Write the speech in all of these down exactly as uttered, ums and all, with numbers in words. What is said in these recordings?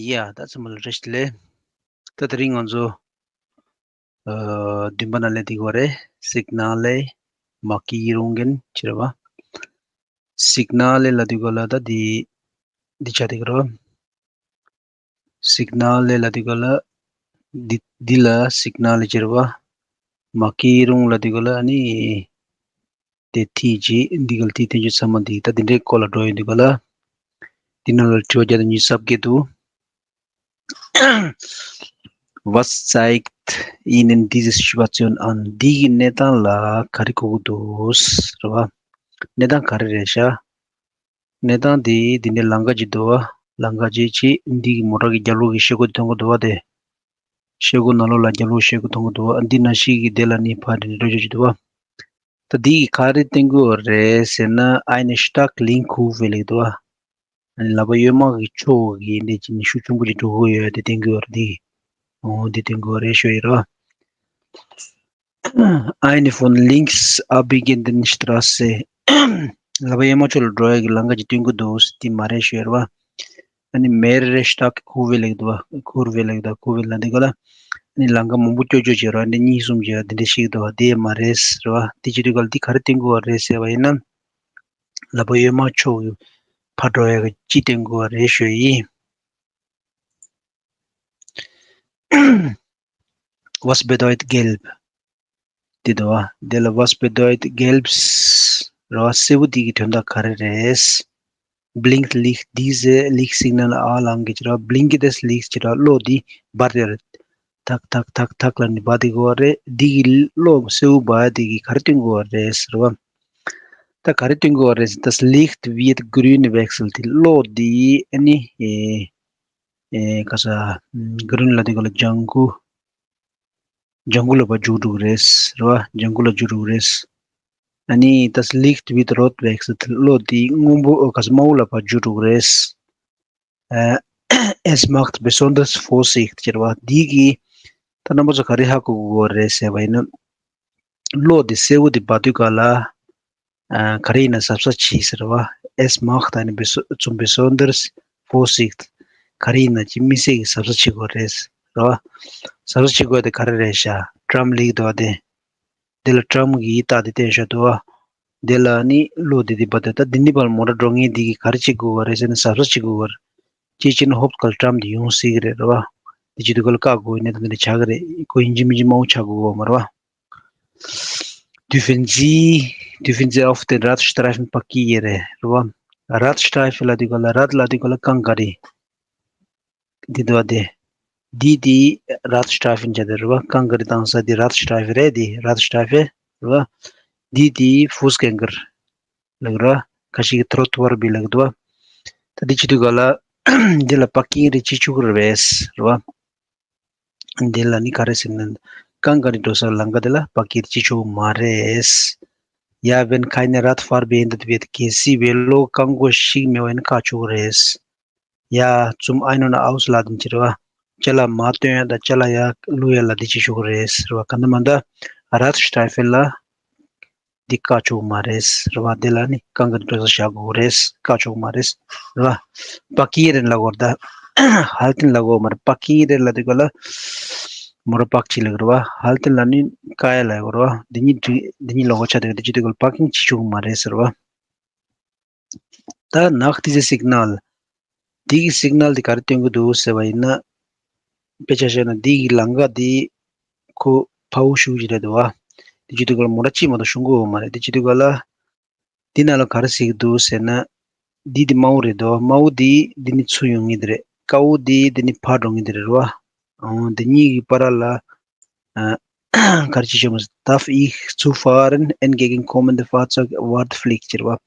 ཡ་ད་ཚང་མ་ལ་བཀྲ་ཤིས་བདེ་ལེགས། ད་དེ་རིང་ང་ཚོ་ཨ་བདུན་པ་ནང་ལས་འདི་གོ་རེད། སིག་ནལ་ལས་མ་ཀི་རུང་གིན་ཅི་རེད་བ། སིག་ནལ་ལས་ལ་འདི་གོ་ལ་ད་འདི་འདི་ཆ་འདི་གོ་རེད་བ། སིག་ནལ་ལས་ལ་འདི་གོ་ལ་འདི་འདི་ལ་སིག་ནལ་ལས་ཅི་རེད་བ། མ་ཀི་རུང་ལ་འདི་གོ་ལ་ཨ་ནི། དེ་ཐིག་ཅིག་འདི་ག་ལ་ཐིག་ཐེན་ཅུ་ཚང་མ་འདི་ད་འདི་འདྲའི་སྐོར་ལ་འགྲོ་ཡོང་དུས་ག་ལ། འདི་ནང་ལ་དྲི་བ་བརྒྱ་དང་ཉི་ཤུ་རྩ་བརྒྱད་འདུག Was zeigt Ihnen diese Situation an? འདི་གི་གནས་སྟངས་ལ་ག་རེ་གོ་གི་འདུག་རེད་བ། གནས་སྟངས་ག་རེ་རེད་ཤག་གནས་སྟངས་འདི་འདི་ནས་ལམ་ཁ་ཅིག་འདུག་བ། ལམ་ཁ་ཅིག་ཅིག་འདི་གི་མོ་ཊ་གི་རྒྱབ་ལོགས་ཀྱི་ཤེལ་སྒོ་མཐོང་གི་འདུག་བ་དེ། ཤེལ་སྒོ་ནང་ལོགས་ལ་རྒྱབ་ལོགས་ཤེལ་སྒོ་མཐོང་གི་འདུག་བ། འདི་ནང་བཞིན་གྱི་དེ་ལ་ནི་ཕར་འགྲོ་རྒྱུ་ཅིག་འདུག་བ། ད་འདི་གི་ག་རེ་བསྟན་གྱི་ཡོད་རེད་ཟེར་ན། Eine starke Linke Kurve ལེགས་འདུག་བ། ལག་པ་གཡོན་མ་གི་ཕྱོགས་ཀྱི་འདི་ཅི་ནི་ཤུགས་ཆེན་པོ་ཅིག་འགྲོ་གི་ཡོད་དེ་བསྟན་གྱི་ཡོད་རེད་འདི། འོ་འདི་བསྟན་གྱི་ཡོད་རེད་ཞུ་ཡི་རོ། Eine von links abbiegende Straße. ལག་པ་གཡོན་མ་ཕྱོགས་ལ་འགྲོ་ཡ་གི་ལམ་ཁ་ཅིག་སྟོན་གྱི་འདུག་ཟེར་དེ་མ་རེད་ཞུ་ཡ་རེད་བ། ཨ་ནི་mehrere starke Kurve ལེགས་འདུག་བ། Kurve ལེགས་འདུག Kurve ལ་འདི་ག་ལ། ཨ་ནི་ལམ་ཁ་མང་པོ་ཅོ་ཅོ་བྱེད་རོགས་འདི་གཉིས་གསུམ་བྱེད་རོགས་འདི་འདྲ་ཞིག་འདུག་བ། དེ་མ་རེད་ཟེར་བ། དེ་བྱེད་དུས་ག་ལ་འདི་ག་རེ་སྟོན་གྱི་ཡོད་རེད་ཟེར་བ་ཡིན་ན། ལག་པ་གཡོན་མ་ཕྱོགས་ཀྱི་ཕར་འགྲོ་ཡ་གི་ཅི་སྟོན་གྱི་ཡོད་རེད་ཞུ་ཡ་ཡིན། Was bedeutet gelb? དེ་འདུག་བ། དེ་ལ་was bedeutet gelb ར་བ། སེར་པོ་འདི་གི་དོན་དག་ག་རེ་རེད། Blinkt Licht, diese Lichtsignal erlangen ཅེས་ར། Blinkendes Licht ཅེས་ར། གློག་འདི་འབར་ཏེ་རེད། ཐག་ཐག་ཐག་ཐག་ལ་ནི་འབར་ཏེ་གོ་བ་རེད། འདི་གི་གློག་སེར་པོ་འབར་འདི་གི་ག་རེ་སྟོན་གོ་བ་རེད་ཟེར་བ། ད་ག་རེ་སྟོན་གོ་བ་རེད་ཟེར། Das Licht wird grün wechselt. དེ་གློག་འདི་ཨ་ནི་ཨེ་ཨེ་ག་ས་grün ལ་དེ་ག་ལ་ལྗང་གུ། ལྗང་གུ་ལ་ཕར་འགྱུར་འགྲོ་གི་རེད་རེད་བ། ལྗང་གུ་ལ་འགྱུར་འགྲོ་གི་རེད། ཨ་ནི་das Licht wird rot wechselt. གློག་འདི་སྔོན་པོ་ཨོ་ག་ས་དམར་པོ་ལ་ཕར་འགྱུར་འགྲོ་གི་རེད། ཨ་Es macht besonders Vorsicht ཟེར་བ། འདི་གི་ད་རྣམ་པ་ཚོ་ག་རེ་ཧ་གོ་དགོས་རེད་ཟེར་བ་ཡིན་ན། གློག་འདི་སེར་པོ་འདི་འབར་དུས་ག་ལ། ཨ་ག་རེ་ཡིན་ན་གཟབ་གཟབ་བྱེད་ཟེར་བ། Es macht eine beso- zum besonders Vorsicht. ག་རེ་ཡིན་ན་ཅི་མི་སེར་གྱི་གཟབ་གཟབ་བྱེད་དགོས་རེད་ཟེར་བ། གཟབ་གཟབ་བྱེད་དགོས་དེ་ག་རེ་རེད་ཤག་ཊམ་ལེགས་འདུག་བ་དེ། དེ་ལ་ཊམ་གྱི་རྟགས་དེ་བསྟན་བཞག་འདུག་བ། དེ་ལ་ནི་གློག་འདི་དེ་འབར་དུས་ད་འདི་ནི་བར་མོ་ཊ་འགྲོ་མཁན་འདི་གིས་ག་རེ་བྱེད་དགོས་བ་རེད་ཟེར་ན་གཟབ་གཟབ་བྱེད་དགོས་བ་རེད། ཅིའི་ཕྱིར་ན་ཧོབ་ག་ལ་ཊམ་འདི་ཡོང་སྲིད་ཀྱི་རེད་རེད་བ། དེ་བྱེད་དུས་ག་ལ་བཀག་དགོས་ཡིན་ན་དེ་འདྲ་བྱ་གི་རེད། ཁོ་ཡིན་གཅིག་མིན་གཅིག་དམར་པོ་ཆགས་དགོས་བ་མ་རེད་བ། Dürfen Sie, dürfen Sie auf den Radstreifen parkieren རེད་བ། Radstreifen ལ་དེ་ག་ལ་Rad ལ་དེ་ག་ལ་རྐང་ག་རེད། འདི་འདུག་བ་དེ། འདི་དེ་Radstreifen བྱ་དེ་རེད་བ། རྐང་ག་རེ་བཏང་ས་དེ་Radstreifen རེད་དེ། Radstreifen རེད་བ། འདི་དེ་Fußgänger ལབ་ར། ཁ་ཤས་ཀྱིས་Trottoir བི་ལབ་འདུག་བ། ད་འདི་བྱེད་དུས་ག་ལ་འདི་ལ་པར་ཀིང་རེ་བྱེད་ཆོག་གི་རེད་བས་རེད་བ། འདི་ལ་ནི་ག་རེ་ཟེར་ན། རྐང་ག་རེ་འགྲོ་ས་ལམ་ཁ་དེ་ལ་པར་ཀིང་རེ་བྱེད་ཆོག་གི་མ་རེད། Ja, wenn keine Radfahrer behindert wird, གལ་སྲིད་བེ་ལོ་རྐང་འཁོར་ཞིག་མེད་པ་ཡིན་ན་བཀག་ཆོག་གི་རེད། Ja, zum Ein- und Ausladen ཟེར་བ། ཅ་ལག་མར་བཏོན་ཡ་དང་ཅ་ལག་ཡར་བླུག་ཡ་ལ་འདི་བྱེད་ཆོག་གི་རེད་ཟེར་བ། གང་ལྟར་མ་ལྟར་Radstreifen ལ་འདི་བཀག་ཆོག་གི་མ་རེད་ཟེར་བ། དེ་ལ་ནི་རྐང་ག་འགྲོ་ས་བཞག་དགོས་རེད། བཀག་ཆོག་གི་མ་རེད་ཟེར་བ། Parkieren ལབ་དགོས་རེད་ད། Halten ལབ་དགོས་མ་རེད། Parkieren ལབ་དུས་ག་ལ་མོ་ཊ་པག་བྱེད་ལབ་ཀྱི་རེད་བ། Halten ལ་ནི་བཀག་ཡ་ལབ་དགོས་རེད་བ། འདི་གཉིས་འདི་གཉིས་ལོགས་ཀ་ཆགས་བསྡད་ཀྱི་འདུག་བྱེད་དུས་ག་ལ་པར་ཀིང་བྱེད་ཆོག་གི་མ་རེད་ཟེར་བ། ད་nach dieser Signal འདི་གི་སིག་ནལ་འདི་ག་རེ་སྟོན་གྱི་འདུག་ཟེར་བ་ཡིན་ན། དཔེ་ཆ་བཞག་ན་འདི་གི་ལམ་ཁ་འདི་ཁོ་ཕ་བོ་ཤུགས་ཀྱི་རེད་འདུག་བ། འདི་བྱེད་དུས་ག་ལ་མོ་ཊ་གཅིག་མ་གཏོགས་ཞུགས་ཀྱི་ཡོད་མ་རེད། འདི་བྱེད་དུས་ག་ལ་འདི་ནང་ལ་ག་རེ་ཟེར་གྱི་འདུག་ཟེར་ན། འདི་འདི་དམར་པོ་རེད་འདུག་དམར་པོ་འདི་འདི་ནི་ཚུར་ཡོང་ངེས་འདི་རེད། དཀར་པོ་འདི་འདི་ནི་ཕར་འགྲོ་ངེས་འདི་རེད་རེད་བ། འོ་འདི་གཉིས་ཀྱི་བར་ལ། ཨ་ག་རེ་བྱེད་ཆོག་མ་ཟེར། Darf ich zufahren? Entgegenkommende Fahrzeug warnt Pflicht ཟེར་བ།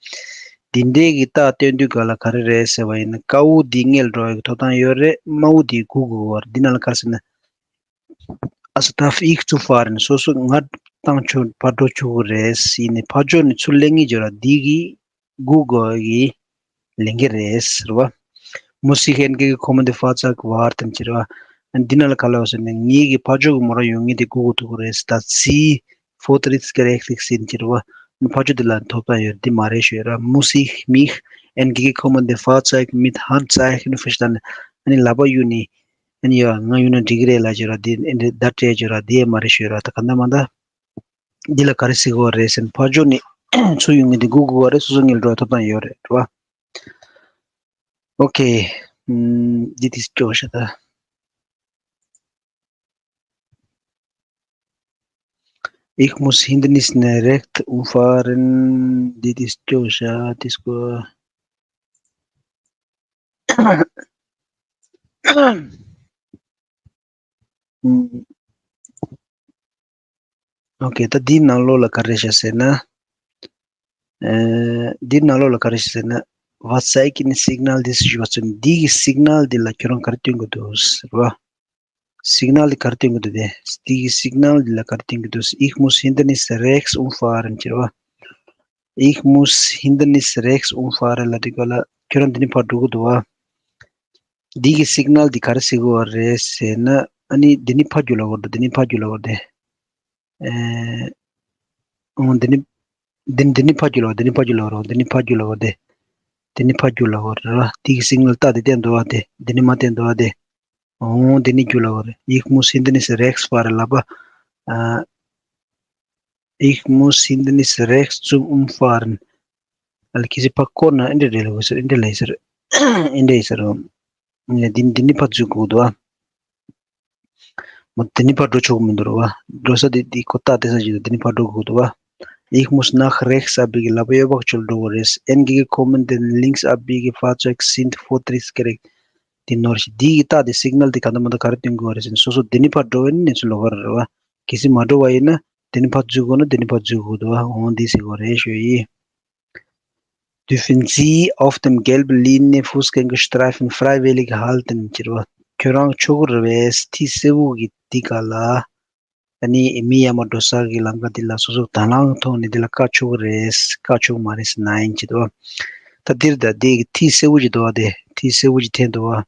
འདི་འདྲའི་གི་རྟགས་སྟོན་དུས་ག་ལ་ག་རེ་རེད་ཟེར་བ་ཡིན་ན། དཀར་པོ་འདི་སྔོན་འགྲོ་ཡག་གི་ཐོབ་ཐང་ཡོད་རེད། དམར་པོ་འདི་སྒུག་དགོས་པ་རེད། འདི་ནང་ལ་ག་རེ་ཟེར་ན། Also darf ich zufahren? སོ་སོ་ང་བཏང་ཆོག་ཕར་འགྲོ་ཆོག་གི་རེད། ཡིན་ནའི་ཕར་ཕྱོགས་ནས་ཚུར་སླེབས་ངེས་ཡོད་ར། འདི་གི་སྒུག་དགོས་ཀྱི་ལས་འགན་རེད་ཟེར་བ། Muss ich entgegenkommende Fahrzeug warten ཟེར་བ། འདི་ནང་ལ་ག་ལབ་ཟེར་ན། ངེད་ཀྱི་ཕར་ཕྱོགས་ཀྱི་མོ་ཊ་ཡོང་ངེས་དེ་སྒུག་དགོས་ཐུག་རེད་ཟེར། Das Sie vortrittsberechtigt sind ཟེར་བ། ཕར་ཕྱོགས་འདི་ལ་ཐོབ་ཐང་ཡོད་འདི་མ་རེད་ཞུ་ཡོད་ར། Muss ich mich entgegenkommende Fahrzeug mit Handzeichen verstehen? ཨ་ནི་ལག་པ་གཡུག་ནས་ཨ་ནི་ཡ་ང་གཡུག་ན་འགྲིག་གི་རེད་ལབ་བྱས་ར། འདི་ཨེ་འདྲ་བརྡ་སྤྲད་བྱས་ར། འདི་ཡས་མ་རེད་ཤོད་ར། ད་ག་འདྲ་མ་འདྲ་འདི་ལ་ག་རེ་ཟེར་གི་ཡོད་རེད་ཟེར་ན། ཕར་ཕྱོགས་ནས་ཚུར་ཡོང་མཁན་དེ་སྒུག་དགོས་པ་རེད། སོ་སོ་ངེས་འགྲོ་ཐོབ་ཐང་ཡོད་རེད། རེད་བ། ཨོ་ཁེ། ཨམ། འདི་དེ་སྐྱོ་ཤ་ད། Ich muss Hindernisse rechts umfahren, འདི་དེ་སྐྱོ་ཤ་དེ་སྐོ། ཨམ། ཨོ་ཁེ། ད་འདིའི་ནང་ལོགས་ལ་ག་རེ་བཞག་ཟེར་ན། ཨ། འདིའི་ནང་ལོགས་ལ་ག་རེ་བཞག་ཟེར་ན། Was zeigt ein Signal des Schwarzes? འདི་གི་སིག་ནལ་འདི་ལ་ཁྱོད་རང་ག་རེ་སྟོན་གི་འདུག་ཟེར་བ། སིག་ནལ་འདི་ག་རེ་སྟོན་གི་འདུག་དེ། འདི་གི་སིག་ནལ་འདི་ལ་ག་རེ་སྟོན་གི་འདུག་ཟེར། Ich muss Hindernisse rechts umfahren ཟེར་བ། Ich muss Hindernisse rechts umfahren ལབ་དུས་སྐབས་ལ་ཁྱོད་རང་འདི་ནས་ཕར་འགྲོ་གི་འདུག་བ། འདི་གི་སིག་ནལ་འདི་ག་རེ་ཟེར་གི་ཡོད་རེད་ཟེར་ན། ཨ་ནི་འདི་ནས་ཕར་རྒྱུག་ལབ་དགོས་རེད། འདི་ནས་ཕར་རྒྱུག་ལབ་དགོས་རེད། ཨེ། འོ་འདི་ནས་འདི་འདི་ནས་ཕར་རྒྱུག་ལབ། འདི་ནས་ཕར་རྒྱུག་ལབ་དགོས་རེད། འདི་ནས་ཕར་རྒྱུག་ལབ་དགོས་རེད། འདི་ནས་ཕར་རྒྱུག་ལབ་དགོས་རེད་ར། འདི་གི་སིག་ནལ་རྟགས་འདི་བསྟན་འདུག་བ། དེ་འདི་ནས་མར་བསྟན་འདུག་བ། དེ། འོ་འདི་ནས་རྒྱུག་ལབ་དགོས་རེད། Ich muss Hindernisse rechts fahren ལབ་པ། ཨ། Ich muss Hindernisse rechts zum Umfahren. ཨ་ལ་ཁྱེད་ཚོས་ཕར་བསྐོར་ན་ཨེ་འདྲ་རེད་ལབ་ཟེར། ཨེ་འདྲ་ལབ་ཟེར། ཨེ་འདྲ་ཡིན་ཟེར། འདི་འདི་ནས་ཕར་འཛུལ་དགོས་འདུག་བ། མོ་འདི་ནས་ཕར་འགྲོ་ཆོག་གི་མི་འདུག་ར་བ། འགྲོ་ས་འདི་འདི་ཁོ་ཏག་བསྡད་ས་ཞིག་འདུག་འདི་ནས་ཕར་འགྲོ་དགོས་འདུག་བ། Ich muss nach rechts abbiegen ལབ་པ་གཡོན་པ་ཕྱོགས་ལ་འགྲོ་དགོས་རེད། Entgegenkommende links abbiegen Fahrzeuge sind vortriebsberechtigt. འདི་ནོར་ཞིག་འདི་ཡི་རྟགས་འདི་སིག་ནལ་འདི་ག་འདྲ་མ་འདྲ་ག་རེ་སྟོན་དགོས་རེད་ཟེར་ན། སོ་སོ་འདི་ནས་ཕར་འགྲོ་བའི་གནས་ཚུལ་ལོགས་ཀ་རེད་བ། གལ་སྲིད་མ་འགྲོ་བ་ཡིན་ན་འདི་ནས་ཕར་འཛུལ་དགོས་ན་འདི་ནས་ཕར་འཛུལ་དགོས་འདུག་བ། འོ་འདི་ཟེར་དགོས་རེད་ཞུ་ཡི། Dürfen Sie auf dem gelben Linienfußgängerstreifen freiwillig halten ཟེར་བ། ཁྱོད་རང་ཆོག་གི་རེད་པས། ཐིག་སེར་པོ་གི་འདི་ག་ལ། ཨ་ནི་མི་ཡར་མར་འགྲོ་ས་གི་ལམ་ཁ་འདི་ལ་སོ་སོ་དང་བླངས་ཐོག་ནས་འདི་ལ་བཀག་ཆོག་གི་རེད། བཀག་ཆོག་གི་མ་རེད་ཟེར་ན་ཡིན་གྱི་འདུག་ད་འདིར་ད་འདི་གི་ཐིག་སེར་པོ་ཅིག་འདུག་བ། དེ་ཐིག་སེར་པོ་ཅིག་འཐེན་འདུག་བ།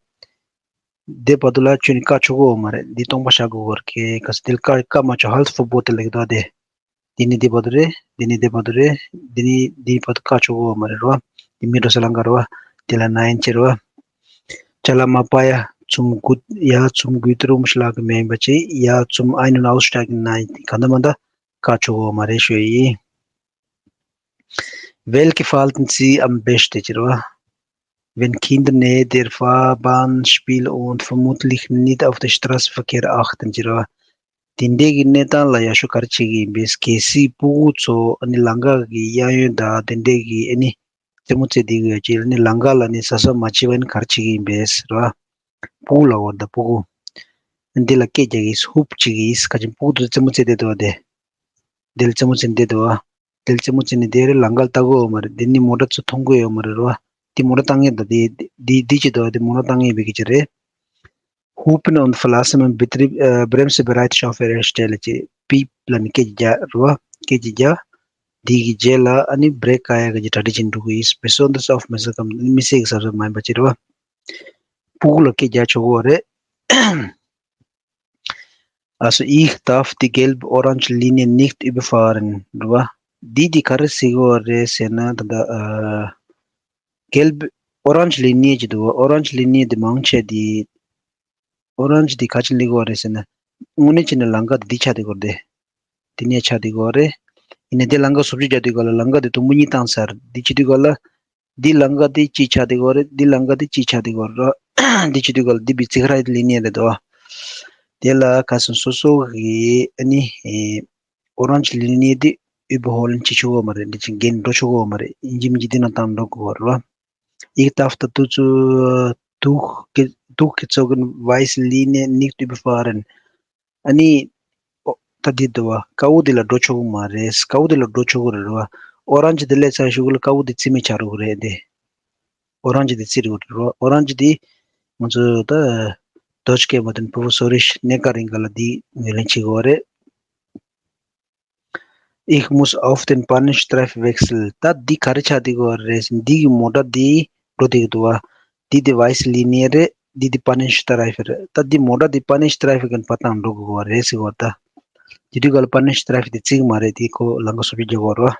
དེ་བར་དུ་ལ་ཁྱོད་ནི་བཀག་ཆོག་གི་ཡོད་མ་རེད། འདི་སྟོང་པ་བཞག་དགོས་ཀྱི་རེད། གལ་སྲིད་འདི་ལ་བཀག་བཀག་མ་ཆོག་Halteverbot ལབ་ཀྱི་འདུག་བ། དེ། འདི་ནི་འདི་བར་དུ་རེད། འདི་ནི་འདི་བར་དུ་རེད། འདི་ནི་འདི་བར་དུ་བཀག་ཆོག་གི་ཡོད་མ་རེད་རོ། འདི་མི་འགྲོ་ས་ལམ་ཁ་རེད་བ། འདི་ལ་ནའིན་ཅེར་བ། Chala Mapaya zum Gut, ja, zum Güterumschlag ཡིན་པ་ཅིག Ja, zum Ein- und Aussteigen nein གང་ལྟར་མ་ལྟར་བཀག་ཆོག་གི་ཡོད་མ་རེད་ཞུ་ཡི། Welche verhalten Sie am besten ཅེར་བ། Wenn Kinder nähe der Fahrbahn spielen und vermutlich nicht auf den Straßenverkehr achten ཅེར་བ། དེ་འདྲའི་གི་གནས་སྟངས་ལ་ཡག་ཤོས་ག་རེ་བྱེད་ཀྱི་ཡིན་པས། གལ་སྲིད་སྤུ་གུ་ཚོ་ཨ་ནི་ལམ་ཁ་གི་གཡས་གཡོན་དང་དེ་འདྲའི་གི་ཨ་ནི་རྩེད་མོ་རྩེ་བསྡད་ཀྱི་ཡོད་ཅེ་ཨ་ནི་ལམ་ཁ་ལ་ནི་གཟབ་གཟབ་མ་བྱས་པ་ཡིན་ན་ག་རེ་བྱེད་ཀྱི་ཡིན་པས་ར། སྤུ་གུ་ལ་འོར་ད་སྤུ་གུ། འདི་ལ་སྐད་རྒྱག་གི་ཧུབ་བྱེད་ཀྱི་ཡིན། ག་ཅིན་སྤུ་གུ་ཚོ་རྩེད་མོ་རྩེ་བསྡད་འདུག་བ་དེ། འདི་ལ་རྩེད་མོ་རྩེ་བསྡད་འདུག་བ། དེ་ལ་རྩེད་མོ་རྩེ་ནས་དེ་རེད་ལམ་ཁ་ལ་ལྟ་གི་ཡོད་མ་རེད། དེ་ནི་མོ་ཊ་ཚོ་མཐོང་གི་ཡོད་མ་རེད་རོ། དེ་མོ་ཊ་བཏང་མཁན་དང་དེ་དེ་དེ་ཅི་འདུག་དེ་མོ་ཊ་བཏང་མཁན་བེད་ཀྱི་ཅི་རེད། Hupen und verlassen und Betrieb, äh, Bremsbereitschaft herstellen ཅེས་པིབ་ལ་ནི་སྐད་ཅིག་རྒྱག་རོ། སྐད་ཅིག་རྒྱག་འདི་གི་རྗེས་ལ་ཨ་ནི་བྷི་རེག་བཀག་ཡ་གི་གྲ་སྒྲིག་ཅིག་འགྲོ་གི་ཡིན། Besonders aufmerksam མི་སེར་གྱི་གཟབ་གཟབ་མ་ཡིན་པ་ཅི་རེད་བ། སྤུ་གུ་ལ་སྐད་རྒྱག་ཆོག་གི་རེད། Also ich darf die gelb-orange Linie nicht überfahren རེད་བ། འདི་འདི་ག་རེ་ཟེར་གི་ཡོད་རེད་ཟེར་ན་ད་ལྟ་ཨ། gelb orange Linie ཅིག་འདུག་བ། orange Linie འདི་མང་ཆེ་འདི་orange འདི་ག་ཅིག་སླེབས་ཀྱི་ཡོད་རེད་ཟེར་ན། དངོས་གནས་བྱས་ན་ལམ་ཁ་འདི་འདི་ཆགས་བསྡད་ཀྱི་ཡོད་རེད། འདི་ནས་ཆགས་བསྡད་ཀྱི་ཡོད་རེད། ཡིན་ནའི་འདི་ལམ་ཁ་བཟོ་བཅོས་རྒྱག་དུས་སྐབས་ལ་ལམ་ཁ་འདི་དུམ་བུ་གཉིས་བཏང་ཚར། འདི་བྱེད་དུས་སྐབས་ལ། འདི་ལམ་ཁ་འདི་གཅིག་ཆགས་བསྡད་ཀྱི་ཡོད་རེད། འདི་ལམ་ཁ་འདི་གཅིག་ཆགས་བསྡད་ཀྱི་ཡོད་རེད། འདི་བྱེད་དུས་སྐབས་ལ་འདི་བི་ཚིག་ར་ལི་ནི་རེད་དོ། དེ་ལ་ཁ་སང་སོ་སོ་གི་ཨ་ནི་ཨོ་རན་ཇི་ལི་ནི་འདི་ཨུ་བྷ་ཧོ་ལན་བྱེད་ཆོག་གི་ཡོད་མ་རེད། འདི་ཅིག་འགན་འགྲོ་ཆོག་གི་ཡོད་མ་རེད། ཡིན་གཅིག་མིན་གཅིག་འདི་ནང་བཏང་འགྲོ་དགོས་རེད་བ། Ich darf dazu zu durch, durchgezogene weiße Linie nicht überfahren. ཨ་ནི། ཨོ། ད་འདི་འདུག་བ། དཀར་པོ་འདི་ལ་འགྲོ་ཆོག་གི་མ་རེད། དཀར་པོ་འདི་ལ་འགྲོ་ཆོག་གི་རེད་བ། ཨོ་རན་ཇི་འདི་སླེབས་ཚར་ཞུ་གི་ལ་དཀར་པོ་འདི་རྩིས་མེད་ཆགས་འགྲོ་གི་རེད་འདི། ཨོ་རན་ཇི་འདི་རྩིས་འགྲོ་གི་རེད་བ། ཨོ་རན་ཇི་འདི། ང་ཚོ་ད། Deutsch gehen wir den Professorisch གནས་སྐབས་རིང་ག་ལ་འདི་ངོས་ལེན་བྱེད་དགོས་རེད། Ich muss auf den Pannenstreifen wechseln. ད་འདི་ག་རེ་ཆགས་བསྡད་ཀྱི་ཡོད་རེད་ཟེར་ན་འདི་གི་མོ་ཊ་འདི་འགྲོ་བསྡད་ཀྱི་འདུག་བ། འདི་འདི་weiße Linie རེད། འདི་འདི་Pannenstreifen རེད། ད་འདི་མོ་ཊ་འདི་Pannenstreifen གི་བར་དང་འགྲོ་དགོས་པ་རེད་ཟེར་གྱི་ཡོད་ད། དེ་དུས་སྐབས་ལ་Pannenstreifen དེ་རྩིས་ཀྱི་མ་རེད། དེ་ཁོ་ལམ་ཁ་བཟོ་བཅོས་རྒྱག་དགོས་རེད་བ།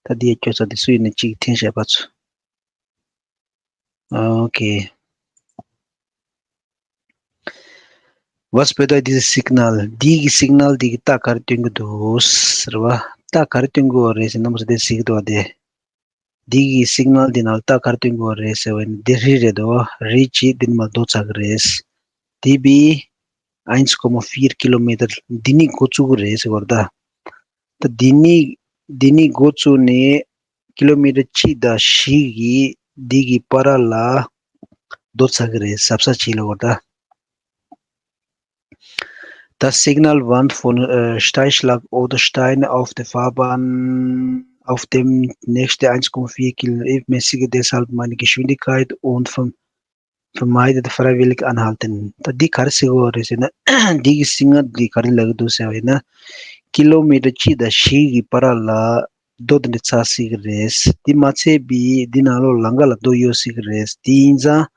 ད་འདི་ཡ་སྐྱོ་ས་དེ་སུ་ཡིན་ན་གཅིག་འཐེན་བྱས་པ་ཚོ། ཨོ་ཁེ། Was bedeutet dieses Signal? འདི་གི་སིག་ནལ་འདི་གི་རྟགས་ག་རེ་སྟོན་གྱི་འདུག་ཟེར་བ། རྟགས་ག་རེ་སྟོན་གྱི་ཡོད་རེད་ཟེར་ན། མོ་ཟེར་དེ་གཟིགས་འདུག་བ་དེ། འདི་གི་སིག་ནལ་འདི་ནང་ལ་རྟགས་ག་རེ་སྟོན་གྱི་ཡོད་རེད་ཟེར་བ་ཡིན་ན། འདི་རི་རེད་དོ། རི་གཅིག་འདི་ནས་མར་རྡོ་ཚ་གི་རེད། འདི་བི་eins Komma vier Kilometer འདི་ནས་འགོ་བཙུགས་ཀྱི་རེད་ཟེར་བ་རེད་ད། ད་འདི་ནས་འདི་ནས་འགོ་བཙུགས་ནས་ཀི་ལོ་མི་ཊར་གཅིག་དང་བཞི་གི་འདི་གི་བར་ལ་རྡོ་ཚ་གི་རེད། གཟབ་གཟབ་བྱེད་ལབ་པ་རེད་ད། Das Signal warnt von äh, Steinschlag oder Steine auf der Fahrbahn auf dem nächsten eins Komma vier Kilometer. Ich mäßige deshalb meine Geschwindigkeit und verm- vermeide freiwillig anhalten. ད་འདི་ག་རེ་ཟེར་གྱི་ཡོད་རེད་ཟེར་ན། འདི་གི་སིག་ནལ་འདི་ག་རེ་ལབ་ཀྱི་འདུག་ཟེར་བ་ཡིན་ན། ཀི་ལོ་མི་ཊར་གཅིག་དང་བཞི་གི་བར་ལ་རྡོ་དེ་འདྲ་ཚ་སྲིད་ཀྱི་རེད། འདི་མ་ཚད་པའི་འདི་ནང་ལོགས་ལམ་ཁ་ལ་རྡོ་གཡོ་སྲིད་ཀྱི་རེད། དེ་ཡིན་ཙང་།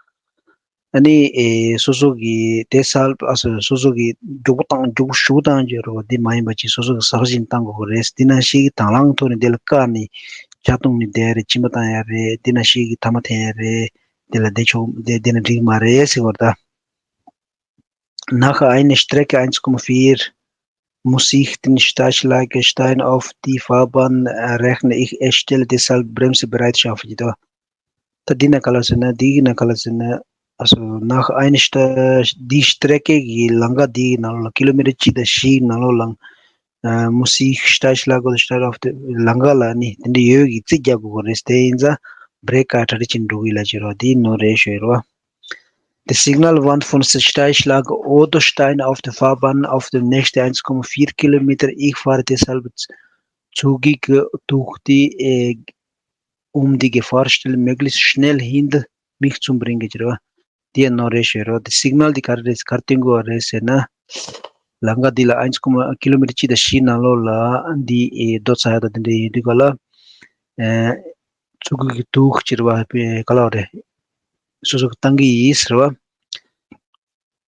ཨ་ནི་ཨེ་སོ་སོ་གི་དེ་སལ་ཨ་སོ་སོ་སོ་གི་མགྱོགས་པོ་བཏང་མགྱོགས་པོ་ཞུ་བཏང་རྒྱུ་རོ། འདི་མ་ཡིན་པ་ཅིག་སོ་སོ་གི་གཟབ་གཟབ་བཏང་དགོས་ཀྱི་རེད། འདི་ནང་བཞིན་གྱི་དང་བླངས་ཐོག་ནས་དེ་ལ་བཀག་ནས་ཇ་བཏུང་ནས་བསྡད་རེད། མཆིན་པ་བཏང་ཡ་རེད། འདི་ནང་བཞིན་གྱི་ཐ་མག་འཐེན་ཡ་རེད། དེ་ལ་བསྡད་ཆོག་དེ་དེ་ནི་འགྲིག་མ་རེད་ཟེར་བ་རེད་ད། Nach einer Strecke eins Komma vier muss ich den Steinschlagstein auf die Fahrbahn äh, rechne ich, erstelle deshalb Bremsbereitschaft. ད་འདི་ན་ག་ལ་ཟེར་ན། འདི་ན་ག་ལ་ཟེར་ན། Also nach einer Sta- die Strecke གི་ལམ་ཁ་འདི་ནང་ལོགས་ལ་ཀི་ལོ་མི་ཊར་གཅིག་དང་བཞི་ནང་ལོགས་ལ། Äh, muss ich Steinschlag oder Stein auf der ལམ་ཁ་ལ་ནི་དེ་འདྲ་ཡོད་ཀྱི་རྩིས་རྒྱག་དགོས་ཀྱི་རེད། དེ་ཡིན་ཙང་བྷི་རེ་ཀ་གྲ་སྒྲིག་བྱེད་འགྲོ་གི་ལ་བྱེད་རོགས། དེ་ནོར་རེད་ཞོད་རོགས། Das Signal warnt von Steinschlag oder Stein auf der Fahrbahn auf dem nächsten eins Komma vier Kilometer. Ich fahre deshalb zügig durch die äh, um die Gefahrstelle möglichst schnell hinter mich zu bringen. ཅེས་རོ། དེ་ནོར་རེད་ཞོད་རོགས། དེ་སིག་ནལ་དེ་ག་རེ་རེད། ག་རེ་སྟོན་གྱི་ཡོད་རེད་ཟེར་ན། ལམ་ཁ་འདི་ལ་eins Komma ཀི་ལོ་མི་ཊར་གཅིག་དང་བཞི་ནང་ལོགས་ལ་འདི་ཨེ་རྡོ་ཚ་ཡ་དང་དེ་འདྲ་ཡིན་དུས་ག་ལ། ཨེ་ཚུགས་ཀྱི་འདུག་ཅེས་རོ། ག་ལ་བ་རེད། སོ་སོ་གི་བཏང་གི་ཡིན་ཟེར་བ།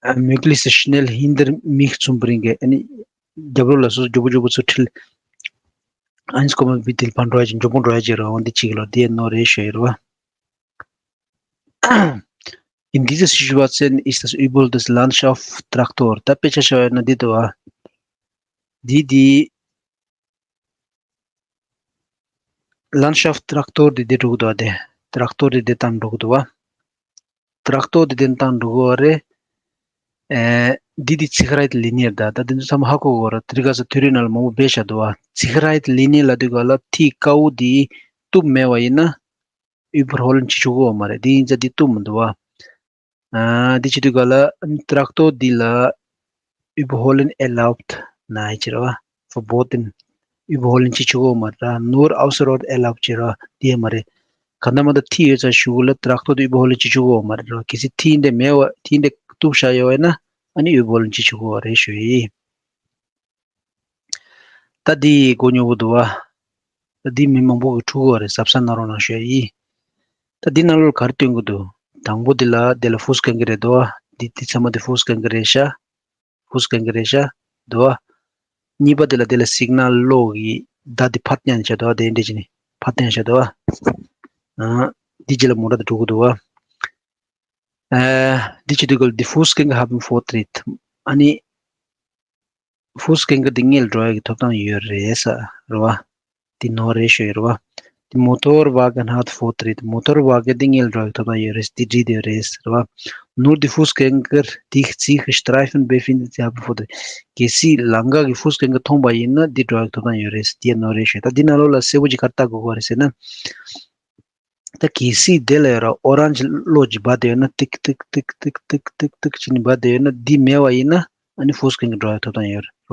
Äh, möglichst schnell hinter mich zu bringen. ཨ་ནི་རྒྱབ་ལོགས་ལ་སོ་སོ་མགྱོགས་པོ་མགྱོགས་པོ་ཚུར་ཁྲིད། eins Komma vier དེ་ལ་ཕར་འགྲོ་ཡ་ཅིག་མགྱོགས་པོ་འགྲོ་ཡ་ཅིག་རོ། འོ་འདི་གཅིག་ལོ། དེ་ནོར་རེད་ཞོད་རོ། In dieser Situation ist das Übel des Landschaft-Traktor. ད་དཔེ་ཆ་བཞག་ཡོད་ན་འདི་འདུག་ཨ། འདི་འདི། Landschaft-Traktor དེ་འདི་འགྲོ་གི་འདུག་ཨ། དེ་Traktor དེ་འདི་བཏང་འགྲོ་གི་འདུག་ཨ། Traktor དེ་འདི་བཏང་འགྲོ་གི་ཡོད་རེད། ཨེ། འདི་འདི་Sicherheitslinie རེད་ད། ད་འདི་ཚོ་ཚང་མ་ཧ་གོ་གི་ཡོད་རེད། དེ་རིང་ཁ་སང་ཐིའོ་རི་ནང་ལ་མང་པོ་སྦས་བཞག་འདུག་ཨ། Sicherheitslinie ལབ་དུས་ག་ལ་ཐིག་དཀར་པོ་འདི་གཏུབ་མེད་པ་ཡིན་ན་Überholen བྱེད་ཆོག་གི་ཡོད་མ་རེད། འདི་ཡིན་ཙང་འདི་གཏུབ་མི་འདུག་ཨ། ཨ། འདི་བྱེད་དུས་ག་ལ་Traktor འདི་ལ་Überholen erlaubt ནའི་ཅེས་ར་བ། Verboten Überholen བྱེད་ཆོག་གི་ཡོད་མ་རེད། Nur Ausroll erlaubt ཅེས་ར་བ། འདི་ཡང་མ་རེད། ག་ན་མ་ད་ཐིག་ཡོད་ཚ་ཞུ་གི་ལ་Traktor དེ་Überholen བྱེད་ཆོག་གི་ཡོད་མ་རེད་ར། གལ་སྲིད་ཐིག་འདི་མེད་པ་ཐིག་འདི་གཏུབ་བཞག་ཡོད་པ་ཡིན་ན་ཨ་ནི་Überholen བྱེད་ཆོག་གི་ཡོད་རེད་ཞུ་ཡི། ད་འདི་མགོ་རྙོག་པོ་འདུག་བ། ད་འདི་མི་མང་པོ་གི་འཁྲུག་གི་ཡོད་རེད། གཟབ་གཟབ་གནང་རོགས་གནང་ཞུ་ཡི། ད་འདི་ནང་ལོགས་ག་རེ་སྟོན་གི་འདུག་དང་པོ་འདི་ལ་འདི་ལ་Fußgänger རེད་འདུག་བ། འདི་འདི་ཚང་མ་འདི་Fußgänger རེད་ཤག Fußgänger རེད་ཤག་འདུག་བ། གཉིས་པ་དེ་ལ་དེ་ལ་སིག་ནལ་གློག་གི་མདའ་དེ་ཕར་བསྟན་བཞག་འདུག་བ། དེ་འདྲ་བྱས་ནས་ཕར་བསྟན་བཞག་འདུག་བ། ཨ། འདི་རྗེས་ལ་མོ་ཊ་དེ་འགྲོ་གི་འདུག་བ། ཨ། འདི་བྱེད་དུས་སྐབས་འདི་Fußgänger haben Vortritt ཨ་ནི་Fußgänger འདི་སྔོན་ལ་འགྲོ་ཡ་གི་ཐོབ་ཐང་ཡོད་རེད་ས་རེད་བ། འདི་ནོར་རེད་ཞུ་ཡི་རེད་བ། འདི Motorwagen hat Vortritt Motorwagen འདི་སྔོན་ལ་འགྲོ་ཡ་གི་ཐོབ་ཐང་ཡོད་རེད། འདི་བྲིས་བསྡད་ཡོད་རེད་ས་རེད་བ། Nur die Fußgänger, die sich Streifen befinden, sie haben Vortritt གལ་སྲིད་ལམ་ཁ་གི་Fußgänger མཐོང་པ་ཡིན་ན་འདི་འགྲོ་ཡ་གི་ཐོབ་ཐང་ཡོད་རེད། འདི་ནོར་རེད་ཞུ། ད་འདི་ནང་ལོགས་ལ་གསལ་པོ་ཅིག་ག་རེ་ལྟ་དགོས་ཀྱི་རེད་ཟེར་ན། ད་གལ་སྲིད་དེ་ལ་ཡོད་ར་ཨོ་རན་ཇི་གློག་ཅིག་འབར་བསྡད་ཡོད་ན། ཏིག་ཏིག་ཏིག་ཏིག་ཏིག་ཏིག་ཏིག་ཅིག་ནི་འབར་བསྡད་ཡོད་ན། འདི་མེད་པ་ཡིན་ན་ཨ་ནི་Fußgänger འགྲོ་ཡ་ཐོབ་ཐང་ཡོད་རེད་བ།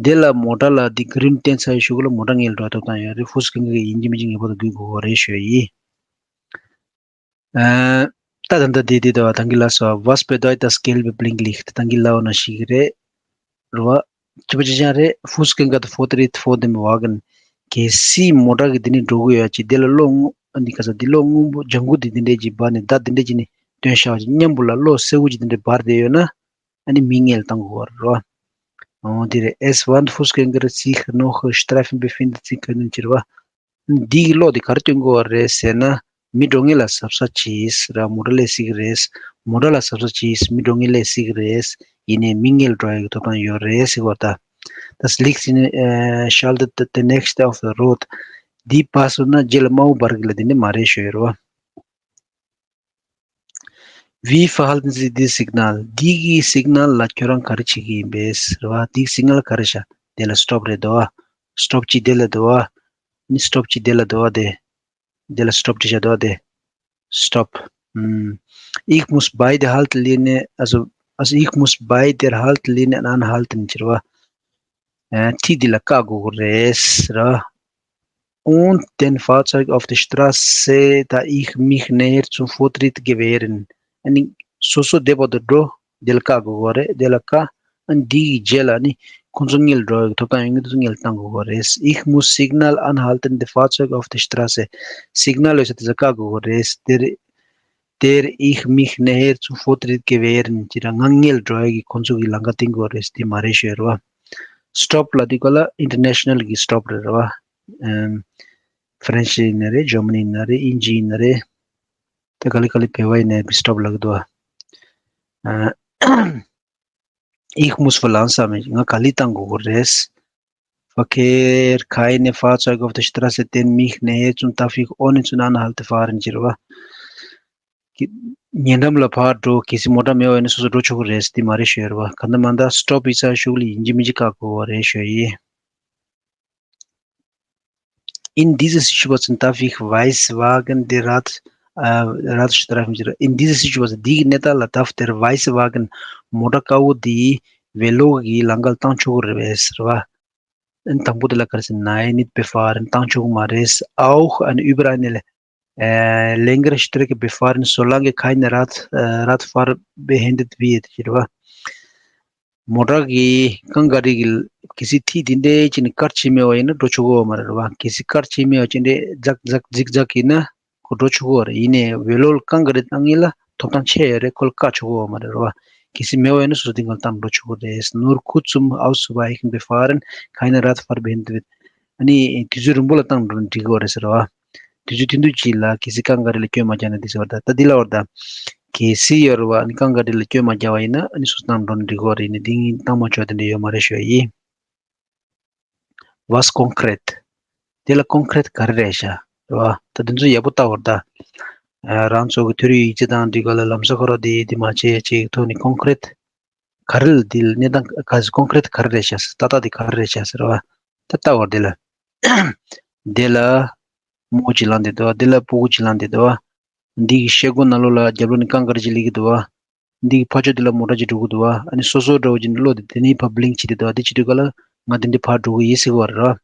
དེ་ལ་མོ་ཊ་ལ་འདི་grün བསྟན་ཚར་ཡ་ཞུ་གི་ལ་མོ་ཊ་སྔོན་ལ་འགྲོ་ཡ་ཐོབ་ཐང་ཡོད་རེད། Fußgänger གི་ཡིན་གཅིག་མིན་གཅིག་ངེས་པར་དུ་སྒུག་དགོས་རེད་ཞུ་ཡི། ཨ། ད་ད་ལྟ་འདི་འདི་ལྟ་བ་ད་གིན་ལབ་སོང་། Was bedeutet das gelbe Blinklicht? ད་གིན་ལབ་པ་ནང་བཞིན་གྱི་རེད། རེད་བ། གཅིག་པ་གཅིག་རྐྱང་རེད། Fußgänger hat Vortritt vor dem Wagen གལ་སྲིད་མོ་ཊ་གི་འདི་ནས་འགྲོ་གི་ཡོད་ཅིག་དེ་ལ་གློག་སྔོན་འདི་ག་ས་འདི་གློག་སྔོན་པོ་ལྗང་ཁུ་འདི་འདི་འདྲས་ཅིག་འབར་ནས་མདའ་འདི་འདྲས་ཅིག་ནས་སྟོན་ཤག་ཅིག་མཉམ་པོ་ལ་གློག་སེར་པོ་ཅིག་འདི་འདྲས་འབར་བསྡད་ཡོད་ན་ཨ་ནི་མི་སྔོན་ལ་བཏང་དགོས་རེད་བ། འོ་འདི་རེད། Es warnt Fußgänger, sich noch Streifen befinden zu können ཅེས་རེད་བ། འདི་གི་གློག་འདི་ག་རེ་སྟོན་གྱི་ཡོད་རེད་ཟེར་ན། མི་འགྲོ་སྔོན་ལ་གཟབ་གཟབ་བྱེད་ཟེར་ར། མོ་ཊ་སླེབས་སྲིད་ཀྱི་རེད། མོ་ཊ་ལ་གཟབ་གཟབ་བྱས། མི་འགྲོ་མཁན་སླེབས་སྲིད་ཀྱི་རེད། ཡིན་ནའི་མི་སྔོན་ལ་འགྲོ་ཡག་གི་ཐོབ་ཐང་ཡོད་རེད་ཟེར་བ་ད། Das liegt in, äh, schaltet the next auf the road. འདི་པ་སོང་ན་རྗེས་ལ་དམའ་བོ་འབར་གི་ལ་འདི་འདྲ་མ་རེད་ཞུ་ཡོད་རེད་བ། Wie verhalten Sie die Signal? འདི་གི་སིག་ནལ་འདི་གི་སིག་ནལ་ལ་ཁྱོད་རང་ག་རེ་བྱེད་ཀྱི་ཡིན་པས་རེད་བ། འདི་གི་སིག་ནལ་ག་རེ་ཤག་དེ་ལ་སི་ཊོབ་རེད་དོ། སི་ཊོབ་ཅིག་དེ་ལ་དོ། ནི་སི་ཊོབ་ཅིག་དེ་ལ་དོ་དེ། དེ་ལ་སི་ཊོབ་བྲིས་བཞག་འདུག་བ་དེ། Stop. ཨམ། Ich muss bei der Haltelinie, also, also ich muss bei der Haltelinie anhalten ཟེར་བ། ཨ། ཐིག་འདི་ལ་བཀག་དགོས་ཀྱི་རེད་ཟེར་བ། Und dem Fahrzeug auf der Straße, da ich mich näher zum Vortritt gewähren. ཨ་ནི་སོ་སོ་བསྡད་པ་དང་འགྲོ། དེ་ལ་བཀག་དགོས་ཀྱི་རེད། དེ་ལ་བཀག་ཨ་ནི་འདི་གི་རྗེས་ལ་ནི་ཁོང་ཚོ་སྔོན་ལ་འགྲོ་ཡག་ཐོབ་ཐང་ཡོད་མཁན་དེ་ཚོ་སྔོན་ལ་བཏང་དགོས་ཀྱི་རེད། Ich muss Signal anhalten, der Fahrzeug auf der Straße. སིག་ནལ་ཡོད་ས་དེ་ཚོ་བཀག་དགོས་ཀྱི་རེད། Der, der ich mich näher zum Vortritt gewähren. ཅེས་ང་སྔོན་ལ་འགྲོ་ཡག་གི་ཁོང་ཚོ་གི་ལམ་ཁ་བསྟན་དགོས་རེད། དེ་མ་རེད་ཞུ་ཡ་རེད་བ། སི་ཊོབ་ལབ་དུས་སྐབས་ལ་ཨིན་ཊར་ནེ་ཤ་ནལ་གྱི་སི་ཊོབ་རེད་རེད་བ། ཨམ། ཧྥ་རན་སི་ཡིན་ན་རེད། ཇར་མ་ནི་ཡིན་ན་རེད། དབྱིན་ཇི་ཡིན་ན་རེད། ད་ག་ལེ་ག་ལེ་བོད་པ་ཡིན་ན་ཡང་སི་ཊོབ་ལབ་ཀྱི་འདུག་བ། ཨ། Ich muss verlangsamen. ང་ག་ལེ་བཏང་དགོས་ཀྱི་རེད། Verkehr, keine Fahrzeuge auf der Straße, den mich näher zum Trafik ohne zu anhalten fahren ཟེར་བ། ཉེ་འགྲམ་ལ་ཕར་འགྲོ། གལ་སྲིད་མོ་ཊ་མེད་པ་ཡིན་ན་སོ་སོ་འགྲོ་ཆོག་གི་རེད། དེ་མ་རེད་ཞུ་ཡ་རེད་བ། གང་ལྟར་མ་ལྟར་སི་ཊོབ་ཡིན་ས་ཤུགས་ལ་ཡིན་གཅིག་མིན་གཅིག་བཀག་དགོས་པ་རེད་ཞུ་ཡ་ཡིན། In dieser Situation darf ich weiße Wagen der Rad, äh, Radstreifen ཟེར། In dieser Situation འདི་གི་གནས་སྟངས་ལ་darf der weiße Wagen མོ་ཊ་དཀར་པོ་འདི་ཝེ་ལོ་གི་ལམ་ཁ་ལ་བཏང་ཆོག་གི་རེད་པས་ཟེར་བ། དང་པོ་དེ་ལ་ག་རེ་ཟེར། Nein, nicht befahren. བཏང་ཆོག་གི་མ་རེད། Auch eine, über eine, äh, längere Strecke befahren, solange keine Rad, äh, Radfahrer behindert wird ཟེར་བ། མོ་ཊ་གི་རྐང་ག་རེ་གི་གལ་སྲིད་ཐིག་འདི་འདྲའི་ཅིག་ནི་ཀར་བྱས་མེད་པ་ཡིན་ན་འགྲོ་ཆོག་གི་ཡོད་མ་རེད་བ། གལ་སྲིད་ཀར་བྱས་མེད་པ་ཅིག་འདྲའི་ཛག་ཛག་ཛིག་ཛག་ཡིན་ན་ཁོ་འགྲོ་ཆོག་གི་ཡོད་རེད། ཡིན་ནའི་ཝེ་ལོ་ལ་རྐང་ག་རེ་བཏང་ཡིན་ལ་ཐོབ་ཐང་ཆད་ཡོད་རེད། ཁོ་ལ་བཀག་ཆོག་གི་ཡོད་མ་རེད་བ། གལ་སྲིད་མེད་པ་ཡིན་ན་སོ་སོ་འདི་ག་ལ་བཏང་འགྲོ་ཆོག་གི་རེད། Nur kurz zum Ausweichen befahren, keine Radfahrer behindert wird. ཨ་ནི་དུས་ཚོད་རིང་པོ་ལ་བཏང་འགྲོ་ན་འགྲིག་གི་ཡོད་རེད་ཟེར་བ། དུས་ཚོད་ཐུང་ཐུང་ཅིག་ལ་གལ་སྲིད་རྐང་ག་རེ་ལ་སྐྱོན་མ་རྒྱག་ན་འདི་ཟེར་བ་ད། ད་འདི་ལ་བར་ད་གལ་སྲིད་ཡོད་རེད་བ། ཨ་ནི་རྐང་ག་རེ་ལ་སྐྱོན་མ་རྒྱག་པ་ཡིན་ན་ཨ་ནི་སོ་སོ་བཏང་འགྲོ་ན་འགྲིག་གི་ཡོད་རེད། ནི་འདི་བཏང་མ་ཆོག་དེ་འདྲ་ཡོད་མ་རེད་ཞུ་ཡ་ཡིན། Was konkret? འདི་ལ་ཀོན་ཀྲེཊ་ག་རེ་རེད་ཤག་རེད་བ། ད་འདི་ཚོ་ཡག་པོ་ལྟ་བར་ད། ཨ། རང་ཚོ་གི་ཐོ་རེ་ཡིག་ཆ་དང་འདི་ག་ལ་ལམ་སང་ཁོ་ར་འདི་འདི་མ་བྱེད་ཅེས་ཐོག་ནས་ཀོན་ཀྲེཊ་ག་རེ་ལ་འདི་ལ་གནས་སྟངས་ག་ཀོན་ཀྲེཊ་ག་རེ་རེད་ཤག་ཟེར། ཏག་ཏག་འདི་ག་རེ་རེད་ཤག་ཟེར་བ། ད་ལྟ་བར་འདི་ལ། འདི་ལ་རྨོ་ཅིག་ལངས་བསྡད་འདུག་བ། འདི་ལ་སྤུ་གུ་ཅིག་ལངས་བསྡད་འདུག་བ། འདི་གི་ཤེལ་སྒོ་ནང་ལོགས་ལ་རྒྱབ་ལོགས་ནས་རྐང་ག་རེ་ཅིག་སླེབས་ཀྱི་འདུག་བ། འདི་གི་ཕར་ཕྱོགས་འདི་ལ་མོ་ཊ་ཅིག་འགྲོ་གི་འདུག་བ། ཨ་ནི་སོ་སོ་འདྲ་བོ་ཅིག་ནས་བློ་དེ་དེ་ནས་ཕར་བླིང་བྱེད་དེ་འདུག་བ། དེ་བྱེད་དུས་ག་ལ་ང་དེ་འདྲའི་ཕར་འགྲོ་གི་ཡིན་ཟེར་གི་བ་རེད་བ།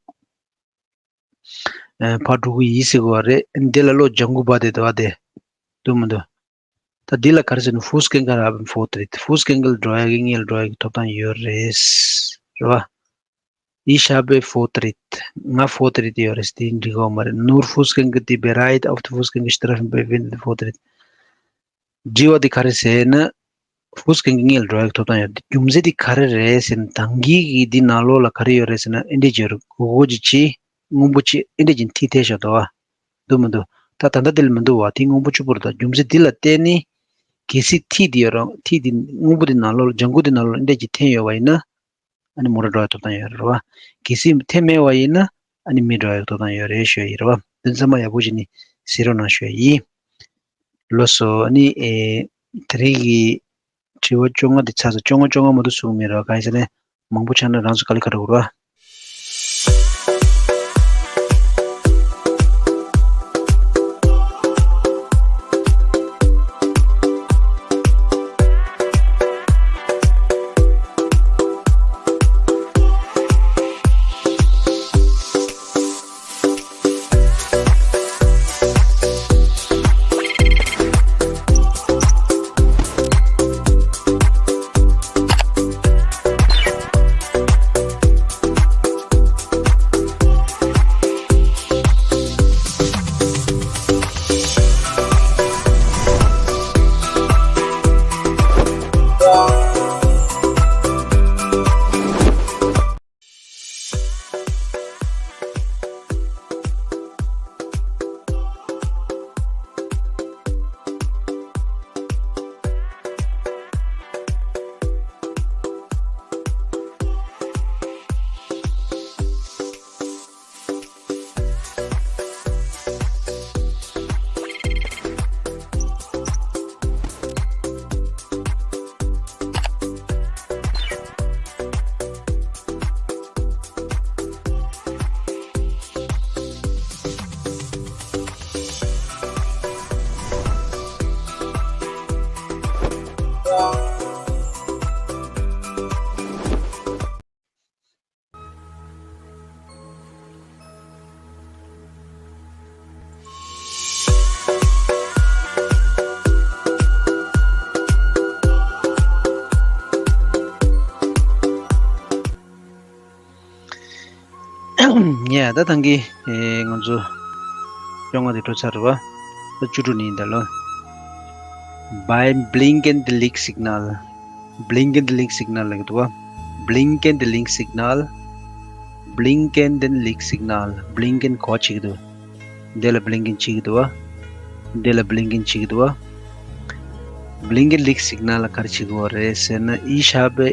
ཨ། ཕར་འགྲོ་གི་ཡིན་ཟེར་གི་བ་རེད། འདི་ལ་བློ་ལྗང་གུ་འབར་བསྡད་འདུག་བ་དེ། འདུག་མི་འདུག་ད་འདི་ལ་ག་རེ་ཟེར་ན་Fußgänger haben Vortritt. Fußgänger་འགྲོ་ཡག་གི་སྔོན་ལ་འགྲོ་ཡག་གི་ཐོབ་ཐང་ཡོད་རེད། རེད་བ། Ich habe Vortritt. ང་Vortritt་ཡོད་རེད། དེ་འགྲིག་གི་མ་རེད། Nur Fußgänger, die bereit auf der Fußgängerstreifen befinden, Vortritt. དྲི་བ་འདི་ག་རེ་ཟེར་ན། Fußgänger་སྔོན་ལ་འགྲོ་ཡག་ཐོབ་ཐང་ཡོད། རྒྱུ་མཚན་འདི་ག་རེ་རེད་ཟེར་ན། ད་གིན་གི་འདི་ནང་ལོགས་ལ་ག་རེ་ཡོད་རེད་ཟེར་ན། ཨེ་འདྲས་ཅིག་ཡོད་རེད། སྒོར་སྒོར་ཅིག་ཅིག་སྔོན་པོ་ཅིག་ཨེ་འདྲས་ཅིག་ཐིག་ཐེབས་བཞག་འདུག་བ། འདུག་མི་འདུག་ད་ད་ལྟ་འདི་ལ་མི་འདུག་བ། དེ་སྔོན་པོ་གཅིག་པོ་རེད། ད་རྒྱུ་མཚན་འདི་ལ་བརྟེན་ནས་གལ་སྲིད་ཐིག་འདི་ཡོད་རང་ཐིག་འདི་སྔོན་པོ་འདི་ནང་ལོགས་ལ་ལྗང་གུ་འདི་ནང་ལོགས་ལ་ཨེ་འདྲས་ཅིག་འཐེན་ཡོད་པ་ཡིན་ན། ཨ་ནི་མོ་ཊ་འགྲོ་ཡག་ཐོབ་ཐང་ཡོད་རེད་བ། གལ་སྲིད་འཐེན་མེད་པ་ཡིན་ན་ཨ་ནི་མི་འགྲོ་ཡག་ཐོབ་ཐང་ཡོད་རེད་ཞུ་ཡ་ཡིན་རེད་བ། འདི་ཚང་མ་ཡག་པོ་བྱས་ནས་གཟིགས་རོགས་གནང་ཞུ་ཡ་ཡིན། ལགས་སོ། ཨ་ནི་ཨེ། དེ་རིང་གི་དྲི་བ་བཅོ་ལྔ་དེ་ཚར་སོང་། བཅོ་ལྔ་བཅོ་ལྔ་མ་གཏོགས་གསུངས་མེད་རེད་བ། གང་ཡིན་ཟེར་ན་མང་པོ་ཆགས་ན་རང་ཚོ་དཀའ་ལས་ཁག་འགྲོ་གི་རེད་བ། ད་ཐང་གི་ང་ཚོ་བཅོ་ལྔ་དེ་འགྲོ་ཚར་བ། ད་བཅུ་དྲུག་ནས་ཡིན་ད་ལོ། Beim Blinkende Lichtsignal. Blinkende Lichtsignal ལབ་ཀྱི་འདུག་བ། Blinkende Lichtsignal. Blinkende Lichtsignal. Blinken གོ་བྱེད་ཀྱི་འདུག་འདི་ལ་blinken བྱེད་ཀྱི་འདུག་བ། འདི་ལ་blinken བྱེད་ཀྱི་འདུག་བ། Blinken Lichtsignal ལ་ག་རེ་བྱེད་ཀྱི་ཡོད་རེད་ཟེར་ན། Ich habe,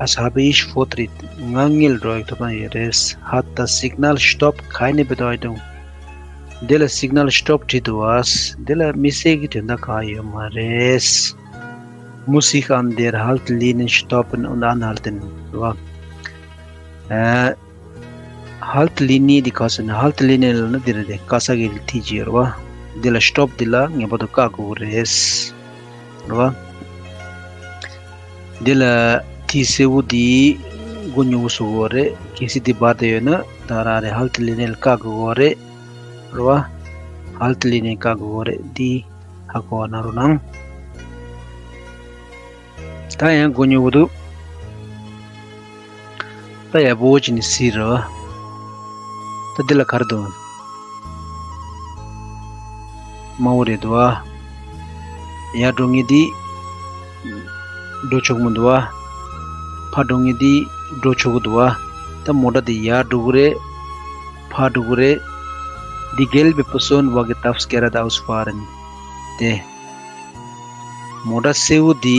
ich habe, ich Fortschritt. ང་སྔོན་ལ་འགྲོ་ཡག་ཐོབ་ཐང་ཡོད་རེད། Hat das Signal Stopp keine Bedeutung. འདི་ལ་signal stop བྲིས་འདུག་བ། འདི་ལ་དམིགས་བསལ་གྱི་དོན་དག་གང་ཡོད་མ་རེད། Muss ich an der Haltelinie stoppen und anhalten. རེད་བ། ཨ། Haltelinie འདི་ག་ཟེར་ན། Haltelinie ལབ་ན་འདི་རེད་དེ། ག་ས་གི་ཐིག་ཅིག་ཡོད་རེད་བ། འདི་ལ་stop འདི་ལ་ངེས་པར་དུ་བཀག་དགོས་ཀྱི་རེད། རེད་བ། འདི་ལ་ཐིག་སེར་པོ་འདི་མགོ་ཉུང་བོ་བཟོ་དགོས་རེད། གལ་སྲིད་འདི་འབར་བསྡད་ཡོད་ན་ད་རང་རེད། Haltelinie ལ་བཀག་དགོས་རེད། རེད་བ། Haltelinie བཀག་དགོས་རེད། འདི་ཧ་གོ་བ་གནང་རོགས་གནང་། ད་ཡང་མགོ་ཉུང་བོ་འདུག་ད་ཡག་པོ་བྱས་ནས་གཟིགས་རོགས། ད་འདི་ལ་ག་རེ་འདུག་དམར་པོ་རེད་འདུག་བ། ཡར་འགྲོ་མཁན་འདི་འགྲོ་ཆོག་གི་མི་འདུག་བ། ཕར་འགྲོ་མཁན་འདི་འགྲོ་ཆོག་གི་འདུག་བ། ད་མོ་ཊ་འདི་ཡར་འགྲོ་གི་རེད། ཕར་འགྲོ་གི་རེད། Die gelbe Personenwagen darf geradeaus fahren. དེ། མོ་ཊ་སེར་པོ་འདི་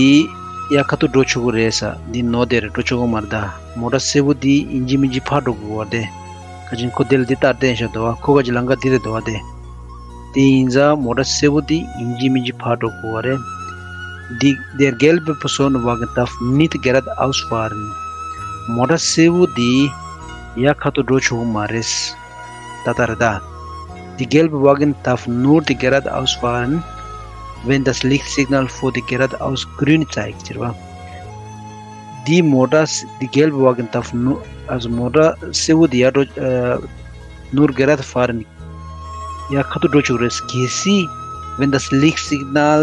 ཡར་ཁ་ཐུག་འགྲོ་ཆོག་གི་རེད་ས། འདི་ནོར་དེ་རེད། འགྲོ་ཆོག་གི་མ་རེད་ད། མོ་ཊ་སེར་པོ་འདི་ཡིན་གཅིག་མིན་གཅིག་ཕར་འགྲོ་དགོས་བ་དེ། ག་ཅིན་ཁོ་དེ་ལ་འདི་ལྟར་བསྟན་བཞག་འདུག་བ། ཁོ་ག་ཅིག་ལམ་ཁ་འདི་རེད་འདུག་བ་དེ། དེ་ཡིན་ཙང་མོ་ཊ་སེར་པོ་འདི་ཡིན་གཅིག་མིན་གཅིག་ཕར་འགྲོ་དགོས་བ་རེད། འདི་der gelbe Personenwagen darf nicht geradeaus fahren. མོ་ཊ་སེར་པོ་འདི་ཡར་ཁ་ཐུག་འགྲོ་ཆོག་གི་མ་རེད། ད་ལྟ་རེད་ད། Die gelbe Wagen darf nur die geradeaus fahren, wenn das Lichtsignal vor die geradeaus grün zeigt. ཟེར་བ། འདི་མོ་ཊ་སི- die gelbe Wagen darf nur- also མོ་ཊ་སེར་པོ་འདི་ཡར་འགྲོ- ཨ- nur gerade fahren. ཡར་ཁ་ཐུག་འགྲོ་ཆོག་རེད། གལ་སྲིད- wenn das Lichtsignal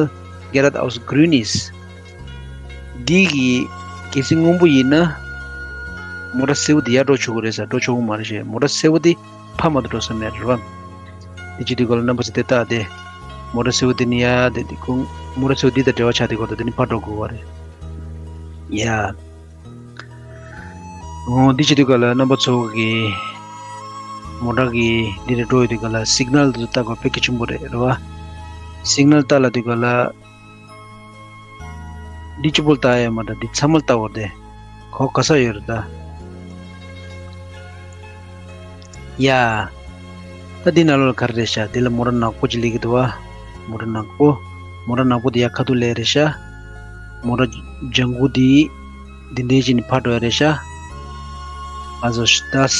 geradeaus grün ist. འདི་གི་གལ་སྲིད་སྔོན་པོ་ཡིན་ན་མོ་ཊ་སེར་པོ་འདི་ཡར་འགྲོ་ཆོག་གི་རེད་ས། འགྲོ་ཆོག་གི་མ་རེད་ཞེས། མོ་ཊ་སེར་པོ་འདི་ཕ་མ་དུ་འགྲོ་ས་མེད་རེད་བ། དེ་ཅི་དུས་ག་ལ་རྣམ་པ་ཚོ་དེ་ལྟ་སྟེ། མོ་ཊ་སེར་པོ་དེ་ནི་ཡ་དེ་དེ་ཁུང་མོ་ཊ་སེར་པོ་འདི་དང་འབྲེལ་བ་ཆགས་དེ་གོ་ད་དེ་ནི་ཕར་འགྲོ་དགོས་བ་རེད། ཡ། འོ་འདི་ཅི་དུས་ག་ལ་རྣམ་པ་ཚོ་གི་མོ་ཊ་གི་འདི་རེད་འགྲོ་ཡོད་དུས་ག་ལ་སིག་ནལ་དུ་ལྟ་དགོས་དཔེ་གལ་ཆེན་པོ་རེད་རེད་བ། སིག་ནལ་ལྟ་ལ་དུས་ག་ལ། འདི་གཅིག་པོ་ལྟ་ཡ་མ་ད་འདི་ཚང་མ་ལྟ་བར་དེ། གོ་ག་ས་ཡོད་རེད་ད། ཡ། ད་འདི་ནང་ལོགས་ལ་ག་རེ་རེད་ཤག་འདི་ལ་མོ་ཊ་ནག་པོ་ཅིག་སླེབས་ཀྱི་འདུག་བ། མོ་ཊ་ནག་པོ། མོ་ཊ་ནག་པོ་འདི་ཡ་ཁ་ཐུག་སླེབས་རེད་ཤག་མོ་ཊ་ལྗང་ཁུ་འདི་འདི་འདྲའི་ཅིག་ནི་ཕར་འགྲོ་ཡ་རེད་ཤག Also das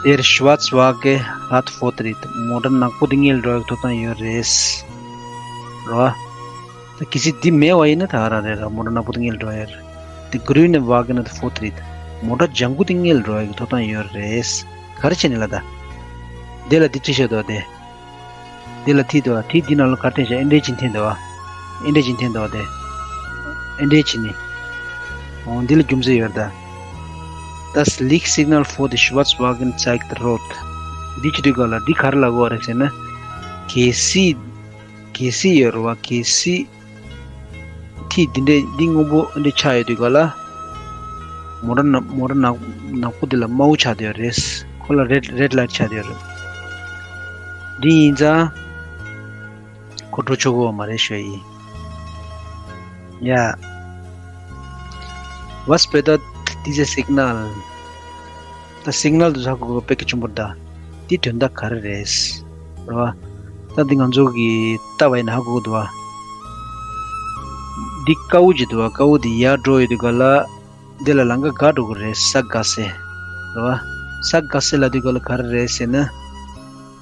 der Schwarzwagen hat Vortritt. མོ་ཊ་ནག་པོ་འདི་སྔོན་ལ་འགྲོ་ཡ་གི་ཐོབ་ཐང་ཡོད་རེད། རོ། ད་གལ་སྲིད་འདི་མེད་པ་ཡིན་ན་ད་ག་རང་རེད་ར། མོ་ཊ་ནག་པོ་དེ་སྔོན་ལ་འགྲོ་ཡ་རེད། དེ་grüne Wagen hat Vortritt. མོ་ཊ་ལྗང་ཁུ་དེ་སྔོན་ལ་འགྲོ་ཡ་གི་ཐོབ་ཐང་ཡོད་རེད། ག་རེ་བྱས་ནས་ལ་ད། འདི་ལ་འདི་བྲིས་བཞག་འདུག་བ་དེ། འདི་ལ་ཐིག་འདུག་བ། ཐིག་འདི་ནང་ལ་ག་རེ་བསྟན་བཞག་ཨེ་འདྲས་ཅིག་འཐེན་འདུག་བ། ཨེ་འདྲས་ཅིག་འཐེན་འདུག་བ་དེ། ཨེ་འདྲས་བྱས་ནས། འོ་འདི་ལ་རྒྱུ་མཚན་ཡོད་རེད་ད། Das Lichtsignal vor die Schwarzwagen zeigt rot. འདི་བྱེད་དུས་ག་ལ་འདི་ག་རེ་ལབ་དགོས་རེད་ཟེར་ན། གལ་སྲིད། གལ་སྲིད་ཡོད་རེད་བ། གལ་སྲིད། ཐིག་འདི་འདྲས་འདི་སྔོན་པོ་འདི་ཆགས་ཡོད་དུས་ག་ལ། མོ་ཊ་ནག- མོ་ཊ་ནག- ནག་པོ་འདི་ལ་དམར་པོ་ཆགས་བསྡད་ཡོད་རེད། ཁོ་ལ་red- red light ཆགས་བསྡད་ཡོད་རེད། འདི་ཡིན་ཙང་། ཁོ་འགྲོ་ཆོག་གི་ཡོད་མ་རེད་ཞུ་ཡ་ཡིན། ཡ། Was bedeutet dieses Signal? ད་སིག་ནལ་དུ་ཧ་གོ་དགོས་དཔེ་གལ་ཆེན་པོ་རེད་ད། འདི་དོན་དག་ག་རེ་རེད། རེད་བ། ད་འདི་ང་ཚོ་གི་ལྟ་བ་ཡིན་ན་ཧ་གོ་གི་འདུག་བ། འདི་དཀར་པོ་ཅིག་འདུག་བ། དཀར་པོ་འདི་ཡར་འགྲོ་ཡོད་དུས་ག་ལ། འདི་ལ་ལམ་ཁ་འགག་འགྲོ་གི་རེད། Sackgasse། རེད་བ། Sackgasse ལབ་དུས་ག་ལ་ག་རེ་རེད་ཟེར་ན།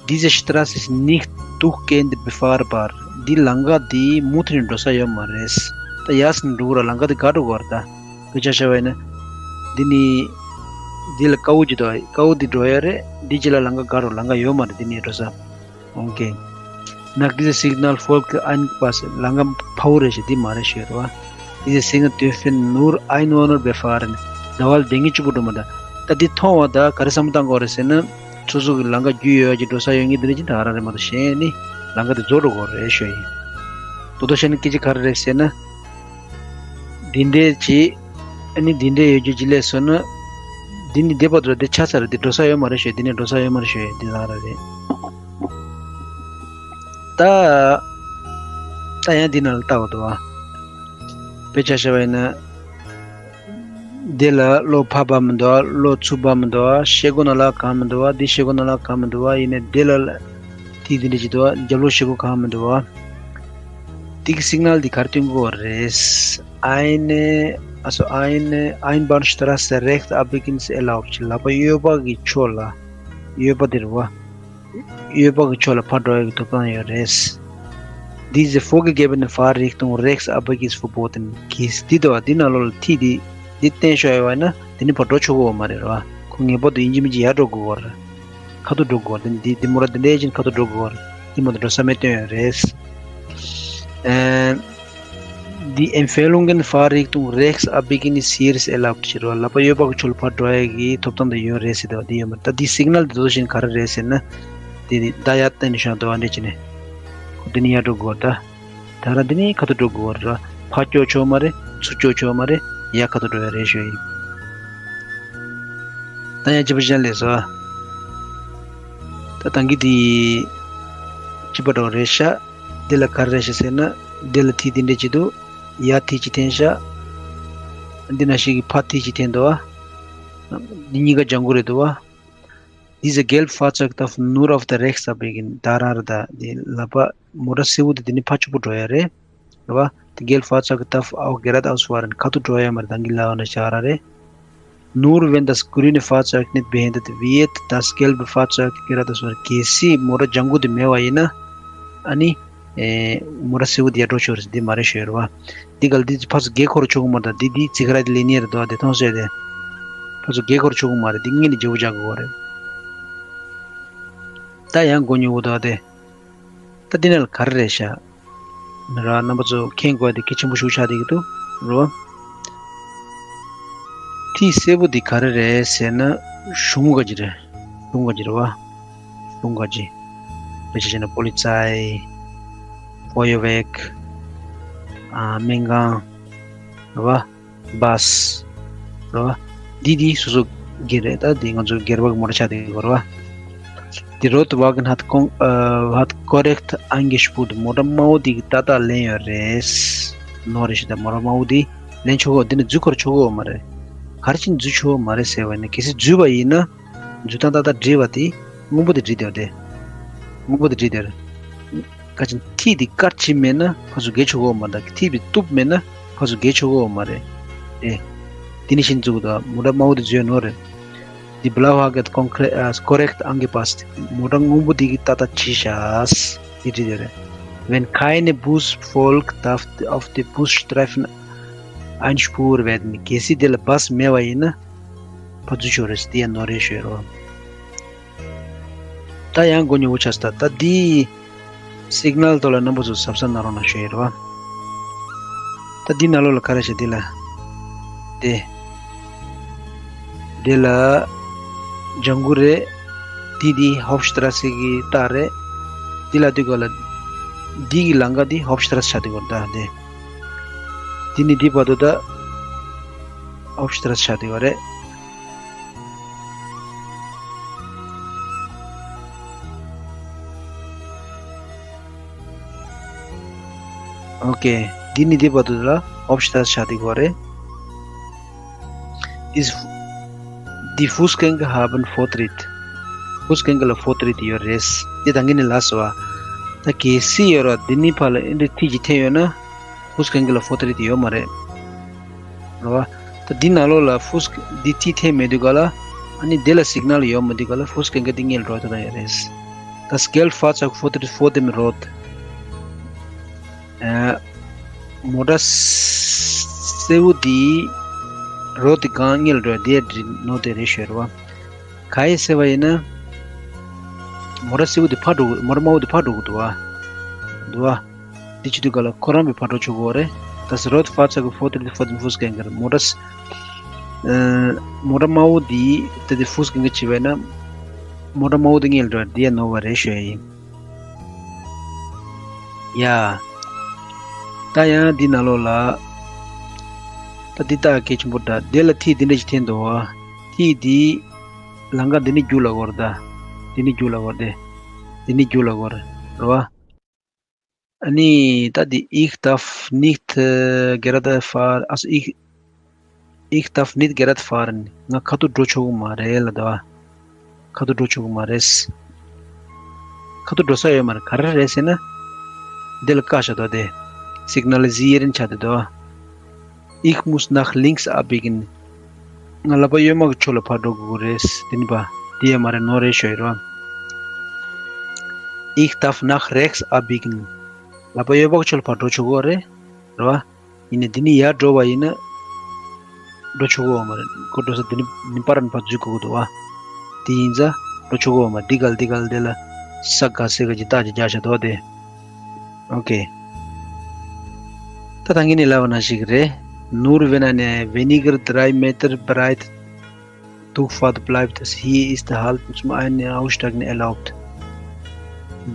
Diese Straße ist nicht durchgehend befahrbar. འདི་ལམ་ཁ་འདི་མུ་མཐུད་ནས་འགྲོ་ས་ཡོད་མ་རེད། ད་ཡར་སོང་འགྲོ་གི་ར་ལམ་ཁ་འདི་འགག་འགྲོ་གི་རེད་ད། དཔེ་ཆ་བཞག་པ་ཡིན་ན། འདི་ནི། འདི་ལ་དཀར་པོ་ཅིག་འདུག་དཀར་པོ་འདི་འགྲོ་ཡ་རེད། འདི་ཅི་ལ་ལམ་ཁ་འགག་འགྲོ་ལམ་ཁ་ཡོད་མ་རེད། འདི་ནས་འགྲོ་ས། Okay. Nach diesem Signal folgt ein Pass. ལམ་ཁ་ཕར་རེད་ཞེས་འདི་མ་རེད་ཞུ་ཡ་རེད་བ། Diese Signal dürfen nur Einwohner befahren. ཟླ་བ་ལ་བསྡད་མཁན་གཅིག་པུ་འགྲོ་མ་ད། ད་འདི་མཐོང་བ་ད་ག་རེ་བསམ་བློ་བཏང་དགོས་རེད་ཟེར་ན། སོ་སོ་གི་ལམ་ཁ་རྒྱུས་ཡོད་ཀྱི་འགྲོ་ས་ཡོད་ངེས་དེ་འདྲ་ཅིག་ད་ག་རང་རེད་མ་གཏོགས། གཞན་ནི་ལམ་ཁ་དེ་རྫོགས་འགྲོ་གི་རེད་ཞུ་ཡིན། ད་ལྟ་བཤད་ན་སྐད་ཆ་ག་རེ་རེད་ཟེར་ན། འདི་འདྲས་ཅིག་ཨ་ནི་འདི་འདྲས་ཡོད་རྒྱུ་ཅིག་སླེབས་སོང་ན། འདི་ནི་བདེ་བར་འགྲོ་དེ་ཆགས་ཚར། འདི་འགྲོ་ས་ཡོད་མ་རེད་ཞུ་ཡིན། འདི་ནས་འགྲོ་ས་ཡོད་མ་རེད་ཞུ་ཡིན། འདི་ད་ག་རང་རེད། ད་ད་ཡང་འདི་ནང་ལ་ལྟ་བ་འདུག་ཨ། དཔེ་ཆ་བཞག་པ་ཡིན་ན། འདི་ལ་བློ་ཕར་འབབ་མི་འདུག་བ། བློ་ཚུར་འབབ་མི་འདུག་བ། ཤེལ་སྒོ་ནང་ལ་གང་མི་འདུག་བ། འདི་ཤེལ་སྒོ་ནང་ལ་གང་མི་འདུག་བ། ཡིན་ནའི་འདི་ལ་ལ་དེ་འདི་འདྲ་ཅིག་འདུག་བ། རྒྱབ་ལོགས་ཤེལ་སྒོ་གང་མི་འདུག་བ། འདི་གི་སིག་ནལ་འདི་ག་རེ་སྟོན་གྱི་ཡོད་རེད། Eine, also eine Einbahnstraße rechts abbiegen ist erlaubt. ལག་པ་གཡས་པ་གི་ཕྱོགས་ལ། གཡས་པ་འདི་རེད་བ། གཡས་པ་གི་ཕྱོགས་ལ་ཕར་འགྲོ་ཡག་གི་ཐོབ་ཐང་ཡོད་རེད། Diese vorgegebene Fahrrichtung rechts abbiegen ist verboten. གིས་འདི་དོ་འདི་ནང་ལོགས་ལ་ཐིག་འདི་འདི་བསྟན་ཤོག་ཡོད་པ་ན་དེ་ནི་ཕར་འགྲོ་ཆོག་གི་ཡོད་མ་རེད་ར། ཁོ་ངེས་པར་དུ་ཡིན་གཅིག་མིན་གཅིག་ཡར་འགྲོ་དགོས་པ་རེད། ཁ་ཐུག་འགྲོ་དགོས་པ་རེད། འདི་འདི་མོ་ར་འདི་འདྲས་ཅིག་ཁ་ཐུག་འགྲོ་དགོས་པ་རེད། འདི་མ་གཏོགས་འགྲོ་ས་མེད་སྟོན་ཡོད་རེད། ཨེ། Die Empfehlungen, Fahrrichtung rechts abbiegen ist hier erlaubt ཟེར་བ། ལག་པ་གཡས་པ་གི་ཕྱོགས་ལ་ཕར་འགྲོ་ཡག་གི་ཐོབ་ཐང་དེ་ཡོད་རེད་ཟེར་དེ་བ་དེ་ཡོད་མ་རེད། ད་འདི་སིག་ནལ་དེ་ཚོ་བཞིན་ག་རེ་རེད་ཟེར་ན། དེ་ནི་ད་ཡར་བསྟན་ནས་བཞག་འདུག་བ་འདྲ་བྱས་ནས། ཁོ་དེ་ནི་ཡར་འགྲོ་དགོས་ད། ད་ར་འདི་ནི་ཁ་ཐུག་འགྲོ་དགོས་རེད། ཕར་སྐྱོད་ཆོག་མ་རེད། ཚུར་སྐྱོད་ཆོག་མ་རེད། ཡར་ཁ་ཐུག་འགྲོ་ཡག་རེད་ཞུ་ཡིན། ད་ཡང་གཅིག་པ་གཞན་ལས་སོ། ད་ད་གིན་དེ་གཅིག་པ་འགྲོ་རེད་ཤག་འདི་ལ་ག་རེ་རེད་ཤག་ཟེར་ན། འདི་ལ་ཐིག་འདི་འདྲས་ཅིག་འདུག་ཡར་ཐིག་ཅིག་འཐེན་ཤག་འདི་ནང་བཞིན་གྱི་ཕར་ཐིག་ཅིག་འཐེན་འདུག་བ། འདི་གཉིས་ཀ་ལྗང་གུ་རེད་འདུག་བ། Diese gelbe Fahrzeug darf nur auf der rechts abbiegen. ད་རང་རེད་ད། འདི་ལག་པ་མོ་ཊ་སེར་པོ་དེ་འདི་ནི་ཕར་ཕྱོགས་པོ་འགྲོ་ཡག་རེད། རེད་བ། Die gelbe Fahrzeug darf auch geradeaus fahren. ཁ་ཐུག་འགྲོ་ཡག་མ་རེད། ད་གིན་ལབ་པ་ནང་བཞིན་རང་རེད། Nur wenn das grüne Fahrzeug nicht behindert wird, das gelbe Fahrzeug geradeaus fahren. གལ་སྲིད་མོ་ཊ་ལྗང་གུ་དེ་མེད་པ་ཡིན་ན། ཨ་ནི། ཨེ། མོ་ཊ་སེར་པོ་དེ་ཡར་འགྲོ་ཆོག་རེད། འདི་མ་རེད་ཞུ་ཡག་རེད་བ། འདི་ག་ལ་འདི་ཕར་ཚུར་བརྒལ་འཁོར་ཆོག་གི་མ་རེད་ད། འདི་འདི་ཙི་ག་ར་འདི་ལེན་ཡག་རེད་དོ། དེ་མཐོང་སོང་དེ། ཕར་ཚུར་བརྒལ་འཁོར་ཆོག་གི་མ་རེད། འདི་སྔོན་ནས་བརྗེ་པོ་རྒྱག་དགོས་པ་རེད། ད་ཡང་མགོ་ཉོ་བོ་དོ་དེ། ད་འདི་ནང་ལ་ག་རེ་རེད་ཤག་ནི་ར་རྣམ་པ་ཚོ་མཁྱེན་དགོས་དེ་གལ་ཆེན་པོ་ཞིག་ཆགས་བསྡད་ཀྱི་འདུག་རེད་བ། ཐིག་སེར་པོ་འདི་ག་རེ་རེད་ཟེར་ན། གཞུང་ག་ཅིག་རེད། གཞུང་ག་ཅིག་རེད་བ། གཞུང་ག་ཅིག་དཔེ་ཆ་བྱས་ན་Polizei, Feuerwehr, ཨ། སྨན་ཁང་། རེད་བ། Bus རེད་བ། འདི་འདི་སོ་སོ་སྒེར་རེད། ད་འདི་ང་ཚོ་སྒེར་པ་གི་མོ་ཊ་ཆགས་བསྡད་ཡོད་རེད་བ། Die rote Wagen hat kon- äh, hat korrekt angespuut. མོ་ཊ་དམར་པོ་འདི་གིས་ཏག་ཏག་ལེན་ཡོད་རེད། ནོར་རེད་ཤག་ད་མོ་ཊ་དམར་པོ་འདི་ལེན་ཆོག་གི་ཡོད། འདི་ནི་འཛུལ་འཁོར་ཆོག་གི་ཡོད་མ་རེད། ག་རེ་བྱས་ནས་འཛུལ་ཆོག་གི་ཡོད་མ་རེད་ཟེར་བ་ཡིན་ན། གལ་སྲིད་འཛུལ་བ་ཡིན་ན། འཛུལ་སྟངས་ཏག་ཏག་འགྲིག་པ་དེ། སྔོན་པོ་དེ་འགྲིག་བསྡད་པ་དེ། སྔོན་པོ་དེ་འགྲིག་བསྡད་པ་རེད། ག་ཅིག་ཐིག་དེ་དཀར་ཅིག་མེད་ན་ཕར་ཚུར་བརྒལ་ཆོག་གི་ཡོད་མ་རེད། ཐིག་དེ་གཏུབ་མེད་ན་ཕར་ཚུར་བརྒལ་ཆོག་གི་ཡོད་མ་རེད། ཨེ། དེ་ནི་ཤིན་ཙུག་ད་མོ་ཊ་དམར་པོ་དེ་འཛུལ་ནོར་རེད། Die blaue hat konkre- äh, korrekt angepasst. མོ་ཊ་སྔོན་པོ་དེ་གིས་ཏག་ཏག་བྱས་ཤག་འདི་འགྲིག་བསྡད་པ་རེད། Wenn keine Bus folgt, darf auf die Busstreifen eine Spur werden. གལ་སྲིད་དེ་ལ་བཱས་མེད་པ་ཡིན་ན། ཕར་འཛུལ་ཆོག་རེད། འདི་ཡང་ནོར་རེད་ཞུ་ཡག་རེད་བ། ད་ཡང་མགོ་ཉོ་བོ་ཆགས་སོང་། ད་ད་འདི་སིག་ནལ་ཐོག་ལ་རྣམ་པ་ཚོ་གཟབ་གཟབ་གནང་རོགས་གནང་ཞུ་ཡག་རེད་བ། ད་འདི་ནང་ལོགས་ལ་ག་རེ་བྱས། འདི་ལ་དེ། འདི་ལ་ལྗང་གུ་རེད། འདི་འདི་Hauptstraße གི་རྟགས་རེད། འདི་ལ་དུས་ག་ལ་འདི་གི་ལམ་ཁ་འདི་Hauptstraße ཆགས་བསྡད་ཡོད་རེད། ད་འདི་འདི་ནས་འདི་བར་དུ་ད་Hauptstraße ཆགས་བསྡད་ཡོད་རེད། ཨོ་ཀེ། འདི་ནས་འདི་བར་དུ་ལ་Hauptstraße ཆགས་བསྡད་ཡོད་རེད། Dies- Die Fußgänger haben Vortritt. ཕུ་སི་གེང་གར་ལ་Vortritt ཡོད་རེད། འདི་ད་གིན་ནས་ལབ་སོང་བ། ད་གལ་སྲིད་ཡོད་ར་འདི་ནི་ཕར་ལ་ཨེ་འདྲ་ཐིག་ཅིག་འཐེན་ཡོད་ན། ཕུ་སི་གེང་གར་ལ་Vortritt ཡོད་མ་རེད། རེད་བ། ད་འདི་ནང་ལོགས་ལ་ཕུ་སི་འདི་ཐིག་འཐེན་མེད་དུས་ག་ལ། ཨ་ནི་འདི་ལ་སིག་ནལ་ཡོད་མེད་དུས་ག་ལ་ཕུ་སི་གེང་གར་འདི་སྔོན་ལ་འགྲོ་ཐུབ་ཐང་ཡོད་རེད། Das gelbe Fahrzeug Vortritt vor dem Rot. ཨ། མོ་ཊ་སེར་པོ་འདི་རོ་ཊི་སྒང་སྔོན་ལ་འགྲོ་ཡག་འདི་འགྲིག་ནོར་དེ་རེད་ཞུ་ཡག་རེད་བ། ག་རེ་ཟེར་བ་ཡིན་ན། མོ་ཊ་སེར་པོ་འདི་ཕར་འགྲོ་གི། མོ་ཊ་དམར་པོ་འདི་ཕར་འགྲོ་གི་འདུག་བ། འདུག་བ། འདི་བྱེད་དུས་ག་ལ་ཁོ་རང་བས་ཕར་འགྲོ་ཆོག་གི་རེད། Das rote Fahrzeug vor dem, vor dem Fußgänger. མོ་ཊ་ས- ཨ། མོ་ཊ་དམར་པོ་འདི་ད་འདི་ཕུ་སི་གེང་གར་བྱས་པ་ཡིན་ན། མོ་ཊ་དམར་པོ་དེ་སྔོན་ལ་འགྲོ་འདི་ཡ་ནོར་བ་རེད་ཞུ་ཡ་ཡིན། ཡ། ད་ཡང་འདི་ནང་ལོགས་ལ། ད་འདི་ད་གལ་ཆེན་པོ་འདྲ། དེ་ལ་ཐིག་འདི་འདྲ་ཞིག་འཐེན་འདུག་བ། ཐིག་འདི། ལམ་ཁ་འདི་ནི་རྒྱུགས་ལ་གོ་རེད་ད། འདི་ནི་རྒྱུགས་ལ་གོ་རེད་དེ། འདི་ནི་རྒྱུགས་ལ་གོ་རེད། རེད་བ། ཨ་ནི་ད་འདི་ich darf nicht, äh, gerade fahr-, also ich, ich darf nicht gerade fahren. ང་ཁ་ཐུག་འགྲོ་ཆོག་གི་མ་རེད་ལབ་འདུག་བ། ཁ་ཐུག་འགྲོ་ཆོག་གི་མ་རེད། ཁ་ཐུག་འགྲོ་ས་ཡོད་མ་རེད། ག་རེ་རེད་ཟེར་ན། འདི་ལ་བཀག་བཞག་འདུག་དེ། Signalisieren ཆགས་བསྡད་འདུག་བ། Ich muss nach links abbiegen. ང་ལག་པ་གཡོན་མ་གི་ཕྱོགས་ལ་ཕར་འགྲོ་དགོས་ཀྱི་རེད། དེ་ནི་པ། དེ་ཡང་མ་རེད། ནོར་རེད་ཞུ་ཡི་རོ། Ich darf nach rechts abbiegen. ལག་པ་གཡོན་མ་གི་ཕྱོགས་ལ་ཕར་འགྲོ་ཆོག་གི་རེད། རེད་བ། ཡིན་ནའི་འདི་ནི་ཡར་འགྲོ་བ་ཡིན་ན། འགྲོ་ཆོག་གི་ཡོད་མ་རེད། ཁོ་འགྲོ་ས་འདི་ནི་ནི་པར་ནི་ཕར་འཛུལ་དགོས་ཀྱི་འདུག་བ། དེ་ཡིན་ཙང་འགྲོ་ཆོག་གི་ཡོད་མ་རེད། འདི་ག་ལ་འདི་ག་ལ་དེ་ལ་ས་ག་ཟེར་ག་ཅིག་རྟགས་ཅིག་རྒྱག་བཞག་འདུག་བ་དེ། ཨོ་ཀེ། ད་ད་ངས་ནི་ལབ་པ་ནང་བཞིན་རེད། Nur wenn eine weniger drei Meter breite Durchfahrt bleibt es, hier ist Halten zum Ein- und Aussteigen erlaubt.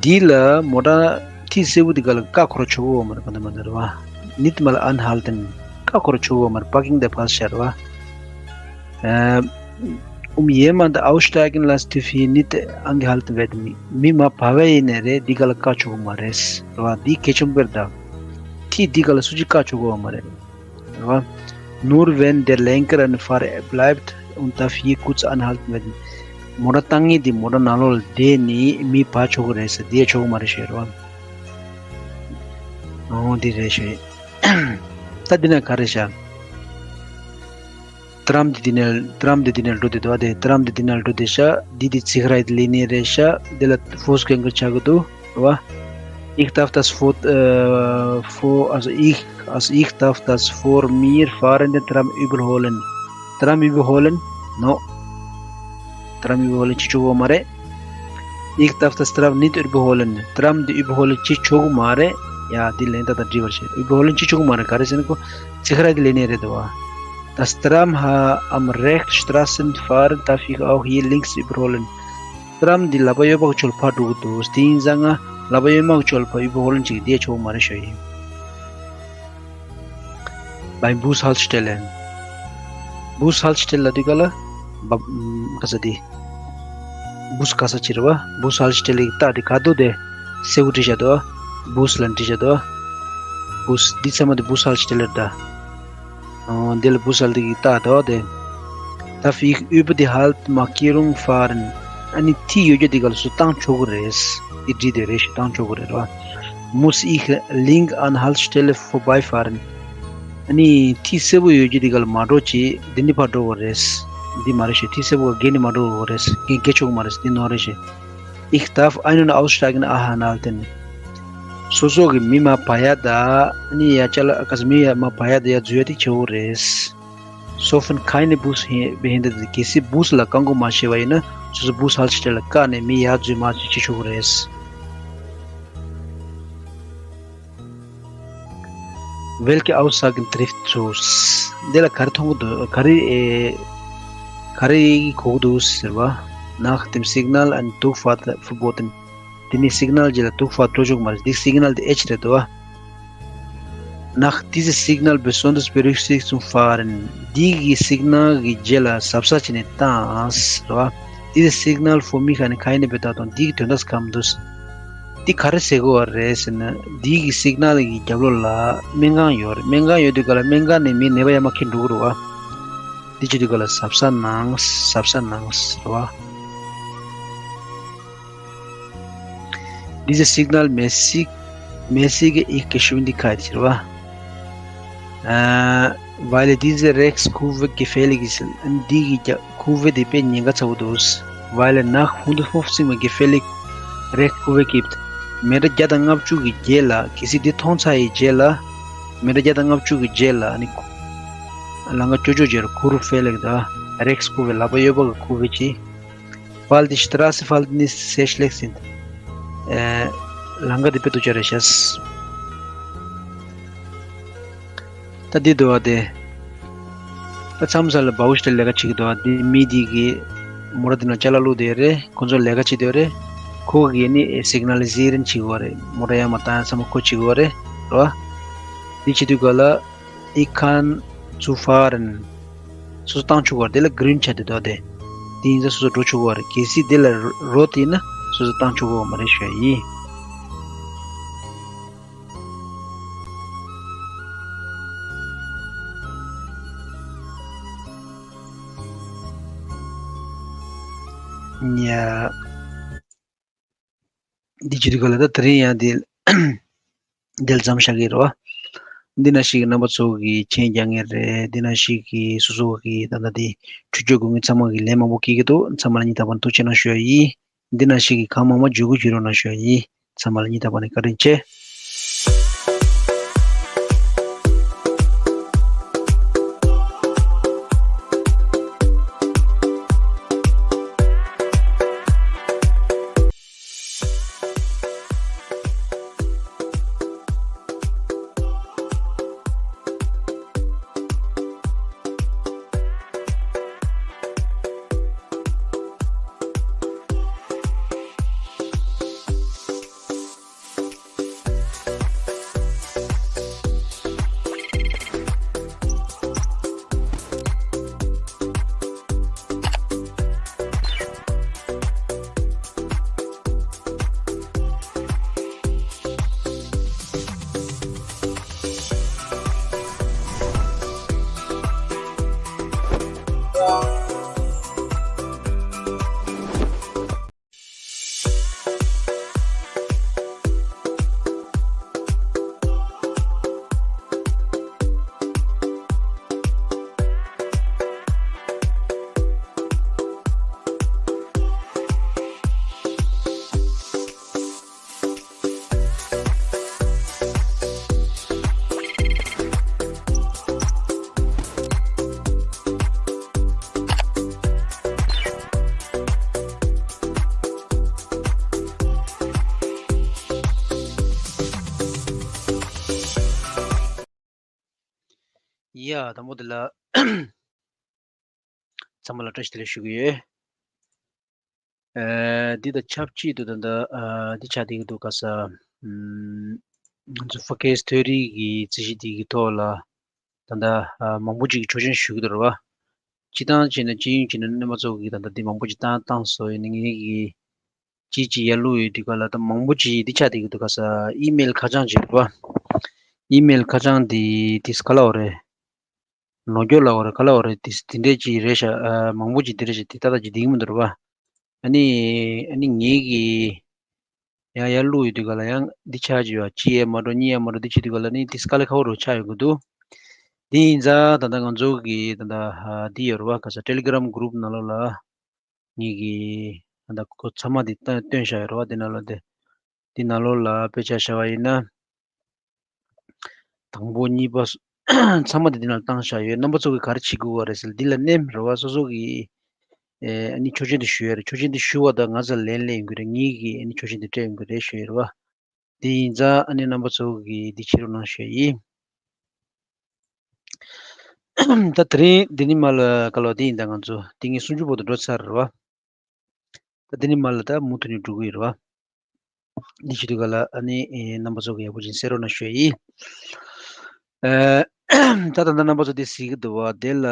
འདི་ལ་མོ་ཊ་ཐིག་སེར་པོ་འདི་ག་ལ་བཀག་འགོག་ཆོག་གི་ཡོད་མ་རེད། ག་འདྲ་མ་འདྲ་རེད་བ། Nicht mal anhalten. བཀག་འགོག་ཆོག་གི་ཡོད་མ་རེད། Parking der Pass ཤར་བ། Um jemanden aussteigen lassen, darf hier nicht angehalten werden. མི་མར་བབས་པ་ཡིན་ནའི་རེད། འདི་ག་ལ་བཀག་ཆོག་གི་མ་རེད། རེད་བ། འདི་གལ་ཆེན་པོ་རེད་ད། ཐིག་འདི་ག་ལ་སུ་གཅིག་བཀག་ཆོག་གི་ཡོད་མ་རེད། རེད་བ། Nur wenn der Lenker am Fahrrad bleibt und darf hier kurz angehalten werden. མོ་ཊ་བཏང་མཁན་འདི་མོ་ཊ་ནང་ལོགས་ལ་བསྡད་ནས་མི་བབས་ཆོག་གི་རེད་ཟེར། འདི་ཡང་ཆོག་གི་མ་རེད་ཞུ་ཡ་རེད་བ། འོ་འདི་རེད་ཞུ་ཡ། ད་འདི་ན་ག་རེ་བྱ། Tram འདི་འདི་ནས་Tram འདི་འདི་ནས་འགྲོ་བསྡད་འདུག་བ། དེ་Tram འདི་འདི་ནས་འགྲོ་བསྡད་ཤག་འདི་འདི་Ziegerheide Linie རེད་ཤག་འདི་ལ་Fußgänger ཆགས་ཀྱི་འདུག་རེད་བ། Ich darf das vor, äh, vor, also ich, also ich darf das vor mir fahrende Tram überholen. Tram überholen? No. Tram überholen བྱེད་ཆོག་གི་མ་རེད། Ich darf das Tram nicht überholen. Tram འདི་überholen བྱེད་ཆོག་གི་མ་རེད། ཡ་འདི་ལན་ད་ད་འབྲི་བར་བྱེད། Überholen བྱེད་ཆོག་གི་མ་རེད། ག་རེ་ཟེར་ན་ཁོ་Ziegerheide Linie རེད་འདུག་བ། Das Tram ha- am rechten Straßenfahren darf ich auch hier links überholen. Tram འདི་ལག་པ་གཡོན་པ་གི་ཕྱོགས་ལ་ཕར་འགྲོ་གི་འདུག་དེ་ཡིན་ཙང་ང་ལག་པ་གཡོན་མ་གི་ཕྱོགས་ལ་ཕར་überholen བྱེད་ཀྱི་འདི་ཡང་ཆོག་གི་མ་རེད་ཞུ་ཡིན། Bei Bushaltestellen. Bushaltestelle ལ་འདི་ག་ལ། བ- ག་ས་འདི། Bus ག་ས་ཅི་རེད་བ། Bushaltestelle གི་རྟགས་འདི་ག་འདུག་དེ། སེར་པོ་བྲིས་བཞག་འདུག་བ། Bus ལ་བྲིས་བཞག་འདུག་བ། Bus འདི་ཚང་མ་འདི་Bushaltestelle རེད་ད། འོ་འདི་ལ་Bushaltestelle གི་རྟགས་འདུག་བ་དེ། Darf ich über die Haltmarkierung fahren? ཨ་ནི་ཐིག་ཡོད་རྒྱུ་འདི་ག་ལ་སུ་བཏང་ཆོག་གི་རེད། འདི་བྲིས་དེ་རེད་ཞུ། བཏང་ཆོག་གི་རེད་ར། Muss ich links an Haltestelle vorbeifahren? ཨ་ནི་ཐིག་སེར་པོ་ཡོད་རྒྱུ་འདི་ག་ལ་མ་འགྲོ་ཅི། འདི་ནི་ཕར་འགྲོ་དགོས་རེད། འདི་མ་རེད་ཞུ། ཐིག་སེར་པོ་ག་འགྲོ་དགོས་རེད། འགྲོ་ཆོག་གི་མ་རེད། འདི་ནོར་རེད་ཞུ། Ich darf Ein- und Aussteigen anhalten. སོ་སོ་གི་མི་མར་བབས་ཡ་ད། ཨ་ནི་ཡ་ཅ་ལག་ག་ས་མི་ཡ་མར་བབས་ཡ་ད་ཡ་འཛུལ་ཡ་དེ་བྱེད་དགོས་རེད། Sofern keine Bushaltestelle behindert, གལ་སྲིད་Bus ལ་བཀག་འགོག་མ་བྱས་པ་ཡིན་ན་སོ་སོ་Bushaltestelle ལ་བཀག་ནས་མི་ཡར་འཛུལ་མར་འཛུལ་བྱེད་ཆོག་གི་རེད། Welche Aussagen trifft zu? འདི་ལ་ག་རེ་མཐོང་གི་འདུག་ག་རེ་ཨེ། ག་རེ་གོ་གི་འདུག་ཟེར་བ། Nach dem Signal eine Durchfahrt verboten. དེ་ནི་Signal རྗེས་ལ་Durchfahrt འགྲོ་ཆོག་གི་མ་རེད། འདི་Signal འདི་H རེད་འདུག་བ། Nach diesem Signal besonders berücksichtigt zu fahren. འདི་གི་Signal གི་རྗེས་ལ་གཟབ་གཟབ་བྱས་ནས་བཏང་ཟེར་བ། Dieses Signal für mich hat keine Bedeutung. འདི་གི་དོན་དག་གང་མི་འདུག་འདི་ག་རེ་ཟེར་གི་ཡོད་རེད་ཟེར་ན། འདི་གི་Signal གི་རྒྱབ་ལོགས་ལ་སྨན་ཁང་ཡོད་རེད། སྨན་ཁང་ཡོད་དུས་ག་ལ་སྨན་ཁང་ནས་མི་ནད་པ་ཡར་མར་འཁྱེར་འགྲོ་གི་རེད་བ། འདི་བྱེད་དུས་ག་ལ་གཟབ་གཟབ་གནང་། གཟབ་གཟབ་གནང་ཟེར་བ། Dieses Signal mäßig, mäßige ich Geschwindigkeit ཟེར་བ། ཨ། Weil diese Rechtskurve gefährlich ist. འདི་གི་རྒྱ- Kurve འདི་དཔེ་ཉེན་ཁ་ཚ་པོ་འདུག Weil nach hundertfünfzig Meter gefährlich Rechtskurve gibt. མེ་ཊར་བརྒྱ་དང་ལྔ་བཅུ་གི་རྗེས་ལ། གལ་སྲིད་འདི་མཐོང་ཚར་ཡི་རྗེས་ལ། མེ་ཊར་བརྒྱ་དང་ལྔ་བཅུ་གི་རྗེས་ལ་ཨ་ནི། ལམ་ཁ་ཅོ་ཅོ་རྗེས་ལ་Kurve gefährlich ད། Rechtskurve ལག་པ་གཡས་པ་གི་Kurve ཅིག Weil die Straßenverhältnisse sehr schlecht sind. ཨེ། ལམ་ཁ་འདི་དཔེ་སྡུག་ཅག་རེད་ཤག་ད་འདི་འདུག་བ་དེ། ད་མཚམས་མཚམས་ལ་Baustelle ལས་ཀ་བྱེད་ཀྱི་འདུག་བ། འདི་མི་འདི་གི་ མོ་ཊ་འདི་ནང་ཅ་ལག་བླུགས་བསྡད་རེད། ཁོ་ཚོ་ལས་ཀ་བྱེད་བསྡད་རེད། ཁོ་གིས་ནི་སི་ག་ནལ་སི་རན་བྱེད་དགོས་རེད། མོ་ཊ་ཡར་མར་བཏང་ཡ་ཚང་མ་ཁོ་བྱེད་དགོས་རེད། རེད་བ། འདི་བྱེད་དུས་ག་ལ་Ich kann zu fahren. སོ་སོ་བཏང་ཆོག་གི་རེད། དེ་ལ་གི་རིན་ཆགས་དེ་འདུག་དེ། དེ་ཡིན་ཙང་སོ་སོ་འགྲོ་ཆོག་གི་རེད། གལ་སྲིད་དེ་ལ་རོ་དེ་ཡིན་ན་སོ་སོ་བཏང་ཆོག་གི་མ་རེད་ཞུ་ཡ་ཡིན། ཡ། འདི་བྱེད་དུས་ག་ལ་ད་དེ་རིང་ཡང་འདི་འདིར་མཚམས་བཞག་གི་རེད་བ། འདི་ན་ཞིག་རྣམ་པ་ཚོ་གིས་མཆན་རྒྱག་མཁན་རེད། འདི་ན་ཞིག་གིས་སོ་སོ་གི་ད་ལྟ་འདི་འཕྲུལ་ཆས་དགོས་མཁན་ཚང་མ་གིས་ལན་མང་པོ་སྐྱེལ་གྱི་འདུག་ཚང་མ་ལ་སྙིང་ཐག་པ་ནས་ཐུགས་རྗེ་གནང་ཞུ་ཡ་ཡིན། འདི་ན་ཞིག་གིས་གང་མང་མང་བརྗོད་དགོས་བརྗོད་རོགས་གནང་ཞུ་ཡ་ཡིན། ཚང་མ་ལ་སྙིང་ཐག་པ་ནས་བཀའ་དྲིན་ཆེ། ཡ། དང་པོ་དེ་ལ་ཚང་མ་ལ་བཀྲ་ཤིས་བདེ་ལེགས་ཞུ་གི་ཡོད། ཨ། འདི་དང་ཆབས་ཅིག་ཏུ་ད་ལྟ་ཨ་འདི་ཆགས་བསྡད་ཀྱི་འདུག་ག་ས། ཨམ། ང་ཚོ་ཧྥུ་ཀེ་སི་ཐོ་རི་གི་རྩིས་གཞི་འདི་གི་ཐོག་ལ་ད་ལྟ་ཨ་མང་པོ་ཅིག་གིས་ཆོག་མཆན་ཞུ་གི་འདུག་རེད་བ། སྤྱིར་བཏང་བྱས་ན་སྤྱི་ཡོངས་བྱས་ན་རྣམ་པ་ཚོ་གིས་ད་ལྟ་འདི་མང་པོ་ཅིག་བཏང་བཏང་སོང་། ཡིན་ནའི་ངེད་ཀྱིས་ཅིག་ཅིག་ཡར་བླུགས་ཡོད་དུས་ག་ལ་ད་མང་པོ་ཅིག་འདི་ཆགས་བསྡད་ཀྱི་འདུག་ག་ས། ཨི་མེལ་ཁ་བྱང་ཅིག་རེད་བ། ཨི་མེལ་ཁ་བྱང་འདི་དེ་ག་ལབ་དགོས་རེད། ནོར་སྐྱོན་ལབ་དགོས་རེད། ག་ལབ་དགོས་རེད། དེ་དེ་འདྲས་ཅིག་རེད་ཤག་ཨ། མང་པོ་ཅིག་དེ་འདྲས་ཤག་དེ་ཏག་ཏག་ཅིག་བསྡད་ཀྱི་མི་འདུག་རེད་བ། ཨ་ནི་ཨ་ནི་ངེད་ཀྱིས་ཡང་ཡར་བླུགས་ཡོད་དུས་ག་ལ་ཡང་འདི་ཆགས་ཀྱི་ཡོད། གཅིག་ཡར་མར་འགྲོ་གཉིས་ཡར་མར་འགྲོ་འདི་བྱེད་དུས་ག་ལ་ནི་འདི་དཀའ་ལས་ཁག་པོ་རུ་ཆགས་ཡོང་གི་འདུག་དེ་ཡིན་ཙང་ད་ལྟ་ང་ཚོ་གི་ད་ལྟ་ཨ་འདི་ཡོད་རེད་བ། ག་ས་ཊེ་ལི་གྷི་རམ་གྷུ་རུབ་ནང་ལོགས་ལ་ངེད་ཀྱིས་ད་ལྟ་ཁོ་ཚང་མ་འདི་བཏོན་བཏོན་བཞག་ཡོད་རེད་བ། འདི་ནང་ལོགས་འདི་འདི་ནང་ལོགས་ལ་དཔེ་ཆ་བཞག་པ་ཡིན་ན། དང་པོ་གཉིས་པ་ཚང་མ་དེ་འདི་ནང་བཏང་བཞག་ཡོད། རྣམ་པ་ཚོ་གིས་ག་རེ་བྱེད་དགོས་པ་རེད་ཟེར་འདི་ལ་མནན་རེད་བ། སོ་སོ་གི་ཨ་ནི་ཆོག་མཆན་དེ་ཞུ་ཡ་རེད། ཆོག་མཆན་དེ་ཞུ་བ་དང་ང་ཚོ་ལན་སླེབས་ཡོང་གི་རེད། ངེད་ཀྱིས་ཨ་ནི་ཆོག་མཆན་དེ་སྤྲད་ཡོང་གི་རེད་ཞུ་ཡ་རེད་བ། དེ་ཡིན་ཙང་ཨ་ནི་རྣམ་པ་ཚོ་གིས་འདི་བྱེད་རོགས་གནང་ཞུ་ཡ་ཡིན། ད་དེ་རིང་འདི་ནི་མ་ལ་ག་ལོ་དེ་ཡིན། ད་ང་ཚོ་དེ་ངས་སུམ་ཅུ་བར་དུ་འགྲོ་ཚར་རེད་བ། ད་འདི་ནི་མ་ལ་ད་མུ་མཐུད་ནས་འགྲོ་གི་ཡོད་རེད་བ། འདི་བྱེད་དུས་ག་ལ་ཨ་ནི་ཨེ་རྣམ་པ་ཚོ་གིས་ཡག་པོ་ཅིག་གསན་རོགས་གནང་ཞུ་ཡ་ཡིན། ཨེ། ད་ད་ལྟ་རྣམ་པ་ཚོ་འདི་གཟིགས་ཀྱི་འདུག་བ། དེ་ལ་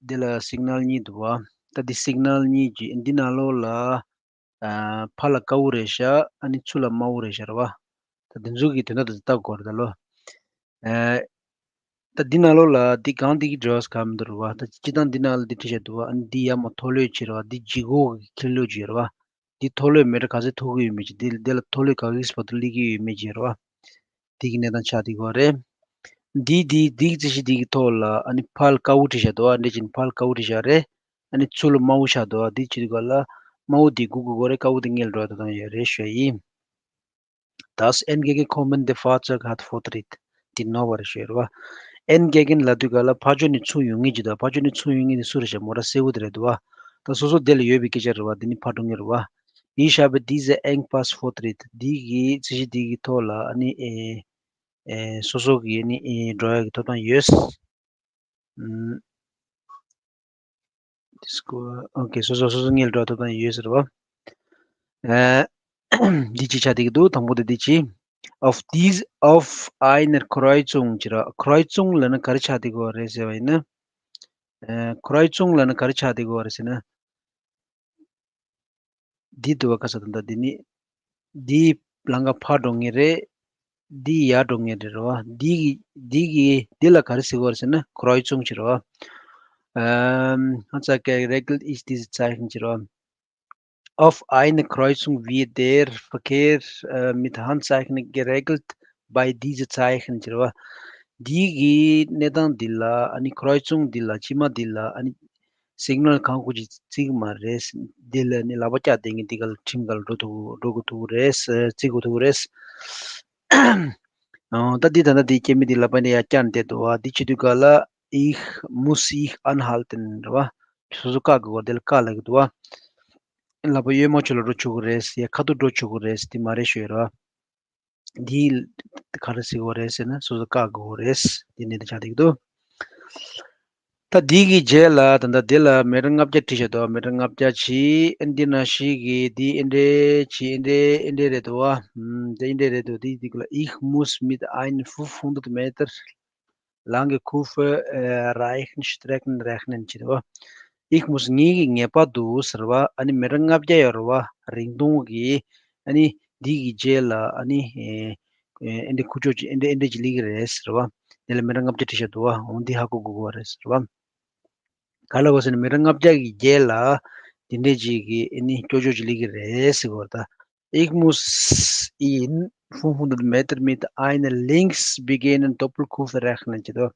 དེ་ལ་སིག་ནལ་གཉིས་འདུག་བ། ད་འདི་སིག་ནལ་གཉིས་ཀྱི་འདི་ནང་ལོགས་ལ་ཨ་ཕར་ལ་དཀར་པོ་རེད་ཤག་ཨ་ནི་ཚུར་ལ་དམར་པོ་རེད་ཤག་རེད་བ། ད་འདི་ཚོ་གི་དོན་དག་དེ་ལྟ་དགོས་རེད་ད་ལོ། ཨེ། ད་འདི་ནང་ལོགས་ལ་འདི་གང་འདི་གི་འབྲེལ་བ་གང་མི་འདུག་རེད་བ། ད་སྤྱིར་བཏང་འདི་ནང་ལ་འདི་བྲིས་བཞག་འདུག་བ། ཨ་ནི་འདི་ཡར་མར་མཐོ་ལོས་བྱེད་རེད་བ། འདི་ལྗིད་ཁོག་གི་ཁེ་ལོས་བྱེད་རེད་བ། འདི་མཐོ་ལོས་མི་ཊར་ག་ཚོད་མཐོ་གི་ཡོད་མེད་ཅིག་འདི་འདི་ལ་མཐོ་ལོས་ག་གི་བར་དུ་སླེབས་ཀྱི་ཡོད་མེད་ཅིག་རེད་བ། འདི་གི་གནས་སྟངས་ཆགས་འདི་གོ་རེད། འདི་འདི་འདི་གི་རྩིས་གཞི་འདི་གི་ཐོག་ལ་ཨ་ནི་ཕར་དཀར་པོ་བྲིས་བཞག་འདུག་ཨ་འདྲ་ཅིག་ཕར་དཀར་པོ་བྲིས་བཞག་རེད། ཨ་ནི་ཚུར་ལ་དམར་པོ་བཞག་འདུག་འདི་བྱེད་དུས་ག་ལ་དམར་པོ་འདི་སྒུག་དགོས་གོ་རེད། དཀར་པོ་འདི་སྔོན་ལ་འགྲོ་ཡ་ད་གཏོང་ཡ་རེད་ཞུ་ཡ་ཡིན། Das entgegenkommende Fahrzeug hat Vortritt. འདི་ནོར་བ་རེད་ཞུ་ཡ་རེད་བ། Entgegen ལབ་དུས་ག་ལ་ཕར་ཕྱོགས་ནས་ཚུར་ཡོང་མཁན་ཅིག་དང་ཕར་ཕྱོགས་ནས་ཚུར་ཡོང་མཁན་དེ་སུ་རེད་ཤག་མོ་ཊ་སེར་པོ་དེ་རེད་འདུག་བ། ད་སོ་སོ་དེ་ལ་ཡོད་པའི་སྐད་ཆ་རེད་བ། འདི་ནི་ཕར་འགྲོ་མཁན་རེད་བ། Ich habe diesen Engpass Vortritt. འདི་གི་རྩིས་གཞི་འདི་གི་ཐོག་ལ་ཨ་ནི་ཨེ་ཨེ་སོ་སོ་གི་ཨ་ནི་ཨེ་འགྲོ་ཡ་གི་ཐོབ་ཐང་ཡོད། ཨུམ། Disco, okay, སོ་སོ་སོ་སོ་ངེས་འགྲོ་ཐུབ་སྟངས་ཡོད་ཟེར་བ། ཨ། འདི་ཅི་ཆགས་བསྡད་ཀྱི་འདུག་དང་པོ་དེ་འདི་ཅི། Auf dies, auf eine Kreuzung ཅེས་ར། Kreuzung ལབ་ན་ག་རེ་ཆགས་བསྡད་ཀྱི་ཡོད་རེད་ཟེར་བ་ཡིན་ན། ཨ། Kreuzung ལབ་ན་ག་རེ་ཆགས་བསྡད་ཀྱི་ཡོད་རེད་ཟེར་ན། འདི་འདུག་བ། ཁ་ས་ད་ལྟ་འདི་ནི། འདི་ལམ་ཁ་ཕར་འགྲོ་ངེས་རེད། འདི་ཡར་འགྲོ་ངེས་རེད་རེད་བ། འདི་གི་འདི་གི་འདི་ལ་ག་རེ་ཟེར་གྱི་ཡོད་རེད་ཟེར་ན་Kreuzung ཅེས་རེད་བ། ཨམ། Handzeichen geregelt ist dieses Zeichen ཅེས་རེད་བ། Auf einer Kreuzung wird der Verkehr, äh, mit Handzeichen geregelt bei diesem Zeichen ཅེས་རེད་བ། འདི་གི་གནས་སྟངས་འདི་ལ་ཨ་ནི་Kreuzung འདི་ལ་ཕྱི་མ་འདི་ལ་ཨ་ནི་Signal གང་དགོས་ཀྱི་བརྩི་གི་མ་རེད། འདི་ལ་ནི་ལག་པ་བཀྱག་བསྡད་མཁན་འདི་ག་ལ་ཁྲིམས་ག་ལ་འགྲོ་ཐུབ་འགྲོ་དགོས་ཐུབ་རེད། བརྩི་དགོས་ཐུབ་རེད། ཨང་། ད་འདི་ད་ལྟ་འདི་སྐྱེ་མི་འདི་ལག་པ་འདི་ཡར་བཀྱག་བསྡད་འདུག་བ། འདི་བྱེད་དུས་ག་ལ་Ich muss hier anhalten རེད་བ། སོ་སོ་བཀག་དགོས་བ། འདི་ལ་བཀག་ལབ་ཀྱི་འདུག་བ། ལག་པ་གཡོན་མ་ཕྱོགས་ལ་འགྲོ་ཆོག་གི་རེད། ཡ་ཁ་ཐུག་འགྲོ་ཆོག་གི་རེད། འདི་མ་རེད་ཞུ་ཡ་རེད་བ། འདི་ག་རེ་ཟེར་དགོས་རེད་ཟེར་ན་སོ་སོ་བཀག་དགོས་རེད། འདི་ནས་ད་ཆགས་བསྡད་ཀྱི་འདུག་ད་འདི་གི་རྗེས་ལ་ད་ལྟ་འདི་ལ་མི་ཊར་ལྔ་བརྒྱ་བྲིས་བཞག་འདུག་མི་ཊར་ལྔ་བརྒྱ་བྱས། ཨ་འདི་ནང་བཞིན་གྱི་འདི་ཨེ་འདྲས་བྱས། ཨེ་འདྲས་ཨེ་འདྲས་རེད་འདུག་བ། ཨམ། འདི་ཨེ་འདྲས་རེད་འདུག་འདི་འདི་ག་ལ་Ich muss mit einem fünfhundert Meter lange Kurve, äh, reichen Strecken rechnen ཅེས་རེད་བ། Ich muss ངེས་ཀྱི་ངེས་པར་དུ་ཟེར་བ། ཨ་ནི་མི་ཊར་ལྔ་བརྒྱ་ཡོད་རེད་བ། རིང་ཐུང་གི། ཨ་ནི་འདི་གི་རྗེས་ལ་ཨ་ནི་ཨེ་ཨེ་འདི་ཁུག་ཀྱོག་ཅིག་ཨེ་འདྲས་ཨེ་འདྲས་ཅིག་སླེབས་ཀྱི་རེད་ཟེར་བ། དེ་ལ་མི་ཊར་ལྔ་བརྒྱ་བྲིས་བཞག་འདུག་བ། འོ་འདི་ཧ་གོ་དགོས་ཀྱི་རེད་ཟེར་བ། ག་ལ་གོ་ཟེར་ན་མི་ཊར་ལྔ་བརྒྱ་གི་རྗེས་ལ་དེ་འདྲས་ཅིག་གི་ཨ་ནི་ཀྱོག་ཀྱོག་ཅིག་སླེབས་ཀྱི་རེད་ཟེར་གོ་རེད་ད། Ich muss in fünfhundert Meter mit einer links begehenden Doppelkurve rechnen ཅེས་དོ།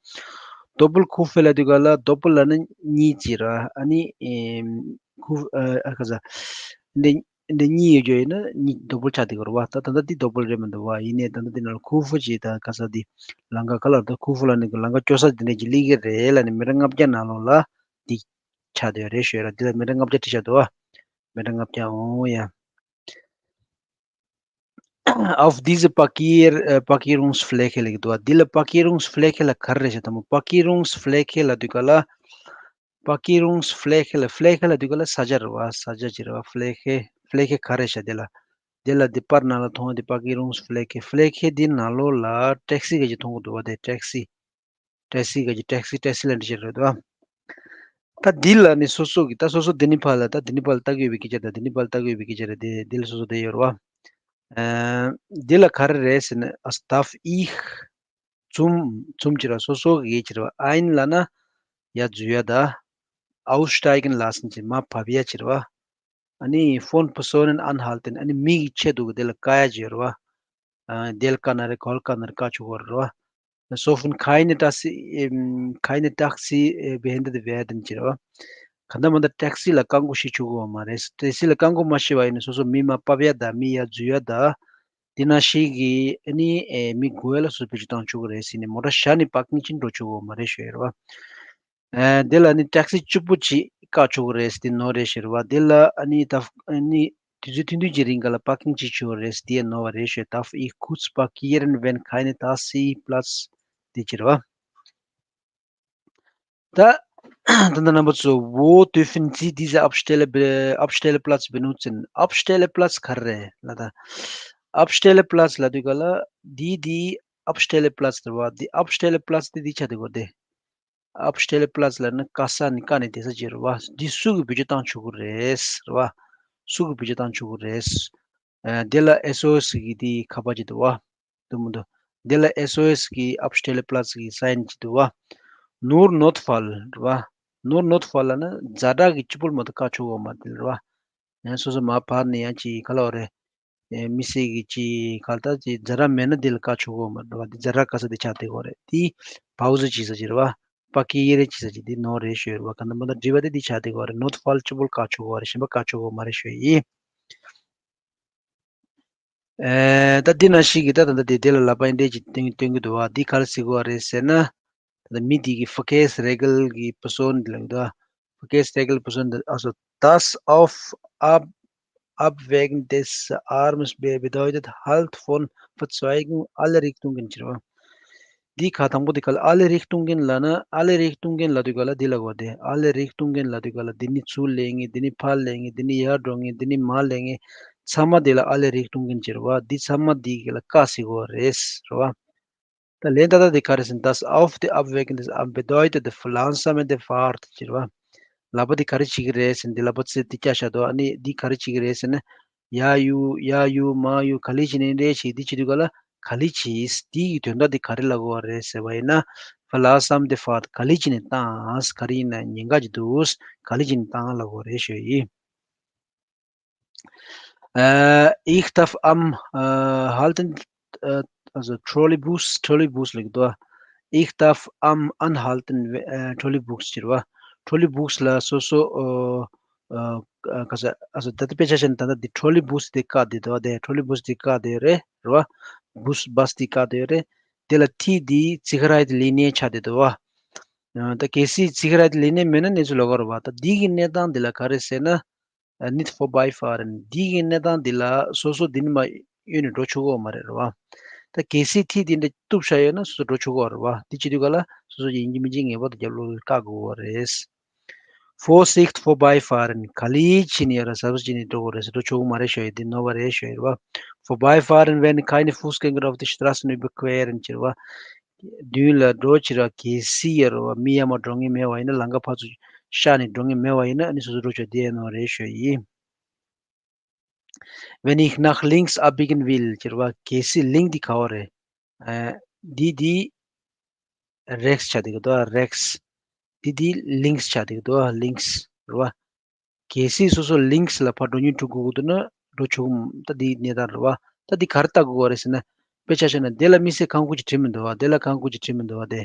Doppelkurve ལབ་དུས་ག་ལ་Doppel ལབ་ན་གཉིས་ཅེས་རེད། ཨ་ནི་ཨེམ། Kurve ཨ་ཨ་ག་ས་འདི་འདི་གཉིས་ཡོད་རྒྱུ་ཡིན་ན་གཉིས་Doppel ཆགས་བསྡད་ཀྱི་རེད་བ། ད་ད་ལྟ་འདི་Doppel རེད་མི་འདུག་བ། ཡིན་ནའི་ད་ལྟ་འདི་ནང་ལ་Kurve ཅེས་ད་ག་ས་འདི་ལམ་ཁ་ག་ལ་ད་Kurve ལབ་ནི་གི་ལམ་ཁ་སྐྱོ་ས་འདི་འདྲས་ཅིག་སླེབས་ཀྱི་རེད་ལབ་ནི་མི་ཊར་ལྔ་བརྒྱ་ནང་ལོགས་ལ་འདི་ཆགས་བསྡད་ཡོད་རེད་ཞུ་ཡ་རེད། འདི་ལ་མི་ཊར་ལྔ་བརྒྱ་བྲིས་བཞག་འདུག་བ། མི་ཊར་ལྔ་བརྒྱ། འོ་ཡ། Auf diese Parkier- äh, Parkierungsfläche ལབ་ཀྱི་འདུག་བ། འདི་ལ་Parkierungsfläche ལབ་ག་རེ་རེད་ཤག་དང་པོ། Parkierungsfläche ལབ་དུས་ག་ལ། Parkierungsfläche ལབ། Fläche ལབ་དུས་ག་ལ་ས་ཆ་རེད་བ། ས་ཆ་ཅིག་རེད་བ། Fläche Fläche ག་རེ་རེད་ཤག་འདི་ལ། འདི་ལ་འདི་པར་ནང་ལ་མཐོང་བ་འདི་Parkierungsfläche། Fläche འདི་ནང་ལོགས་ལ་ཊེག་སི་ག་ཅིག་མཐོང་གི་འདུག་བ། དེ་ཊེག་སི། ཊེག་སི་ག་ཅིག་ཊེག་སི་ཊེག་སི་ལབ་འདི་ཅིག་རེད་བ། ད་འདི་ལ་ནི་སོ་སོ་གི་ད་སོ་སོ་འདི་ནི་ཕར་ལ་ད་འདི་ནི་ཕར་ལ་ལྟ་གི་ཡོད་པའི་སྐད་ཆ། ད་འདི་ནི་ཕར་ལ་ལྟ་གི་ཡོད་པའི་སྐད་ཆ་རེད་དེ། འདི་ལ་སོ་སོ་བསྡད་ཡོད་རེད་བ། ཨ། འདི་ལ་ག་རེ་རེད་ཟེར་ན། Darf ich zum zum ཅིག་ར་སོ་སོ་གི་ཅིག་ར་ein ལབ་ན་ཡར་འཛུལ་ཡ་ད། Aussteigen lassen ཅིག་མར་བབས་ཡ་ཅིག་ར་བ། ཨ་ནི་von Personen anhalten ཨ་ནི་མི་གི་ཆེད་དུ་གི་དེ་ལ་བཀག་ཡ་ཅིག་ཡོད་རེད་བ། ཨ། དེ་ལ་བཀག་ན་རེད། ག་ལ་བཀག་ན་རེད། བཀག་ཆོག་གི་རེད་བ། So von keine Taxi, ähm, keine Taxi, äh, behindert werden ཅེས་རེད་བ། གང་ལྟར་མ་ལྟར་ཊེག་སི་ལ་བཀག་འགོག་བྱེད་ཆོག་གི་ཡོད་མ་རེད། ཊེག་སི་ལ་བཀག་འགོག་མ་བྱས་པ་ཡིན་ན་སོ་སོ་མི་མར་བབས་ཡ་དང་མི་ཡར་འཛུལ་ཡ་དང་། དེ་ནང་བཞིན་གྱི་ཨ་ནི་ཨེ་མི་དགོས་ཡ་ལ་སོ་སོ་བེད་སྤྱོད་བཏང་ཆོག་གི་རེད་ཟེར་ནས་མོ་ཊ་བཞག་ནས་པར་ཀིང་ཅིག་འགྲོ་ཆོག་གི་ཡོད་མ་རེད་ཞུ་ཡ་རེད་བ། ཨ། དེ་ལ་ནི་ཊེག་སི་གཅིག་པོ་ཅིག་བཀག་ཆོག་གི་རེད་ཟེར་དེ་ནོར་རེད་ཞུ་རེད་བ། དེ་ལ་ཨ་ནི་ད་ཨ་ནི། དུས་ཚོད་ཐུང་ཐུང་གི་རིང་ག་ལ་པར་ཀིང་བྱེད་ཆོག་རེད་དེ་ནོར་བ་རེད་ཞུ། Darf ich kurz parkieren, wenn keine Taxi Platz དེ་ཅིག་རེད་བ། ད་ད་ལྟ་རྣམ་པ་ཚོ། Wo dürfen Sie diese Abstelle be- Abstellplatz benutzen? Abstellplatz ག་རེ་རེད་ལ་ད། Abstellplatz ལབ་དུས་ག་ལ་འདི་འདི་Abstellplatz རེད་བ། འདི་Abstellplatz དེ་འདི་ཆགས་བསྡད་ཡོད་རེད་དེ། Abstellplatz ལབ་ན་བཀག་ས་ནི་བཀག་ནས་བསྡད་ས་ཅིག་རེད་བ། འདི་སུ་གིས་བེད་སྤྱོད་བཏང་ཆོག་གི་རེད་རེད་བ། སུ་གིས་བེད་སྤྱོད་བཏང་ཆོག་གི་རེད། ཨ། འདི་ལ་ཨེས་ཨོ་ཨེས་གི་འདི་ཁ་པར་ཅིག་འདུག་བ། འདུག་མི་འདུག་འདི་ལ་ཨེས་ཨོ་ཨེས་གི་Abstellplatz གི་sign ཅིག་འདུག་བ། Nur Notfall རེད་བ། Nur Notfall ལབ་ན་ཛ་དྲག་གི་གཅིག་པོ་མ་གཏོགས་བཀག་ཆོག་གི་ཡོད་མ་རེད་རེད་བ། ཡང་སོ་སོ་མར་བབས་ནས་ཡང་ཅིག་ག་ལབ་དགོས་རེད། ཨེ། མི་སེར་གྱི་ཅིག་ག་ལ་ད་ཅིག་ཛ་དྲག་མེད་ན་འདི་ལ་བཀག་ཆོག་གི་ཡོད་མ་རེད་བ། འདི་ཛ་དྲག་བཀག་ས་འདི་ཆགས་བསྡད་ཡོད་རེད། འདི་Pause བྱེད་ས་ཅིག་རེད་བ། པར་ཀིང་བྱེད་ས་ཅིག་འདི་ནོར་རེད་ཞུ་ཡ་རེད་བ། གང་ལྟར་མ་ལྟར་འགྲིག་པ་དེ་འདི་ཆགས་བསྡད་ཡོད་རེད། Notfall གཅིག་པོ་བཀག་ཆོག་གི་ཡོད་རེད། གཞན་པ་བཀག་ཆོག་གི་ཡོད་མ་རེད་ཞུ་ཡ་ཡིན། ཨེ། ད་འདི་ནང་བཞིན་གྱི་ད་ད་ལྟ་དེ་དེ་ལ་ལབ་པ་འདི་འདྲས་ཅིག་སྟོན་སྟོན་གྱི་འདུག་བ། འདི་ག་རེ་ཟེར་གྱི་ཡོད་རེད་ཟེར་ན། ད་ལྟ་མི་དེ་གི་Verkehrsregelperson འདི་ལ་འདུག Verkehrsregelperson འདི་ཨ་སོ། Das auf ab Abwägen des Arms be- bedeutet, Halt von Verzweigung alle Richtungen ཅེས་རེད་བ། འདི་ག་དང་པོ་འདི་ག་ལ་ཨ་ལེ་རིག་ཏུང་གིན་ལ་ན་ཨ་ལེ་རིག་ཏུང་གིན་ལ་དུས་ག་ལ་འདི་ལ་གོ་དེ་ཨ་ལེ་རིག་ཏུང་གིན་ལ་དུས་ག་ལ་འདི་ནི་ཚུར་ལེན་ངེས་འདི་ནི་ཕར་ལེན་ངེས་འདི་ནི་ཡར་འགྲོ་ངེས་འདི་ནི་མར་ལེན་ངེས་ཚང་མ་འདི་ལ་ཨ་ལེ་རིག་ཏུང་གིན་ཅེར་བ་འདི་ཚང་མ་འདི་ག་ལ་ཀ་སི་གོ་རེས་རེད་བ། ད་ལན་ད་ལྟ་འདི་ག་རེ་ཟེར་ན་das Aufwachen ist am bedeutende verlangsamende Fahrt ཟེར་བ། ལག་པ་འདི་ག་རེ་བྱེད་ཀྱི་རེད་ཟེར་ན་འདི་ལག་པ་ཚེ་འདི་བཀྱག་བཞག་འདུག་ཨ་ནི་འདི་ག་རེ་བྱེད་ཀྱི་རེད་ཟེར་ན། ཡར་གཡུག་ཡར་གཡུག་མར་གཡུག་ག་ལེ་བྱེད་ནི་རེད་ཞེས་འདི་བྱེད་དུས་ག་ལ་ག་ལེ་བྱེད་འདི་ཡི་དོན་དག་འདི་ག་རེ་ལབ་དགོས་པ་རེད་ཟེར་བ་ཡིན་ན། verlangsamende Fahrt ག་ལེ་བྱེད་ནི་བཏང་ག་རེ་ཡིན་ན་ཉེན་ཁ་ཅིག་འདུག་ག་ལེ་བྱེད་ནི་བཏང་ལབ་དགོས་རེད་ཞུ་ཡིན། Äh, ich darf am äh, halten, äh, also Trolleybus, Trolleybus ལབ་ཀྱི་འདུག Ich darf am anhalten, äh, Trolleybus ཟེར་བ། Trolleybus ལ་སོ་སོ་ཨ་ཨ་ག་ས་ཨ་སོ་ད་ལྟ་དཔེ་ཆ་བཞག་ན་ད་ལྟ་འདི་Trolleybus དེ་བཀག་བསྡད་འདུག་དེ་Trolleybus དེ་བཀག་བསྡད་ཡོད་རེད་རེད་བ། Bus bus དེ་བཀག་བསྡད་ཡོད་རེད། དེ་ལ་T དེ་Sicherheitslinie ཆགས་བསྡད་འདུག་བ། ད་གལ་སྲིད་Sicherheitslinie མེད་ན་གནས་ཚུལ་ལོགས་ཀ་རེད་བ། ད་འདི་གི་གནས་སྟངས་འདི་ལ་ག་རེ་ཟེར་ན། Nicht vorbeifahren འདི་གི་གནས་སྟངས་འདི་ལ་སོ་སོ་འདི་ནས་མར་གཡོལ་ནས་འགྲོ་ཆོག་གི་ཡོད་མ་རེད་རེད་བ། ད་གལ་སྲིད་T འདི་འདྲ་གཏུབ་བཞག་ཡོད་ན་སོ་སོ་འགྲོ་ཆོག་གི་ཡོད་རེད་བ། འདི་བྱེད་དུས་ག་ལ་སོ་སོ་ཡིན་གཅིག་མིན་གཅིག་ངེས་པར་དུ་རྒྱབ་ལོགས་བཀག་དགོས་པ་རེད། Vorsicht vorbeifahren ག་ལེ་བྱེད་ནས་ཡོད་ར་གཟབ་གཟབ་བྱེད་ནས་འགྲོ་དགོས་རེད་ཟེར། འགྲོ་ཆོག་གི་མ་རེད་ཞུ་ཡོད། འདི་ནོར་བ་རེད་ཞུ་ཡོད་རེད་བ། Vorbeifahren, wenn keine Fußgänger auf die Straßen überqueren ཟེར་བ། མདུན་ལ་འགྲོ་ཕྱིར་གལ་སྲིད་ཡོད་རེད་བ། མི་ཡར་མར་འགྲོ་མཁན་མེད་པ་ཡིན་ན་ལམ་ཁ་ཕར་ཚུར་ཤར་ནས་འགྲོ་མཁན་མེད་པ་ཡིན་ན་ཨ་ནི་སོ་སོ་འགྲོ་ཆོག་དེ་ནོར་རེད་ཞུ་ཡིན། Wenn ich nach links abbiegen will ཟེར་བ་གལ་སྲིད་links འདི་ག་བ་རེད། ཨ་འདི་འདི་rechts ཆགས་འདུག་གི་འདུག rechts འདི་འདི་links ཆགས་འདུག་གི་འདུག links རེད་བ། གལ་སྲིད་སོ་སོ་links ལ་ཕར་འགྲོ་སྙིང་བྲོ་དགོས་ཀྱི་འདུག་ན་འགྲོ་ཆོག་གི་ད་འདི་གནས་སྟངས་རེད་བ། ད་འདི་ག་རེ་ལྟ་དགོས་པ་རེད་ཟེར་ན། དཔེ་ཆ་བཞག་ན་དེ་ལ་དམིགས་བསལ་ཁག་པོ་ཅིག་བྲིས་མི་འདུག་བ། དེ་ལ་ཁག་པོ་ཅིག་བྲིས་མི་འདུག་བ་དེ།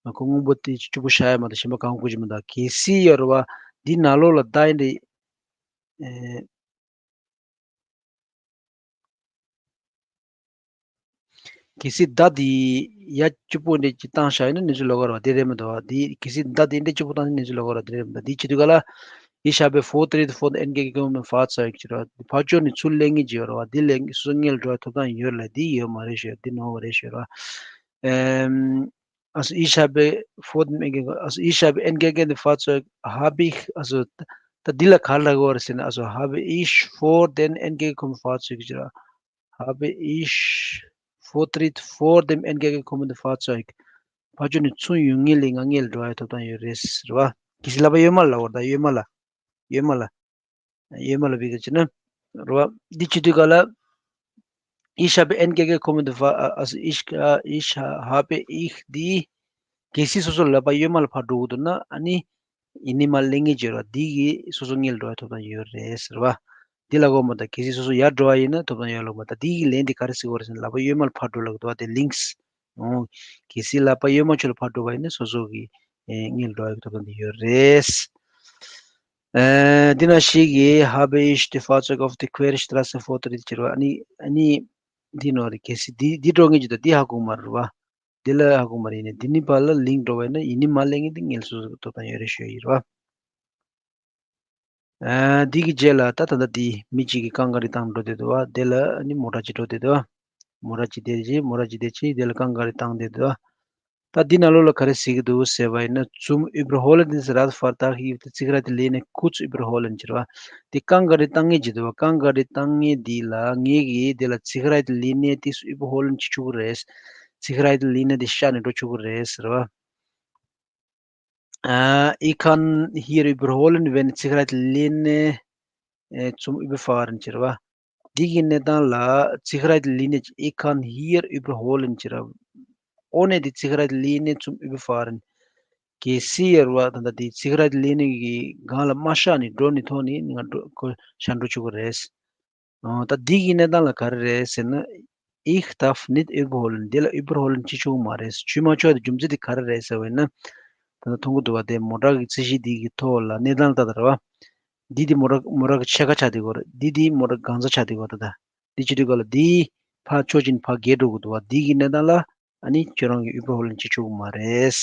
ང་ཁོ་སྔོན་པོ་དེ་སྐྱུར་པོ་ཤ་ཡ་མ་གཏོགས་གཞན་པ་གང་དགོས་ཀྱི་མི་འདུག་གལ་སྲིད་ཡོད་རེད་བ། འདི་ནང་ལོགས་ལ་ད་ཡིན་རེད། ཨེ། གལ་སྲིད་ད་འདི་ཡ་སྐྱུར་པོ་འདྲ་ཅིག་བཏང་བཞག་ཡིན་ན་གནས་ཚུལ་ལོགས་ཀ་རེད་བ། དེ་རེད་མི་འདུག་བ། འདི་གལ་སྲིད་ད་འདི་འདྲ་སྐྱུར་པོ་བཏང་ན་གནས་ཚུལ་ལོགས་ཀ་རེད་བ། དེ་རེད་མི་འདུག་འདི་བྱེད་དུས་ག་ལ། Ich habe Vortritt vor dem entgegengekommenen Fahrzeug ཟེར་བ། ཕར་ཕྱོགས་ནས་ཚུར་སླེབས་མཁན་ཅིག་ཡོད་རེད་བ། འདི་སླེབས་སོ་སོ་སྔོན་ལ་འགྲོ་བའི་ཐོབ་ཐང་ཡོད་ལ་འདི་ཡོད་མ་རེད་ཞུ། འདི་ནོར་བ་རེད་ཞུ་རེད་བ། ཨེམ། Also ich habe vor dem Entgegen, also ich habe entgegen dem Fahrzeug, habe ich, also ད་འདི་ལ་ག་རེ་ལབ་དགོས་རེད་ཟེར་ན། Also habe ich vor dem entgegenkommenden Fahrzeug ཟེར་བ། Habe ich Vortritt vor dem entgegenkommenden Fahrzeug. ཕར་ཕྱོགས་ནས་ཚུར་ཡོང་མཁན་ལ་ང་སྔོན་ལ་འགྲོ་བའི་ཐོབ་ཐང་ཡོད་རེད་ཟེར་བ། གལ་སྲིད་ལབ་པ་གཡོན་མ་ལ་ལབ་དགོས་རེད། ད་གཡོན་མ་ལ། གཡོན་མ་ལ། གཡོན་མ་ལ་བི་ག་ཅི་ན། རེད་བ། འདི་བྱེད་དུས་ག་ལ། Ich habe entgegenkommende Fa- also ich, äh, ich ha- habe ich die གལ་སྲིད་སོ་སོ་ལག་པ་གཡོན་མ་ལ་ཕར་འགྲོ་གི་འདུག་ན་ཨ་ནི། ཡིན་ནི་མ་ལེན་ངེས་བརྗོད་ར་འདི་གིས་སོ་སོ་སྔོན་ལ་འགྲོ་བའི་ཐོབ་ཐང་ཡོད་རེད་ཟེར་བ། འདི་ལ་གོ་མ་ད་གལ་སྲིད་སོ་སོ་ཡར་འགྲོ་བ་ཡིན་ན་ཐོབ་ཐང་ཡོད་ལོག་མ་ད་འདི་གི་ལན་འདི་ག་རེ་ཟེར་གོ་རེད་ཟེར་ན་ལག་པ་གཡོན་མ་ལ་ཕར་འགྲོ་ལབ་འདུག་བ་དེ་links ཨོ། གལ་སྲིད་ལག་པ་གཡོན་མ་ཕྱོགས་ལ་ཕར་འགྲོ་བ་ཡིན་ན་སོ་སོ་གི་ཨེ་སྔོན་ལ་འགྲོ་བའི་ཐོབ་ཐང་འདི་ཡོད་རེད། ཨེ། འདི་ན་ཞིག་གིས་habe ich die Fahrzeug auf die Querstraße Vortritt ཟེར་བ་ཨ་ནི་ཨ་ནི་འདི་ནོ་རེད། གལ་སྲིད་འདི་འདི་འགྲོ་ངེས་ཀྱི་འདུག་འདི་ཧ་གོ་མ་རེད་བ། འདི་ལ་ཧ་གོ་མ་རེད་ཡིན་ན་འདི་ནི་བར་ལ་links འགྲོ་བ་ཡིན་ན་ཡིན་ནི་མ་ལེན་ངེས་འདི་ངེས་སོ་སོ་གི་ཐོབ་ཐང་ཡོད་རེད་ཞུ་ཡི་རེད་བ། ཨ། འདི་གི་རྗེས་ལ་ད་ད་ལྟ་འདི་མི་གཅིག་གིས་རྐང་ག་རེ་བཏང་འགྲོ་བསྡད་འདུག་བ། དེ་ལ་ནི་མོ་ཊ་གཅིག་འགྲོ་བསྡད་འདུག་བ། མོ་ཊ་གཅིག་བསྡད་རྗེས་མོ་ཊ་གཅིག་བསྡད་རྗེས་དེ་ལ་རྐང་ག་རེ་བཏང་བསྡད་འདུག་བ། ད་འདི་ནང་ལོགས་ལ་ག་རེ་ཟེར་གྱི་འདུག་ཟེར་བ་ཡིན་ན། Zum Überholen des Radfahrers darf ich die Sicherheitslinie kurz überholen ཟེར་བ། འདི་རྐང་ག་རེ་བཏང་མཁན་གྱི་འདུག་བ། རྐང་ག་རེ་བཏང་མཁན་འདི་ལ་ངེད་ཀྱིས་དེ་ལ་Sicherheitslinie དེ་überholen བྱེད་ཆོག་གི་རེད། Sicherheitslinie དེ་ཤར་ནས་འགྲོ་ཆོག་གི་རེད་ཟེར་བ། Äh, ich kann hier überholen, wenn Sicherheitslinie, äh, zum Überfahren ཟེར་བ། འདི་གི་གནས་སྟངས་ལ་Sicherheitslinie, ich kann hier überholen ཟེར་བ། Ohne die Sicherheitslinie zum Überfahren. གལ་སྲིད་ཡོད་རེད་བ། ད་ལྟ་འདི་Sicherheitslinie གི་སྒང་ལ་མ་ཤར་ནས་འགྲོ་ནས་ཐོག་ནས་ང་འགྲོ་ཁོ་ཤར་འགྲོ་ཆོག་གི་རེད། ཨོ། ད་འདི་གི་གནས་སྟངས་ལ་ག་རེ་རེད་ཟེར་ན། Ich darf nicht überholen. འདི་ལ་überholen བྱེད་ཆོག་མ་རེད། བྱེད་མ་ཆོག་དེ་རྒྱུ་མཚན་དེ་ག་རེ་རེད་ཟེར་བ་ཡིན་ན། ད་ལྟ་མཐོང་གི་འདུག་བ། དེ་མོ་ཊ་གི་རྩིས་གཞི་འདི་གི་ཐོག་ལ་གནས་སྟངས་ལ་ལྟ་ད་རེད་བ། འདི་དེ་མོ་ཊ་མོ་ཊ་གི་ཕྱེད་ཀ་ཆགས་བསྡད་ཡོད་རེད། འདི་དེ་མོ་ཊ་གང་ཚ་ཆགས་བསྡད་ཡོད་རེད། ད་ལྟ་འདི་བྱེད་དུས་ག་ལ་འདི་ཕར་ཕྱོགས་ཀྱིན་ཕར་བརྒལ་འགྲོ་གི་འདུག་བ། འདི་གི་གནས་སྟངས་ལ་ཨ་ནི་ཁྱོད་རང་གི་überholen བྱེད་ཆོག་གི་མ་རེད།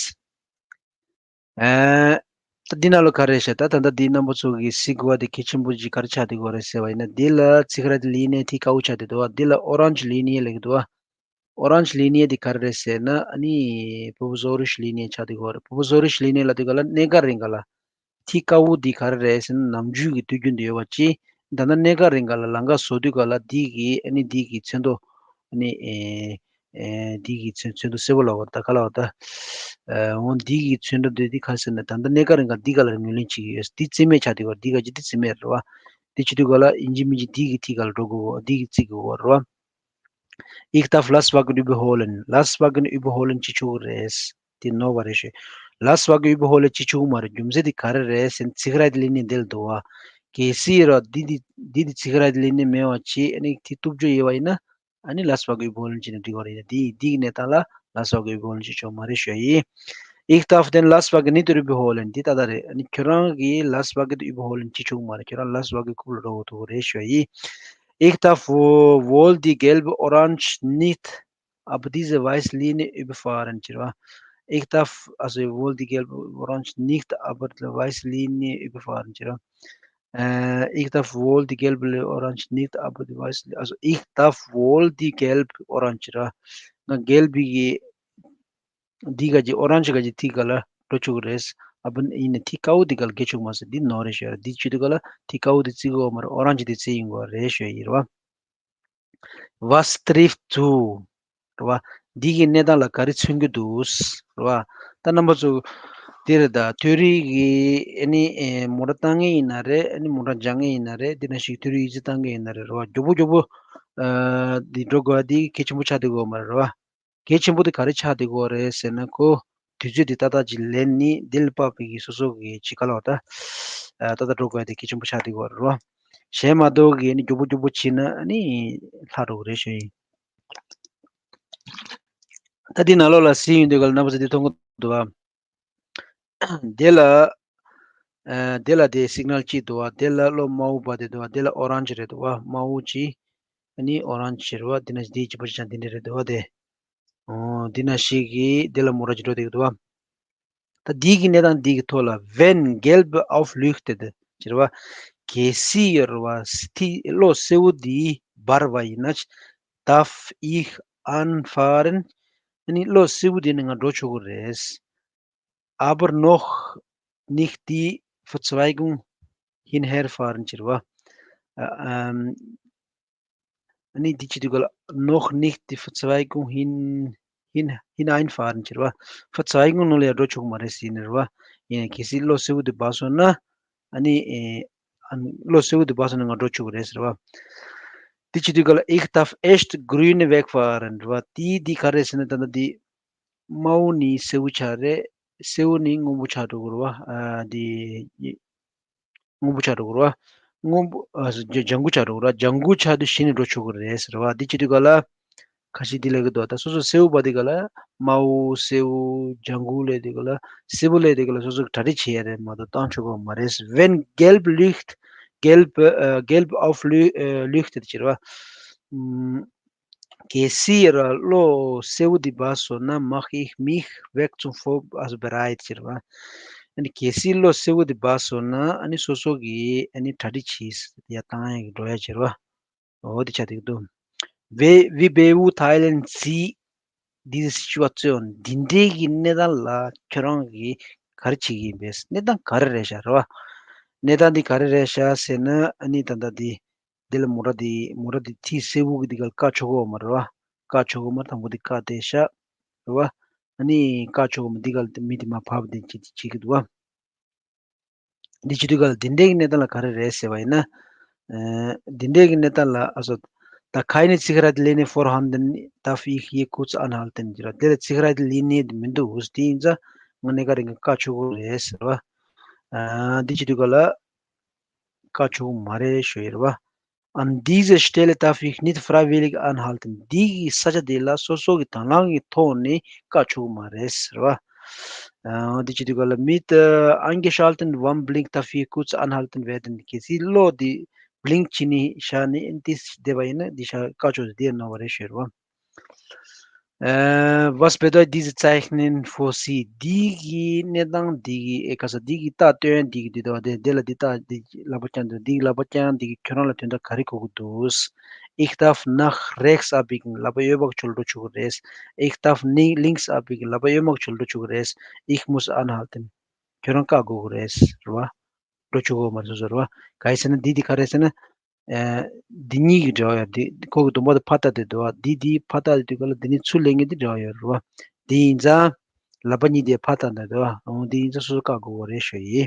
ཨ། ད་འདི་ནང་ལོགས་ག་རེ་བཤད། ད་ད་ལྟ་འདི་རྣམ་པ་ཚོ་གིས་གཟིགས་དགོས་པ་དེ་གལ་ཆེན་པོ་ཅིག་ག་རེ་ཆགས་བསྡད་ཡོད་རེད་ཟེར་བ་ཡིན་ན། འདི་ལ་Sicherheitslinie དེ་དཀར་པོ་ཆགས་བསྡད་འདུག་བ། འདི་ལ་orange Linie ལབ་ཀྱི་འདུག་བ། Orange Linie འདི་ག་རེ་རེད་ཟེར་ན་ཨ་ནི་Provisorisch Linie ཆགས་བསྡད་ཡོད་རེད། Provisorisch Linie ལབ་དུས་ག་ལ་གནས་སྐབས་རིང་ག་ལ། ཐིག་དཀར་པོ་འདི་ག་རེ་རེད་ཟེར་ན་ནམ་རྒྱུན་གྱི་དུས་རྒྱུན་དུ་ཡོད་པ་ཅིག་ད་ལྟ་གནས་སྐབས་རིང་ག་ལ་ལམ་ཁ་བཟོ་དུས་ག་ལ་འདི་གི་ཨ་ནི་འདི་གི་ཚོན་མདོག་ཨ་ནི་ཨེ་ཨེ་འདི་གི་ཚོན་ཚོན་མདོག་སེར་པོ་ལབ་པ་ད་ག་ལབ་པ་ད། ཨ་འོ་འདི་གི་ཚོན་མདོག་འདི་འདི་ག་རེ་ཟེར་ན་ད་ལྟ་གནས་སྐབས་རིང་ག་འདི་ག་ལ་ངོས་ལེན་བྱེད་ཀྱི་ཡོད། འདི་རྩིས་མེད་ཆགས་དུས་ག་འདི་ག་ཅིག་འདི་རྩིས་མེད་རེད་བ། འདི་བྱེད་དུས་ག་ལ་ཡིན་གཅིག་མིན་གཅིག་འདི་གི་ཐིག་ག་ལ་འགྲོ་དགོས་གོ་འདི་གི་རྩིས་དགོས་གོ་རེད་བ། Ich darf Lastwagen überholen. Lastwagen überholen བྱེད་ཆོག་གི་རེད། དེ་ནོར་བ་རེད་ཤོད། Lastwagen überholen བྱེད་ཆོག་གི་མ་རེད། རྒྱུ་མཚན་དེ་ག་རེ་རེད་ཟེར་ན་Sicherheitslinie འདི་ལ་འདུག་བ། གལ་སྲིད་ར་འདི་འདི་འདི་འདི་Sicherheitslinie མེད་པ་བྱེད་ཨ་ནི་དེ་གཏུབ་རྒྱུ་ཡོད་པ་ཡིན་ན་ཨ་ནི་Lastwagen überholen བྱས་ནས་འགྲིག་པ་རེད། འདི་འདི་གི་གནས་སྟངས་ལ་Lastwagen überholen བྱེད་ཆོག་མ་རེད་ཤོད་ཡིན། Ich darf den Lastwagen nicht überholen འདི་ཏག་ཏག་རེད། ཨ་ནི་ཁྱོད་རང་གི་Lastwagen དེ་überholen བྱེད་ཆོག་གི་མ་རེད། ཁྱོད་རང་Lastwagen རྐུབ་ལ་འགྲོ་དགོས་ཐུག་རེད་ཤོད་ཡིན། Ich darf wo- wohl die gelbe Orange nicht über diese weiße Linie überfahren བྱེད་རོགས། Ich darf also wohl die gelbe Orange nicht über die weiße Linie überfahren བྱེད་རོགས། Äh, ich darf wohl die gelbe Orange nicht über die weiße Linie, also ich darf wohl die gelbe Orange བྱེད་རོགས། ང་gelbe གི་འདི་ག་གི་Orange ག་གི་ཐིག་ག་ལ་འགྲོ་ཆོག་གི་རེད། ཨ་བུ་ཡིན་ནི་ཐིག་དཀར་པོ་འདི་ག་ལ་འགྲོ་ཆོག་མ་ཟེར། འདི་ནོར་རེད་ཤོད་ར། འདི་བྱེད་དུས་ག་ལ་ཐིག་དཀར་པོ་འདི་བརྩི་དགོས་མ་རེད། Orange འདི་བརྩི་ཡིན་དགོས་རེད་ཤོད་ཡིན་ར་བ། Was trifft zu རེད་བ། འདི་གི་གནས་སྟངས་ལ་ག་རེ་མཚོན་གྱི་འདུག་རེད་བ། ད་རྣམ་པ་ཚོ་འདི་རེད། ད་ཐོ་རེ་གི་ཨ་ནི་ཨེ་མོ་ཊ་བཏང་མཁན་ཡིན་ན་རེད། ཨ་ནི་མོ་ཊ་འཇང་མཁན་ཡིན་ན་རེད། འདི་ན་ཞིག་ཐོ་རེ་ཡིག་ཆ་བཏང་མཁན་ཡིན་ན་རེད། རེད་བ། མགྱོགས་པོ་མགྱོགས་པོ་ཨ་འདི་འགྲོ་དགོས་པ་འདི་གལ་ཆེན་པོ་ཆགས་བསྡད་ཡོད་མ་རེད་བ། གལ་ཆེན་པོ་དེ་ག་རེ་ཆགས་བསྡད་ཡོད་རེད་ཟེར་ན་ཁོ་དུས་ཚོད་དེ་ཏག་ཏག་ཅིག་ལེན་ནི་འདི་ལ་དཔག་པའི་གི་སོ་སོ་གི་ཅིག་ག་ལ་བ་ད་ཨ་ཏག་ཏག་འགྲོ་དགོས་ཡ་དེ་གལ་ཆེན་པོ་ཆགས་བསྡད་ཡོད་རེད་བ། གཞན་མ་གཏོགས་གི་ནི་མགྱོགས་པོ་མགྱོགས་པོ་བྱས་ན་ནི་ལྷག་འགྲོ་གི་རེད་ཞུ་ཡིན། ད་འདི་ནང་ལོགས་ལ་གཟིགས་ཡོང་དུས་ག་ལ་རྣམ་པ་ཚོ་འདི་མཐོང་གི་འདུག་བ། དེ་ལ། ཨ་དེ་ལ་དེ་སིག་ནལ་གཅིག་འདུག་བ། དེ་ལ་གློག་དམར་པོ་བབས་ཏེ་འདུག་བ། དེ་ལ་ཨོ་རན་ཇི་རེད་འདུག་བ། དམར་པོ་གཅིག་ཨ་ནི་ཨོ་རན་ཇི་རེད་བ། དེ་ན་དེའི་གཅིག་པ་གཅིག་ཆ་འདི་འདྲ་རེད་འདུག་བ། དེ། ཨོ་དེ་ན་ཞིག་གིས་དེ་ལ་མོ་ཊ་གཅིག་འགྲོ་བསྡད་འདུག་བ། ད་འདི་གི་གནས་སྟངས་འདི་གི་ཐོག་ལ་Wenn gelb aufleuchtet ཟེར་བ། གལ་སྲིད་ཡོད་རེད་བ། ཐིག་གློག་སེར་པོ་འདི་འབར་བ་ཡིན་ན། Darf ich anfahren ཨ་ནི་གློག་སེར་པོ་འདི་ནི་ང་འགྲོ་ཆོག་གི་རེད། Aber noch nicht die Verzweigung hinherfahren ཟེར་བ། ཨ་ཨམ། ཨ་ནི་འདི་བྱེད་དུས་ག་ལ་noch nicht die Verzweigung hin hin hineinfahren ཟེར་བ། Verzweigung ནང་ལ་ཡང་འགྲོ་ཆོག་གི་མ་རེད་ཟེར་ནི་རེད་བ། ཡིན་ནའི་གལ་སྲིད་གློག་སེར་པོ་དེ་འབར་སོང་ན། ཨ་ནི་ཨེ་ཨ་ནི་གློག་སེར་པོ་དེ་འབར་སོང་ན་ང་འགྲོ་ཆོག་གི་རེད་ཟེར་བ། འདི་བྱེད་དུས་ག་ལ་Ich darf erst grün wegfahren རེད་བ། དེ་འདི་ག་རེད་ཟེར་ན་ད་ལྟ་འདི་དམར་པོ་ནི་སེར་པོ་ཆགས་རེད། སེར་པོ་ནི་སྔོན་པོ་ཆགས་འགྲོ་གི་རེད་བ། ཨ་འདི། སྔོན་པོ་ཆགས་འགྲོ་གི་རེད་བ། སྔོན་པོ་ཨ་ལྗང་ལྗང་གུ་ཆགས་འགྲོ་གི་རེད་བ། ལྗང་གུ་ཆགས་དུས་གཞི་ནས་འགྲོ་ཆོག་གི་རེད་ཟེར་བ། འདི་བྱེད་དུས་ག་ལ། ཁ་ཤས་འདི་ལས་ཀྱི་འདུག་ད་སོ་སོ་སེར་པོ་བབས་དུས་ག་ལ་དམར་པོ་སེར་པོ་ལྗང་གུ་ལས་དུས་ག་ལ་སེར་པོ་ལས་དུས་ག་ལ་སོ་སོ་གྲ་སྒྲིག་བྱེད་ཡ་རེད་མ་གཏོགས་བཏང་ཆོག་གི་མ་རེད། Wenn gelb leucht gelb ཨ་gelb aufleuchtet ཟེར་བ། ཨམ། གལ་སྲིད་ར་གློག་སེར་པོ་འདི་འབར་སོང་ན་mache ich mich weg zum Vorplatz bereit ཟེར་བ། ཨ་ནི་གལ་སྲིད་གློག་སེར་པོ་འདི་འབར་སོང་ན་ཨ་ནི་སོ་སོ་གིས་ཨ་ནི་གྲ་སྒྲིག་བྱེད་ཡ་བཏང་ཡ་གི་འགྲོ་ཡ་ཟེར་བ། འོ་དེ་ཆགས་བསྡད་ཀྱི་འདུག Wie, wie beurteilen Sie diese Situation འདི་འདྲའི་གི་གནས་སྟངས་ལ་ཁྱོད་རང་གིས་ག་རེ་བྱེད་ཀྱི་ཡིན་པས། གནས་སྟངས་ག་རེ་རེད་ཤག་རེད་བ། གནས་སྟངས་འདི་ག་རེ་རེད་ཤག་ཟེར་ན་ཨ་ནི་ད་ལྟ་འདི། འདི་ལ་མོ་ཊ་འདི་མོ་ཊ་འདི་ཐིག་སེར་པོ་གི་འདི་ག་ལ་བཀག་ཆོག་གི་མ་རེད་བ། བཀག་ཆོག་གི་མ་རེད། དང་པོ་འདི་བཀག་བསྡད་ཤག་རེད་བ། ཨ་ནི་བཀག་ཆོག་གི་མ་འདི་ག་ལ་མི་འདི་མར་བབས་འདི་བྱེད་བྱེད་ཀྱི་འདུག་བ། འདི་བྱེད་དུས་ག་ལ་འདི་འདྲའི་གི་གནས་སྟངས་ལ་ག་རེ་རེད་ཟེར་བ་ཡིན་ན། ཨ་འདི་འདྲའི་གི་གནས་སྟངས་ལ་ཨ་སོ། Da keine Sicherheitslinie vorhanden, darf ich hier kurz anhalten ཟེར་བ། འདི་ལ་Sicherheitslinie འདི་མི་འདུག་དེ་ཡིན་ཙང་ང་གནས་སྐབས་རིང་གི་བཀག་ཆོག་གི་རེད་ཟེར་བ། ཨ་འདི་བྱེད་དུས་ག་ལ། བཀག་ཆོག་གི་མ་རེད་ཞུ་ཡི་རེད་བ། An dieser Stelle darf ich nicht freiwillig anhalten འདི་གི་ས་ཆ་འདི་ལ་སོ་སོ་གི་དང་བླངས་ཀྱི་ཐོག་ནས་བཀག་ཆོག་གི་མ་རེད་ཟེར་བ། ཨ་འདི་བྱེད་དུས་ག་ལ་mit äh, eingeschaltetem Warnblick darf ich kurz anhalten werden གལ་སྲིད་གློག་འདི་blink བྱས་ནས་བཞག་ནས་འདི་བསྡད་པ་ཡིན་ན་འདི་བཞག་བཀག་ཆོག་འདི་ནོར་བ་རེད་ཞུ་ཡི་རེད་བ། Äh, was bedeutet dieses Zeichen für Sie འདི་གི་གནས་སྟངས་འདི་གི་ཨེ་ཁ་ས་འདི་གི་རྟགས་སྟོན་འདི་གི་འདི་དོ་དེ་དེ་ལ་འདི་རྟགས་འདི་ལག་པ་བརྐྱངས་འདུག་འདི་གི་ལག་པ་བརྐྱངས་འདི་གི་ཁྱོད་རང་ལ་དོན་དག་ག་རེ་གོ་གི་འདུག Ich darf nach rechts abbiegen, ལག་པ་གཡོན་པ་ཕྱོགས་འགྲོ་ཆོག་གི་རེད། Ich darf ni- links abbiegen, ལག་པ་གཡོན་མ་ཕྱོགས་འགྲོ་ཆོག་གི་རེད། Ich muss anhalten, ཁྱོད་རང་བཀག་དགོས་ཀྱི་རེད། རེད་བ། འགྲོ་ཆོག་གི་མ་རེད། སོ་སོ་རེད་བ། ག་ཡིན་ཟེར་ན་འདི་འདི་ག་རེད་ཟེར་ན། ཨ། འདི་གཉིས་ཀྱི་འབྲེལ་བ་ཡོད་རེད། འདི་ཁོ་གི་སྡོམ་པ་དེ་ཕར་ལྟ་དེ་འདུག་བ། འདི་འདི་ཕར་ལྟ་དེ་དུས་ག་ལ་འདི་ནི་ཚུར་ལེན་མཁན་འདི་འབྲེལ་བ་ཡོད་རེད་བ། འདི་ཡིན་ཙང་། ལག་པ་གཉིས་དེ་ཕར་ལྟ་དེ་འདུག་བ། འོ་འདི་ཡིན་ཙང་སོ་སོ་བཀག་དགོས་ཀྱི་རེད་ཞུ་ཡི།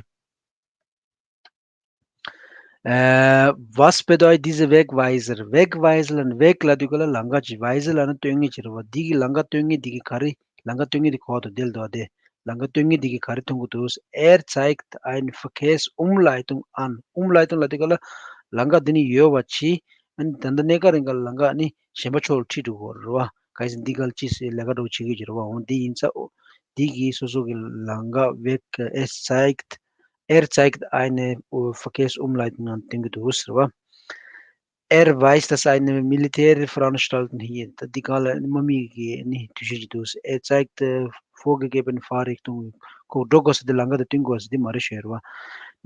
Äh, was bedeutet dieser Wegweiser? Wegweiser ལ་ནི་Weg ལབ་དུས་ག་ལ་ལམ་ཁ་ཅིག Weiser ལ་ནི་སྟོན་མཁན་ཅིག་རེད་བ། འདི་གི་ལམ་ཁ་སྟོན་མཁན་འདི་གི་ག་རེ། ལམ་ཁ་སྟོན་མཁན་འདི་གོ་དང་འདི་ལ་འདུག་བ་དེ། ལམ་ཁ་སྟོན་མཁན་འདི་གི་ག་རེ་མཐོང་གི་འདུག Er zeigt eine Verkehrsumleitung an. Umleitung ལབ་དུས་ག་ལ་ལམ་ཁ་འདི་ནི་ཡོད་པ་ཅིག་ཨ་ནི་ད་ལྟ་གནས་སྐབས་རིང་ག་ལ་ལམ་ཁ་ནི་གཞན་པ་ཕྱོགས་ལ་ཁྲིད་འགྲོ་གི་རེད་བ། ག་ཡིན་ཟེར་འདི་ག་ལ་ཅི་ཟེར་ལས་ཀ་འགྲོ་བྱེད་ཀྱི་ཡོད་རེད་བ། འོ་འདི་ཡིན་ཙང་འོ་འདི་གི་སོ་སོ་གི་ལམ་ཁ་Weg, es zeigt, er zeigt eine, uh, Verkehrsumleitung an སྟོན་གྱི་འདུག་ཟེར་བ། Er weiß, dass eine Militärveranstaltung hier, ད་འདི་ག་ལ་དམག་མི་གི་ནི་དུས་ཆེན་ཅིག་འདུག Er zeigt, uh, vorgegebene Fahrrichtung, ཁོ་འགྲོ་དགོས་ས་དེ་ལམ་ཁ་དེ་སྟོན་དགོས་ས་དེ་མ་རེད་ཞུ་ཡ་རེད་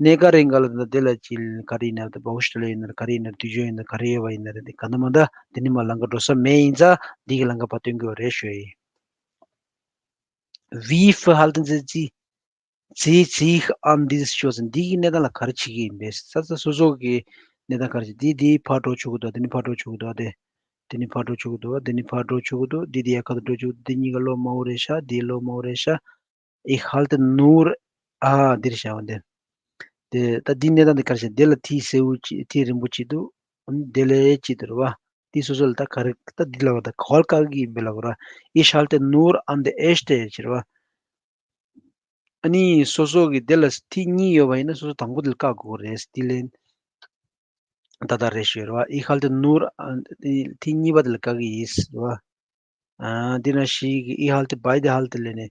བ། གནས་སྐབས་རིང་ག་ལ་ད་དེ་ལ་ཅི་ག་རེ་ཡིན་ན་ད་Baustelle ཡིན་ན་ག་རེ་ཡིན་ན་དུས་ཆེན་ཡིན་ན་ག་རེ་ཡོད་པ་ཡིན་ན་རེད། དེ་ག་ན་མ་ད་དེ་ནི་མ་ལམ་ཁ་འགྲོ་ས་མེད་ཡིན་ཙང་འདི་གི་ལམ་ཁ་ཕར་སྟོན་དགོས་རེད་ཞུ་ཡ་ཡིན། Wie verhalten Sie, Sie, sich an dieser Situation? འདི་གི་གནས་སྟངས་ལ་ག་རེ་བྱེད་ཀྱི་ཡིན་པས། ས་ས་སོ་སོ་གི་གནས་སྟངས་ག་རེ་བྱེད། འདི་འདི་ཕར་འགྲོ་ཆོག་གི་འདུག་འདི་ནི་ཕར་འགྲོ་ཆོག་གི་འདུག་དེ། འདི་ནི་ཕར་འགྲོ་ཆོག་གི་འདུག་འདི་ནི་ཕར་འགྲོ་ཆོག་གི་འདུག་འདི་འདི་ཡ་ཁ་ཏུ་འགྲོ་ཆོག་འདི་གཉིས་ཀ་ལོག་མ་འོ་རེད་ཤག་འདི་ལོག་མ་འོ་རེད་ཤག Ich halte nur, ཨ་འདིར་བཞག་པ་འདི། དེ་ད་འདི་གནས་སྟངས་འདི་ག་རེ་བྱེད། འདི་ལ་ཐིག་སེར་པོ་གཅིག་ཐིག་རིང་པོ་གཅིག་འདུག་འདི་ལ་གཅིག་འདུག་རེད་བ། འདི་སོ་སོ་ལ་ད་ག་རེ་ད་འདི་ལ་བ་ད་ག་བར་བཀག་གི་ཡིན་པས་ལབ་དགོས་ར། Ich halte nur an der erste ཟེར་བ། ཨ་ནི་སོ་སོ་གི་དེ་ལ་ཐིག་གཉིས་ཡོད་པ་ཡིན་ན་སོ་སོ་དང་པོ་དེ་ལ་བཀག་དགོས་རེད། དེ་ལན་ད་ལྟ་རེད་ཞུ་ར་བ། Ich halte nur an ཐིག་གཉིས་པ་དེ་ལ་བཀག་གི་ཡིན་ཟེར་བ། ཨ་འདི་ན་ཞིག Ich halte beide Halte ལས་ནས་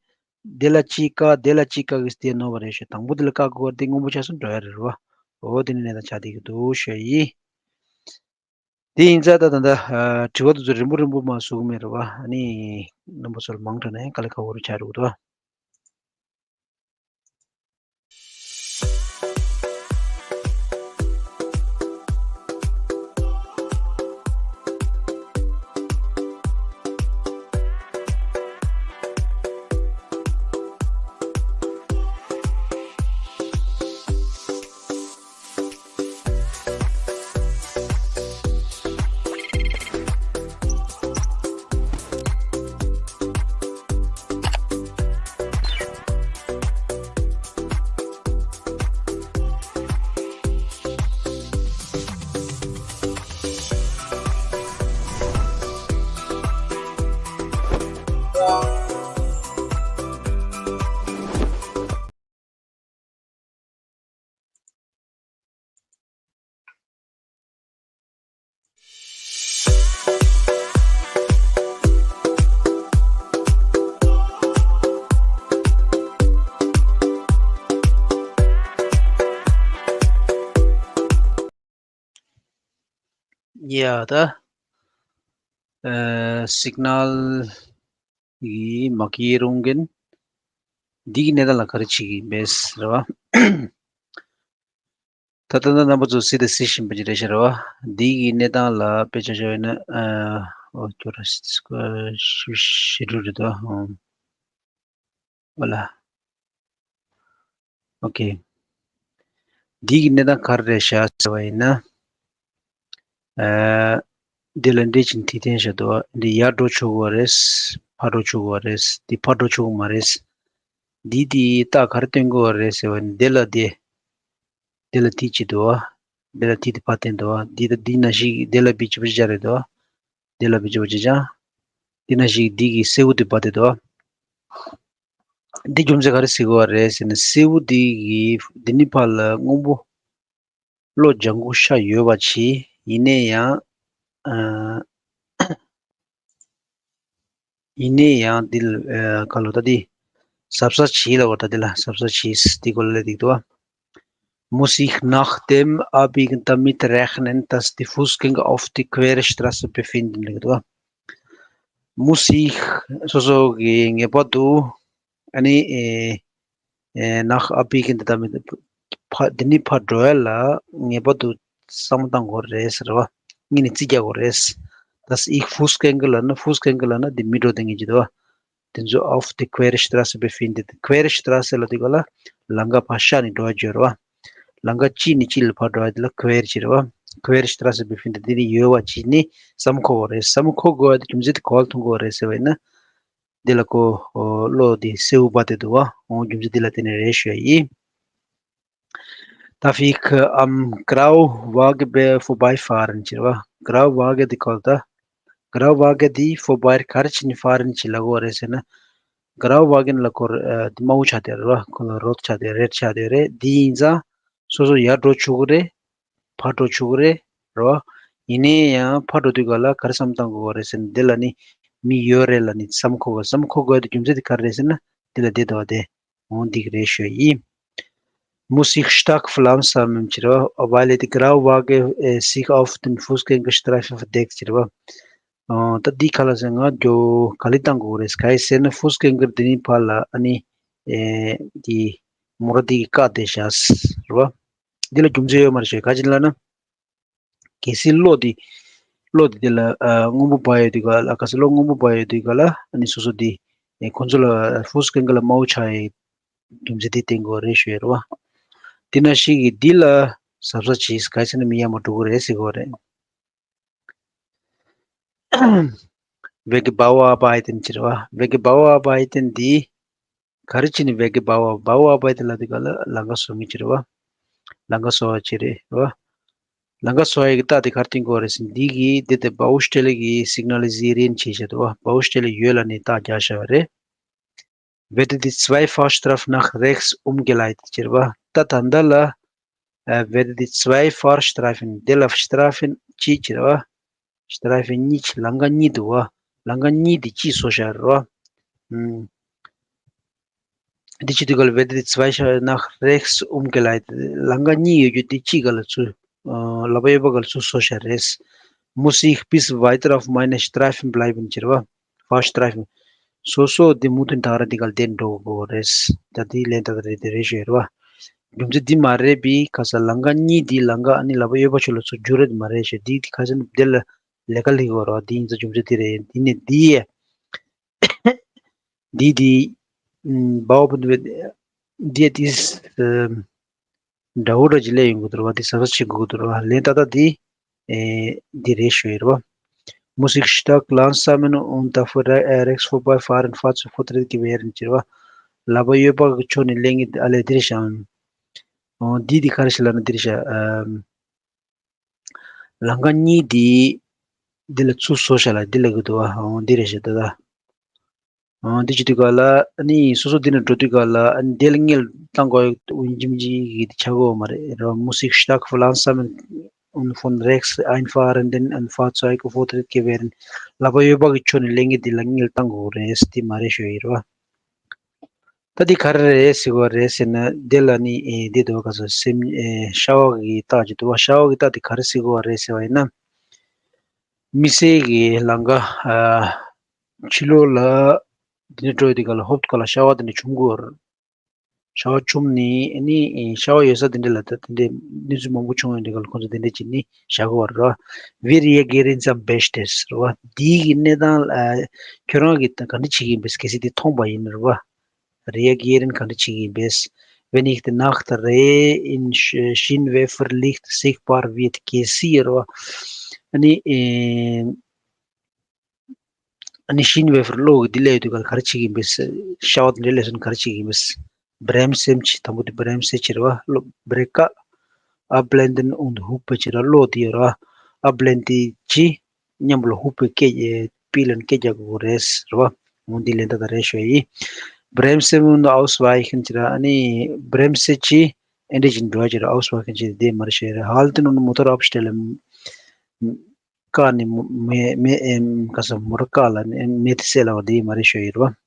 དེ་ལ་གཅིག་བཀག་དེ་ལ་གཅིག་བཀག་གི་དེ་ནོར་བ་རེད་ཞུ། དང་པོ་དེ་ལ་བཀག་དགོས་དེ་སྔོན་པོ་ཆགས་སོང་འགྲོ་ཡ་རེད་ར་བ། འོ་དེ་ནི་གནས་སྟངས་ཆགས་བསྡད་ཀྱི་འདུག་ཞུ་ཡ་ཡིན། དེ་ཡིན་ཙང་ད་ད་ལྟ་ཨ་དྲི་བ་དེ་ཚོ་རིང་པོ་རིང་པོ་མ་ཟུག་མེད་རེད་བ། ཨ་ནི་རྣམ་པ་ཚོ་ལ་མང་དྲགས་ནས་དཀའ་ལས་ཁག་པོ་རུ་ཆགས་འགྲོ་གི་འདུག་ཡ་ད་ཨ་སིག་ནལ་གི་མ་སྐྱེས་རུང་གིན་འདི་གི་གནས་སྟངས་ལ་ག་རེ་བྱེད་ཀྱི་ཡིན་པས་རེད་བ། ད་ལྟ་ན་རྣམ་པ་ཚོ་གཟིགས་དང་གཟིགས་བཞིན་པ་ཅིག་རེད་ཤག་རེད་བ། འདི་གི་གནས་སྟངས་ལ་དཔེ་ཆ་བཞག་ཡོད་ན་ཨ་འོ་ཁྱོད་ར་ཞེ་དྲུག་རེད་དོ། ཨོ་ལ། ཨོ་ཁེ། འདི་གི་གནས་སྟངས་ག་རེ་རེད་ཤག་ཟེར་བ་ཡིན་ན། ཨ་འདི་ལ་འདི་ཅིག་ཐིག་འཐེན་བཞག་འདུག་འདི་ཡར་འགྲོ་ཆོག་གི་རེད། ཕར་འགྲོ་ཆོག་གི་རེད། འདི་ཕར་འགྲོ་ཆོག་གི་མ་རེད། འདི་དེ་རྟགས་ག་རེ་སྟོན་གི་རེད་ཟེར་བ་ཡིན་ན་འདི་ལ་འདི། འདི་ལ་ཐིག་གཅིག་འདུག་བ། འདི་ལ་ཐིག་དེ་ཕར་བསྟན་འདུག་བ། འདི་དང་འདི་ནང་བཞིན་འདི་ལ་བི་ཅི་པ་ཅི་ཅག་རེད་འདུག་བ། འདི་ལ་བི་ཅི་པ་ཅི་ཅག་འདི་ནང་བཞིན་འདི་གི་སེར་པོ་དེ་ཕར་བསྟན་འདུག་བ། འདི་རྒྱུ་མཚན་ག་རེ་ཟེར་གི་རེད་ཟེར་ན་སེར་པོ་འདི་གི་འདི་ནི་ཕར་ལ་སྔོན་པོ་གློག་ལྗང་གུ་ཤར་ཡོད་པ་ཅིག་ཡིན་ནའི་ཡང་ཨ། ཡིན་ནའི་ཡང་འདི་ལ་ཨ་ག་ལོ་ད་འདི་གཟབ་གཟབ་བྱེད་ལ་བ་ད་འདི་ལ་གཟབ་གཟབ་བྱེད་འདི་སྐོར་ལ་སླེབས་འདུག་བ། Muss ich nach dem Abbiegen damit rechnen, dass die Fußgänger auf der Querstraße befinden ལེགས་འདུག་བ། Muss ich སོ་སོ་གི་ངེས་པར་དུ་ཨ་ནི་ཨེ་ཨེ་nach Abbiegen damit ཕ་འདི་ནི་ཕར་འགྲོ་ཡ་ལ་ངེས་པར་དུ་བསམ་བློ་བཏང་དགོས་རེད་ཟེར་བ། གཉིས་ནས་རྩིས་རྒྱག་དགོས་རེད། Das ist Fußgänger ལབ་ན། Fußgänger ལབ་ན་འདི་མི་འགྲོ་སྡོད་མཁན་ཅིག་འདུག་བ། དེ་ཚོ་auf der Querstraße befindet. Querstraße ལབ་དུས་སྒང་ལ་ལམ་ཁ་ཕར་ཤར་ནས་འགྲོ་བ་བརྗོད་རེད་བ། ལམ་ཁ་གཅིག་ནས་གཅིག་ལ་ཕར་འགྲོ་བ་དེ་ལ་Quer་བྱེད་རེད་བ། Querstraße befindet. འདི་ནི་ཡོད་པ་ཅིག་ནི་བསམ་ཁོ་དགོས་རེད། བསམ་ཁོ་དགོས་པ་དེ་རྒྱུ་མཚན་དེ་ག་པར་མཐོང་དགོས་རེད་ཟེར་བ་ཡིན་ན། འདི་ལ་ཁོ་ཨོ་གློག་འདི་སེའུ་འབར་བསྡད་འདུག་བ། འོ་རྒྱུ་མཚན་འདི་ལ་བརྟེན་ནས་རེད་ཞུ་ཡ་ཡིན། Darf ich am Grauwagen be- vorbeifahren? ཟེར་བ། Grauwagen འདི་ག་རེ་ད། Grauwagen འདི་vorbei ག་རེ་བྱས་ནས་fahren བྱེད་ལབ་དགོས་རེད་ཟེར་ན། Grauwagen ལ་ཁོ་ཨ་འདི་དམར་པོ་ཆགས་བསྡད་རེད་བ། ཁོ་ལ་rot ཆགས་བསྡད། red ཆགས་བསྡད་རེད། འདི་ཡིན་ཙང་སོ་སོ་ཡར་འགྲོ་ཆོག་གི་རེད། ཕར་འགྲོ་ཆོག་གི་རེད། རེད་བ། ཡིན་ནའི་ཡང་ཕར་འགྲོ་དུས་སྒང་ལ་ག་རེ་བསམ་བློ་བཏང་དགོས་རེད་ཟེར་ན། འདི་ལ་ནི་མི་ཡོད་རེད་ལབ་ནི་བསམ་ཁོ་དགོས། བསམ་ཁོ་དགོས་དེ་རྒྱུ་མཚན་དེ་ག་རེ་རེད་ཟེར་ན། འདི་ལ་བསྡད་འདུག་བ་དེ། འོ་འདི་ག་རེད་ཞུ་ཡིན། Muss ich stark verlangsamen ཟེར་བ། Weil der Grauwagen äh, sich auf den Fußgängerstreifen verdeckt ཟེར་བ། ཨོ་ད་འདི་ག་ལ་ཟེར། ང་རྒྱོ་ག་ལེ་བཏང་དགོས་རེད། ག་ཡི་ཟེར་ན་Fußgänger འདི་ནི་ཕར་ལ་ཨ་ནི་ཨེ་འདི་མོ་ཊ་འདི་གིས་བཀག་བསྡད་བཞག་ཟེར་བ། འདི་ལ་རྒྱུ་མཚན་ཡོད་མ་རེད་ཞུ། ག་ཅི་ལབ་ན། གལ་སྲིད་གློག་འདི་གློག་འདི་འདི་ལ་ཨ་སྔོན་པོ་འབར་ཡོད་དུས་སྒང་ལ། གལ་སྲིད་གློག་སྔོན་པོ་འབར་ཡོད་དུས་སྒང་ལ་ཨ་ནི་སོ་སོ་འདི་ཨེ་ཁོ་ཚོ་ལ་Fußgänger ལ་དམར་པོ་ཆགས་ཡའི་རྒྱུ་མཚན་འདི་བསྟན་དགོས་རེད་ཞུ་ཡ་རེད་བ། འདི་ནང་བཞིན་གྱི་འདི་ལ་གཟབ་གཟབ་བྱེད། ག་ཡི་ཟེར་ན་མི་ཡར་མར་འགྲོ་གི་རེད་ཟེར་གོ་རེད། Wege Bauarbeiten ཟེར་བ། Wege Bauarbeiten འདི་ག་རེ་བྱས་ནས་Wege Bauar- Bauarbeiten ལབ་དུས་སྒང་ལ་ལམ་ཁ་བཟོ་མཁན་ཟེར་བ། ལམ་ཁ་བཟོ་བ་ཅིག་རེད་བ། ལམ་ཁ་བཟོ་ཡ་གི་རྟགས་དེ་ག་རེ་བསྟན་དགོས་རེད་ཟེར་ན། འདི་གི་འདི་དེ་Baustelle གི་signalisieren བྱས་བཞག་འདུག་བ། Baustelle ཡོད་ལབ་ནས་རྟགས་རྒྱག་བཞག་པ་རེད། Werden die zwei Fahrstreifen nach rechts umgeleitet ཟེར་བ། ད་ད་ལྟ་ལ་ཨ་werden die zwei Fahrstreifen འདི་ལ་Streifen གཅིག་ཟེར་བ། Streifen གཉིས། ལམ་ཁ་གཉིས་འདུག་བ། ལམ་ཁ་གཉིས་འདི་གཅིག་བཟོས་བཞག་རེད་བ། ཨུམ། འདི་བྱེད་དུས་སྒང་ལ་werden die zwei nach rechts umgeleitet. ལམ་ཁ་གཉིས་ཡོད་རྒྱུ་འདི་གཅིག་སྒང་ལ་ཚུར་ཨ་ལག་པ་གཡས་པ་སྒང་ལ་ཚུར་བཟོས་བཞག་རེད། Muss ich bis weiter auf meine Streifen bleiben ཟེར་བ། Fahrstreifen སོ་སོ་འདི་མུ་མཐུད་ད་ག་རང་འདི་སྒང་ལ་བསྡད་འགྲོ་དགོས་རེད། ད་འདི་ལན་ད་ད་རེད། དེ་རེད་ཞུ་ཡ་རེད་བ། རྒྱུ་མཚན་འདི་མ་རེད་པས། ག་ས་ལམ་ཁ་གཉིས་འདི་ལམ་ཁ་ཨ་ནི་ལག་པ་གཡས་པ་ཕྱོགས་ལ་ཚུར་བསྒྱུར་རེད་མ་རེད་ཞེས། འདི་འདི་ག་ས་འདི་ལ་ལས་ཀ་ལས་དགོས་རེད་བ། འདི་ཡིན་ཙང་རྒྱུ་མཚན་འདི་རེད། འདི་ནས་འདི་འདི་འདི་འདི་ཨམ་Bauarbeiten འདི་འདི་ཨམ་འདྲ་བོ་འདྲ་ཅིག་སླེབས་ཡོང་གི་འདུག་རེད་བ། འདི་གཟབ་གཟབ་བྱེད་དགོས་ཀྱི་འདུག་རེད་བ། ལན་ད་ལྟ་འདི་ཨེ་འདི་རེད་ཞུ་ཡ་རེད་བ། Muss ich stark verlangsamen und auf re- äh, rechts vorbeifahren, falls Vortritt gewähren ཟེར་བ། ལག་པ་གཡས་པ་གི་ཕྱོགས་ནས་སླེབས་མཁན་ཨ་ལས་འདི་རེད་ཤག་ཨོ་འདི་འདི་ག་རེ་ཞིག་ལབ་ན་འདི་རེད་ཤག་ཨམ། ལམ་ཁ་གཉིས་འདི་འདི་ལ་ཚུར་བཟོས་བཞག་ལ་འདི་ལབ་ཀྱི་འདུག་བ། ཨོ་འདི་རེད་ཤག་ད་ལྟ། ཨོ་འདི་བྱེད་དུས་སྒང་ལ་ཨ་ནི་སོ་སོ་འདི་ནས་འགྲོ་དུས་སྒང་ལ་ཨ་ནི་འདི་ལ་དངུལ་བཏང་དགོས་ཡོད་འོན་ཅིག་མིན་ཅིག་གི་འདི་ཆགས་ཀྱི་ཡོད་མ་རེད། Muss ich stark verlangsamen und von rechts einfahrenden Fahrzeugen Vortritt gewähren. ལག་པ་གཡས་པ་གི་ཕྱོགས་ནས་སླེབས་མཁན་འདི་ལ་དངུལ་བཏང་དགོས་རེད། འདི་མ་རེད་ཞུ་ཡ་རེད་བ། ད་འདི་ག་རེ་རེད་ཟེར་གོ་རེད་ཟེར་ན། འདི་ལ་ནི་ཨེ་འདི་འདུག་ག་ས་སེམས་ཨེ་ཤ་བ་གི་རྟགས་ཅིག་འདུག་བ། ཤ་བ་གི་རྟགས་འདི་ག་རེ་ཟེར་གོ་རེད་ཟེར་བ་ཡིན་ན། མི་ཚེ་གི་ལམ་ཁ་ཨ་ཕྱི་ལོགས་ལ་འདི་འདྲ་འགྲོ་ཡི་འདི་ག་ལ་ཧོབ་ཏེ་ག་ལ་ཤ་བ་འདི་འདྲ་བྱུང་གོ་རེད། ཤ་བ་བྱུང་ནས་ཨ་ནི་ཤ་བ་ཡོད་ས་དེ་འདྲ་ལ་ད་དེ་འདྲའི་གནས་ཚུལ་མང་པོ་བྱུང་ཡོང་དུས་སྒང་ལ་ཁོང་ཚོ་དེ་འདྲ་བྱས་ནས་བཞག་གི་ཡོད་རེད་བ། Wie reagieren Sie am besten ཟེར་བ། འདི་གི་གནས་སྟངས་ལ་ཁྱོད་རང་གིས་ད་ག་འདྲ་བྱེད་ཀྱི་ཡིན་པས། གལ་སྲིད་འདི་མཐོང་པ་ཡིན་རེད་བ། Reagieren ག་འདྲ་བྱེད་ཀྱི་ཡིན་པས། Wenn ich die Nacht rein ins Sch- Scheinwerferlicht sichtbar wird གལ་སྲིད་རེད་བ། ཨ་ནི་ཨེ། ཨ་ནི་Scheinwerfer གློག་གི་འདི་སླེབས་དུས་ག་ལ་ག་རེ་བྱེད་ཀྱི་ཡིན་པས། ཤ་བ་འདི་འདྲ་སླེབས་སོང་ན་ག་རེ་བྱེད་ཀྱི་ཡིན་པས། Bremsen གྱི་དང་པོ་དེ་Bremsen བྱེད་རེད་བ། གློག་Brake Abblenden und Hupe བྱེད་ར། གློག་འདི་ཡོད་ར། Abblenden གྱི་མཉམ་པོ་ལ་Hupe སྐད་Hupe ལབ་ནས་སྐད་རྒྱག་དགོས་རེད་རེད་བ། འོ་འདི་ལན་ད་ད་རེད་ཞུ་ཡ་ཡིན། Bremsen und Ausweichen བྱེད་ར། ཨ་ནི་Bremsen གྱི་ཨེ་འདྲ་བྱེད་འགྲོ་བྱེད་ར། Ausweichen བྱེད་དེ་མ་རེད་ཞུ་ཡ་རེད། Halten und Motor abstellen བཀག་ནས་མེ་མེ་ཨེམ་ག་ས་མོ་ཊ་བཀག་ལ་ནས་མེ་དེ་བསད་ལ་བ་དེ་མ་རེད་ཞུ་ཡོད་རེད་བ།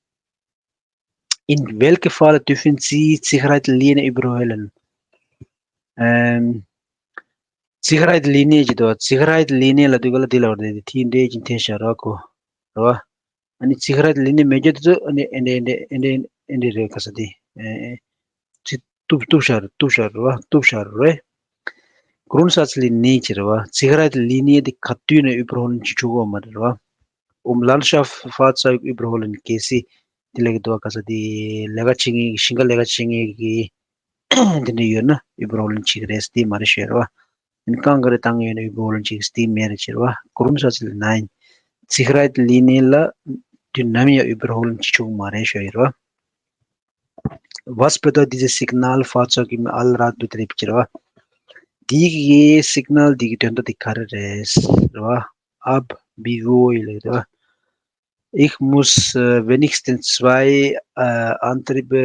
In welchem Fall dürfen Sie Sicherheitslinie überholen? ཨེམ། Sicherheitslinie ཅི་དོ། Sicherheitslinie ལ་དུས་ག་ལ་དེ་ལ་བར་དེ་དེ་འདྲས་ཀྱི་འཐེན་ཤ་ར་གོ་རེད་བ། ཨ་ནི་Sicherheitslinie མེད་རྒྱུ་དེ་ཚོ་ཨ་ནི་ཨེ་འདྲས་ཨེ་འདྲས་ཨེ་འདྲས་ཨེ་འདྲས་རེད་ག་ས་དེ་ཨེ་ཅི་གཏུབ་གཏུབ་ཤ་རེད། གཏུབ་ཤ་རེད་བ། གཏུབ་ཤ་རེད། Grundsatzlinie ཟེར་བ། Sicherheitslinie དེ་ག་དུས་ནས་überholen བྱེད་ཆོག་གི་ཡོད་མ་རེད་བ། Um Landschaftfahrzeug überholen གལ་སྲིད་དེ་ལས་ཀྱི་དུ་བ་ག་ས་དེ་ལས་ཀ་བྱེད་མཁན་གྱི་ཞིང་ཁ་ལས་ཀ་བྱེད་མཁན་གྱི་དེ་འདྲ་ཡོད་ན་überholen བྱེད་ཀྱི་རེད། དེ་མ་རེད་ཤོད་རེད་བ། ཡིན་རྐང་ག་རེ་བཏང་ཡོད་ན་überholen བྱེད་ཀྱི་དེ་མེད་རེད་ཟེར་བ། Grundsatzlinie nein, Sicherheitslinie ལ་དུས་ནམ་ཡང་überholen བྱེད་ཆོག་གི་མ་རེད་ཤོད་ཡོད་རེད་བ། Was bedeutet dieses Signalfahrzeug im Allradbetrieb ཟེར་བ། འདི་གི་Signal འདི་གི་དོན་དག་འདི་ག་རེ་རེད་ཟེར་བ། Ab bis wo ཡིན་ལབ་ཀྱི་འདུག་བ། Ich muss äh, wenigstens zwei äh, Antriebe,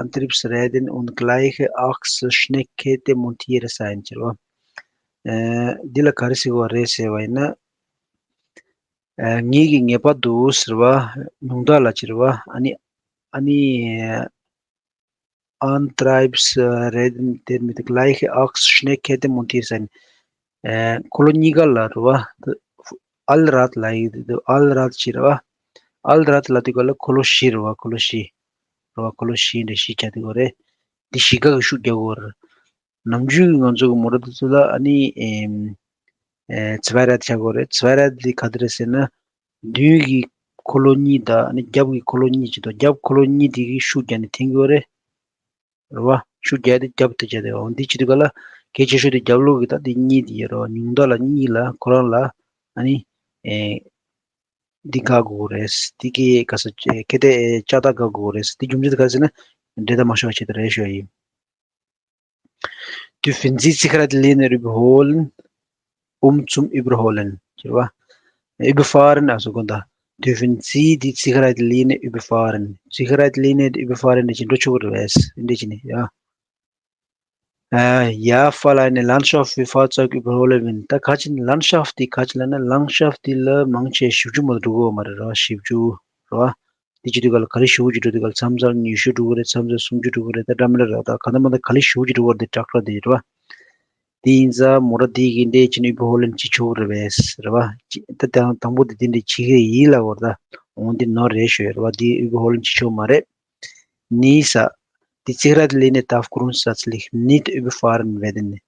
Antriebsräder und gleiche Achsschneckkette montiert sein ཟེར་བ། འདི་ལ་ག་རེ་ཟེར་བ་རེད་ཟེར་བ་ཡིན་ན། ངེད་ཀྱིས་ངེས་པར་དུ་ཟེར་བ། ཉུང་མཐའ་ལ་ཟེར་བ། ཨ་ནི་ཨ་ནི་Antriebsräder mit gleiche Achsschneckkette montiert sein. འཁོར་ལོ་གཉིས་ཀ་ལ་རེད་བ། Allrad ལབ་ཡོད་དུས་Allrad ཟེར་བ། Allrad ལབ་དུས་ག་ལ་འཁོར་ལོ་བཞི་རེད་བ། འཁོར་ལོ་བཞི་རེད་བ། འཁོར་ལོ་བཞི་འདྲ་བཞི་ཆ་དུས་ག་རེད། འདི་བཞི་ཀ་གི་ཤུགས་རྒྱག་གི་རེད། ནམ་རྒྱུན་ང་ཚོ་གི་མོ་ཊ་དེ་ཚོ་ལ་ཨ་ནི་ཨེམ། ཨེ་Zweirad ཆགས་དགོས་རེད། Zweirad འདི་ག་དེ་རེད་ཟེར་ན། མདུན་གྱི་འཁོར་ལོ་གཉིས་དང་ཨ་ནི་རྒྱབ་ཀྱི་འཁོར་ལོ་གཉིས་ཀྱི་དང་རྒྱབ་འཁོར་ལོ་གཉིས་དེ་གི་ཤུགས་རྒྱག་ནས་འཐེན་དགོས་རེད། རེད་བ། ཤུགས་རྒྱག་དེ་རྒྱབ་དེ་རྒྱག་དེ་འོ་འདི་བྱེད་དུས་ག་ལ་གལ་ཆེ་ཤོས་དེ་རྒྱབ་ལོགས་ཀྱི་ད་དེ་གཉིས་དེ་ཡོད་རེད་བ། ཉུང་མཐའ་ལ་གཉིས་ལ་ཁོ་རང་ལ་ཨ་ནི་ཨེ། འདི་དགག་དགོས་རེད། འདི་གི་ག་ས་ཁེ་དེ་ལྕགས་རྟགས་དགག་དགོས་རེད། འདི་རྒྱུ་མཚན་དེ་ག་རེ་ཟེར་ན་འབྲེལ་ཟླ་མ་ཤོར་བ་ཆེད་དུ་རེད་ཞུ་ཡ་ཡིན། Dürfen Sie Sicherheitslinie überholen, um zum Überholen ཟེར་བ། Überfahren also དགོངས་དག Dürfen Sie die Sicherheitslinie überfahren? Sicherheitslinie überfahren འདི་ཅི་འགྲོ་ཆོག་གི་རེད་པས། འདི་ཅི་ནི་ཡ། Ja, Fräulein, Landschaft für Fahrzeug überholen will. ད་ག་ཅི་ནི་Landschaft འདི་ག་ཅི་ལབ་ན་Landschaft འདི་ལ་མང་ཆེ་བཞི་བཅུ་མ་གཏོགས་འགྲོ་གི་ཡོད་མ་རེད་ར། བཞི་བཅུ་ར། འདི་བྱེད་དུས་ག་ལ་ག་ལེ་ཞེ་པོ་ཅིག་འགྲོ་དུས་ག་ལ་མཚམས་མཚམས་ཉི་ཤུ་འགྲོ་གི་རེད། མཚམས་མཚམས་སུམ་ཅུ་འགྲོ་གི་རེད། ད་འདྲ་མི་འདྲ་རེད། ད་ག་འདྲ་མི་འདྲ་ག་ལེ་ཞེ་པོ་ཅིག་འགྲོ་གི་རེད། འདི་ཊེག་ཊར་འདི་རེད་བ། དེ་ཡིན་ཙང་མོ་ཊ་འདི་གིས་འདི་བྱས་ནས་ཨུ་བྷར་ཧོ་ལེན་བྱེད་ཆོག་གི་རེད་པས་རེད་བ། ད་དང་དང་པོ་དེ་འདི་འདྲ་བྱེད་ཀྱི་ཡིན་ལབ་པ་རེད། ད་འོ་འདི་ནོར་རེད་ཞུ་ཡ་རེད་བ། འདི་ཨུ་བྷར་ཧོ་ལེན་བྱེད་ཆོག་མ་རེད། Nein, die Sicherheitslinie darf grundsätzlich nicht überfahren werden.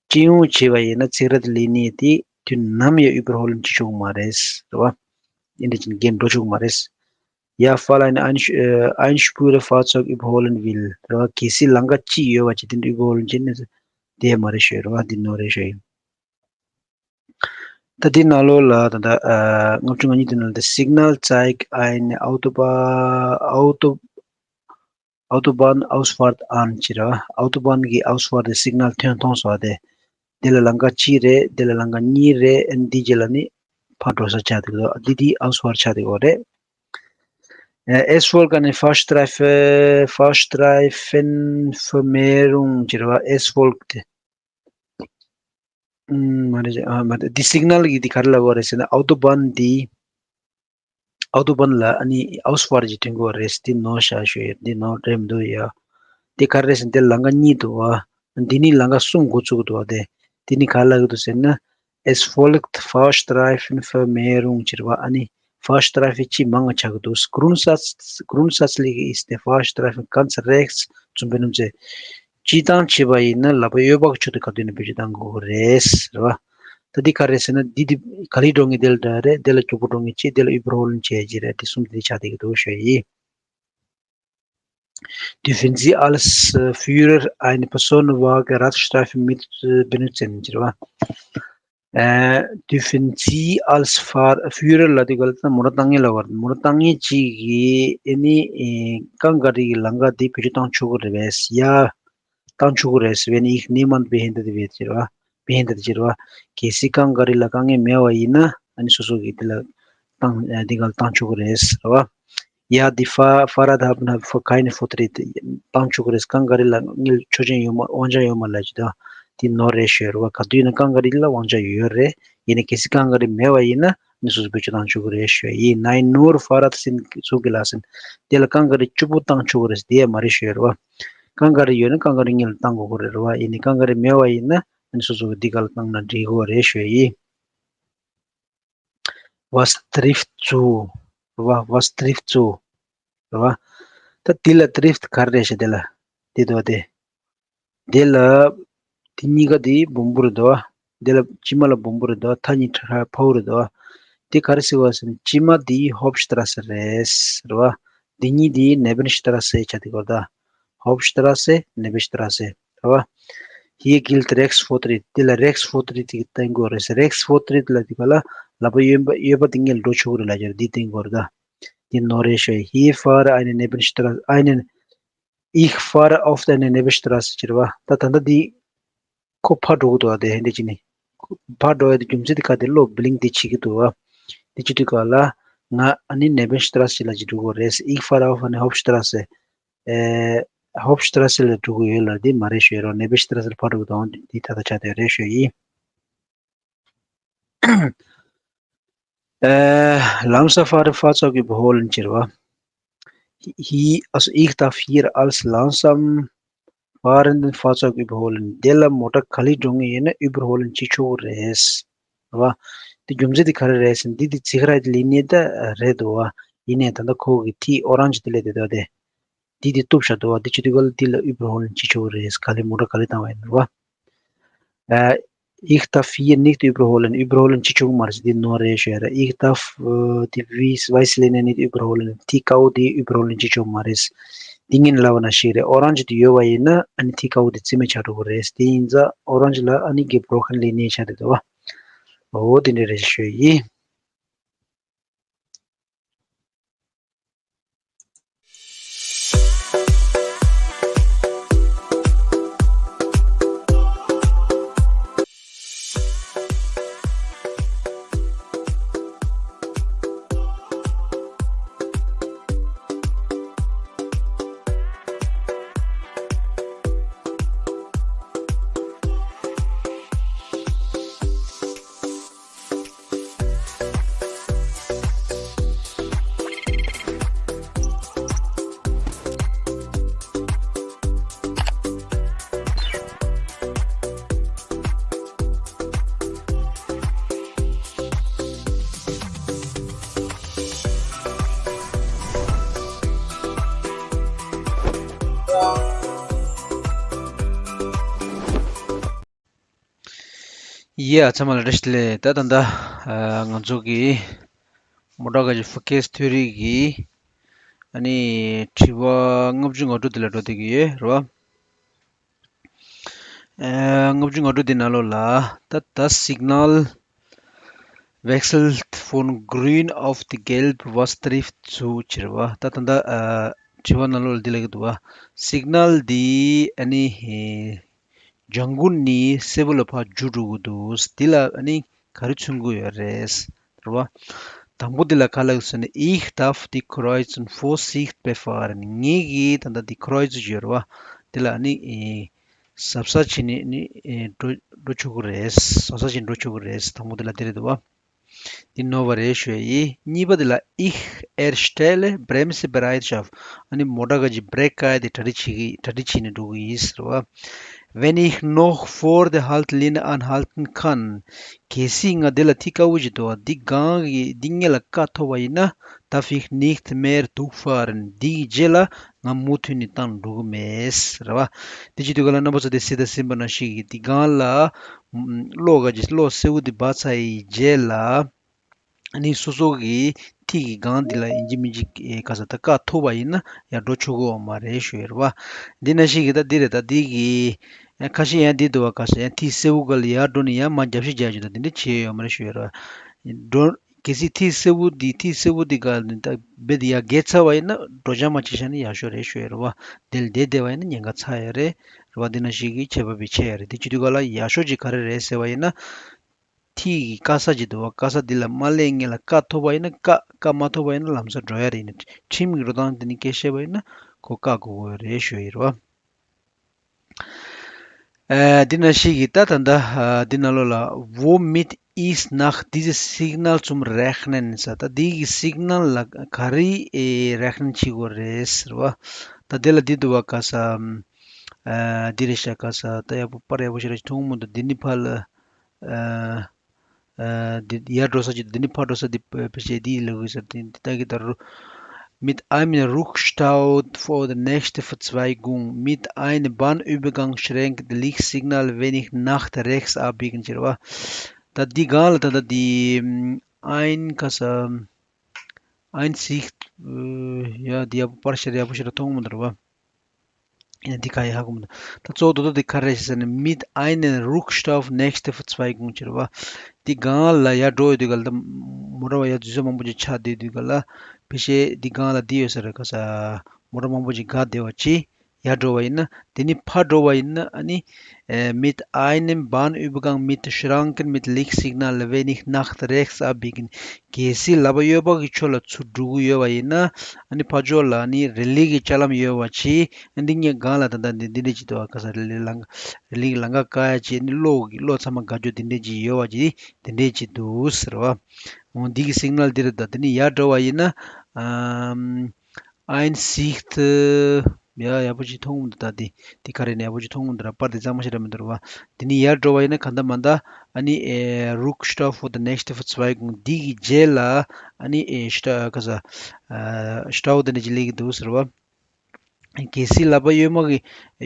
སྤྱི་ཡོངས་བྱས་པ་ཡིན་ན་Sicherheitslinie དེ་དུས་ནམ་ཡང་ཨུ་བྷར་ཧོ་ལེན་བྱེད་ཆོག་མ་རེད་རེད་བ། འདི་འདྲ་བྱས་ནས་འགྲོ་ཆོག་མ་རེད། Ja, Fräulein, ein, äh, Einspurenfahrzeug überholen will རེད་བ། གལ་སྲིད་ལམ་ཁ་གཅིག་ཡོད་པ་ཅིག་དེ་འདྲ་ཨུ་བྷར་ཧོ་ལེན་བྱེད་ན་དེ་མ་རེད་ཞུ་ཡ་རེད་བ། འདི་ནོར་རེད་ཞུ་ཡ་ཡིན། ད་འདི་ནང་ལོགས་ལ་ད་ལྟ་ཨ་ལྔ་བཅུ་ང་གཉིས་དེ་ནང་ལ་དེ་Signal zeigt eine Autobahn, Auto, Autobahnausfahrt an ཟེར་བ། Autobahn གི་Ausfahrt དེ་Signal ཐོན་མཐོང་སོང་བ་དེ། དེ་ལ་ལམ་ཁ་གཅིག་རེད། དེ་ལ་ལམ་ཁ་གཉིས་རེད། ཨ་ནི་འདི་རྗེས་ལ་ནི་ཕར་འགྲོ་ས་ཆགས་འདུག་འདི་འདི་Ausfahrt ཆགས་འདུག་གོ་རེད། Es folgt eine Fahrstreife, Fahrstreifenvermehrung ཟེར་བ། Es folgt ཨུམ། མ་རེད། ཨ་མ་རེད། འདི་Signal གི་འདི་ག་རེ་ལབ་པ་རེད་ཟེར་ན་Autobahn འདི། Autobahn ལ་ཨ་ནི་Ausfahrt ཅིག་ཐོན་གྱི་ཡོད་རེད། འདི་ནོར་བཞག་ཞུ་ཡོད། འདི་ནོར་རེད་མི་འདུག་ཡ། འདི་ག་རེ་རེད་ཟེར་ན་འདི་ལམ་ཁ་གཉིས་འདུག་བ། འདི་ནི་ལམ་ཁ་གསུམ་འགོ་བཙུགས་འདུག་བ་དེ། འདི་ནི་ག་ལབ་ཀྱི་འདུག་ཟེར་ན། Es folgt Fahrstreifenvermehrung ཟེར་བ། ཨ་ནི་Fahrstreife གཅིག་མང་ང་ཆགས་ཀྱི་འདུག Grundsatz, grundsätzlich ist der Fahrstreifen ganz rechts zu benutzen. སྤྱིར་བཏང་བྱས་པ་ཡིན་ན་ལག་པ་གཡས་པ་གི་ཕྱོགས་དེ་ག་དུས་ནས་བེད་སྤྱོད་གཏང་དགོས་རེད་རེད་བ། ད་འདི་ག་རེད་ཟེར་ན་འདི་འདི་ག་ལེར་འགྲོ་མཁན་དེ་ལ་འདྲ་རེད། དེ་ལ་མགྱོགས་པོ་འགྲོ་མཁན་གཅིག་དེ་ལ་ཨུ་བྷར་ཧོ་ལེན་བྱེད་ཀྱི་རེད། དེ་གསུམ་དེ་ཆགས་བསྡད་ཀྱི་འདུག་ཞུ་ཡ་ཡིན། Dürfen Sie als äh, Führer einen Personenwagen Radstreifen mit äh, benutzen ཟེར་བ། Äh, dürfen Sie als Fahr Führer ལབ་དུས་ག་ལ་ད་མོ་ཊ་བཏང་མཁན་ལབ་པ་རེད། མོ་ཊ་བཏང་མཁན་གཅིག་གིས་ཨ་ནི་ཨེ་རྐང་ག་རི་གི་ལམ་ཁ་དེ་བེད་སྤྱོད་བཏང་ཆོག་གི་རེད་པས། ཡ། བཏང་ཆོག་གི་རེད་ཟེར་བས་ནི་ich niemand behindert wird ཟེར་བ། Behindert ཟེར་བ། གལ་སྲིད་རྐང་ག་རི་ལ་དཀའ་ངལ་མེད་པ་ཡིན་ན་ཨ་ནི་སོ་སོ་གིས་དེ་ལ་བཏང་ཨ་འདི་ག་ལ་བཏང་ཆོག་གི་རེད་ཟེར་བ། Ja, die Fahr Fahrrad haben keine Vortritte. བཏང་ཆོག་གི་རེད། རྐང་ག་རི་ལ་དངུལ་ཆོག་མཆན་ཡོད་མ་དབང་ཆ་ཡོད་མ་ལབ་ཀྱི་ད། དེ་ནོར་རེད་ཞུ་ཡ་རེད་བ། ག་དུས་ཡིན་ན་རྐང་ག་རི་ལ་དབང་ཆ་ཡོད་རེད། ཡིན་ན་གལ་སྲིད་རྐང་ག་རི་མེད་པ་ཡིན་ན་ནི་སོ་སོ་བེད་སྤྱོད་བཏང་ཆོག་གི་རེད་ཞུ་ཡ་ཡིན། Nein, nur Fahrrad sind zugelassen. དེ་ལ་རྐང་ག་རི་བཅུ་པོ་བཏང་ཆོག་གི་རེད། དེ་ཡ་མ་རེད་ཞུ་ཡ་རེད་བ། རྐང་ག་རི་ཡོད་ན་རྐང་ག་རི་དངུལ་བཏང་དགོས་ཀྱི་རེད་རེད་བ། ཡིན་ནི་རྐང་ག་རི་མེད་པ་ཡིན་ན་ནི་སོ་སོ་གི་འདི་ག་ལ་བཏང་ན་འགྲིག་གི་རེད་ཞུ་ཡ་ཡིན། Was trifft zu རེད་བ། Was trifft zu རེད་བ། ད་འདི་ལ་trifft ག་རེ་རེད་ཤག་འདི་ལ། འདི་འདུག་སྟེ། འདི་ལ་ དེ་གཉིས་ཀ་དེ་སྦོམ་པོ་རེད་དོ། དེ་ལ་དཀྱིལ་མ་ལ་སྦོམ་པོ་རེད་དོ། མཐའ་གཉིས་ཕྲ་ཕྲ་བོ་རེད་དོ། དེ་ག་རེ་ཟེར་བ་ཟེར་ན་དཀྱིལ་མ་དེ་Hauptstrasse རེད་རེད་བ། དེ་གཉིས་དེ་Nebenstrasse ཆགས་དེ་གོ་ད། Hauptstrasse, Nebenstrasse རེད་བ། Hier gilt Rechtsvortritt དེ་ལ་Rechtsvortritt དེ་བསྟན་དགོས་རེད། Rechtsvortritt ལ་དེ་ག་ལ་ལག་པ་གཡོན་པ་གཡོན་པ་དེ་ངས་འགྲོ་ཆོག་གི་རེད་ལབ་ཀྱི་རེད། འདི་བསྟན་དགོས་རེད་ད། འདི་ནོར་རེད་ཤོད། Hier fahre eine Nebenstrasse, einen, ich fahre oft eine Nebenstrasse ཟེར་བ། ད་ད་ལྟ་འདི་ཁོ་ཕར་འགྲོ་གི་འདུག་བ། དེ་ཧེ་འདི་ཅི་ནི་ཁོ་ཕར་འགྲོ་ཡ་དེ་རྒྱུ་མཚན་དེ་ག་དེ་གློག་blinkt དེ་བྱེད་ཀྱི་འདུག་བ། དེ་བྱེད་དུས་ག་ལ་ང་ཨ་ནི་Nebenstrasse ལ་ཅིག་འགྲོ་དགོས་རེད། Ich fahre auf eine Hauptstrasse, äh, Hauptstrasse ལ་འགྲོ་གི་ཡོད་ལ། འདི་མ་རེད་ཤོད་རོགས། Nebenstrasse ལ་ཕར་འགྲོ་གི་འདུག་འདི་ད་ལྟ་ཆགས་དེ་རེད་ཤོད་ཡིན། Äh, langsam fahrende Fahrzeuge überholen ཟེར་བ། Hi- hi- also ich darf hier als langsam fahrenden Fahrzeug überholen. དེ་ལ་མོ་ཊ་ག་ལེར་འགྲོ་ངེས་ཡིན་ན་überholen བྱེད་ཆོག་གི་རེད། རེད་བ། དེ་རྒྱུ་མཚན་དེ་ག་རེ་རེད་ཟེར་ན་འདི་དེ་Sicherheitslinie ད་རེད་འདུག་བ། ཡིན་ནའི་ད་ལྟ་ཁོ་གི་T orange དེ་ལས་དེ་ད་དེ། འདི་དེ་གཏུབ་བཞག་འདུག་བ། འདི་བྱེད་དུས་ག་ལ་འདི་ལ་überholen བྱེད་ཆོག་གི་རེད། ག་ལེར་མོ་ཊ་ག་ལེར་བཏང་བ་ཡིན་རེད་བ། Äh, ich darf hier nicht überholen. Überholen བྱེད་ཆོག་གི་མ་རེད་ཟེར། འདི་ནོར་རེད་ཤོད་ར། Ich darf, äh, die Weiß- Weißlinie nicht überholen. དེ་དཀར་པོ་དེ་überholen བྱེད་ཆོག་གི་མ་རེད། འདི་ངས་ལབ་པ་ནང་བཞིན་རེད། orange དེ་ཡོད་པ་ཡིན་ན་ཨ་ནི་དེ་དཀར་པོ་དེ་རྩིས་མེད་ཆགས་འགྲོ་གི་རེད། དེ་ཡིན་ཙང་orange ལ་ཨ་ནི་gebrochene Linie ཆགས་བསྡད་འདུག་བ། འོ་དེ་འདྲ་རེད་ཤོད་ཡིན། ཡ། ཚང་མ་ལ་བཀྲ་ཤིས་བདེ་ལེགས། ད་ད་ལྟ་ང་ཚོ་གི་མོ་ཊ་ག་གི་Verkehrstheorie གི་ཨ་ནི་དྲི་བ་ལྔ་བཅུ་ང་དྲུག་དེ་ལ་འགྲོ་བསྡད་ཀྱི་ཡོད་རེད་བ། ཨ། ལྔ་བཅུ་ང་དྲུག་དེ་ནང་ལོགས་ལ་ད་das Signal wechselt von grün auf die gelb, was trifft zu ཟེར་བ། ད་ད་ལྟ་ཨ་དྲི་བ་ནང་ལོགས་ལ་འདི་ལབ་ཀྱི་འདུག་བ། Signal འདི་ཨ་ནི་ཨེ། ལྗང་གུ་ནས་སེར་པོ་ལ་ཕར་འགྱུར་འགྲོ་གི་འདུག་འདི་ལ་ཨ་ནི་ག་རེ་མཚོན་གྱི་ཡོད་རེད། རེད་བ། དང་པོ་འདི་ལ་ག་ལབ་ཟེར་ན། Ich darf die Kreuzung vorsichtig befahren. ངེད་ཀྱིས་ད་ལྟ་འདི་Kreuzung ཡོད་རེད་བ། འདི་ལ་ཨ་ནི་ཨེ། གཟབ་གཟབ་བྱས་ནས་ནི་ཨེ། འགྲོ་འགྲོ་ཆོག་གི་རེད། གཟབ་གཟབ་བྱས་ནས་འགྲོ་ཆོག་གི་རེད། དང་པོ་འདི་ལ་འདི་རེད་འདུག་བ། འདི་ནོར་བ་རེད་ཞུ་ཡ་ཡིན། གཉིས་པ་འདི་ལ། Ich erstelle Bremsebereitschaft. ཨ་ནི་མོ་ཊ་ག་གི་brake ཀ་དེ་གྲ་སྒྲིག་བྱེད་ཀྱི་གྲ་སྒྲིག་བྱས་ནས་འགྲོ་གི་ཡིན་ཟེར་བ། Wenn ich noch vor der Haltlinie anhalten kann. གལ་སྲིད་ང་འདི་ལ་ཐིག་དཀར་པོ་ཞིག་འདུག་བ། འདི་སྒང་གི་འདི་སྔོན་ལ་བཀག་ཐུབ་པ་ཡིན་ན། Darf ich nicht mehr durchfahren. འདིའི་རྗེས་ལ་ང་མུ་མཐུད་ནས་བཏང་འགྲོ་གི་མེད་ཟེར་བ། དེ་བྱེད་དུས་ག་ལ་རྣམ་པ་ཚོ་དེ་གཟིགས་དང་གཟིགས་པ་ནང་བཞིན་གྱི་འདི་སྒང་ལ་གློག་ག་གི་གློག་སེར་པོ་འདི་སྦར་ཚར་ཡི་རྗེས་ལ། ཨ་ནི་སོ་སོ་གི་ཐིག་གི་སྒང་འདི་ལ་ཡིན་གཅིག་མིན་གཅིག་ཨེ་ག་ས་ད་བཀག་ཐུབ་པ་ཡིན་ན་ཡར་འགྲོ་ཆོག་གི་ཡོད་མ་རེད་ཞུ་ཡ་རེད་བ། འདི་ནང་བཞིན་གྱི་ད་འདི་རེད། ད་འདི་གི་ཨ་ཁ་ཤས་ཡང་འདི་འདུག་བ། ག་ས་ཡང་ཐིག་སེར་པོ་སྒང་ལ་ཡར་འགྲོ་ནས་ཡང་མར་རྒྱབ་བཤིག་རྒྱག་རྒྱུ་དང་དེ་འདྲ་བྱས་ཡོད་མ་རེད་ཞུ་ཡ་རེད་བ། འགྲོ། གལ་སྲིད་ཐིག་སེར་པོ་འདི་ཐིག་སེར་པོ་འདི་སྒང་ལ་ད་རྦད་དེ་ཡར་བརྒལ་ཚར་བ་ཡིན་ན་འགྲོ་འཆམ་མ་བྱེད་བཞག་ན་ཡག་ཤོས་རེད་ཞུ་ཡ་རེད་བ། དེ་ལ་བསྡད་བསྡད་པ་ཡིན་ན་ཉེན་ཁ་ཚ་ཡ་རེད། རེད་བ། འདི་ནང་བཞིན་གྱི་ཁྱད་པར་བྱེད་ཡ་རེད། དེ་བྱེད་དུས་ག་ལ་ཡག་ཤོས་ཅིག་ག་རེ་རེད་ཟེར་བ་ཡིན་ན། ཐིག་གི་དཀར་ས་ཅིག་འདུག་བ། དཀར་ས་འདི་ལ་མ་སླེབས་སྔོན་ལ་བཀག་ཐུབ་པ་ཡིན་ན་བཀག་བཀག་མ་ཐུབ་པ་ཡིན་ན་ལམ་སང་འགྲོ་ཡ་རེད། ཡིན་ན་ཁྲིམས་ཀྱི་འགྲོ་སྟངས་འདི་ནི་སྐད་བཤད་པ་ཡིན་ན་ཁོ་བཀག་དགོས་ཀྱི་རེད་ཞུ་ཡ་ཡིན་རེད་བ། ཨ། འདི་ནང་བཞིན་གྱི་ད་ད་ལྟ་ཨ་འདི་ནང་ལོགས་ལ། Womit ist nach diesem Signal zum Rechnen ཟེར། ད་འདི་གི་Signal ལ་ག་རེ་ཨེ་rechnen བྱེད་དགོས་རེད་ཟེར་བ། ད་འདི་ལ་འདི་འདུག་བ། ག་ས་ཨ་འདི་རེད་ཤག། ག་ས་ད་ཡག་པོ་པར་ཡག་པོ་ཞིག་ར་མཐོང་མི་འདུག། འདི་ནི་ཕར་ལ་ཨ། ཨ། འདི་ཡར་འགྲོ་ས་ཅིག་འདི་ནི་ཕར་འགྲོ་ས་འདི་ཕ་ཕ་ཤེ་འདི་ལ་གུས་ས་འདི་འདི་ལྟ་གི་ད་རུ། Mit einem Rückstau vor der nächsten Verzweigung, mit einem Bahnübergang schränkt Lichtsignal wenig nach rechts abbiegen, ཟེར་བ། ད་འདི་གང་ལ་ད་ད་འདི་ein ག་ས་Einsicht ཡ་འདི་ཡག་པོ་པར་ཤར་ཡག་པོ་ཤར་མཐོང་མི་འདུག་ར་བ། ཡིན་ན་འདི་ག་ཡི་ཧ་གོ་མི་འདུག་ད་གཙོ་བོ་དོ་དོ་འདི་ག་རེ་ཞེས་ཟེར་ན། Mit einem Rückstau nächste Verzweigung ཟེར་བ། འདི་གང་ལ་ཡར་འགྲོ་ཡོད་དུས་ག་ལ་ད་མོ་ཊ་བ་ཡར་འཛུལ་ས་མང་པོ་ཅིག་ཆགས་བསྡད་དུས་ག་ལ་ཕལ་ཆེར་འདི་གང་ལ་འདི་ཡོད་ས་རེད་ག་ས། མོ་ཊ་མང་པོ་ཅིག་འགག་བསྡད་པ་ཅིག་ཡར་འགྲོ་བ་ཡིན་ན། དེ་ནི་ཕར་འགྲོ་བ་ཡིན་ན་ཨ་ནི་ཨེ། Mit einem Bahnübergang mit Schranken mit Lichtsignal wenig nach rechts abbiegen. གལ་སྲིད་ལག་པ་གཡས་པ་གི་ཕྱོགས་ལ་ཚུར་འགྲོ་གི་ཡོད་པ་ཡིན་ན། ཨ་ནི་ཕར་ཕྱོགས་ལ་ཨ་ནི་རི་ལི་གི་ལྕགས་ལམ་ཡོད་པ་ཅིག་ཨ་འདི་གཉིས་སྒང་ལ་ད་ལྟ་འདི་འདི་འདྲས་ཅིག་འདུག་ག་ས། རི་ལི་ལང་རི་ལི་གི་ལམ་ཁ་བཀག་ཡ་ཅིག་ཨ་ནི་གློག་གི་གློག་ཚང་མ་འགག་རྒྱུ་འདི་འདྲས་ཅིག་ཡོད་པ་ཅིག་འདི་འདྲས་ཅིག་འདུག་ཟེར་བ། འོ་འདི་གི་སིག་ནལ་འདི་རེད། ད་འདི་ནི་ཡར་འགྲོ་བ་ཡིན་ན་ཨམ། Einsicht ཡ་ཡག་པོ་ཅིག་མཐོང་གི་མི་འདུག་ད་འདི་འདི་ག་རེ་ནས་ཡག་པོ་ཅིག་མཐོང་གི་མི་འདུག་ར། པར་འདི་གཙང་མ་ཞིག་ར་མི་འདུག་ར་བ། འདི་ནི་ཡར་འགྲོ་བ་ཡིན་ན་ག་འདྲ་མ་འདྲ་ཨ་ནི་ཨེ། Rückstau vor der nächsten Verzweigung འདི་གི་རྗེས་ལ་ཨ་ནི་ཨེ། Sta- ག་ས། ཨ། Stau འདི་འདྲས་ཅིག་སླེབས་ཀྱི་འདུག་ཟེར་བ། གལ་སྲིད་ལག་པ་གཡོན་མ་གི་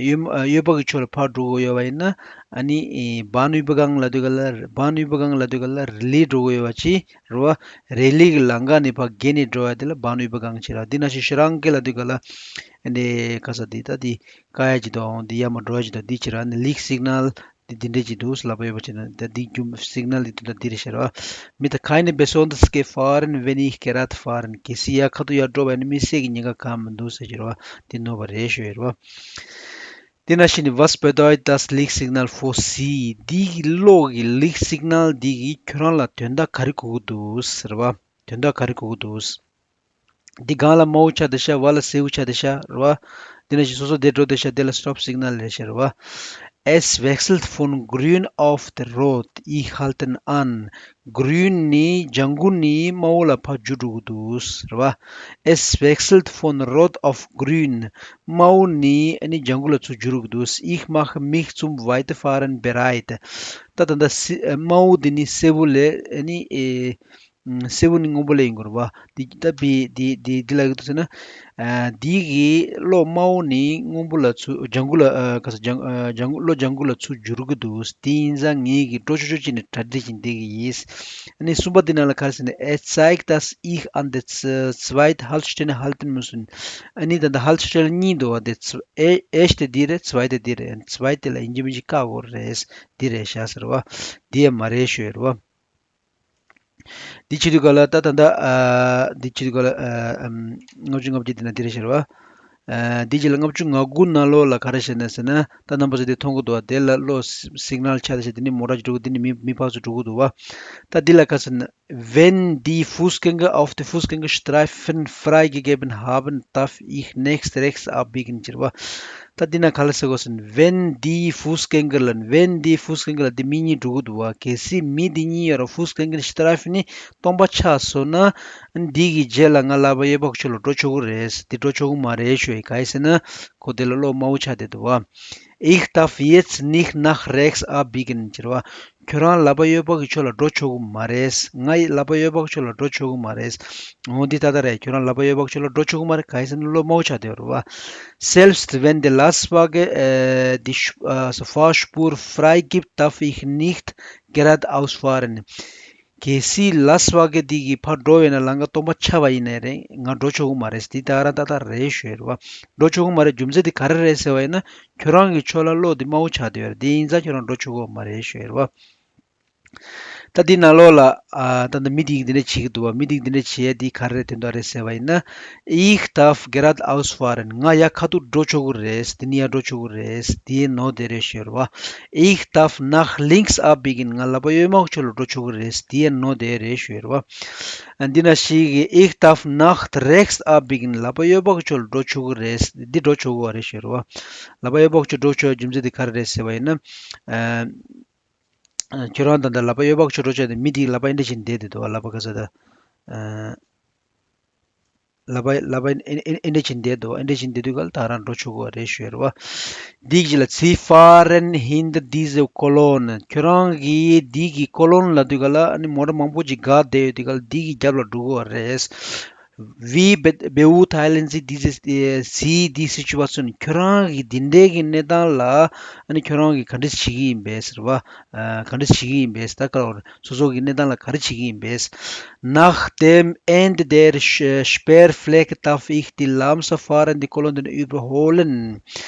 གཡོན་ཨ། གཡོན་པ་གི་ཕྱོགས་ལ་ཕར་འགྲོ་དགོས་ཡོད་པ་ཡིན་ན་ཨ་ནི་ཨེ། Bahnübergang ལབ་དུས་ག་ལ་Bahnübergang ལབ་དུས་ག་ལ་རི་ལི་འགྲོ་དགོས་ཡོད་པ་ཅིག་རེད་བ། རི་ལི་གི་ལམ་ཁ་ནས་ཕར་བརྒལ་ནས་འགྲོ་ཡ་དེ་ལ་Bahnübergang ཟེར་ར། འདི་ནང་བཞིན་Schranke ལབ་དུས་ག་ལ་ཨ་ནི་ག་ས་འདི་ད་འདི་བཀག་ཡ་ཅིག་འདུག་འདི་ཡར་མར་འགྲོ་ཡ་ཅིག་འདུག་འདི་ཅིག་ར། ཨ་ནི་Lichtsignal འདི་འདི་འདྲས་ཅིག་འདུག་ལབ་པ་ཡོད་པ་ཅིག་ན། ད་འདི་རྒྱུ་སིག་ནལ་འདི་དོན་དག་འདི་རེད་ཤག་ར་བ། Mit keine besonders Gefahren, wenn ich gerade fahren གལ་སྲིད་ཡར་ཁ་ཐུག་ཡར་འགྲོ་བ་ཡིན་ན་དམིགས་བསལ་གྱི་ཉེན་ཁ་གང་མི་འདུག་ཟེར་གྱི་རེད་བ། འདི་ནོར་བ་རེད་ཞུ་ཡི་རེད་བ། དེ་ནང་བཞིན་Was bedeutet das Lichtsignal für Sie? འདི་གི་གློག་གི་Lichtsignal འདི་གིས་ཁྱོད་རང་ལ་དོན་དག་ག་རེ་གོ་གི་འདུག་ཟེར་བ། དོན་དག་ག་རེ་གོ་གི་འདུག་འདི་སྒང་ལ་དམར་པོ་ཆགས་བསྡད་ཤག་བར་ལ་སེར་པོ་ཆགས་བསྡད་ཤག་རེད་བ། འདི་ནང་བཞིན་སོ་སོ་དེ་འགྲོ་བསྡད་ཤག་དེ་ལ་Stop Signal རེད་ཤག་རེད་བ། Es wechselt von grün auf rot. Ich halte an. Grün ནས་ལྗང་གུ་ནས་དམར་པོ་ལ་ཕར་འགྱུར་འགྲོ་གི་འདུག་རེད་བ། Es wechselt von rot auf grün. དམར་པོ་ནས་ཨ་ནི་ལྗང་གུ་ལ་ཚུར་འགྱུར་གི་འདུག Ich mache mich zum Weiterfahren bereit. ད་ད་ལྟ་སི་ཨ་དམར་པོ་འདི་ནི་སེར་པོ་ལས་ཨ་ནི་ཨེ། ཨམ། སེར་པོ་ནི་སྔོན་པོ་ལ་ཡིན་དགོས་རེད་བ། འདི་ད་བི་འདི་འདི་འདི་ལ་ཡོད་དུ་ཟེར་ན། ཨ། འདི་གི་གློག་དམར་པོ་ནི་སྔོན་པོ་ལ་ཚུར་ལྗང་གུ་ལ་ཨ་ག་ས་ལྗང་ཨ་ལྗང་གློག་ལྗང་གུ་ལ་ཚུར་འགྱུར་གི་འདུག་དེ་ཡིན་ཙང་ངས་གི་འགྲོ་ཆོག་ཆོག་ཅིག་ནས་གྲ་སྒྲིག་བྱས་བསྡད་ཀྱི་ཡིན། ཨ་ནི་གསུམ་པ་འདི་ནང་ལ་ག་རེ་ཟེར་ན། Es zeigt, dass ich an der z- zweiten Haltestelle halten muss. ཨ་ནི་ད་ལྟ་Haltestelle གཉིས་འདུག་བ། དེ་ཚ- ཨེ་erste དེ་རེད། zweite དེ་རེད། zweite ལ་ཡིན་གཅིག་མིན་གཅིག་བཀག་དགོས་རེད། འདི་རེད་ཤག་ཟེར་བ། འདི་ཡང་མ་རེད་ཞུ་ཡོད་རེད་བ། འདི་བྱེད་དུས་ག་ལ་ད་ད་ད་ཨ། འདི་བྱེད་དུས་ག་ལ་ཨ། ཨམ། ལྔ་བཅུ་ང་བརྒྱད་འདི་ན་འདི་རེད་ཤག་རེད་བ། ཨ། འདི་རྗེས་ལ་ལྔ་བཅུ་ང་དགུ་ནང་ལོགས་ལ་ག་རེ་བཤད་ན་ཟེར་ན། ད་རྣམ་པ་ཚོ་འདི་མཐོང་གི་འདུག་བ། དེ་ལ་གློག་སི་སིག་ནལ་ཆགས་བསྡད་ཤག་འདི་ནི་མོ་ཊ་ཅིག་འགྲོ་གི། འདི་ནི་མི་མི་ཕར་ཚུར་འགྲོ་གི་འདུག་བ། ད་འདི་ལ་ག་ཟེར་ན། Wenn die Fußgänger auf dem Fußgängerstreifen freigegeben haben, darf ich nicht rechts abbiegen ཟེར་བ། ད་འདི་ན་ག་ལ་ཟེར་དགོས་ཟེར་ན། Wenn die Fußgänger ལ། Wenn die Fußgänger ལ་འདི་མི་གཉིས་འགྲོ་གི་འདུག་བ། གལ་སྲིད་མི་འདི་གཉིས་ཡོད་ར། Fußgängerstreifen ནི་སྟོང་པ་ཆགས་སོང་ན། འདི་གི་རྗེས་ལ་ང་ལག་པ་གཡས་པ་གི་ཕྱོགས་ལ་འགྲོ་ཆོག་གི་རེད། འདི་འགྲོ་ཆོག་གི་མ་རེད་ཞུ་ཡ། ག་རེ་ཟེར་ན། ཁོ་དེ་ལ་གློག་དམར་པོ་ཆགས་བསྡད་འདུག་བ། Ich darf jetzt nicht nach rechts abbiegen ཟེར་བ། ཁྱོད་རང་ལག་པ་གཡས་པ་གི་ཕྱོགས་ལ་འགྲོ་ཆོག་གི་མ་རེད། ང་ཡི་ལག་པ་གཡས་པ་གི་ཕྱོགས་ལ་འགྲོ་ཆོག་གི་མ་རེད། འོ་འདི་ཏག་ཏག་རེད། ཁྱོད་རང་ལག་པ་གཡས་པ་གི་ཕྱོགས་ལ་འགྲོ་ཆོག་གི་མ་རེད། ག་རེ་ཟེར་ན་གློག་དམར་པོ་ཆགས་བསྡད་ཡོད་རེད་བ། Selbst wenn der Lastwagen äh, die Sch- äh, also Fahrspur freigibt, darf ich nicht geradeaus fahren. གལ་སྲིད་ལས་ཝ་གེན་འདི་གིས་ཕར་འགྲོ་བས་ན་ལམ་ཁ་སྟོང་པ་ཆགས་པ་ཡིན་ནའི་རེད། ང་འགྲོ་ཆོག་གི་མ་རེད། འདི་ད་ག་རང་ཏག་ཏག་རེད་ཞུ་ཡ་རེད་བ། འགྲོ་ཆོག་གི་མ་རེད། རྒྱུ་མཚན་དེ་ག་རེ་རེད་ཟེར་བ་ཡིན་ན། ཁྱོད་རང་གི་ཕྱོགས་ལ་གློག་འདི་དམར་པོ་ཆགས་བསྡད་ཡོད་རེད། དེ་ཡིན་ཙང་ཁྱོད་རང་འགྲོ་ཆོག་གི་མ་རེད་ཞུ་ཡ་རེད་བ། ད་འདི་ནང་ལོགས་ལ་ཨ། ད་ལྟ་མི་དེ་གིས་འདི་འདྲ་བྱེད་ཀྱི་འདུག་བ། མི་དེ་གིས་འདི་འདྲ་བྱེད་ཡ་དེ་ག་རེ་རེད། དོན་དག་རེད་ཟེར་བ་ཡིན་ན། Ich darf geradeaus fahren. ང་ཡར་ཁ་ཐུག་འགྲོ་ཆོག་གི་རེད། འདི་ནས་ཡར་འགྲོ་ཆོག་གི་རེད། འདི་ནོར་བསྡད་རེད་ཞུ་ཡ་རེད་བ། Ich darf nach links abbiegen. ང་ལག་པ་གཡོན་མ་ཕྱོགས་ལ་འགྲོ་ཆོག་གི་རེད། འདི་ཡང་ནོར་བསྡད་རེད་ཞུ་ཡ་རེད་བ། ཨ། འདི་ནང་བཞིན་གྱི་Ich darf nach rechts abbiegen. ལག་པ་གཡོན་པ་གི་ཕྱོགས་ལ་འགྲོ་ཆོག་གི་རེད། འདི་འགྲོ་ཆོག་གི་རེད་ཞུ་རེད་བ། ལག་པ་གཡོན་པ་གི་ཕྱོགས་འགྲོ་ཆོག་རྒྱུ་མཚན་དེ་ག་རེ་རེད་ཟེར་བ་ཡིན་ན། ཨ། ཁྱོད་རང་ད་ལྟ་ལག་པ་གཡོན་པ་གི་ཕྱོགས་འགྲོ་ཆོག་དེ་མི་དེའི་ལག་པ་ཨེ་འདྲ་བྱས་ནས་བསྡད་དེ་འདུག་བ། ལག་པ་ག་ས་ད། ཨ། ལག་པ་ལག་པ་ཨེ་ཨེ་ཨེ་འདྲ་བྱས་ནས་བསྡད་འདུག་ཨེ་འདྲ་བྱས་ནས་བསྡད་དུས་ག་ལ་ད་རང་འགྲོ་ཆོག་གི་རེད་ཞུ་ཡ་རེད་བ། འདི་གི་ལ་Sie fahren hinter dieser Kolonne. ཁྱོད་རང་གིས་འདི་གི་Kolonne ལབ་དུས་ག་ལ་ཨ་ནི་མོ་ཊ་མང་པོ་ཅིག་བསྒགས་བསྡད་ཡོད་དུས་ག་ལ་འདི་གི་རྒྱབ་ལ་འགྲོ་གི་རེད། Wie be- beurteilen Sie diese, äh, Sie die Situation? ཁྱོད་རང་གི་འདི་འདྲའི་གི་གནས་སྟངས་ལ་ཨ་ནི་ཁྱོད་རང་གིས་ག་འདྲས་བྱེད་ཀྱི་ཡིན་པས་ཟེར་བ། ཨ་ག་འདྲས་བྱེད་ཀྱི་ཡིན་པས་ཟེར། ད་ག་རེ་སོ་སོ་གི་གནས་སྟངས་ལ་ག་རེ་བྱེད་ཀྱི་ཡིན་པས། Nach dem Ende der Sch- Sperrfläche darf ich die langsam fahrende Kolonne über holen.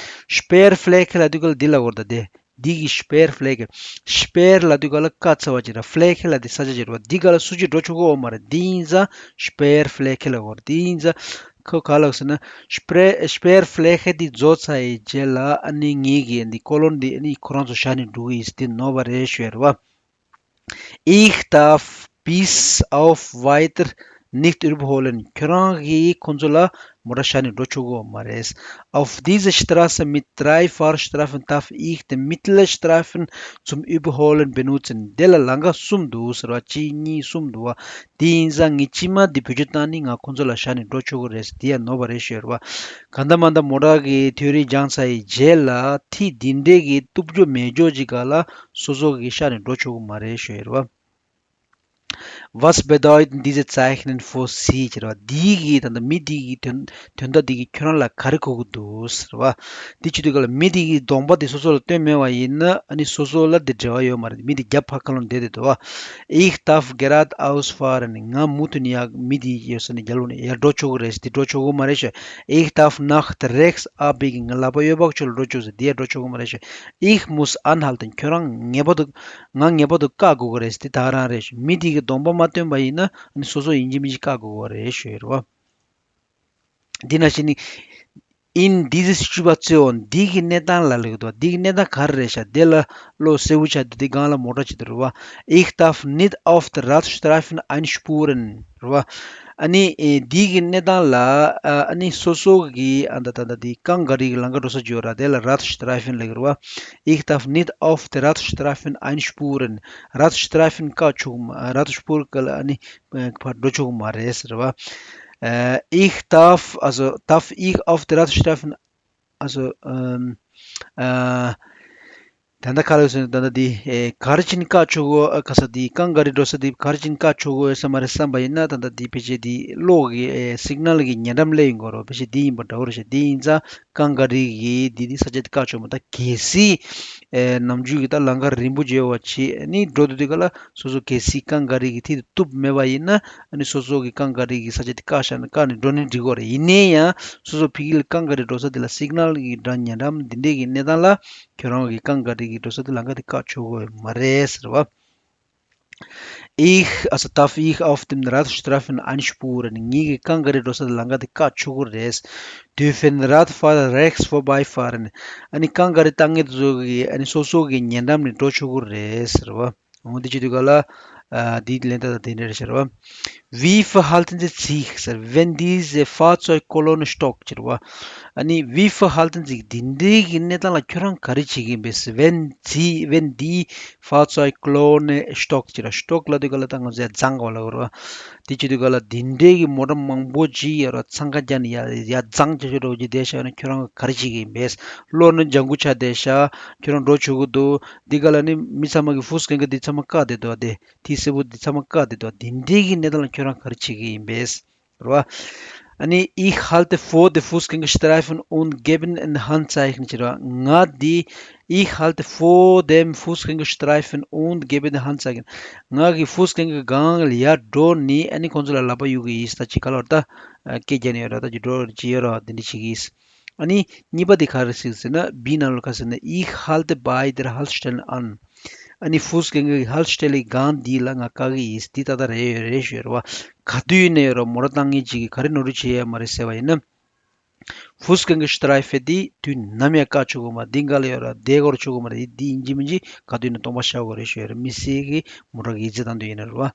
Sperrfläche ལབ་དུས་སྐབས་ལ་འདི་ལབ་དགོས་རེད་ད་དེ། འདི་གི་Sperrfläche. Sperr ལབ་དུས་སྐབས་ལ་ཀ་ཚ་བ་ཅིག་རེད། Fläche ལབ་དེ་ས་ཆ་ཅིག་རེད་བ། འདི་ག་ལ་སུ་གཅིག་འགྲོ་ཆོག་གི་ཡོད་མ་རེད། འདི་ཡིན་ཙང་Sperrfläche ལབ་དགོས་རེད། འདི་ཡིན་ཙང་ཁོ་ག་ལབ་ཟེར་ན། Sperr- Sperrfläche འདི་རྫོགས་ཚར་ཡི་རྗེས་ལ་ཨ་ནི་ངེད་ཀྱི་འདི་Kolonne འདི་ཨ་ནི་ཁོ་རང་ཚོ་བཞག་ནས་འགྲོ་གི་ཡིན། འདི་ནོར་བ་རེད་ཞུ་ཡ་རེད་བ། Ich darf bis auf weiter nicht überholen. ཁྱོད་རང་གིས་ཁོང་ཚོ་ལ་མོ་ཊ་བཞག་ནས་འགྲོ་ཆོག་གི་ཡོད་མ་རེད། Auf dieser Straße mit drei Fahrstreifen darf ich den Mittelstreifen zum Überholen benutzen. དེ་ལ་ལམ་ཁ་གསུམ་འདུག་ཟེར་བ། གཅིག་གཉིས་གསུམ་འདུག་བ། དེ་ཡིན་ཙང་ངས་དཀྱིལ་མ་འདི་བེད་སྤྱོད་བཏང་ནས་ང་ཁོང་ཚོ་ལ་བཞག་ནས་འགྲོ་ཆོག་གི་རེད། དེ་ཡང་ནོར་བ་རེད་ཞུ་ཡ་རེད་བ། གང་ལྟར་མ་ལྟར་མོ་ཊ་གི་ཐིའོ་རི་སྦྱངས་ཚར་ཡི་རྗེས་ལ་ཐིག་འདི་འདྲས་ཀྱི་གཏུབ་རྒྱུ་མེད་རྒྱུ་ཅིག་ག་ལ་སོ་སོ་གིས་བཞག་ནས་འགྲོ་ཆོག་གི་མ་རེད་ཞུ་ཡ་རེད་བ། Was bedeuten diese Zeichen für Sie ཟེར་བ། འདི་གི་ད་ལྟ་མི་འདི་གི་དོན་དོན་དག་འདི་གི་ཁྱོད་རང་ལ་ག་རེ་གོ་གི་འདུག་ཟེར་བ། འདི་བྱེད་དུས་ག་ལ་མི་འདི་གི་གདོང་པ་འདི་སོ་སོ་ལ་སྟོན་མེད་པ་ཡིན་ན་ཨ་ནི་སོ་སོ་ལ་འདི་འབྲེལ་བ་ཡོད་མ་རེད། མི་འདི་རྒྱབ་ཕར་ཁ་ལོང་བསྡད་དེ་འདུག་བ། Ich darf geradeaus fahren. ང་མུ་མཐུད་ནས་ཡར་མི་འདི་ཡོད་ས་ནས་རྒྱབ་ལོགས་ནས་ཡར་འགྲོ་ཆོག་གི་རེད། འདི་འགྲོ་ཆོག་གི་མ་རེད་ཤོད། Ich darf nach rechts abbiegen. ང་ལག་པ་གཡས་པ་ཕྱོགས་ལ་འགྲོ་ཆོག་ཟེར། འདི་ཡར་འགྲོ་ཆོག་གི་མ་རེད་ཤོད། Ich muss anhalten. ཁྱོད་རང་ངེས་པར་དུ་ང་ངེས་པར་དུ་བཀག་དགོས་ཀྱི་རེད། དེ་ད་རང་རེད་ཞུ། མི་དེ་གི་གདོང་པ་མ་སྟོན་པ་ཡིན་ན་ཨ་ནི་སོ་སོ་ཡིན་གཅིག་མིན་གཅིག་བཀག་དགོས་ཀྱི་རེད་ཞུ་ཡོད་རེད་བ། འདི་ན་བཞིན་ནི། In dieser Situation, འདི་གི་གནས་སྟངས་ལ་ལབ་ཀྱི་འདུག་འདི་གི་གནས་སྟངས་ག་རེ་རེད་ཤག་འདི་ལ་བློ་གསལ་པོ་ཆགས་འདུག་འདི་སྒང་ལ་མོ་ཊ་ཅིག་འདུག་རེད་བ། Ich darf nicht auf den Radstreifen einspringen. རེད་བ། ཨ་ནི་ཨེ་འདི་གི་གནས་སྟངས་ལ་ཨ་ཨ་ནི་སོ་སོ་གི་ཨ་ད་ད་ད་འདི་རྐང་ག་རི་གི་ལམ་ཁ་འགྲོ་ས་ཅིག་ཡོད་ར། དེ་ལ་Radstreifen ལབ་ཀྱི་རེད་བ། Ich darf nicht auf den Radstreifen einspringen. Radstreifen བཀག་ཆོག་གི་མ། Radspur ག་ལ་ཨ་ནི་ཕར་འགྲོ་ཆོག་གི་མ་རེད་ཟེར་བ། ཨ་Ich darf, also darf ich auf den Radstreifen, also ähm, äh, ད་ལྟ་ག་རེ་ཟེར་ན་ད་ལྟ་འདི་ཨེ་ག་རེ་བྱས་ནས་བཀག་ཆོག་གོ། ཨ་ག་ས་འདི་རྐང་ག་རི་འགྲོ་ས་འདི་ག་རེ་བྱས་ནས་བཀག་ཆོག་གོ་ཡོད་ས་མ་རེད་བསམ་པ་ཡིན་ན། ད་ལྟ་འདི་ཕལ་ཆེར་འདི་གློག་གི་ཨེ་སིག་ནལ་གི་ཉེ་འགྲམ་སླེབས་ཡོང་གི་རེད་བ། ཕལ་ཆེར་འདི་ཡིན་པ་འདྲ་བོ་རེད་ཤག་འདི་ཡིན་ཙང་རྐང་ག་རི་གི་འདི་འདི་ས་ཆ་འདི་བཀག་ཆོག་མ། ད་གལ་སྲིད་ཨེ་ནམ་རྒྱུན་གི་ད་ལམ་ཁ་རིང་པོ་བརྗེ་བ་བྱེད་ནི་འགྲོ་དུས་དུས་ག་ལ་སོ་སོ་གལ་སྲིད་རྐང་ག་རི་གི་ཐིག་དེ་གཏུབ་མེད་པ་ཡིན་ན་ཨ་ནི་སོ་སོ་གི་རྐང་ག་རི་གི་ས་ཆ་དེ་བཀག་བཞག་ན་བཀག་ནས་འགྲོ་ནི་འགྲིག་གི་རེད། ཡིན་ནའི་ཡང་སོ་སོ་ཕ་གི་ལ་རྐང་ག་རི་འགྲོ་ས་དེ་ལ་སིག་ནལ་གི་འདྲ་ཉེ་འགྲམ་འདི་འདྲས་ཀྱི་གནས་སྟངས་ལ་ཁྱོད་རང་གི་རྐང་ག་རི་གི་འགྲོ་ས་དེ་ལམ་ཁ་དེ་བཀག་ཆོག་གི་མ་རེད་ཟེར་བ། Ich, also darf ich auf dem Radstreifen einspringen? ངེད་ཀྱི་རྐང་ག་རི་འགྲོ་ས་དེ་ལམ་ཁ་དེ་བཀག་ཆོག་གི་རེད། Dürfen Radfahrer rechts vorbeifahren? ཨ་ནི་རྐང་ག་རི་བཏང་མཁན་དེ་ཚོ་གིས་ཨ་ནི་སོ་སོ་གི་ཉེ་འགྲམ་ནས་འགྲོ་ཆོག་གི་རེད་ཟེར་བ། འོ་འདི་བྱེད་དུས་ག་ལ་ཨ་འདིའི་ལན་ད་ལྟ་དེ་འདྲ་རེད་ཟེར་བ། Wie verhalten Sie sich, ཟེར། Wenn diese Fahrzeugkolonne stockt, ཟེར་བ། ཨ་ནི་Wie verhalten Sie, འདི་འདྲའི་གི་གནས་སྟངས་ལ་ཁྱོད་རང་ག་རེ་བྱེད་ཀྱི་ཡིན་པས། Wenn Sie, wenn die Fahrzeugkolonne stockt, ཟེར་ར། Stock ལབ་དུས་ག་ལ་ད་ང་ཚོས་རྫོང་བ་ལབ་རེད་བ། དེ་བྱེད་དུས་ག་ལ་འདི་འདྲའི་གི་མོ་ཊ་མང་པོ་ཅིག་ཡོད་ར། འཚང་ཁ་རྒྱག་ནས་ཡ་ཡ་རྫོང་ཅིག་ཤོད་འགྲོ་གི་བསྡད་ཤག་ན་ཁྱོད་རང་ག་རེ་བྱེད་ཀྱི་ཡིན་པས། གློག་ནི་ལྗང་ཁུ་ཆགས་བསྡད་ཤག་ཁྱོད་རང་འགྲོ་ཆོག་གི་འདུག་འདི་ག་ལ་ནི་མི་ཚང་མ་གི་Fußgänger འདི་ཚང་མ་བཀག་བསྡད་འདུག་སྟེ། དེ་སེར་པོ་འདི་ཚང་མ་བཀག་བསྡད་འདུག་འདི་འདྲའི་གི་གནས་སྟངས་ལ་ཁྱོད་རང་ག་རེ་བྱེད་ཀྱི་ཡིན་པས། རེད་བ། ཨ་ནི་Ich halte vor dem Fußgängerstreifen und gebe ein Handzeichen. ཟེར་བ། ང་འདི་Ich halte vor dem Fußgängerstreifen und gebe ein Handzeichen. ང་གི་Fußgänger སྒང་ལ་ཡར་འགྲོ་ནས་ཨ་ནི་ཁོང་ཚོ་ལ་ལག་པ་གཡུག་གི་ཡིན། ད་ཅི་ག་ལོར་ད་སྐད་རྒྱག་ནས་ཡོད་ར། ད་ཅི་འགྲོ་ཅི་ཡོད་ར། འདི་འདྲ་བྱེད་ཀྱི་ཡིན། ཨ་ནི་གཉིས་པ་དེ་ག་རེ་ཟེར་ཟེར་ན། B ནང་ལ་ག་ཟེར་ན། Ich halte bei der Haltestelle an. ཨ་ནི་Fußgänger གི་Haltestelle སྒང་འདི་ལ་ང་བཀག་གི་ཡིན། འདི་ཏག་ཏག་རེད་ཡོད་རེད་ཞུ་ཡ་རེད་བ། ག་དུས་ཡིན་ན་ཡོད་ར། མོ་ཊ་བཏང་མཁན་ཅིག་གིས་ག་རེ་ནོར་འཁྲུལ་བྱེད་ཡ་མ་རེད་ཟེར་བ་ཡིན་ན། Fußgängerstreifen འདི་དུས་ནམ་ཡང་བཀག་ཆོག་གི་མ། འདི་སྒང་ལ་ཡོད་ར། བསྡད་སྐོར་ཆོག་གི་མ་རེད། འདི་ཡིན་གཅིག་མིན་གཅིག་ག་དུས་ཡིན་ན་སྟོང་པ་ཤར་དགོས་རེད་ཞུ་ཡ་རེད། མི་སེར་གི་མོ་ཊ་གི་ཡིག་ཚད་བཏང་དུས་ཡིན་ན་རེད་བ།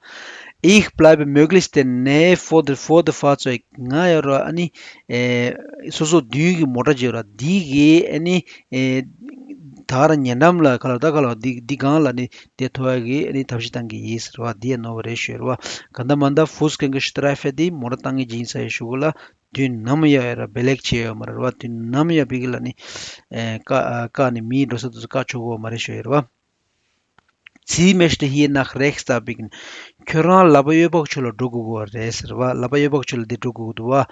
Ich bleibe möglichst in der Nähe vor der, vor der Fahrzeug. ང་ཡོད་ར་ཨ་ནི་ཨེ་སོ་སོ་མདུན་གྱི་མོ་ཊ་ཅིག་ཡོད་ར། འདི་གི་ཨ་ནི་ཨེ་ད་ག་རང་ཉེ་འགྲམ་ལ་ག་ལ་ད་ག་ལ་འདི་འདི་སྒང་ལ་ནི་བསྡད་ཐུབ་ཡ་གི་ཨ་ནི་ཐབས་ཤེས་བཏང་གི་ཡིན་ཟེར་བ། འདི་ཡ་ནོར་བ་རེད་ཞུ་ཡ་རེད་བ། གང་ལྟར་མ་ལྟར་Fußgängerstreifen འདི་མོ་ཊ་བཏང་མཁན་ཅིག་ཡིན་ས་ཡ་ཞུ་གི་ལ། དུས་ནམ་ཡང་ཡོད་ར། བེ་ལེག་བྱས་ཡོད་མ་རེད་བ། དུས་ནམ་ཡང་ཕ་གི་ལ་ནི་ཨེ་བཀག་བཀག་ནས་མིའི་འགྲོ་ས་དེ་ཚོ་བཀག་ཆོག་གི་ཡོད་མ་རེད་ཞུ་ཡ་རེད་བ། Sie möchte hier nach rechts abbiegen. ཁྱོད་རང་ལག་པ་གཡས་འཕགས་ཕྱོགས་ལ་འགྲོ་དགོས་ཀྱི་རེད་ཟེར་བ། ལག་པ་གཡས་འཕགས་ཕྱོགས་ལ་འདི་འགྲོ་དགོས་ཀྱི་འདུག་བ།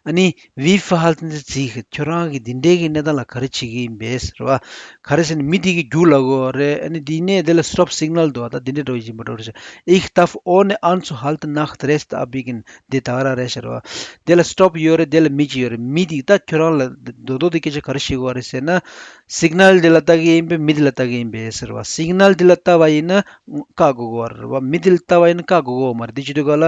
ཨ་ནི་Wie verhalten Sie sich? ཁྱོད་རང་གིས་འདི་འདྲའི་གི་གནས་སྟངས་ལ་ག་རེ་བྱེད་ཀྱི་ཡིན་པས་ཟེར་བ། ག་རེ་ཟེར་ན་མི་དེ་གིས་རྒྱུགས་ལབ་ཀྱི་རེད། ཨ་ནི་འདི་ནས་དེ་ལ་Stop Signal འདུག་བ། ད་འདི་འདྲའི་འགྲོ་བཞིན་པ་འགྲོ་རེད་ཟེར། Ich darf ohne anzuhalten nach rechts abbiegen. འདི་ད་ག་རང་རེད་ཟེར་བ། དེ་ལ་Stop ཡོད་རེད། དེ་ལ་མི་གཅིག་ཡོད་རེད། མི་དེ་ད་ཁྱོད་རང་ལ་རྡོག་རྡོག་དེ་སྐད་ཆ་ག་རེ་བཤད་ཀྱི་རེད་ཟེར་ན། Signal འདི་ལ་ལྟ་གི་ཡིན་པས་མི་འདི་ལ་ལྟ་གི་ཡིན་པས་ཟེར་བ། Signal འདི་ལ་ལྟ་བ་ཡིན་ན་བཀག་དགོས་ཀྱི་རེད་བ། མི་འདི་ལ་ལྟ་བ་ཡིན་ན་བཀག་དགོས་ཀྱི་མ་རེད། འདི་བྱེད་དུས་ག་ལ་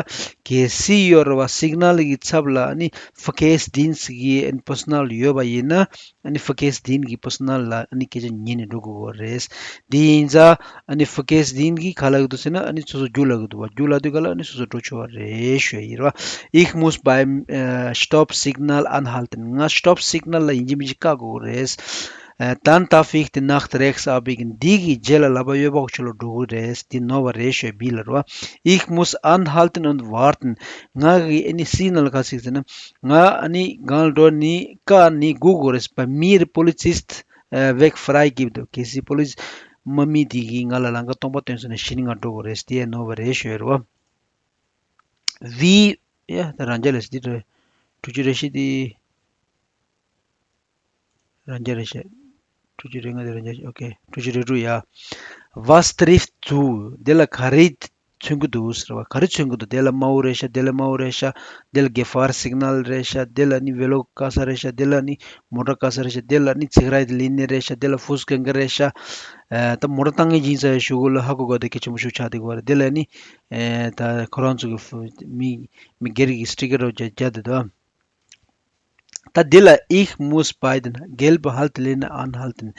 གལ་སྲིད་ཡོད་རེད་བ། Signal གི་ཚབ་ལ་ཨ་ནི་Verkehrsdienst གི་ཨ་ནི་Personal ཡོད་པ་ཡིན་ན། ཨ་ནི་Verkehrsdienst གི་Personal ལ་ཨ་ནི་སྐད་ཆ་ཉན་ནས་འགྲོ་དགོས་ཀྱི་རེད། འདི་ཡིན་ཙང་ཨ་ནི་Verkehrsdienst གིས་ག་ལབ་ཀྱི་འདུག་ཟེར་ན། ཨ་ནི་སོ་སོ་རྒྱུགས་ལབ་ཀྱི་འདུག་བ། རྒྱུགས་ལབ་དུས་ག་ལ་ཨ་ནི་སོ་སོ་འགྲོ་ཆོག་པ་རེད་ཞུ་ཡ་ཡིན་རེད་བ། Ich muss beim äh, Stopp Signal anhalten. ང་Stop Signal ལ་ཡིན་གཅིག་མིན་གཅིག་བཀག་དགོས་ཀྱི་རེད། Äh, dann darf ich die nach rechts abbiegen. འདི་གི་རྗེས་ལ་ལག་པ་གཡས་འཕགས་ཕྱོགས་ལ་འགྲོ་གི་རེད། འདི་ནོར་བ་རེད་ཞུ་ཡ་བི་ལ་རེད་བ། Ich muss anhalten und warten. ང་གི་ཨ་ནི་Signal ག་ཟིག་ཟེར་ན། ང་ཨ་ནི་སྒང་ལ་འགྲོ་ནི་བཀག་ནི་སྒུག་དགོས་རེད། Bei mir Polizist äh, Weg freigibt. གལ་སྲིད་པོ་ལི་སི་དམག་མི་དེ་གིས་ང་ལ་ལམ་ཁ་སྟོང་པ་སྟོན་སོང་ན་གཞི་ནས་ང་འགྲོ་དགོས་རེད། དེ་ནོར་བ་རེད་ཞུ་ཡ་རེད་བ། བི། ཡ་ད་རང་རྒྱལ་ལས་སི་འདི་རེད། དྲུག་ཅུ་རེ་བཞི་དེ། རང་རྒྱལ་རེད་ཤག་དྲུག་ཅུ་རེ་ལྔ་དེ་རང་རྒྱལ། ཨོ་ཀེ། དྲུག་ཅུ་རེ་དྲུག་ཡ། Was trifft zu? འདི་ལ་ག་རེ་མཚོན་གྱི་འདུག་ཟེར་བ། ག་རེ་མཚོན་གྱི་འདུག་དེ་ལ་དམར་པོ་རེད་ཤག་དེ་ལ་དམར་པོ་རེད་ཤག་དེ་ལ་Gefahrsignal རེད་ཤག་དེ་ལ་ནི་བེ་ལོ་བཀག་ས་རེད་ཤག་དེ་ལ་ནི་མོ་ཊ་བཀག་ས་རེད་ཤག་དེ་ལ་ནི་Sicherheitslinie རེད་ཤག་དེ་ལ་Fußgänger རེད་ཤག་ཨ་ད་མོ་ཊ་བཏང་མཁན་ཡིན་ས་ཡ་ཞུ་གོ་ལ་ཧ་གོ་གོ་དེ་གལ་ཆེན་པོ་ཞིག་ཆགས་བསྡད་ཀྱི་ཡོད་རེད། དེ་ལ་ནི་ཨ་ད་ཁོ་རང་ཚོ་གི་ཧྥུ་མི་མི་སྒེར་གྱི་Sticker རོ་རྒྱ་རྒྱ་དེ་དང་། ད་འདི་ལ་Ich muss bei den gelben Haltelinie anhalten.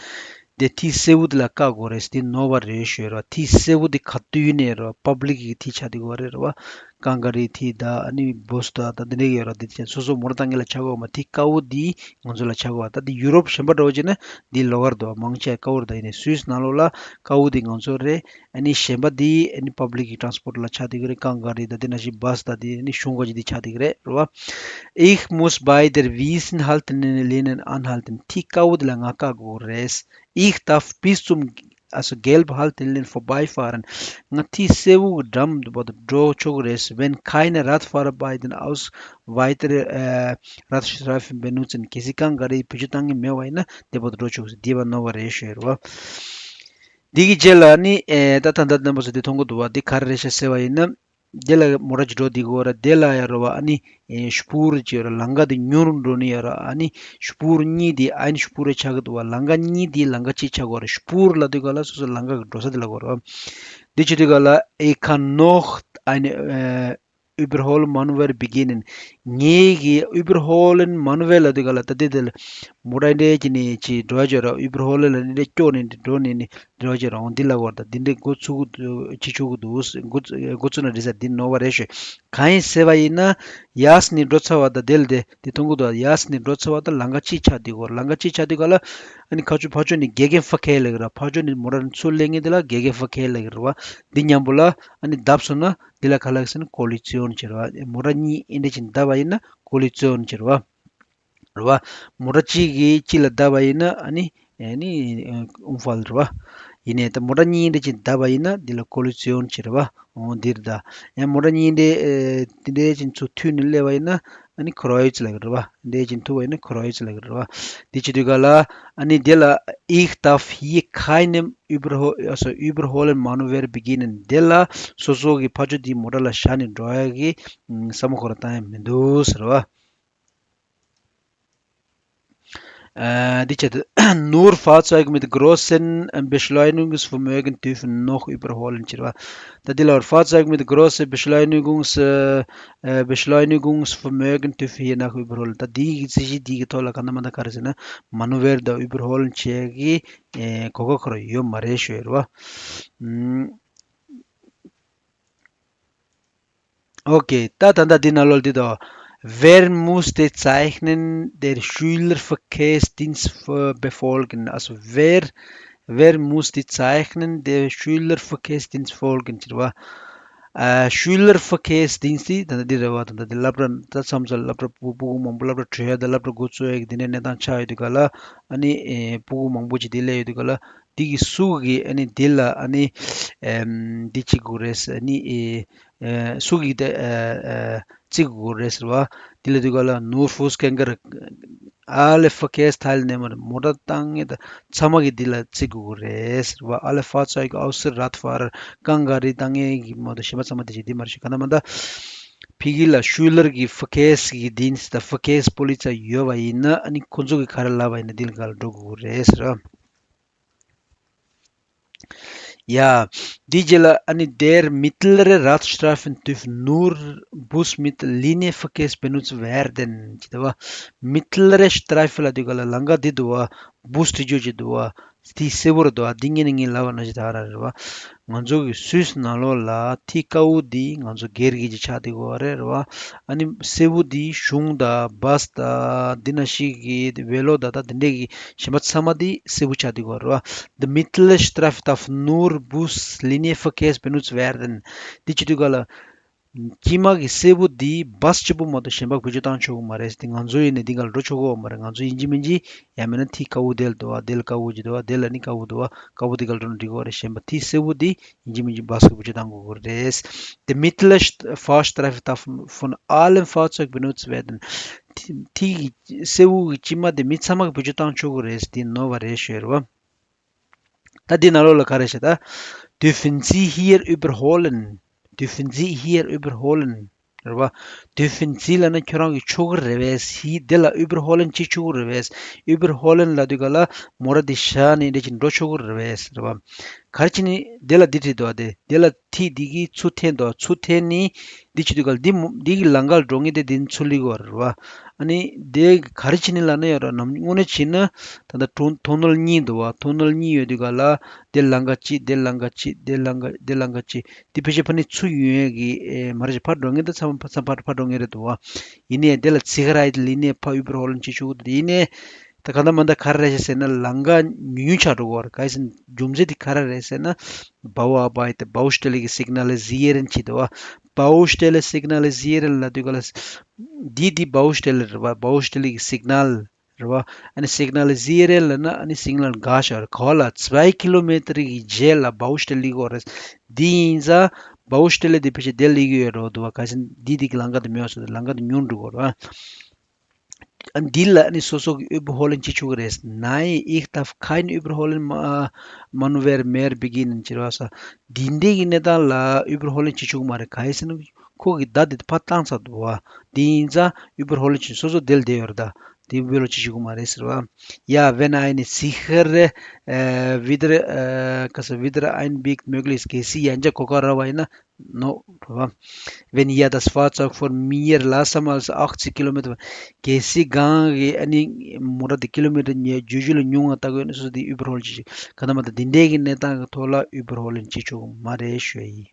དེ་ཐིག་སེར་པོ་དེ་ལ་བཀག་དགོས་རེད། དེ་ནོར་བ་རེད་ཞུ་ཡ་རེད་བ། ཐིག་སེར་པོ་དེ་ག་དུས་ནས་རེད་བ། Public གི་ཐིག་ཆགས་བསྡད་ཀྱི་ཡོད་རེད་བ། ཀང་ཀ་རི་ཐིག་དང་ཨ་ནི་བྷོ་སི་དང་ད་འདི་འདྲ་ཡོད་རེད། དེ་ཚོ་སོ་སོ་མོ་ཊ་བཏང་མཁན་ལ་ཆགས་ཀྱི་ཡོད་མ། ཐིག་དཀར་པོ་དེ་ང་ཚོ་ལ་ཆགས་ཀྱི་ཡོད། ད་དེ་ཡུ་རོབ་གཞན་པ་འདྲ་བོ་བྱས་ན་དེ་ལོགས་ཀ་རེད་འདུག་མང་ཆེ་དཀར་པོ་རེད། ད་ཡིན་ནའི་སུད་སི་ནང་ལོགས་ལ་དཀར་པོ་དེ་ང་ཚོ་རེད། ཨ་ནི་གཞན་པ་འདི་ཨ་ནི་Public གི་Transport ལ་ཆགས་བསྡད་ཀྱི་རེད། ཀང་ཀ་རི་དང་དེ་ནང་བཞིན་བྷ་སི་དང་དེ་ཨ་ནི་གཞུང་གི་འདི་ཆགས་བསྡད་ཀྱི་རེད། རེད་བ། Ich muss bei der weißen Haltelinie anhalten. ཐིག་དཀར་པོ་འདི་ལ་ང་བཀག་དགོས་རེད། Ich darf bis zum, also gelbe Haltelinie vorbeifahren. ང་ཐིག་སེར་པོ་གི་འགྲམ་དུ་བར་དུ་འགྲོ་ཆོག་གི་རེད། Wenn keine Radfahrer bei den Aus-, weitere äh, Radstreifen benutzen. གལ་སྲིད་ཀང་ཀ་རི་བེད་སྤྱོད་བཏང་མཁན་མེད་པ་ཡིན་ན་དེ་བར་དུ་འགྲོ་ཆོག་གི་རེད། འདི་བ་ནོར་བ་རེད་ཞུ་ཡ་རེད་བ། འདི་གི་རྗེས་ལ་ནི་ཨེ་ད་ད་ལྟ་རྣམ་པ་ཚོ་འདི་མཐོང་གི་འདུག་བ། འདི་ག་རེ་རེད་ཤག་ཟེར་བ་ཡིན་ན། འདི་ལ་མོ་ཊ་ཅིག་འགྲོ་བསྡད་ཀྱི་ཡོད་རེད། འདི་ལ་ཡ་རེད་བ། ཨ་ནི་ཨེ་Spur ཅིག་ཡོད་རེད། ལམ་ཁ་འདི་ཉུང་རུ་འགྲོ་ནི་ཡོད་རེད། ཨ་ནི་Spur གཉིས་འདི་Ein Spur ཆགས་ཀྱི་འདུག་བ། ལམ་ཁ་གཉིས་འདི་ལམ་ཁ་གཅིག་ཆགས་ཀྱི་ཡོད་རེད། Spur ལབ་དུས་ག་ལ་སོ་སོ་ལམ་ཁ་གི་འགྲོ་ས་འདི་ལབ་ཀྱི་ཡོད་རེད་བ། འདི་བྱེད་དུས་ག་ལ Ich kann noch eine äh, Überholmanöver beginnen. ངེད་ཀྱིས་Überholmanöver ལབ་དུས་ག་ལ་ད་ལྟའི་དེ་ལ་མོ་ཊ་འདྲ་གྱི་ནས་ཅིག་འགྲོ་ཡ་ཅིག་ཡོད་ར། Überholen ལ་འདྲ་སྐྱོག་ནས་འདྲ་འགྲོ་ནས་ནི་འགྲོ་ཡ་ཅིག་ཡོད་ར། འོ་འདི་ལབ་ཀྱི་ཡོད་ར། ད་འདི་འདྲ་འགོ་ཚུགས་ཀྱི་འདུག་ཅི་ཆོག་གི་འདུག་འགོ་འགོ་ཚུགས་ན་འགྲིག་ས། འདི་ནོར་བ་རེད་ཞུ། གང་ཡིན་ཟེར་བ་ཡིན་ན། ཡས་ནས་འགྲོ་ཚར་བ་ད་དེ་ལ་དེ་དེ་མཐོང་གི་འདུག་ཡས་ནས་འགྲོ་ཚར་བ་ད་ལམ་ཁ་གཅིག་ཆགས་བསྡད་ཀྱི་ཡོད་ར། ལམ་ཁ་གཅིག་ཆགས་དུས་ག་ལ་ཨ་ནི་ཁ་ཆུ་ཕར་ཕྱོགས་ནས་Gegenverkehr ལབ་ཀྱི་ར། ཕར་ཕྱོགས་ནས་མོ་ཊ་ཚུར་སླེབས་མཁན་དེ་ལ་Gegenverkehr ལབ་ཀྱི་ར་བ། འདི་མཉམ་པོ་ལ་ཨ་ནི་བརྡབས་སོང་ན། འདི་ལ་ག་ལབ་ཟེར་ན་Kollision ཟེར་བ། མོ་ཊ་གཉིས་ཨེ་འདྲ་བྱས་ནས་བརྡབས་པ་ཡིན་ན་Kollision ཟེར་བ། རེད་བ། མོ་ཊ་གཅིག་གིས་གཅིག་ལ་བརྡབས་པ་ཡིན་ན་ཨ་ནི་ཨ་ནི་Unfall རེད་བ། ཡིན་ནའི་ད་མོ་ཊ་གཉིས་ཨེ་འདྲ་བྱས་ནས་བརྡབས་པ་ཡིན་ན་འདི་ལ་Kollision ཟེར་བ། འོ་འདིར་ད། ཡང་མོ་ཊ་གཉིས་འདྲ་ཨེ་འདི་འདྲ་བྱས་ནས་ཚུར་མཐུད་ནས་སླེབས་པ་ཡིན་ན་ཨ་ནི་Kreuz ལབ་ཀྱི་རེད་བ། འདི་འདྲ་བྱས་ནས་མཐུད་པ་ཡིན་ན་Kreuz ལབ་ཀྱི་རེད་བ། འདི་བྱེད་དུས་ག་ལ་ཨ་ནི་འདི་ལ། Ich darf hier keine Überhol- also Überholmanöver beginnen. འདི་ལ་སོ་སོ་གི་ཕར་ཕྱོགས་འདི་མོ་ཊ་ལ་བཞག་ནས་འགྲོ་ཡ་གི་ཨ་བསམ་བློ་ཁོ་རང་བཏང་ཡ་མི་འདུག་ཟེར་བ། ཨ་འདི་བྱེད་དུས། Nur Fahrzeuge mit großem Beschleunigungsvermögen dürfen noch überholen ཟེར་བ། ད་འདི་ལ་Fahrzeuge mit großem Beschleunigungs- äh, Beschleunigungsvermögen dürfen hier noch überholen. ད་འདི་གི་ཚད་གཞི་འདི་གི་ཐོག་ལ་ག་ན་མ་ན་ག་རེ་ཟེར་ན། Manöver དང་Überholen བྱེད་ཀྱི་ཨེ་གོ་སྐབས་ཁོ་རང་ཡོད་མ་རེད་ཞུ་ཡ་རེད་བ། ཨུམ། Okay, ད་ད་ད་འདི་ནང་ལོགས་འདི་དང་། Wer muss die Zeichen der Schülerverkehrsdienst ver- befolgen? Also wer, wer muss die Zeichen der Schülerverkehrsdienst folgen ཟེར་བ། ཨ་Schülerverkehrsdienst ད་ད་འདི་རེད་བ། ད་ད་འདི་སློབ་གྲྭ་ད་མཚམས་མཚམས་སློབ་གྲྭ་སྤུ་སྤུ་གུ་མང་པོ་སློབ་གྲྭ་གྲོལ་ཡ་ད་སློབ་གྲྭ་འགོ་བཙུགས་ཡ་གི་འདི་འདྲའི་གནས་སྟངས་ཆགས་ཡོད་དུས་ག་ལ། ཨ་ནི་ཨེ་སྤུ་གུ་མང་པོ་ཅིག་འདི་སླེབས་ཡོད་དུས་ག་ལ། འདི་གི་སུ་གི་ཨ་ནི་འདི་ལ་ཨ་ནི་ཨེམ་འདི་གཅིག་དགོས་རེད་ཨ་ནི་ཨེ་ཨེ་སུ་གི་དེ་ཨེ་ཨེ་གཅིག་དགོས་རེད་ཟེར་བ། འདི་ལ་འདི་ག་ལ་ནུར་ཧྥུས་ཀན་གར་ཨ་ལེ་ཧྥ་ཀེས་ཐལ་ནེ་མར་མོ་ཊ་བཏང་ངེས་ད་ཚང་མ་གི་འདི་ལ་གཅིག་དགོས་རེད་ཟེར་བ། ཨ་ལེ་ཧྥ་ཚོ་གི་ཨའུ་སི་ར་ཐ་ཧྥ་ར་ཀང་ག་རི་བཏང་ངེས་གི་མོ་ད་གཞན་པ་ཚང་མ་དེ་ཅིག་འདི་མར་ཞུ་ག་ན་མ་ད། ཕི་གི་ལ་ཤུ་ལར་གི་ཧྥ་ཀེས་གི་དིན་སི་ད་ཧྥ་ཀེས་པོ་ལི་ཚ་ཡོད་པ་ཡིན་ན་ཨ་ནི་ཁོ་ཚོ་གི་ག་རེ་ལབ་པ་ཡིན་ན་འདི་ལ་ག་ལ་འགྲོ་དགོས་རེད་ཟེར། ཡ། འདི་རྗེས་ལ་ཨ་ནི་der mittlere Radstreifen darf nur Bus mit Linienverkehr benutzt werden ཅེས་བ། mittlere Streifen ལ་འདི་ག་ལ་ལམ་ཁ་འདི་འདུག་བ། བུས་ཏི་ཇོ་ཅེས་འདུག་བ། དེའི་སེར་པོ་རེད་འདུག་བ། འདི་ངས་ནི་ངས་ལབ་པ་ནང་བཞིན་ད་ར་རེད་བ། ང་ཚོ་གི་སུད་སི་ནང་ལོགས་ལ་ཐིག་དཀར་པོ་འདི་ང་ཚོ་སྒེར་གྱི་ཅིག་ཆགས་བསྡད་ཡོད་རེད་རེད་བ། ཨ་ནི་སེར་པོ་འདི་གཞུང་དང་བྷ་སི་དང་འདི་ན་ཞིག་གི་ཝེ་ལོ་དང་ད་འདི་འདྲས་ཀྱི་གཞན་པ་ཚང་མ་འདི་སེར་པོ་ཆགས་བསྡད་ཡོད་རེད་བ། Die mittlere Streifen darf nur Bus Linienverkehr benutzt werden འདི་བྱེད་དུས་ག་ལ། དཀྱིལ་མ་གི་སེར་པོ་འདི་བྷ་སི་གཅིག་པུ་མ་གཏོགས་གཞན་པ་བེད་སྤྱོད་བཏང་ཆོག་གི་མ་རེད། དེ་ང་ཚོ་ཡིན་ནའི་འདི་ག་ལ་འགྲོ་ཆོག་གི་ཡོད་མ་རེད། ང་ཚོ་ཡིན་གཅིག་མིན་གཅིག་ཡང་མིན་ན་ཐིག་དཀར་པོ་དེ་ལ་འདུག་བ། དེ་ལ་དཀར་པོ་ཅིག་འདུག་བ། དེ་ལ་ནི་དཀར་པོ་འདུག་བ། དཀར་པོ་དེ་ག་ལ་འགྲོ་ན་འགྲིག་གི་ཡོད་རེད། གཞན་པ་ཐིག་སེར་པོ་འདི་ཡིན་གཅིག་མིན་གཅིག་བྷ་སི་གི་བེད་སྤྱོད་བཏང་དགོས་ཀྱི་རེད། Die mittlere Fahrstreifen darf von allen Fahrzeugen benutzt werden ཐིག་སེར་པོ་གི་དཀྱིལ་མ་དེ་མི་ཚང་མ་གི་བེད་སྤྱོད་བཏང་ཆོག་གི་རེད། འདི་ནོར་བ་རེད་ཞུ་ཡ་རེད་བ། ད་འདི་ནང་ལོགས་ལ་ག་རེ་བཤད་ད། Dürfen Sie hier überholen? Dürfen Sie hier überholen? རེད་བ། Dürfen Sie ལབ་ན་ཁྱོད་རང་གིས་ཆོག་གི་རེད་པས། Hier འདི་ལ་überholen བྱེད་ཆོག་གི་རེད་པས། Überholen ལབ་དུས་ག་ལ་མོ་ཊ་འདི་བཞག་ནས་འདི་ཅིག་འགྲོ་ཆོག་གི་རེད་པས་རེད་བ། ག་རེ་བྱས་ནས་འདི་ལ་འདི་བྲིས་འདུག་བ། དེ་འདི་ལ་ཐིག་འདི་གིས་ཚུར་འཐེན་འདུག་བ། ཚུར་འཐེན་ནས་འདི་བྱེད་དུས་ག་ལ་འདི་མོ་འདི་གི་ལམ་ཁ་ལ་འགྲོ་མཁན་དེ་འདི་ནས་ཚུར་སླེབས་ཀྱི་ཡོད་རེད་བ། ཨ་ནི་དེ་ག་རེ་བྱས་ནས་ལབ་ན་ཡོད་ར་ནམ་དངོས་གནས་བྱས་ན་ད་ལྟ་ཊུ་ཊུ་ནེལ་གཉིས་འདུག་བ། ཊུ་ནེལ་གཉིས་ཡོད་དུས་ག་ལ་དེ་ལམ་ཁ་གཅིག་དེ་ལམ་ཁ་གཅིག་དེ་ལམ་ཁ་དེ་ལམ་ཁ་གཅིག་དེ་ཕལ་ཆེར་ཕ་ནི་ཚུར་ཡོང་ཡས་ཀྱི་ཨེ་མ་རེད། ཕར་འགྲོ་མཁན་དང་ཚང་མ་ཕ་ཚང་ཕར་ཕར་འགྲོ་མཁན་རེད་འདུག་བ། ཡིན་ནའི་དེ་ལ་ཚིག་ར་ཡི་ལི་ནི་ཕ་ཨུ་བེར་ཧོ་ལན་བྱེད་ཆོག་གི་འདུག་ཡིན་ནའི་ད་ག་ད་མ་ད་ག་རེ་རེད་ཟེར་ན་ལམ་ཁ་ཉུང་ཉུང་ཆགས་འགྲོ་གི་ཡོད་རེད། ག་ཡིན་ཟེར་ན་རྒྱུ་མཚན་དེ་ག་རེ་རེད་ཟེར་ན། Bauarbeiten, Baustelle གི་signalisieren བྱེད་འདུག་བ། Baustelle signalisieren ལབ་དུས་ག་ལ། འདི་འདི་Baustelle རེད་བ། Baustelle གི་signal རེད་བ། ཨ་ནི་signalisieren ལབ་ན་ཨ་ནི་signal འགག་ཤག་རེད། ག་བ་ལ་zwei Kilometer གི་རྗེས་ལ་Baustelle སླེབས་ཀྱི་ཡོད་རེད། འདི་ཡིན་ཙང་Baustelle འདི་ཕལ་ཆེར་དེ་སླེབས་ཀྱི་ཡོད་འགྲོ་འདུག་བ། ག་ཟེར་ན་འདི་འདི་གི་ལམ་ཁ་འདི་མེད་པ་སོང་ཙང་ལམ་ཁ་འདི་ཉུང་འགྲོ་གི་ཡོད་རེད་བ། འདི་ལ་ནི་སོ་སོ་གི་Überholen བྱེད་ཆོག་གི་རེད། Nein, ich darf kein Überholen ma- Manöver mehr beginnen ཅེས་རེད་བ། འདི་འདྲའི་གི་གནས་སྟངས་ལ་Überholen བྱེད་ཆོག་གི་མ་རེད། ག་ཡིན་ཟེར་ན་ཁོ་གི་བརྡ་དེ་ཕར་བཏང་ཚར་འདུག་བ། འདི་ཡིན་ཙང་Überholen བྱེད་སོ་སོ་དེ་ལ་བསྡད་ཡོད་རེད་ད། འདི་Überholen བྱེད་ཆོག་གི་མ་རེད་ཟེར་བ། Ja, wenn eine sichere äh, wieder äh, ག་ས་wieder ein Biegt möglich ist གལ་སྲིད་ཡང་བསྐྱར་གོ་སྐབས་རག་པ་ཡིན་ན། No, རེད་བ། Wenn ja das Fahrzeug von mir langsamer als achtzig Kilometer གལ་སྲིད་གང་གི་ཨ་ནི་མོ་ཊ་དེ་ཀི་ལོ་མི་ཊར་ཉི་ཤུ་ལས་ཉུང་བ་ལྟ་གི་ཡོད་ན་སོ་སོ་དེ་Überholen བྱེད་ཆོག་ག་ད་མ་ད་འདི་འདྲའི་གི་གནས་སྟངས་ཀྱི་ཐོག་ལ་Überholen བྱེད་ཆོག་མ་རེད་ཞུ་ཡ་ཡིན།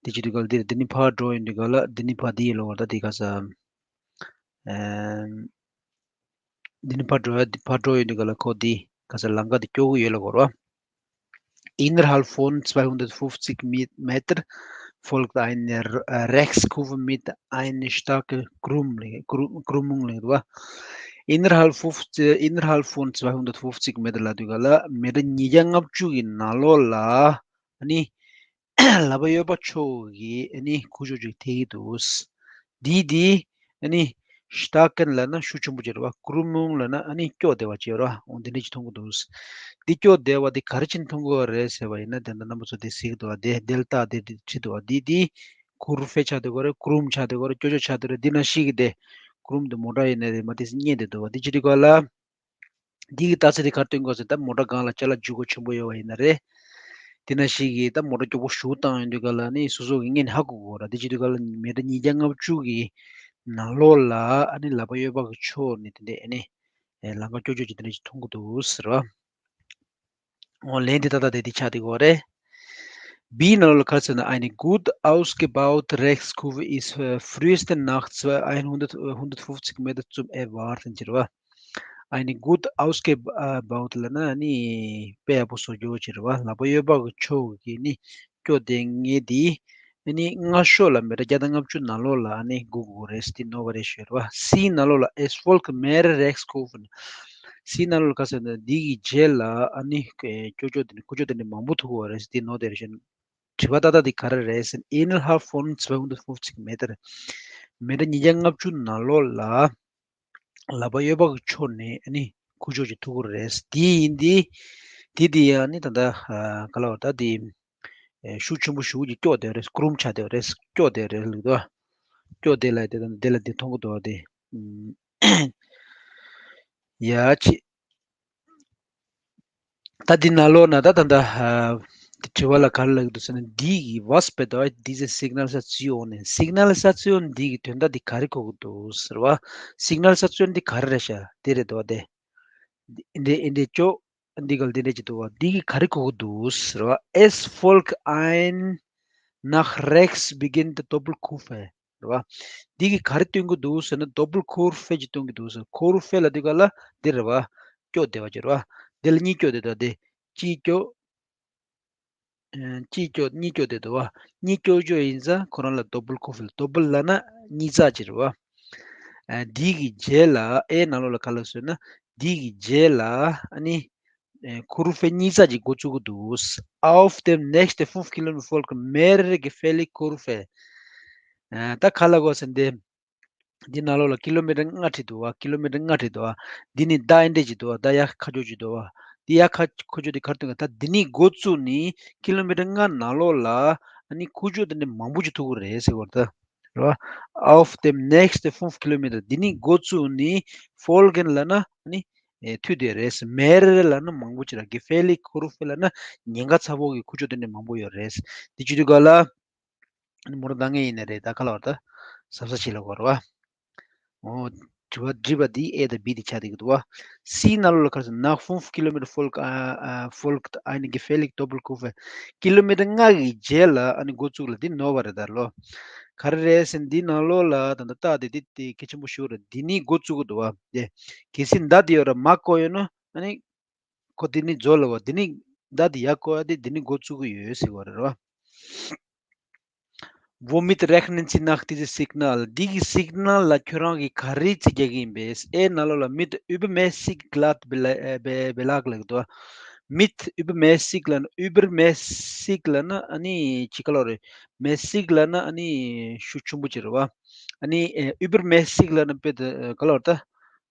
དེ་བྱེད་དུས་སྐབས་འདིར་འདི་ནི་ཕར་འགྲོ་ཡོང་དུས་སྐབས་ལ་འདི་ནི་ཕར་འདི་ཡི་ལོགས་ལ་ད་དེ་ག་ས། ཨམ། འདི་ནི་ཕར་འགྲོ་ཡ་འདི་ཕར་འགྲོ་ཡོང་དུས་སྐབས་ལ་ཁོ་འདི་ག་ས་ལམ་ཁ་འདི་སྐྱོ་གི་ཡོད་ལ་གོ་ར། Innerhalb von zweihundertfünfzig Mi- Meter folgt eine R- äh, Rechtskurve mit einer starken Krumm- Kru- Krümmung ལེགས་འདུག་བ། Innerhalb fünfzig, innerhalb von zweihundertfünfzig Meter ལ་དུས་ག་ལ་མེ་ཊར་ཉིས་བརྒྱ་ལྔ་བཅུ་གི་ནང་ལོགས་ལ་ནི་ལག་པ་གཡས་པ་ཕྱོགས་ཀྱི་ནི་ཁུག་ཀྱོག་ཅིག་ཐེག་གི་འདུག་འདི་འདི་ནི་starken ལབ་ན་ཤུགས་ཆེན་པོ་ཅིག་རེད་བ། Krümmung ལབ་ན་ནི་སྐྱོ་བདེ་བ་ཅིག་རེད་བ། འོ་འདི་འདྲ་ཅིག་མཐོང་གི་འདུག་འདི་སྐྱོ་བདེ་བ་འདི་ག་རེ་བྱས་ནས་མཐོང་གི་ཡོད་རེད་ཟེར་བ་ཡིན་ན། དེ་འདྲ་རྣམ་པ་ཚོ་འདི་གཟིགས་འདུག་བ། འདི་Delta འདི་འདི་བྲིས་འདུག་བ། འདི་འདི་Kurve ཆགས་འདུག་ག་རེད། Krumm ཆགས་འདུག་ག་རེད། སྐྱོ་ཆགས་འདུག་རེད། འདི་ན་ཤི་གི་དེ་Krumm འདི་མོ་ཊ་ཡིན་ནའི་རེད་མ་དེ་བརྙན་འདི་འདུག་བ། འདི་ཅི་འདྲ་ག་ལ། འདི་གི་རྟགས་མཚན་དེ་ག་རེ་སྟོན་གྱི་ཡོད་ཟེར་ན། ད་མོ་ཊ་སྒང་ལ་ཅ་ལག་འཇུག་སྒོ་ཆེན་པོ་ཡོད་པ་ཡིན་ན་རེད། དེ་ནང་བཞིན་གྱི་ད་མོ་ཊ་མགྱོགས་པོ་ཞེ་པོ་བཏང་ཡོང་དུས་སྒང་ལ་ནི་སོ་སོ་གིས་སྔོན་ནས་ཧ་གོ་དགོས་ར། དེ་བྱེད་དུས་སྒང་ལ་མེ་ཊར་ཉིས་བརྒྱ་ལྔ་བཅུ་གི་ནང་ལོགས་ལ་ཨ་ནི་ལག་པ་གཡས་པ་གི་ཕྱོགས་ནས་དེ་འདྲས་ཨ་ནི་ལམ་ཁ་ཀྱོག་ཀྱོག་ཅིག་དེ་འདྲས་ཅིག་མཐོང་གི་འདུག་ཟེར་བ། འོ་ལན་དེ་ཏག་ཏག་དེ་འདི་ཆགས་བསྡད་ཀྱི་ཡོད་རེད། བི་ནང་ལོགས་ལ་ག་རེ་ཟེར་ན། Eine gut ausgebaute Rechtskurve ist äh, frühestens nach zwei- hundert, hundertfünfzig Meter zum Erwarten ཟེར་བ། Eine gut ausgebaute ལབ་ན་ནི་དཔེ་ཡག་པོ་བཟོ་རྒྱུ་ཟེར་བ། ལག་པ་གཡས་པ་གི་ཕྱོགས་ཀྱི་ནི་ཀྱོག་དེ་ངས་དེ་ནི་སྔ་ཤོས་ལ་མེ་ཊར་བརྒྱ་དང་ལྔ་བཅུ་ནང་ལོགས་ལ་ནི་སྒུག་དགོས་རེད། དེ་ནོར་བ་རེད་ཞུ་རེད་བ། སི་ནང་ལོགས་ལ་es folgen mehrere Rechtskurven། སི་ནང་ལོགས་ལ་ག་རེ་ཟེར་ན། འདི་གི་རྗེས་ལ་ཨ་ནི་ཀྱོག་ཀྱོག་དེ་ནི་ཁུག་ཀྱོག་དེ་ནི་མང་པོ་ཐུག་གི་རེད། དེ་ནོར་བསྡད་རེད་ཞུ། དྲི་བ་ཏག་ཏག་དེ་ག་རེ་རེད་ཟེར་ན། Innerhalb von zweihundertfünfzig Meter། མེ་ཊར་ཉིས་བརྒྱ་ལྔ་བཅུ་ནང་ལོགས་ལ་ལག་པ་གཡས་པ་གི་ཕྱོགས་ནས་ཨ་ནི་ཁུག་ཀྱོག་ཅིག་ཐུག་གི་རེད། དེ་ཡིན་དེ། དེ་དེ་ཡང་ནི་ད་ལྟ་ག་ལབ་དགོས་རེད། ད་དེ་ཤུགས་ཆེན་པོ་ཞེ་པོ་ཅིག་ཀྱོག་བསྡད་རེད། སྐུ་རུམ་ཆགས་བསྡད་རེད། ཀྱོག་བསྡད་རེད་ལབ་དུས། ཀྱོག་བསྡད་ལབ་དེ་ད་དེ་ལ་དེ་མཐོང་གི་འདུག་བ། དེ་ཡ་ཆེ། ད་འདི་ནང་ལོགས་ན་ད་ད་ད་ཨ་དྲི་བ་ལ་ག་རེ་ལབ་ཀྱི་འདུག་ཟེར་ན། འདི་གི་Was bedeutet diese Signalisation ནས། Signalisation འདི་གི་དོན་དག་འདི་ག་རེ་གོ་གི་འདུག་ཟེར་བ། Signalisation འདི་ག་རེ་རེད་ཤག་དེ་རེད་དོ། དེ་འདི་འདི་ཅོ་འདི་ག་ལ་འདི་འདྲ་ཅིག་འདུག་བ། འདི་གི་ག་རེ་གོ་གི་འདུག་ཟེར་བ། Es folgt eine nach rechts beginnende Doppelkurve རེད་བ། འདི་གི་ག་རེ་སྟོན་གྱི་འདུག་ཟེར་ན། Doppelkurve ཅིག་སྟོན་གྱི་འདུག་ཟེར། Kurve ལབ་དུས་སྒང་ལ་འདི་རེད་བ། ཀྱོག་བསྡད་པ་ཅིག་རེད་བ། འདི་ལ་གཉིས་ཀྱོག་བསྡད་དོ། དེ་གཅིག་ཀྱོག་ཨ་གཅིག་ཀྱོག་གཉིས་ཀྱོག་བསྡད་འདུག་བ། གཉིས་ཀྱོག་ཀྱོག་ཡིན་ཙང་ཁོ་རང་ལ་Doppelkurve། Doppel ལབ་ན་གཉིས་ཚགས་ཅིག་རེད་བ། ཨ་འདི་གི་རྗེས་ལ་ཨེ་ནང་ལོགས་ལ་ག་ལབ་ཟེར་ན། འདི་གི་རྗེས་ལ་ཨ་ནི་ཨེ་Kurve གཉིས་ཚགས་ཅིག་འགོ་བཙུགས་ཀྱི་འདུག Auf dem nächsten fünf Kilometer folgen mehrere gefährliche Kurven། ཨ་ད་ག་ལབ་དགོས་ཟེར་ན། དེ་འདི་ནང་ལོགས་ལ་ཀི་ལོ་མི་ཊར་ལྔ་བྲིས་འདུག་བ། ཀི་ལོ་མི་ཊར་ལྔ་བྲིས་འདུག་བ། འདི་ནི་ཟླ་འདྲ་ཅིག་འདུག་བ། ཟླ་ཡ་ཁ་ཕྱོགས་ཅིག་འདུག་བ། འདི་ཡ་ཁ་ཕྱོགས་དེ་ག་རེ་སྟོན་ག་ད་འདི་ནས་འགོ་བཙུགས་ནས་ཀི་ལོ་མི་ཊར་ལྔ་ནང་ལོགས་ལ་ཨ་ནི་ཁུག་ཀྱོག་དེ་འདྲ་མང་པོ་ཅིག་ཐུག་གི་རེད་ཟེར་བ་རེད་ད། རེད་བ། Auf dem nächsten fünf Kilometer འདི་ནས་འགོ་བཙུགས་ནས་folgen ལབ་ན་ཨ་ནི་ཨེ་མཐུད་བསྡད་རེད། mehrere ལབ་ན་མང་པོ་ཅིག་ར། gefährliche Kurven ལབ་ན་ཉེན་ཁ་ཚ་པོ་གི་ཁུག་ཀྱོག་དེ་འདྲ་མང་པོ་ཡོད་རེད། འདི་བྱེད་དུས་སྒང་ལ་ཨ་ནི་མོ་ཊ་འདང་ངེས་ཡིན་ནི་རེད། ད་ག་ལབ་དགོས་རེད། ད་གཟབ་གཟབ་བྱེད་ལབ་དགོས་རེད་བ། འོ། དྲི་བ་དྲིས་པ་འདི་ཨེ་དང་བི་དེ་ཆགས་བསྡད་ཀྱི་འདུག་བ། སི་ནང་ལོགས་ལ་ག་རེ་ཟེར། Nach fünf Kilometer folgt äh, äh, folgt eine gefährliche Doppelkurve། ཀི་ལོ་མི་ཊར་ལྔ་གི་རྗེས་ལ་ཨ་ནི་འགོ་བཙུགས་ལབ་འདི་ནོར་བ་རེད་ད་ལོ། ག་རེ་རེད་ཟེར་ན། འདི་ནང་ལོགས་ལ་ད་ལྟ་རྟགས་དེ་དེ་དེ་གལ་ཆེན་པོ་ཞིག་རེད། འདི་ནས་འགོ་བཙུགས་ཀྱི་འདུག་བ། དེ་གལ་སྲིད་མདའ་དེ་ཡོད་ར་མར་བཀོག་ཡོད་ན་ཨ་ནི། ཁོ་དེ་ནི་རྫོགས་ལ་བ། དེ་ནི་མདའ་དེ་ཡར་བཀོག་ཡ་དེ་དེ་ནི་འགོ་བཙུགས་ཀྱི་ཡོད་ཟེར་བ་རེད་བ། Womit rechnen Sie nach diesem Signal? འདི་གི་སིག་ནལ་ལ་ཁྱོད་རང་གིས་ག་རེ་རྩིས་རྒྱག་གི་ཡིན་པས། ཨེ་ནང་ལོགས་ལ་mit übermäßig glatt Bela- äh, Be- Belag ལབ་ཀྱི་འདུག Mit übermäßig ལབ་ན། übermäßig ལབ་ན་ཨ་ནི་ཅི་ག་ལབ་རེད། mäßig ལབ་ན་ཨ་ནི་ཤུགས་ཆེན་པོ་ཅིག་རེད་བ། ཨ་ནི་ཨེ་übermäßig ལབ་ན་དཔེ་དེ་ག་ལབ་རེད་ད།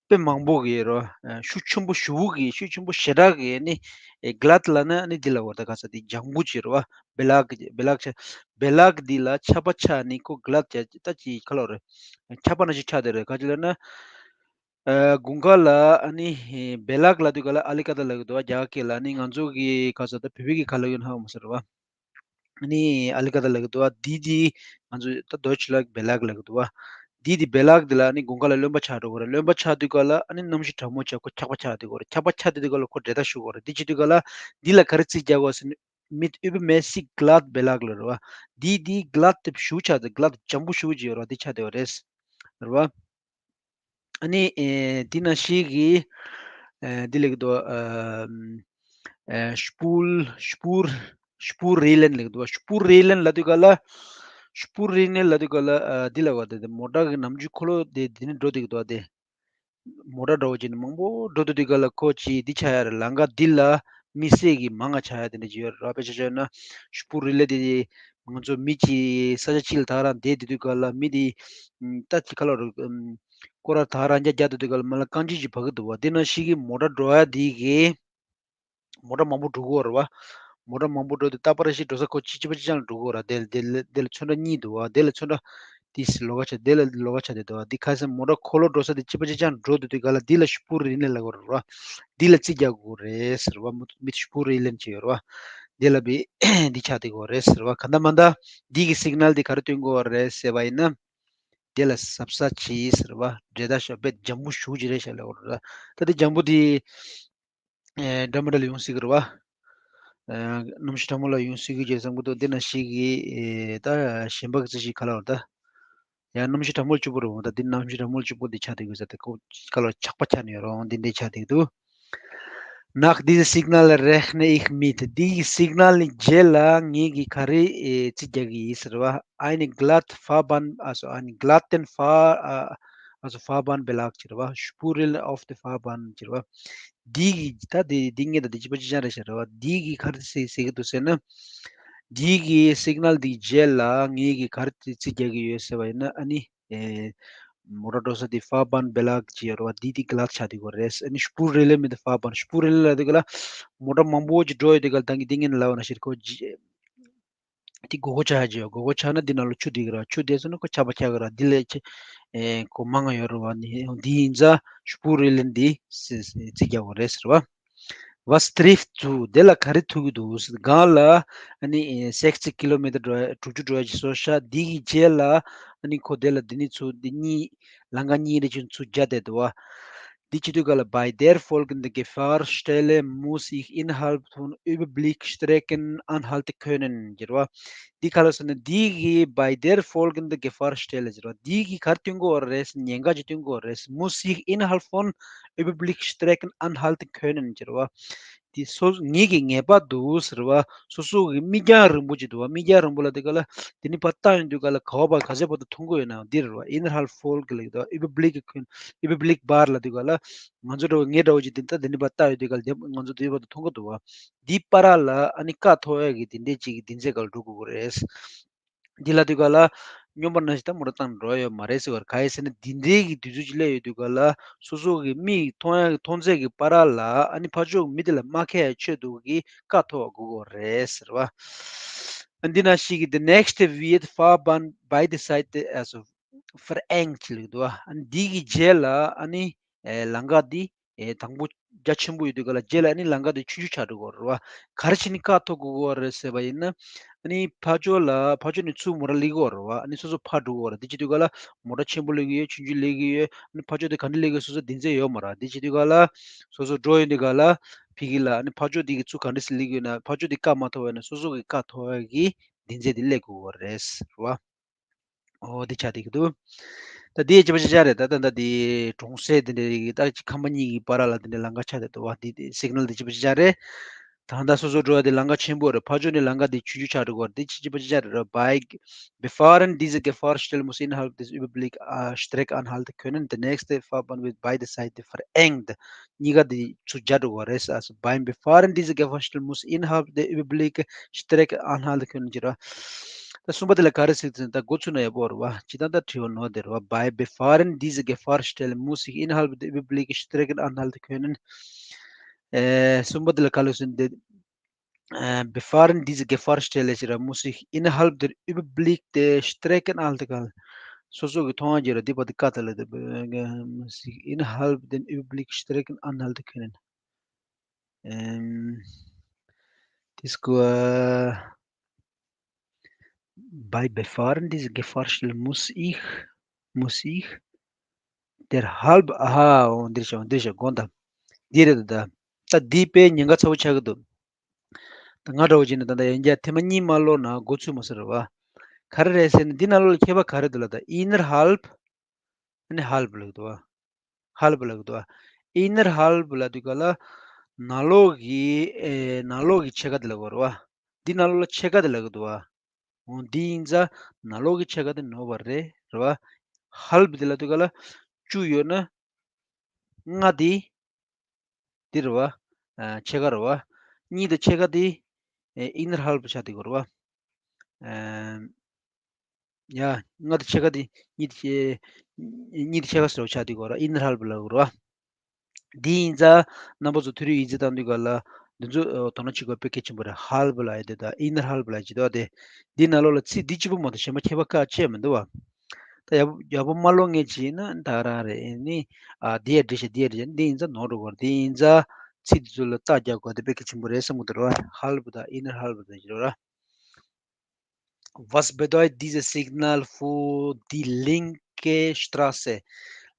དཔེ་མང་པོ་གི་རོ། ཨ་ཤུགས་ཆེན་པོ་ཞེ་པོ་གི། ཤུགས་ཆེན་པོ་ཞེ་དྲག་གི་ནི་ཨེ་glatt ལབ་ན་ནི་འདི་ལ་བར་ད་ག་ས་འདི་ལྗང་གུ་ཅིག་རོ། Belag Belag ཆ་Belag འདི་ལ་ཆར་པ་ཆགས་ནི་ཁོ་glatt ཅ་ད་ཅི་ག་ལབ་རེད། ཆར་པ་ནང་བཞིན་ཆགས་བསྡད་རེད། ག་ཅི་ལབ་ན། ཨ་དགུན་ཁ་ལ་ཨ་ནི་Belag ལབ་དུས་ག་ལ་ཨ་ལི་ཀ་ད་ལབ་ཀྱི་འདུག་བ། རྒྱ་སྐད་ལ། ནི་ང་ཚོ་གི་ག་ས་ད་བོད་པའི་གི་ག་ལབ་ཡོད་ན་ཧ་གོ་མ་སོང་རེད་བ། ནི་ཨ་ལི་ཀ་ད་ལབ་ཀྱི་འདུག་བ། འདི་འདི་ང་ཚོས་ད་Deutsch ལ་Belag ལབ་ཀྱི་འདུག་བ། འདི་འདི་Belag འདི་ལ་ནི་དགུན་ཁ་ལ་རློན་པ་ཆགས་འགྲོ་གི་རེད། རློན་པ་ཆགས་དུས་སྐབས་ལ་ཨ་ནི་གནམ་གཤིས་གྲང་མོ་ཆགས། ཁོ་འཁྱག་པ་ཆགས་དུས་སྐབས་རེད། འཁྱག་པ་ཆགས་དུས་སྐབས་ལ་ཁོ་འདྲེད་ཐག་ཞུ་གི་རེད། འདི་བྱེད་དུས་སྐབས་ལ་འདི་ལ་ག་རེ་རྩིས་རྒྱག་དགོས་ཟེར་ན། Mit übermäßig glatt Belag ལབ་རེད་བ། འདི་འདི་glatt དེ་ཞུ་ཆགས་དེ་glatt འཇམ་པོ་ཞུ་ཅིག་ཡོད་རེད་བ། འདི་ཆགས་དེ་བ་རེད། རེད་བ། ཨ་ནི་ཨེ་འདི་ན་ཞིག་གིས་ཨེ་འདི་ལེགས་དོ། ཨ་ཨེ་Spur Spur Spurenregeln ལེགས་དོ། Spurenregeln ལབ་དུས་ག་ལ། Spurenregeln ལབ་དུས་ག་ལ་ཨ་འདི་ལ་བ་དེ་མོ་ཊ་གི་ནམ་རྒྱུན་འཁོར་ལོ་དེ་འདི་ནི་འགྲོ་དེ་གི་དོ། དེ་མོ་ཊ་འགྲོ་བ་ཅིག་ནི་མང་པོ་འགྲོ་དུས་དུས་ག་ལ་ཁོ་ཅིག་འདི་ཆགས་ཡ་རེད། ལམ་ཁ་འདི་ལ་མི་སེར་གི་མང་ང་ཆགས་ཡ་དེ་འདྲ་ཅིག་ཡོད་རེད་བ། དཔེ་ཆ་བཞག་ན་Spurenregeln དེ་ང་ཚོ་མི་གཅིག་ས་ཆ་གཅིག་ལ་ད་རང་བསྡད་དེ་དུས་ག་ལ་མི་དེ་ད་ཅི་ག་ལ་རུ་སྐོར་ར་ད་རང་རྒྱ་རྒྱ་དེ་དུས་ག་ལ་མ་ལ་རྐང་རྗེས་ཅིག་བབས་ཀྱི་འདུག་བ། དེ་ནང་བཞིན་གི་མོ་ཊ་འགྲོ་ཡ་དེ་གི་མོ་ཊ་མང་པོ་འགྲོ་གི་ཡོད་རེད་བ། མོ་ཊ་མང་པོ་འགྲོ་དུས་རྟག་པར་ཞིག་འགྲོ་ས་ཁོ་གཅིག་པ་གཅིག་རྐྱང་ལ་འགྲོ་གི་ཡོད་རེད། དེ་ལ་དེ་ལ་དེ་ལ་ཚོན་ཁྲ་གཉིས་འདུག་བ། དེ་ལ་ཚོན་ཁྲ་ དེ་ལོགས་ཀ་ཆགས། དེ་ལ་ལོགས་ཀ་ཆགས་དེ་འདུག་བ། འདི་ཁ་སང་མོ་ཊ་འཁོར་ལོ་འགྲོ་ས་དེ་གཅིག་པ་གཅིག་རྐྱང་འགྲོ་དུས་དུས་ག་ལ་འདི་ལ་སྤུ་རི་ལེན་ལབ་དགོས་རེད་བ། འདི་ལ་རྩིས་རྒྱག་དགོས་རེད་ཟེར་བ། མི་མི་སྤུ་རི་ལེན་བྱས་ཡོད་རེད་བ། འདི་ལ་བི་འདི་ཆགས་དེ་དགོས་རེད་ཟེར་བ། ག་འདྲ་མ་འདྲ་འདི་གི་སིག་ནལ་འདི་ག་རེ་སྟོན་དགོས་རེད་ཟེར་བ་ཡིན་ན། དེ་ལ་གཟབ་གཟབ་བྱེད་ཟེར་བ། འབྲེལ་ཐག་ཤོག་དཔེ་འཇམ་པོ་ཞུ་གི་རེད་ཤག་ལབ་དགོས་རེད། ད་དེ་འཇམ་པོ་དེ་ཨེ་འདྲ་མི་འདྲ་ལ་ཡོང་སྲིད་ཀྱི་རེད་བ། ཨེ་གནམ་གཤིས་གྲང་མོ་ལ་ཡོང་སྲིད་ཀྱི་རེད་བསམ་གྱི་འདུག་འདི་ན་ཞིག་གིས་ཨེ་ད་གཞན་པ་གི་རྩིས་ཤིག་ག་ལ་བར་ད། ཡང་གནམ་གཤིས་གྲང་མོ་ལ་སྐྱིད་པོ་རེད་བ། ད་འདི་གནམ་གཤིས་གྲང་མོ་ལ་སྐྱིད་པོ་འདི་ཆགས་བསྡད་ཡོད་ས་དེ་ཁོ་ག་ལ་ཆག་པ་ཆགས་ནས་ཡོད་རེད། འདི་འདྲས་ཆགས་བསྡད་འདུག Nach dieser Signal rechne ich mit. འདི་གི་སིག་ནལ་ནི་རྗེས་ལ་ངེད་ཀྱིས་ག་རེ་ཨེ་རྩིས་རྒྱག་གི་ཡིན་ཟེར་བ། Eine glatte Fahrbahn, also einen glatten Fahr- ཨ་also Fahrbahnbelag ཟེར་བ། Spurrillen auf der Fahrbahn ཟེར་བ། འདི་གི་ད་འདི་འདི་ངེད་ད་འདི་གཅིག་པ་གཅིག་རྐྱང་རེད་ཟེར་བ། འདི་གི་ག་རེ་ཟེར་ཟེར་གི་འདུག་ཟེར་ན། འདི་གི་སིག་ནལ་འདི་རྗེས་ལ་ངེད་ཀྱིས་ག་རེ་རྩིས་རྒྱག་གི་ཡོད་ཟེར་བ་ཡིན་ན། ཨ་ནི་ཨེ་མོ་ཊ་འགྲོ་ས་དེ་Fahrbahnbelag ཅིག་ཡོད་རེད་བ། དེ་དེ་glatt ཆགས་བསྡད་ཡོད་རེད། ཨ་ནི་Spurrillen mit Fahrbahnspurrillen ལབ་དུས་ག་ལ་མོ་ཊ་མང་པོ་ཅིག་འགྲོ་ཡོད་དུས་ག་ལ་ད་གིན་དེ་ངས་ལབ་པ་ནང་བཞིན་ཁོ་ཇི་དེ་སྒོར་སྒོར་ཆགས་ཡ་ཅིག་ཡོད། སྒོར་སྒོར་ཆགས་ན་དེ་ནང་ལ་ཆུ་བསྡད་ཀྱི་རེད། ཆུ་བསྡད་སོང་ན་ཁོ་ཆག་པ་ཆགས་ཀྱི་རེད། དེ་ལས་ཆེ་ཨེ་ཁོ་མང་ང་ཡོད་རེད་བ། ནི་དེ་ཡིན་ཙང་Spurrillen འདི་རྩིས་རྒྱག་དགོས་རེད་ཟེར་བ། Was trifft zu? དེ་ལ་ག་རེ་ཐུག་གི་འདུག་གང་ལ་ཨ་ནི་sechzig Kilometer འགྲོ་དྲུག་ཅུ་འགྲོ་ཡ་ཅིག་སོང་ཤག་འདི་གི་རྗེས་ལ་ཨ་ནི་ཁོ་དེ་ལ་འདི་ནི་ཚུར་འདི་གཉིས་ལམ་ཁ་གཉིས་རེ་ཅིག་ཚུར་སྦྱར་བསྡད་འདུག་བ། འདི་བྱེད་དུས་ག་ལ Bei der folgenden Gefahrstelle muss ich innerhalb von Überblickstrecken anhalten können ཟེར་བ། འདི་ག་ལ་ཟེར་ན་འདི་གི་Bei der folgenden Gefahrstelle ཟེར་བ། འདི་གི་ག་རེ་སྟོན་གྱི་ཡོད་རེད། ཉེན་ཁ་ཅིག་སྟོན་གྱི་ཡོད་རེད། Muss ich innerhalb von Überblickstrecken anhalten können ཟེར་བ། དེ་སོ་ངེད་ཀྱི་ངེས་པར་དུ་ཟེར་བ། སོ་སོ་གི་མིག་རྒྱང་རིང་པོ་ཅིག་འདུག་བ། མིག་རྒྱང་རིང་པོ་ལབ་དུས་ག་ལ་དེ་ནི་ཕར་བལྟ་ཡོང་དུས་ག་ལ་ག་བ་བར་ག་ཚོད་བར་དུ་མཐོང་གི་ཡོད་ན་འདི་རེད་བ། Innerhalb von ལབ་དུས་Überblick Überblick Bahn ལབ་དུས་ག་ལ་ང་ཚོ་འདྲ་བོ་ངེད་འདྲ་བོ་ཅིག་དེ་ལྟ་དེ་ནི་ཕར་བལྟ་ཡོང་དུས་ག་ལ་དེ་ང་ཚོ་དེ་བར་དུ་མཐོང་གི་འདུག་བ། འདི་བར་ལ་ཨ་ནི་བཀག་ཐོག་ཡ་གི་དེ་འདྲས་ཅིག་གི་དེ་ཚོའི་སྒང་ལ་འགྲོ་དགོས་ཀྱི་རེད། འདི་ལབ་དུས་ག་ལ་སྨྱོན་པ་ནང་བཞིན་ད་མོ་ཊ་བཏང་འགྲོ་ཡ་ཡོད་མ་རེད་ཟེར་བ་རེད། ག་རེ་ཟེར་ན་འདི་འདྲའི་གི་དུས་ཚོད་ཅིག་སླེབས་ཡོང་དུས་ག་ལ་སོ་སོ་གི་མིག་མཐོང་ཡ་གི་མཐོང་ཚད་ཀྱི་བར་ལ་ཨ་ནི་ཕར་ཕྱོགས་མི་དེ་ལ་མ་ཁེལ་ཡ་ཆེད་དུ་གི་བཀག་ཐོག་དགོས་ཀྱི་རེད་ཟེར་བ། འདི་ནང་བཞིན་གྱི the nächste wird Fahrbahn beide Seiten also verengt ལབ་འདུག་བ། ཨ་ནི་འདི་གི་རྗེས་ལ་ཨ་ནི་ཨེ་ལམ་ཁ་འདི་ཨེ་དང་པོ་རྒྱ་ཆེན་པོ་ཡོད་དུས་ག་ལ་རྗེས་ལ་ཨ་ནི་ལམ་ཁ་འདི་ཆུང་ཆུང་ཆགས་འགྲོ་གི་རེད་བ། ག་རེ་བྱས་ནས་བཀག་ཐོག་དགོས་ཀྱི་རེད་ཟེར་བ་ཡིན་ན། ཨ་ནི་ཕར་ཕྱོགས་ལ་ཕར་ཕྱོགས་ནས་ཚུར་མོ་ཊ་སླེབས་ཀྱི་ཡོད་རེད་བ། ཨ་ནི་སོ་སོ་ཕར་འགྲོ་གི་ཡོད་རེད། འདི་བྱེད་དུས་ག་ལ་མོ་ཊ་ཆེན་པོ་སླེབས་ཀྱི་ཡོད། ཆུང་ཆུང་སླེབས་ཀྱི་ཡོད། ཨ་ནི་ཕར་ཕྱོགས་དེ་ག་འདྲ་སླེབས་ཀྱི་ཡོད་སོ་སོ་གདེང་ཚོད་ཡོད་མ་རེད། འདི་བྱེད་དུས་ག་ལ་སོ་སོ་འགྲོ་ཡོང་དུས་ག་ལ་ཕ་གི་ལ་ཨ་ནི་ཕར་ཕྱོགས་དེ་གི་ཚུར་ག་འདྲ་སེ་སླེབས་ཀྱི་ཡོད་ན་ཕར་ཕྱོགས་དེ་བཀག་མ་ཐུབ་པ་ཡིན་ན་སོ་སོ་གི་བཀག་ཐུབ་པ་གི་གདེང་ཚོད་དེ་སླེབས་དགོས་ཀྱི་རེད་ཟེར་བ། ཨོ་དེ་ཆགས་བསྡད་ཀྱི་འདུག་ད་དེ་གཅིག་པ་གཅིག་རྐྱང་རེད། ད་ད་ད་དེ་གྲོང་གསེབ་དེ་འདྲའི་ད་ཁང་པ་གཉིས་ཀྱི་བར་ལ་དེ་འདྲའི་ལམ་ཁ་ཆགས་བསྡད་འདུག་བ། དེ་དེ་སིག་ནལ་དེ་གཅིག་པ་གཅིག་རྐྱང་རེད། ད་ལྟ་སོ་སོ་འགྲོ་བ་དེ་ལམ་ཁ་ཆེན་པོ་རེད། ཕར་ཕྱོགས་ནས་ལམ་ཁ་དེ་ཆུང་ཆུང་ཆགས་འགྲོ་གི་རེད། དེ་གཅིག་པ་གཅིག་རྐྱང་རེད། Bei Befahren dieser Gefahrstelle muss innerhalb des Überblick äh, Streck anhalten können. Der nächste Fahrbahn wird beide Seiten verengt. གཉིས་ཀ་དེ་ཚུར་སྦྱར་འགྲོ་གི་རེད། Also beim Befahren dieser Gefahrstelle muss innerhalb der Überblick Streck anhalten können ཟེར་བ། ད་གསུམ་པ་དེ་ལ་ག་རེ་ཟེར་ཟེར་ན་ད་འགོ་ཚུགས་ན་ཡག་པོ་རེད་བ། ཇི་ལྟར་ད་དྲི་བ་ནོར་བསྡད་རེད་བ། Bei Befahren dieser Gefahrstelle muss ich innerhalb der Überblick Strecken anhalten können. ཨེ་གསུམ་པ་དེ་ལ་ག་རེ་ཟེར་ན་དེ། Äh, Befahren dieser Gefahrstelle ཟེར་ར་muss ich innerhalb der Überblick der Strecken anhalten können. སོ་སོ་གི་མཐོང་བ་བརྗེ་ར་འདི་བར་དུ་བཀག་ཐལ་ལ་དེ་muss ich innerhalb den Überblick Strecken anhalten können. Ähm, das ist gut. Bei Befahren dieser Gefahrstelle muss ich, muss ich derhalb, aha, འོ་འདིར་ཤོག་འདིར་ཤོག་དགོངས་དག་འདི་རེད་འདུག་ད་ད་འདི་དཔེ་ཉེན་ཁ་ཚ་བོ་ཆགས་ཀྱི་འདུག་ད་ང་འདྲ་བོ་ཅིག་ནི་ད་ལྟ་ཡན་ཆད་ཐེངས་མ་གཉིས་མ་ཀློག་ན་འགོ་ཚུགས་མ་སོང་རེད་བ། ག་རེ་རེད་ཟེར་ན་འདི་ནང་ལོགས་ལ་ཁྱད་པར་ག་རེ་འདུག་ལབ་ད་innerhalb ཨ་ནི་halb ལབ་འདུག་བ། Halb ལབ་འདུག་བ། Innerhalb ལབ་དུས་ག་ལ་ནང་ལོགས་ཀྱི་ཨེ་ནང་ལོགས་ཀྱི་ཕྱེད་ཀ་དེ་ལབ་དགོས་རེད་བ། འདི་ནང་ལོགས་ལ་ཕྱེད་ཀ་དེ་ལབ་ཀྱི་འདུག་བ། འོ་འདི་ཡིན་ཙང་ནང་ལོགས་ཀྱི་ཕྱེད་ཀ་དེ་ནོར་བ་རེད་རེད་བ། Halb དེ་ལབ་དུས་ག་ལ་བཅུ་ཡོད་ན་ལྔ་དེ་འདི་རེད་བ། ཨ་ཕྱེད་ཀ་རེད་བ། གཉིས་དང་ཕྱེད་ཀ་དེ་ཨེ་innerhalb ཆགས་བསྡད་ཀྱི་རེད་བ། ཨ་ཡ་ལྔ་དང་ཕྱེད་ཀ་དེ་གཉིས་དེ་གཉིས་དེ་ཕྱེད་ཀ་ཟེར་བ་ཆགས་བསྡད་ཀྱི་རེད་བ། Innerhalb ལབ་ཀྱི་རེད་བ། འདི་ཡིན་ཙང་རྣམ་པ་ཚོ་ཐོ་རེ་ཡིག་ཚད་བཏང་དུས་ག་ལ་འདི་ཚོ་ཨ་དོ་སྣང་བྱེད་དགོས་དཔེ་གལ་ཆེན་པོ་རེད། Halb ལབ་ཡ་དེ་དང་innerhalb ལབ་ཡ་ཅིག་འདུག་བ། དེ་འདི་ནང་ལོགས་ལ་ཚིག་འདི་གཅིག་པོ་མ་གཏོགས་གཞན་པ་ཁྱད་པར་ཁ་ཕྱེ་མི་འདུག་བ། ད་ཡག་པོ་ཡག་པོ་མ་ཀློག་མཁན་ཅིག་ཡིན་ན་ད་རང་རེད། ཨེ་ནི་ཨ་འདི་ཡ་འབྲི་ཤག་འདི་ཡ་འབྲི་ཤག་འདི་ཡིན་ཙང་ནོར་འགྲོ་གི་རེད། འདི་ཡིན་ཙང་ཚིག་འདི་ཚོ་ལ་རྟགས་རྒྱག་དགོས་དེ་དཔེ་གལ་ཆེན་པོ་རེད་བསམ་གི་འདུག་རེད་བ། halbe da, innerhalbe da ཅེས་རེད་བ། Was bedeutet dieses Signal für die linke Straße?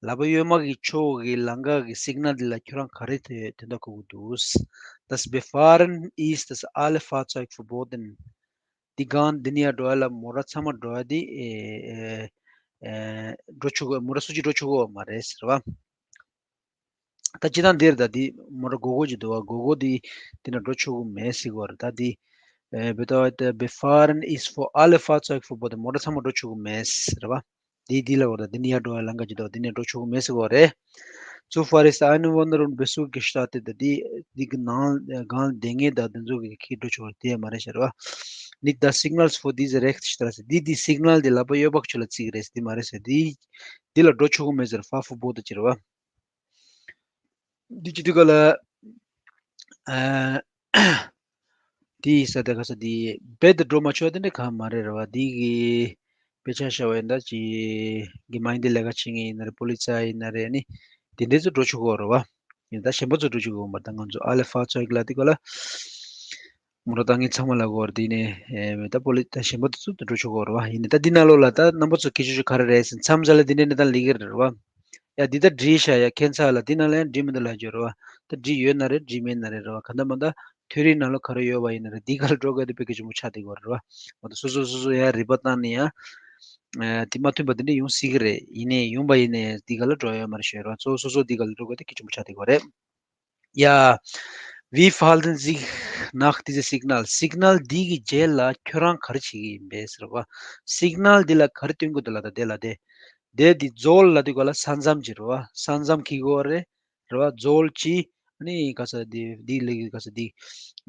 ལབ་པ་གཡོན་མ་གི་ཕྱོགས་ཀྱི་ལམ་ཁ་གི་སིག་ནལ་འདི་ལ་ཁྱོད་རང་ག་རེ་དེ་དོན་དག་གོ་གི་འདུག Das Befahren ist, dass alle Fahrzeuge verboten. འདི་གང་འདི་ནས་ཡར་འགྲོ་ཡ་ལ་མོ་ཊ་ཚང་མ་འགྲོ་ཡ་འདི་ཨེ་ཨེ་འགྲོ་ཆོག་གི། མོ་ཊ་སུ་གཅིག་འགྲོ་ཆོག་གི་མ་རེད་ཟེར་བ། ད་སྤྱིར་བཏང་འདིར་ད་འདི་མོ་ཊ་སྒོར་སྒོར་གཅིག་འདུག་བ། སྒོར་སྒོར་འདི་འདི་ན་འགྲོ་ཆོག་གི་མེད་ཟེར་གི་རེད། ད་འདི་ཨེ་bedeutet, befahren ist für alle Fahrzeuge verboten. མོ་ཊ་ཚང་མ་འགྲོ་ཆོག་གི་མེད་ཟེར་བ། འདི་འདི་ལ་འོ་ད་འདི་ནས་ཡར་འགྲོ་ཡ་ལམ་ཁ་གཅིག་འདུག་འདི་ནས་འགྲོ་ཆོག་གི་མེད་ཟེར་གི་རེད། Zuvor ist Einwanderung und Besuch gestattet. འདི་འདི་གི་ནང་སྒང་བསྡད་མཁན་དང་འདི་ཚོ་གི་ཁྱེད་འགྲོ་ཆོག་གི་དེ་མ་རེད་ཤག་རེད་བ། Nicht das Signal für diese rechte Straße. འདི་འདི་སིག་ནལ་འདི་ལབ་པ་གཡོན་པ་ཕྱོགས་ལ་བརྩི་གི་རེད་ཟེར། འདི་མ་རེད་ཟེར། འདི་འདི་ལ་འགྲོ་ཆོག་གི་མེད་ཟེར། verboten ཅེས་རེད་བ། འདི་ཅི་འདི་ག་ལ། ཨ། འདི་ས་དེ་ག་ས་འདི་རྦད་དེ་འགྲོ་མ་ཆོག་དེ་འདྲ་གང་མ་རེད་རེད་བ། འདི་གི་དཔེ་ཆ་བཞག་པ་ཡིན་ད་ཅི་གི་མ་ཡིན་འདི་ལས་ཀ་བྱེད་མཁན་ཡིན་ན་རེད། པོ་ལི་ཙ་ཡིན་ན་རེད། ནི་དེ་འདྲ་ཚོ་འགྲོ་ཆོག་གི་རེད་བ། ཡིན་ད་གཞན་པ་ཚོ་འགྲོ་ཆོག་གི་ཡོད་མ་རེད། ད་ང་ཚོ་ཨ་ལེ་ཧྥ་ཙོག་ལ་དེ་ག་ལ། མོ་ཊ་བཏང་མཁན་ཚང་མ་ལ་གོ་རེད། དེ་ནས་ཨེ་ད་པོ་ལི་ད་གཞན་པ་དེ་ཚོ་དེ་འགྲོ་ཆོག་གོ་རེད་བ། ཡིན་ནའི་ད་འདི་ནང་ལོགས་ལ་ད་རྣམ་པ་ཚོ་སྐད་ཆ་ཆོ་ག་རེ་རེད་ཟེར་མཚམས་ས་ལ་འདི་འདྲའི་གནས་སྟངས་ལི་གི་རེད་བ། ཡ་འདི་ད་བྲིས་ཤག་ཡ་ཁྱད་མཚར་ལ་འདི་ནང་ལ་ཡང་བྲིས་མི་འདུག་ལབ་རྒྱུ་རེད་བ། ད་བྲིས་ཡོད་ན་རེད་བྲིས་མེད་ན་རེད་རེད་བ། ག་འདྲ་མ་འདྲ་ཐིའོ་རི་ནང་ལོགས་ག་རེ་ཡོད་བ་ཡིན་ན་རེད། འདི་ག་ལ་འགྲོ་དགོས་དེ་དཔེ་གལ་ཆེན་པོ་ཆགས་བསྡད་ཡོད་རེད་བ། མ་གཏོགས་སོ་སོ་སོ་སོ་ཡ་རིག་པ་བཏང་ནས་ཡང་དེ་མ་མཐུན་པ་འདི་འདྲ་ཡོང་སྲིད་གི་རེད། ཡིན་ནའི་ཡོང་པ་ཡིན་ནའི་འདི་ག་ལ་འགྲོ་ཡོད་མ་རེད་ཤོད་རེད་བ། གཙོ་བོ་སོ་སོ་འདི་ག་ལ་འགྲོ་དགོས་དེ་གལ་ཆེན་པོ་ཆགས་བསྡད་ཡོད་རེད། ཡ། Wie verhalten Sie nach diesem Signal? སིག་ནལ་འདི་གི་རྗེས་ལ་ཁྱོད་རང་ག་རེ་བྱེད་ཀྱི་ཡིན་པས་ཟེར་བ། སིག་ནལ་འདི་ལ་ག་རེ་སྟོན་གྱི་འདུག་ལབ་ད་དེ་ལ་དེ། དེ་འདི་ཛོལ་ལ་དེ་ག་ལ་ས་མཚམས་ཅིག་རེད་བ། ས་མཚམས་ཁེལ་གྱི་ཡོད་རེད། རེད་བ། ཛོལ་གྱི་ཨ་ནི་ག་ས་འདི་འདི་ལ་ག་ས་འདི་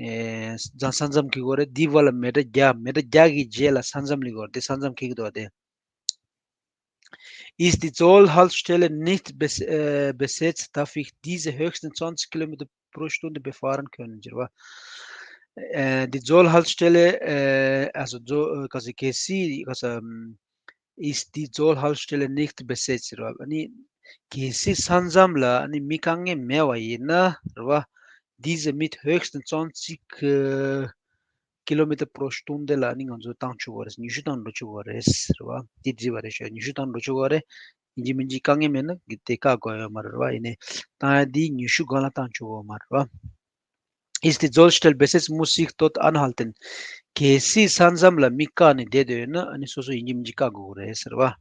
ཨེ་ས་མཚམས་ཁེལ་གྱི་ཡོད་རེད། འདི་བ་ལ་མེ་ཊར་བརྒྱ། མེ་ཊར་བརྒྱ་གི་རྗེས་ལ་ས་མཚམས་ལ་གྱི་ཡོད་རེད། དེ་ས་མཚམས་ཁེལ་གྱི་འདུག་བ་དེ། Ist die Zollhaltestelle nicht bes- äh, besetzt, darf ich diese höchstens zwanzig Kilometer pro Stunde befahren können, ཟེར་བ། Äh, die Zollhaltestelle, äh, also, Zo- äh, quasi, གལ་སྲིད་ག་ས་ཨམ། Ist die Zollhaltestelle nicht besetzt, ཟེར་བ། ཨ་ནི་གལ་སྲིད་ས་མཚམས་ལ་ཨ་ནི་མི་དཀའ་ངལ་མེད་པ་ཡིན་ན་རེད་བ། Diese mit höchstens zwanzig, äh, Kilometer pro Stunde ལ་ནི་ང་ཚོ་བཏང་ཆོག་གི་རེད། ཉི་ཤུ་བཏང་འགྲོ་ཆོག་གི་རེད་ཟེར་བ། འདི་བྲིས་པ་རེད་ཤག་ཉི་ཤུ་བཏང་འགྲོ་ཆོག་གི་རེད། ཡིན་གཅིག་མིན་གཅིག་དཀའ་ངལ་མེད་ན་དེ་བཀག་དགོས་ཡོད་མ་རེད་བ། ཡིན་ནའི་བཏང་ཡ་འདི་ཉི་ཤུ་སྒང་ལ་བཏང་ཆོག་གི་ཡོད་མ་རེད་བ། Ist die Zollstelle besetzt, muss ich dort anhalten. གལ་སྲིད་ས་མཚམས་ལ་མི་བཀག་ནས་བསྡད་ཡོད་ན་ཨ་ནི་སོ་སོ་ཡིན་གཅིག་མིན་གཅིག་བཀག་དགོས་ཀྱི་རེད་ཟེར་བ།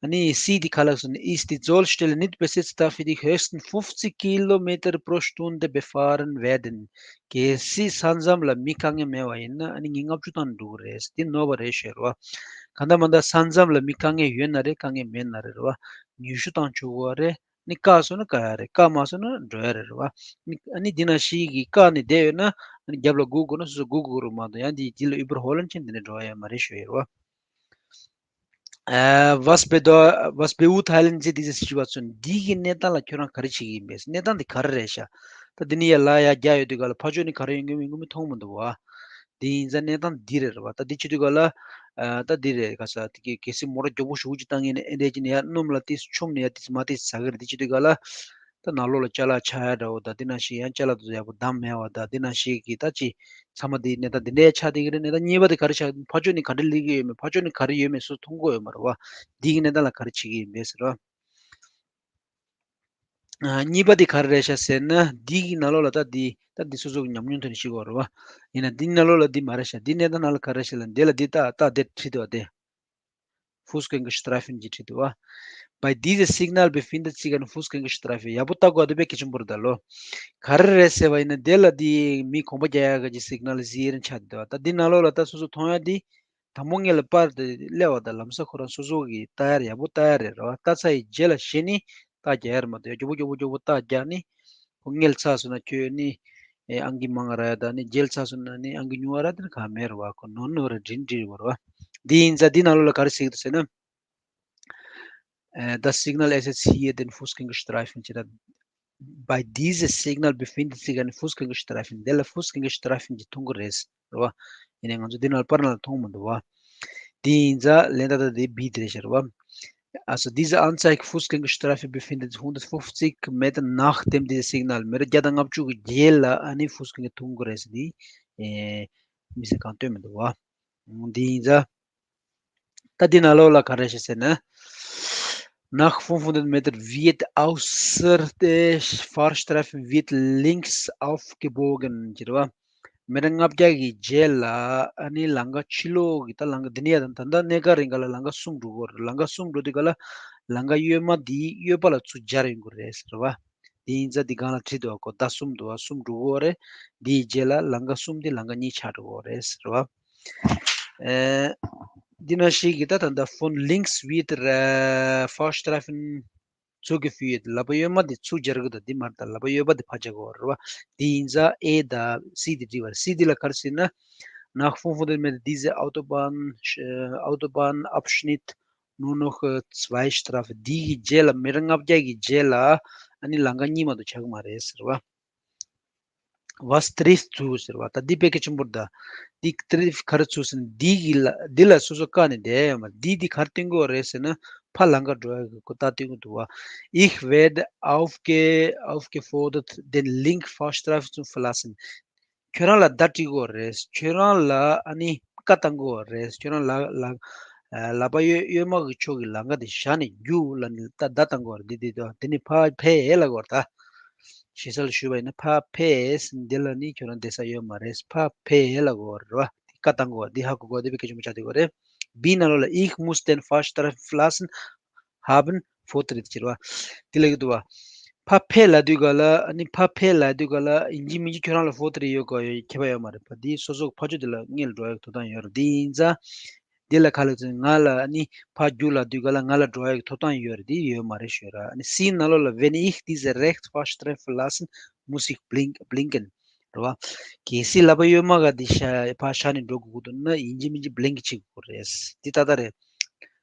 ཨ་ནི་སི་འདི་ག་ལ་སོང་ནས། Ist die Zollstelle nicht besetzt, darf ich höchstens fünfzig Kilometer pro Stunde befahren werden. གལ་སྲིད་ས་མཚམས་ལ་མི་དཀའ་ངལ་མེད་པ་ཡིན་ན་ཨ་ནི་ངས་ལྔ་བཅུ་བཏང་འགྲོ་གི་རེད། འདི་ནོར་བ་རེད་ཤོད་རེད་བ། གང་ལྟར་མ་ལྟར་ས་མཚམས་ལ་མི་དཀའ་ངལ་ཡོད་ན་རེད། དཀའ་ངལ་མེད་ན་རེད་རེད་བ། ཉི་ཤུ་བཏང་ཆོག་གི་རེད། ནི་བཀག་སོང་ན་བཀག་ཡ་རེད། བཀག་མ་སོང་ན་འགྲོ་ཡ་རེད་རེད་བ། ནི་ཨ་ནི་འདི་ན་ཞིག་གིས་བཀག་ནས་བསྡད་ཡོད་ན་ཨ་ནི་རྒྱབ་ལ་སྒུག་དགོས་ན་སོ་སོ་སྒུག་དགོས་རེད་མ་གཏོགས་ཡང་འདི་འདི་ལ་Überhollen བྱས་འདི་ནས་འགྲོ་ཡ་ཡོད་མ་རེད་ཤོད་ཡ་རེད་བ། Äh, was bedeu- was beurteilen Sie diese Situation? འདི་གི་གནས་སྟངས་ལ་ཁྱོད་རང་ག་རེ་བྱེད་ཀྱི་ཡིན་པས། གནས་སྟངས་འདི་ག་རེ་རེད་ཤག་ད་འདི་ནི་ཡ་ལ་ཡ་རྒྱག་ཡོད་དུས་ག་ལ་ཕར་ཕྱོགས་ནས་ག་རེ་ཡོང་གི་ཡོང་གི་མི་མཐོང་མི་འདུག་བ། འདི་ཡིན་ཙང་གནས་སྟངས་འདི་རེད་རེད་བ། ད་འདི་བྱེད་དུས་ག་ལ་ཨ་ད་འདི་རེད་ག་ས་དེ་གི་གལ་སྲིད་མོ་ཊ་མགྱོགས་པོ་ཞེ་པོ་ཅིག་བཏང་ངེས་ནས་ཨེ་འདྲས་ཀྱི་ནས་ཡ་སྣུམ་ལ་ཏིས་མཆོང་ནས་ཡ་ཏིས་མ་ཏིས་ཟ་གི་རེད། འདི་བྱེད་དུས་ག་ལ། ད་ནང་ལོགས་ལ་ཅ་ལག་ཆག་ཡ་འདྲ་བོ་དང་འདི་ནང་བཞིན་ཡང་ཅ་ལག་དེ་ཚོ་ཡག་པོ་བསྡམས་མེད་པ་དང་འདི་ནང་བཞིན་གྱི་ད་ཅི་ཚང་མ་འདི་གནས་སྟངས་འདི་འདྲའི་ཆགས་བསྡད་ཀྱི་རེད། གནས་སྟངས་གཉིས་པ་དེ་ག་རེ་ཆགས། ཕར་ཕྱོགས་ནས་ག་འདྲ་སླེབས་ཀྱི་ཡོད་མེད། ཕར་ཕྱོགས་ནས་ག་རེ་ཡོད་མེད་སུ་མཐོང་གི་ཡོད་མ་རེད་བ། འདི་གི་གནས་སྟངས་ལ་ག་རེ་བྱེད་ཀྱི་ཡིན་པས་ཟེར་བ། ཨ་གཉིས་པ་དེ་ག་རེ་རེད་ཤག་ཟེར་ན་འདི་གི་ནང་ལོགས་ལ་ད་འདི་ད་འདི་སོ་སོ་གི་ཉམས་མྱོང་ཐོག་ནས་ཤེས་དགོས་རེད་བ། ཡིན་ན་འདི་ནང་ལོགས་ལ་འདི་མ་རེད་ཤག་འདི་གནས་སྟངས་ནང་ལ་ག་རེ་རེད་ཤག་ལ་འདི་ལ་འདི་ད་ད་འདི་བྲིས་འདུག་བ་དེ། Fußgängerstreifen ཅེས་བྲིས་འདུག་བ། Bei diesem Signal befindet sich ein Fußgängerstreifen. ཡག་པོ་ལྟ་དགོས་འདུག་པས་གལ་ཆེན་པོ་རེད་ད་ལོ། ག་རེ་རེད་ཟེར་བ་ཡིན་ན་དེ་ལ་དེ་མི་གོམ་པ་རྒྱག་ཡག་གི་སིག་ནལ་ཟིག་རེ་ཆགས་འདུག་བ། ད་འདི་ནང་ལོགས་ལ་ད་སོ་སོ་མཐོང་ཡག་དེ་དང་པོ་ངེད་ལ་པར་དེ་སླེབས་པ་དང་ལམ་སང་ཁོ་རང་སོ་སོ་གིས་ལྟ་ཡག་ཡག་པོ་ལྟ་ཡག་རེད་རེད་བ། ལྟ་ཚར་ཡི་རྗེས་ལ་གཞི་ནས་རྟགས་རྒྱག་ཡག་རེད་མ་གཏོགས་མགྱོགས་པོ་མགྱོགས་པོ་མགྱོགས་པོ་རྟགས་རྒྱག་ནས། ཁོ་ངལ་ཚར་སོང་ན་ཁྱོད་ནི་ཨེ་ཨང་ཀི་མང་ར་ཡ་ད་ནི་རྒྱལ་ཚར་སོང་ན་ནི་ཨང་ཀི་ཉུང་བ་ར་དེ་ནི་གང་མེད་རེད་བ། ཁོ་ནོར་ནོར་ར་འགྲིན་འགྲིན་རེད་བ། འདི་ཡིན་ཙང་འདི་ནང་ལོགས་ལ་ག་རེ་ཟེར་གྱི་འདུག་ཟེར་ན། Äh, das Signal ersetzt hier den Fußgängerstreifen. Bei diesem Signal befindet sich ein Fußgängerstreifen. འདི་ལ་Fußgängerstreifen གྱི་མཐོང་གི་རེད་རེད་བ། ཡིན་ནའི་ང་ཚོ་འདི་ནང་ལ་པར་ནང་ལ་མཐོང་མི་འདུག་བ། འདི་ཡིན་ཙང་ལན་ད་ལྟ་འདི་བི་དེ་རེད་ཤག་རེད་བ། Also diese Anzeige Fußgängerstreifen befindet sich hundertfünfzig Meter nach dem diese Signal. མི་རེ་བརྒྱ་དང་ལྔ་བཅུ་གི་རྗེས་ལ་ཨ་ནི་Fußgänger་ཐུང་གི་རེད་ཟེར་དེ། མི་སེར་གང་སྟོན་མི་འདུག་བ། འདི་ཡིན་ཙང་། ད་འདི་ནང་ལོགས་ལ་ག་རེ་ཞིག་ཟེར་ན། Nach fünfhundert Meter wird außer der Fahrstreifen wird links aufgebogen ཟེར་བ། མི་རེ་ལྔ་བརྒྱ་གི་རྗེས་ལ་ཨ་ནི་ལམ་ཁ་ཕྱི་ལོགས་ཀྱི་ད་ལམ་ཁ་འདི་ནས་ཡང་ད་ལྟ་གནས་སྐབས་རིང་ག་ལ་ལམ་ཁ་གསུམ་འགྲོ་གི་ཡོད་རེད། ལམ་ཁ་གསུམ་འགྲོ་དུས་ག་ལ་ལམ་ཁ་གཡོན་མ་འདི་གཡོན་པ་ལ་ཚུར་སྦྱར་ཡོང་གི་རེད་ཟེར་བ། དེ་ཡིན་ཙང་འདི་སྒང་ལ་བྲིས་འདུག་གོ་ཟླ་གསུམ་འདུག་བ། གསུམ་འགྲོ་གི་ཡོད་རེད། འདིའི་རྗེས་ལ་ལམ་ཁ་གསུམ་དེ་ལམ་ཁ་གཉིས་ཆགས་འགྲོ་གི་ཡོད་རེད་ཟེར་བ། ཨེ། འདི་ནང་བཞིན་གྱི་ད་ད་ལྟ་von links wird der Fahrstreifen zurückgeführt ལག་པ་གཡོན་མ་དེ་ཚུར་སྦྱར་གི་འདུག་འདི་མ་རེད་ད། ལག་པ་གཡོན་པ་དེ་ཕར་སྦྱར་གི་ཡོད་རེད་བ། འདི་ཡིན་ཙང་A དང་C དེ་བྲིས་པ་རེད། C དེ་ལ་ག་རེ་ཟེར་ན། Nach fünfhundert Meter diese Autobahn, äh, Autobahnabschnitt nur noch äh, zwei Streifen འདི་གི་རྗེས་ལ་མི་རེ་ལྔ་བརྒྱ་གི་རྗེས་ལ་ཨ་ནི་ལམ་ཁ་གཉིས་མ་གཏོགས་ཆགས་ཀྱི་མ་རེད་ཟེར་བ། Was trifft zu ཟེར་བ། ད་འདི་དཔེ་གལ་ཆེན་པོ་རེད་ད། འདི་trifft ག་རེ་zu ཟེར་ན་འདི་གི་ལ་འདི་ལ་སོ་སོ་བཀག་ནས་བསྡད་ཡོད་མ་རེད། འདི་འདི་ག་རེ་སྟོན་གྱི་ཡོད་རེད་ཟེར་ན་ཕར་ལམ་ཁ་འགྲོ་ཡག་གི་གོ་རྟོགས་སྟོན་གྱི་འདུག་བ། Ich werde aufge aufgefordert, den linken Fahrstreifen zu verlassen. ཁྱོད་རང་ལ་བརྡ་སྤྲད་ཀྱི་ཡོད་རེད། ཁྱོད་རང་ལ་ཨ་ནི་བཀའ་བཏང་གི་ཡོད་རེད། ཁྱོད་རང་ལ་ལ་ལག་པ་གཡོན་གཡོན་མ་གི་ཕྱོགས་ཀྱི་ལམ་ཁ་དེ་བཞག་ནས་རྒྱུགས་ལབ་ནས་ད་བརྡ་བཏང་གི་ཡོད་རེད། འདི་འདི་དོ་འདི་ནི་ཕར་ཕེབས་ལབ་ཀྱི་ཡོད་རེད་ད། ཞེ་ས་ལ་ཞུས་པ་ཡིན་ན་ཕར་ཕེབས། འདི་ལ་ནི་ཁྱོད་རང་བསྡད་ས་ཡོད་མ་རེད། ཕར་ཕེབས་ལབ་ཀྱི་ཡོད་རེད་བ། འདི་བཀའ་བཏང་གི་ཡོད་རེད། འདི་ཧ་གོ་དགོས། འདི་དཔེ་གལ་ཆེན་པོ་ཆགས་བསྡད་ཀྱི་ཡོད་རེད། B ནང་ལོགས་ལ་Ich muss den Fahrstreifen verlassen, haben Vortritt ཟེར་བ། དེ་ལ་ཡོད་དུ་བ། ཕར་ཕེབས་ལབ་དུས་ག་ལ་ཨ་ནི་ཕར་ཕེབས་ལབ་དུས་ག་ལ་ཡིན་གཅིག་མིན་གཅིག་ཁྱོད་རང་ལ་Vortritt ཡོད་དགོས་ཡོད་ཁྱད་པར་ཡོད་མ་རེད་པ། འདི་སོ་སོ་ཕར་ཕྱོགས་དེ་ལ་སྔོན་ལ་འགྲོ་ཡག་ཐོབ་ཐང་ཡོད་རེད། འདི་ཡིན་ཙང་། འདི་ལ་ག་ལ་ཚོད་ང་ལ་ཨ་ནི་ཕར་རྒྱུགས་ལབ་དུས་ག་ལ་ང་ལ་འགྲོ་ཡག་ཐོབ་ཐང་ཡོད་རེད། འདི་ཡོད་མ་རེད་ཞུ་ར། ཨ་ནི་C ནང་ལོགས་ལ་Wenn ich diese rechte Fahrstreifen verlasse, muss ich blink- blinken རེད་བ། གལ་སྲིད་ལག་པ་གཡོན་མ་ག་འདི་ཤ་ཕར་ཤ་ནས་འགྲོ་དགོས་ཀྱི་འདུག་ན་ཡིན་གཅིག་མིན་གཅིག་blink བྱེད་དགོས་རེད། འདི་ཏག་ཏག་རེད།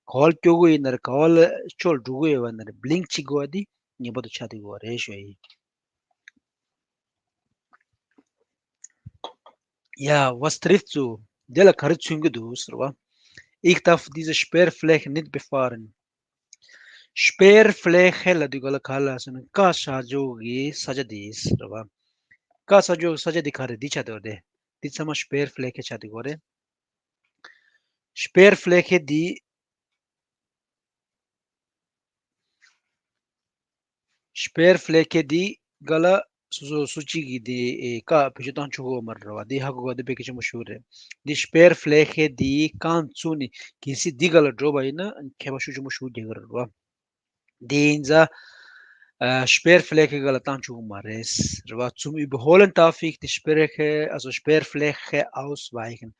ག་བ་ལ་སྐྱོ་གི་ཡོད་ན་རེད། ག་བ་ལ་ཕྱོགས་འགྲོ་གི་ཡོད་པ་ན་རེད། blink བྱེད་དགོས་པ་འདི་ངེས་པར་དུ་ཆགས་བསྡད་དགོས་པ་རེད་ཞུ་ཡ་ཡིན། Ja, was trifft zu? འདི་ལ་ག་རེ་མཚོན་གྱི་འདུག་ཟེར་བ། Ich darf diese Sperrfläche nicht befahren. Sperrfläche ལབ་དུས་ག་ལ་ག་ལ་ཟེར་ན་བཀག་བཞག་ཕྱོགས་ཀྱི་ས་ཆ་དེ་ཟེར་བ། བཀག་བཞག་ཕྱོགས་ཀྱི་ས་ཆ་དེ་ག་རེ་འདི་ཆགས་བསྡད་པ་རེད། འདི་ཚང་མ་Sperrfläche ཆགས་བསྡད་ཀྱི་ཡོད་རེད། Sperrfläche འདི། Sperrfläche འདི་ག་ལ་སོ་སོ་སུ་གཅིག་གིས་འདི་ཨེ་བཀག་བེད་སྤྱོད་བཏང་ཆོག་གི་ཡོད་མ་རེད་བ། འདི་ཧ་གོ་ག་འདི་དཔེ་གལ་ཆེན་པོ་ཞིག་རེད། འདི་Sperrfläche འདི་རྐང་བཙུགས་ནས་གལ་སྲིད་འདི་ག་ལ་འགྲོ་བ་ཡིན་ན་ཁྱད་པར་ཤུགས་ཆེན་པོ་ཞིག་རྒྱག་གི་རེད་བ། འདི་ཡིན་ཙང་ཨ་Sperrfläche ག་ལ་བཏང་ཆོག་གི་མ་རེད་རེད་བ། Zum Überholen darf ich die Sperrfläche, also Sperrfläche ausweichen.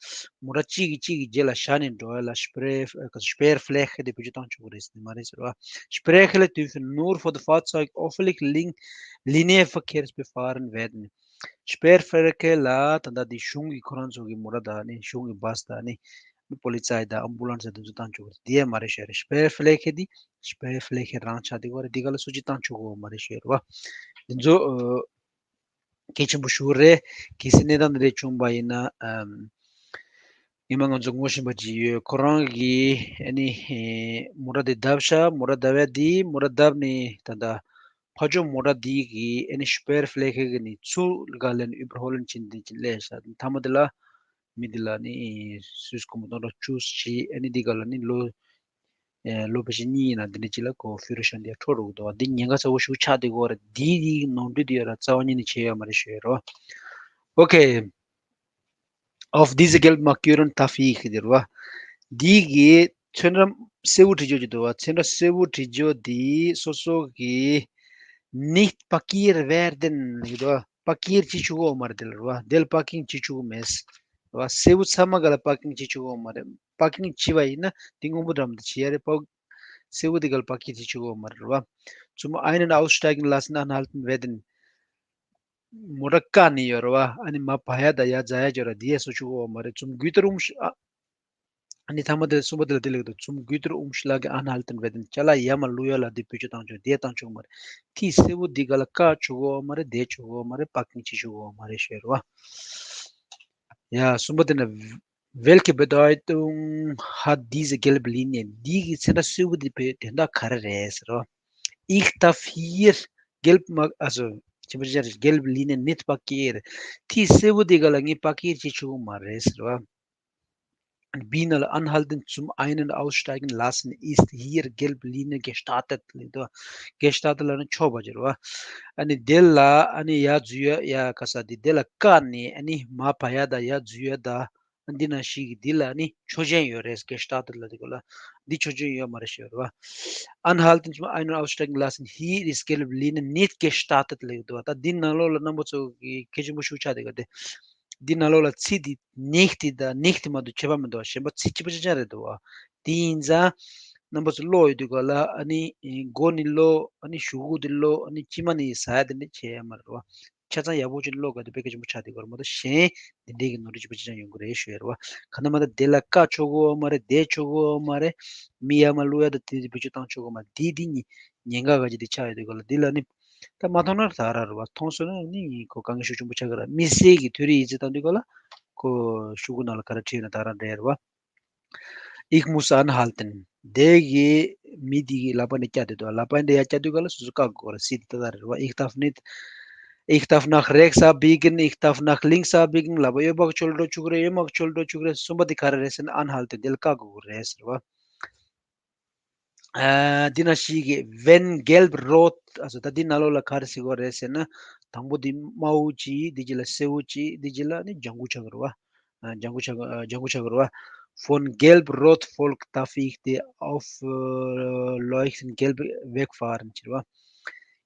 མོ་ཊ་གཅིག་གིས་གཅིག་གི་རྗེས་ལ་བཞག་ནས་འགྲོ་ཡ་ལ་Sperr- Sperrfläche དེ་བེད་སྤྱོད་བཏང་ཆོག་གི་རེད་ཟེར་ནི་མ་རེད་ཟེར་བ། Sperrfläche dürfen nur von den Fahrzeugen öffentlichen Lin- Linienverkehrs befahren werden. Sperrfläche ལ་ད་ལྟ་འདི་གཞུང་གི་ཁོ་རང་ཚོ་གི་མོ་ཊ་དང་ནི་གཞུང་གི་བཱས་དང་ནི་Polizei དང་Ambulance དེ་ཚོ་བཏང་ཆོག་གི་རེད། འདི་ཡང་མ་རེད་ཤག་རེད། Sperrfläche འདི་Sperrfläche རང་ཆགས་འདི་ག་རེད། འདི་ག་ལ་སུ་གཅིག་བཏང་ཆོག་གི་མ་རེད་ཤག་རེད་བ། འདི་ཚོ་ཨ་གལ་ཆེན་པོ་ཞིག་རེད། གལ་སྲིད་གནས་སྟངས་འདི་འདྲ་བྱུང་བ་ཡིན་ན་ཨམ། ཉི་མ་ང་ཚོ་ངོ་ཤེས་པ་ཅིག་ཡོད། ཁོ་རང་གིས་ཨ་ནི་ཨེ་མོ་ཊ་འདི་བརྡབས་ཤག་མོ་ཊ་བརྡབས་ཡ་འདི་མོ་ཊ་བརྡབས་ནས་ད་ལྟ་ཕར་ཕྱོགས་མོ་ཊ་འདི་གིས་ཨ་ནི་Sperrfläche གི་ནི་ཚུར་ག་ལ་ནི་Überholen བྱེད་འདི་ཅིག་སླེབས་ཤག་མཐའ་མ་དེ་ལ་མི་འདི་ལ་ནི་སུད་སི་ཁོ་མོ་སྟོང་ཕྲག་བཅུ་བྱས། ཨ་ནི་འདི་ག་ལ་ནི་ལོ་ཨེ་ལོ་ཕལ་ཆེར་གཉིས་ཡིན་ན་འདི་འདྲ་ཅིག་ལ་ཁོ་Führerschein འདི་འཕྲོག་འགྲོ་གི་འདུག་འདི་ཉེན་ཁ་ཚ་བོ་ཞིག་ཆགས་བསྡད་ཀྱི་ཡོད་རེད། འདི་འདི་ནོར་འཁྲུལ་འདི་ཡོད་ར་རྩ་བ་ཉིད་ནས་བྱས་ཡོད་མ་རེད་ཞུ་ཡ་རོ། Okay. Auf diese Geldmarkierung darf ich འདི་རེད་བ། འདི་གི་ཚོན་ཁྲ་སེར་པོ་བྲིས་ཆོག་ཅིག་འདུག་བ། ཚོན་ཁྲ་སེར་པོ་བྲིས་ཆོག་འདི་སོ་སོ་གི་nicht parkiert werden ཡོད་དོ། པར་ཀིང་བྱེད་ཆོག་གི་ཡོད་མ་རེད། དེ་ལ་རེད་བ། དེ་ལ་པར་ཀིང་བྱེད་ཆོག་གི་མེད་རེད་བ། སེར་པོ་ཚང་མ་ག་ལ་པར་ཀིང་བྱེད་ཆོག་གི་ཡོད་མ་རེད། པར་ཀིང་བྱེད་པ་ཡིན་ན་དེ་སྔོན་པོ་འདྲ་མི་འདྲ་བྱེད་ཡ་རེད་པ། སེར་པོ་དེ་ག་ལ་པར་ཀིང་བྱེད་ཆོག་གི་ཡོད་མ་རེད་བ། Zum Ein- und Aussteigen lassen anhalten werden མོ་ཊ་བཀག་ནས་ཡོད་རེད་བ། ཨ་ནི་མར་བབས་ཡ་དང་ཡར་འཛེག་ཡ་ཅིག་ཡོད་རེད། དེ་ཡས་བཟོ་ཆོག་གི་ཡོད་མ་རེད། Zum Güterumsch- ཨ་ནི་མཐའ་མ་དེ་གསུམ་པ་དེ་ལ་དེ་ལེགས་འདུག Zum Güterumschlag anhalten werden ཅ་ལག་ཡར་མར་བླུག་ཡ་ལ་དེ་བེད་སྤྱོད་བཏང་ཆོག་དེ་བཏང་ཆོག་གི་མ་རེད། ཐིག་སེར་པོ་འདི་ག་ལ་བཀག་ཆོག་གི་ཡོད་མ་རེད། བསྡད་ཆོག་གི་ཡོད་མ་རེད། པར་ཀིང་བྱེད་ཆོག་གི་ཡོད་མ་རེད་ཞུ་ཡ་རེད་བ། ཡ་གསུམ་པ་དེ་ནི་ Welche Bedeutung hat diese gelbe Linie? འདི་གི་ཚེག་བྲག་སེར་པོ་འདི་བོད་དོན་དག་ག་རེ་རེད་ཟེར་བ། Ich darf hier gelb, also, gelbe Linie nicht parkieren. འདི་སེར་པོ་འདི་ག་ལ་ངས་པར་ཀིར་བྱེད་ཆོག་གི་མ་རེད་ཟེར་བ། Binnen anhalten zum Ein- und Aussteigen lassen ist hier gelbe Linie gestattet. ལབ་འདུག gestattet ལབ་ན་ཆོག་པ་ཟེར་བ། ཨ་ནི་དེ་ལ་ཨ་ནི་ཡར་འཛུལ་ཡ་ཡ་ག་ས་དེ་དེ་ལ་བཀག་ནས་ཨ་ནི་མར་བབས་ཡ་དང་ཡར་འཛུལ་ཡ་དང་ཨ་འདི་ནང་བཞིན་གྱི་འདི་ལ་ཨ་ནི་ཆོག་མཆན་ཡོད་རེད། gestattet ལབ་དེ་ག་ལ་འདི་ཆོག་མཆན་ཡོད་མ་རེད་ཟེར་བ། Anhalten zum Ein- und Aussteigen lassen, hier ist gelbe Linie nicht gestattet ལབ་འདུག་ད་འདི་ནང་ལོགས་ལ་རྣམ་པ་ཚོ་གི་གལ་ཆེན་པོ་ཤུགས་ཆགས་དེ་ག་དེ། འདི་ནང་ལོགས་ལ་ཚིག་འདི་nicht དང་nicht མ་གཏོགས་ཁྱད་པར་མི་འདུག་གཞན་པ་ཚིག་གཅིག་པ་གཅིག་རྐྱང་རེད་འདུག་བ། དེ་ཡིན་ཙང་རྣམ་པ་ཚོ་ཀློག་ཡོང་དུས་ག་ལ་ཨ་ནི་མགོ་ནས་ཀློག་ཨ་ནི་གཞུག་གུ་དེ་ཀློག་ཨ་ནི་དཀྱིལ་མ་ནས་ཟ་ཡ་དེ་འདྲ་བྱེད་ཡ་མ་རེད་བ། ཆ་ཚང་ཡག་པོ་བྱས་ནས་ཀློག་དགོས་དེ་དཔེ་གལ་ཆེན་པོ་ཆགས་བསྡད་ཀྱི་ཡོད་རེད་མ་གཏོགས་གཞན་དེ་འདྲའི་གི་ནོར་འཁྲུལ་གཅིག་པ་གཅིག་རྐྱང་ཡོང་གི་རེད་ཞུ་ཡ་རེད་བ། གང་ལྟར་མ་གཏོགས་དེ་ལ་བཀག་ཆོག་གི་ཡོད་མ་རེད། བསྡད་ཆོག་གི་ཡོད་མ་རེད། མི་ཡར་མར་བླུག་ཡ་དང་དེ་བེད་སྤྱོད་བཏང་ཆོག་གི་ཡོད་མ་རེད། དེ་དེ་ཉེན་ཉེན་ཁ་ག་ཅིག་དེ་ཆགས་ཡོད་དུས་ག་ལ་འདི་ལ་ནི། ད་མ་མཐོང་ན་ད་ར་རེད་བ། མཐོང་སོང་ན་ནི་ཁོ་དཀའ་ངལ་ཤུགས་ཆེན་པོ་ཆགས་ཀྱི་རེད། དམིགས་བསལ་གྱི་ཐོ་རེ་ཡིག་ཚད་བཏང་དུས་ག་ལ་ཁོ་ཤོག་གུ་ནང་ལ་ག་རེ་བྲིས་ཡོད་ན་ད་ར་འགྲིག་རེད་བ། Ich muss anhalten. དེ་གི་མི་དེ་གི་ལག་པ་འདི་བཀྱག་དུས་དང་ལག་པ་འདི་ཡར་བཀྱག་དུས་ག་ལ་སོ་སོ་བཀག་དགོས་རེད། སྲིད་དེ་ལྟར་རེད་བ། Ich darf nicht, ich darf nach rechts abbiegen, ich darf nach links abbiegen. ལག་པ་གཡས་པ་ཕྱོགས་ལ་འགྲོ་ཆོག་གི་རེད། གཡོན་མ་ཕྱོགས་ལ་འགྲོ་ཆོག་གི་རེད། གསུམ་པ་དེ་ག་རེ་རེད་ཟེར་ན་anhalten དེ་ལ་བཀག་དགོས་རེད་ཟེར་བ། ཨ། འདི་ན་ཞིག་གི་wenn gelb rot, also ད་འདི་ནང་ལོགས་ལ་ག་རེ་ཟེར་དགོས་རེད་ཟེར་ན། དང་པོ་འདི་དམར་པོ་གཅིག་འདི་རྗེས་ལ་སེར་པོ་གཅིག་འདི་རྗེས་ལ་ནི་ལྗང་གུ་ཆགས་ཀྱི་རེད་བ། ཨ། ལྗང་གུ་ཆགས། ཨ། ལྗང་གུ་ཆགས་ཀྱི་རེད་བ། Von gelb rot folgt, darf ich die aufleuchtend gelbe wegfahren ཟེར་བ།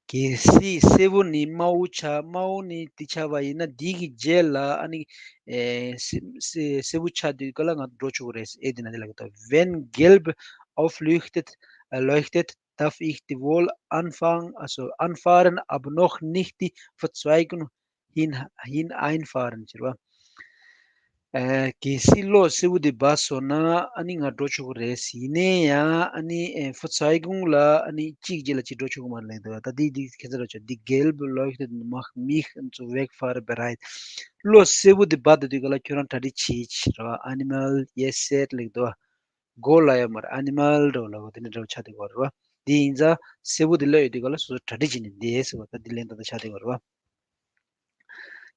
གལ་སྲིད་སེར་པོ་ནས་དམར་པོ་ཆགས། དམར་པོ་ནས་འདི་ཆགས་པ་ཡིན་ན་འདི་གི་རྗེས་ལ་ཨ་ནི་ཨེ་སེ་སེ་སེར་པོ་ཆགས་དུས་ག་ལ་ང་འགྲོ་ཆོག་གི་རེད། ཨེ་འདི་ན་འདི་ལ་གི་ད། Wenn gelb aufleuchtet, äh, leuchtet, darf ich wohl anfangen, also anfahren, aber noch nicht die Verzweigung hin, hin einfahren ཟེར་བ། ཨེ། གལ་སྲིད་གློག་སེར་པོ་འདི་བབས་སོང་ན་ཨ་ནི་ང་འགྲོ་ཆོག་གི་རེད། ཡིན་ནའི་ཡང་ཨ་ནི་ཨེ་Verzweigung ལ་ཨ་ནི་གཅིག་རྗེས་ལ་གཅིག་འགྲོ་ཆོག་གི་མ་རེད་ལབ་འདུག་ད་འདི་འདི་ཁྱེད་ཚོ་ལ་ཆོག་འདི། Gelb leuchtet, macht mich zum Wegfahren bereit. གློག་སེར་པོ་འདི་བབས་བསྡད་དུས་ག་ལ་ཁྱོད་རང་གྲ་སྒྲིག་བྱེད་ཟེར་བ། Einmal jetzt ལབ་འདུག་གོ་ལ་ཡོད་མ་རེད། Einmal འདྲ་བོ་ལ་གོ་དེ་འདྲ་འདྲ་བོ་ཆགས་བསྡད་ཀྱི་ཡོད་རེད་བ། དེ་ཡིན་ཙང་སེར་པོ་དེ་ལ་ཡོད་དུས་ག་ལ་སོ་སོ་གྲ་སྒྲིག་བྱས་ནས་བསྡད་ཟེར་བ། ད་དེ་ལན་ད་ལྟ་ཆགས་བསྡད་ཀྱི་ཡོད་རེད་བ།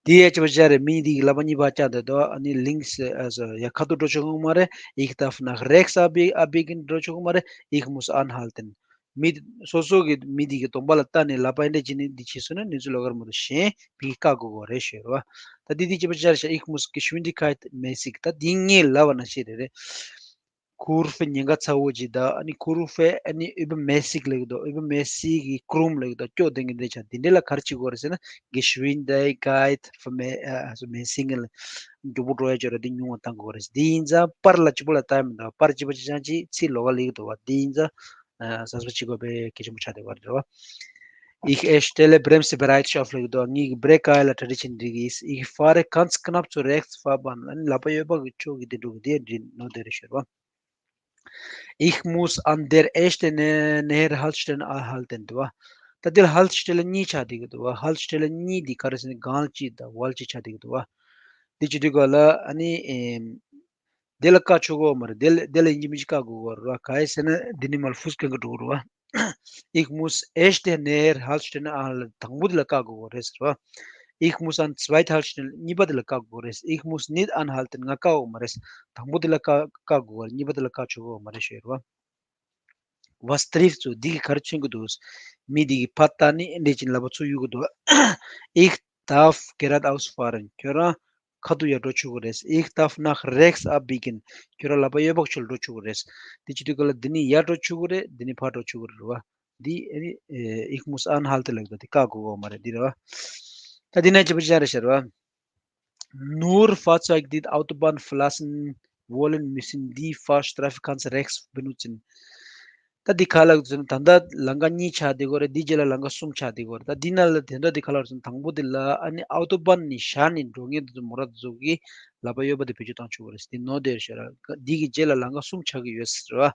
དེ་ཡ་ཅི་བ་ཅ་རེད། མི་འདི་གི་ལག་པ་གཉིས་པ་བཅག་བསྡད་དོ། ཨ་ནི་links, also ཡ་ཁ་ཐུག་འགྲོ་ཆོག་གི་མ་རེད། Ich darf nach rechts abbiegen འགྲོ་ཆོག་གི་མ་རེད། Ich muss anhalten. མི་སོ་སོ་གི་མི་འདི་གི་གདོང་པ་ལ་ལྟ་ནས་ལག་པ་འདི་འདྲ་བྱས་ནས་འདི་བྱས་སོང་ན་གནས་ཚུལ་ལོགས་ཀ་རེད་མ་གཏོགས་གཞན་ཕ་གི་བཀག་དགོས་ཀྱི་རེད་ཞུ་ཡ་རེད་བ། ད་འདི་འདི་ཅི་བ་ཅ་རེད་ཤག Ich muss geschwindigkeitsmäßig ད་འདི་ངས་ལབ་པ་ནང་བཞིན་རེད་རེད། Kurve ཉེན་ཁ་ཚ་བོ་ཅིག་དང་ཨ་ནི་Kurve ཨ་ནི་übermäßig ལབ་ཀྱི་འདུག übermäßig གི་krumm ལབ་ཀྱི་འདུག་སྐྱོ་ལྡན་གྱི་འདི་ཆ་འདི་འདྲ་ལ་ག་རེ་བྱེད་དགོས་རེད་ཟེར་ན། Geschwindigkeit vermä- ཨ་also mäßigen ལ་མགྱོགས་པོ་འགྲོ་ཡ་ཅིག་ཡོད་རེད། འདི་ཉུང་བ་བཏང་དགོས་རེད། འདི་ཡིན་ཙང་པར་ལ་གཅིག་པོ་ལ་བལྟ་ཡ་མི་འདུག་པར་གཅིག་པ་གཅིག་རྐྱང་གཅིག་ཚིག་ལོགས་ཀ་ལབ་ཀྱི་འདུག་བ། འདི་ཡིན་ཙང་ཨ་གཟབ་གཟབ་བྱེད་དགོས་པའི་གལ་ཆེན་པོ་ཆགས་བསྡད་པ་རེད་བ། Ich stelle Bremsbereitschaft ལབ་ཀྱི་འདུག་ངས་Brake ག་ལ་གྲ་སྒྲིག་བྱས་ནས་འགྲོ་གི་ཡིན། Ich fahre ganz knapp zur Rechtsfahrbahn ཨ་ནི་ལག་པ་གཡས་པ་གི་ཕྱོགས་ཀྱི་འདི་འགྲོ་གི་འདི་འདི་ནོར་འདི་རེད་ཤོད་བ། Ich muss an der ersten Näh- Näher Haltestelle anhalten འདུག་བ། ད་འདིར་Haltestelle གཉིས་ཆགས་བསྡད་ཀྱི་འདུག་བ། Haltestelle གཉིས་འདི་ག་རེ་ཟེར་ན་སྒང་གཅིག་དང་ཝལ་གཅིག་ཆགས་བསྡད་ཀྱི་འདུག་བ། འདི་བྱེད་དུས་ག་ལ་ཨ་ནི་ཨེམ། དེ་ལ་བཀག་ཆོག་གི་ཡོད་མ་རེད། དེ་ལ་དེ་ལ་ཡིན་གཅིག་མིན་གཅིག་བཀག་དགོས་ཀྱི་ཡོད་རེད་བ། ག་རེ་ཟེར་ན་འདི་ནས་མར་Fußgänger འགྲོ་གི་རེད་བ། Ich muss erste Näher Haltestelle anhalten དང་པོ་དེ་ལ་བཀག་དགོས་ཀྱི་ཡོད་རེད་ཟེར་བ། Ich muss an zweite Haltestelle གཉིས་པ་དེ་ལ་བཀག་དགོས་རེད། Ich muss nicht anhalten ང་བཀག་དགོས་མ་རེད། དང་པོ་དེ་ལ་བཀག་བཀག་དགོས་ཀྱི་ཡོད་རེད། གཉིས་པ་དེ་ལ་བཀག་ཆོག་གི་ཡོད་མ་རེད་ཞུ་ཡ་རེད་བ། Was trifft zu འདི་གིས་ག་རེ་མཚོན་གྱི་འདུག་མི་འདི་གིས་ཕར་ལྟ་ནས་འདི་བྱས་ནས་ལག་པ་ཚུར་གཡུག་གི་འདུག Ich darf geradeaus fahren ཁྱོད་རང་ཁ་ཐུག་ཡར་འགྲོ་ཆོག་གི་རེད། Ich darf nach rechts abbiegen ཁྱོད་རང་ལག་པ་གཡས་པ་ཕྱོགས་ལ་འགྲོ་ཆོག་གི་རེད། དེ་བྱེད་དུས་ག་ལ་འདི་ནས་ཡར་འགྲོ་ཆོག་གི་རེད། འདི་ནས་ཕར་འགྲོ་ཆོག་གི་རེད་བ། འདི་ཨ་ནི་ཨེ་Ich muss anhalten ལབ་ཀྱི་འདུག་འདི་བཀག་དགོས་ཀྱི་ཡོད་མ་རེད། འདི་རེད་བ། ད་འདི་ན་ཅི་པ་ཅ་རེད་ཤག་རེད་བ། Nur Fahrzeuge, die die Autobahn verlassen wollen, müssen die Fahrstreifen ganz rechts benutzen. ད་འདི་ག་ལ་ཟེར་ན་ད་ལྟ་ལམ་ཁ་གཉིས་ཆགས་བསྡད་ཀྱི་ཡོད་རེད། འདི་རྗེས་ལ་ལམ་ཁ་གསུམ་ཆགས་བསྡད་ཀྱི་ཡོད་རེད། ད་འདི་ནང་ལ་དེ་འདྲ་འདི་ག་ལ་ཟེར་ན་དང་པོ་འདི་ལ་ཨ་ནི་Autobahn ནས་བཞག་ནས་འགྲོ་མཁན་དེ་ཚོ་མོ་ཊ་དེ་ཚོ་གིས་ལག་པ་གཡས་པ་དེ་བེད་སྤྱོད་བཏང་ཆོག་གི་རེད། འདི་ནོར་བསྡད་ཤག་རེད། འདི་གི་རྗེས་ལ་ལམ་ཁ་གསུམ་ཆགས་ཀྱི་ཡོད་ཟེར་བ།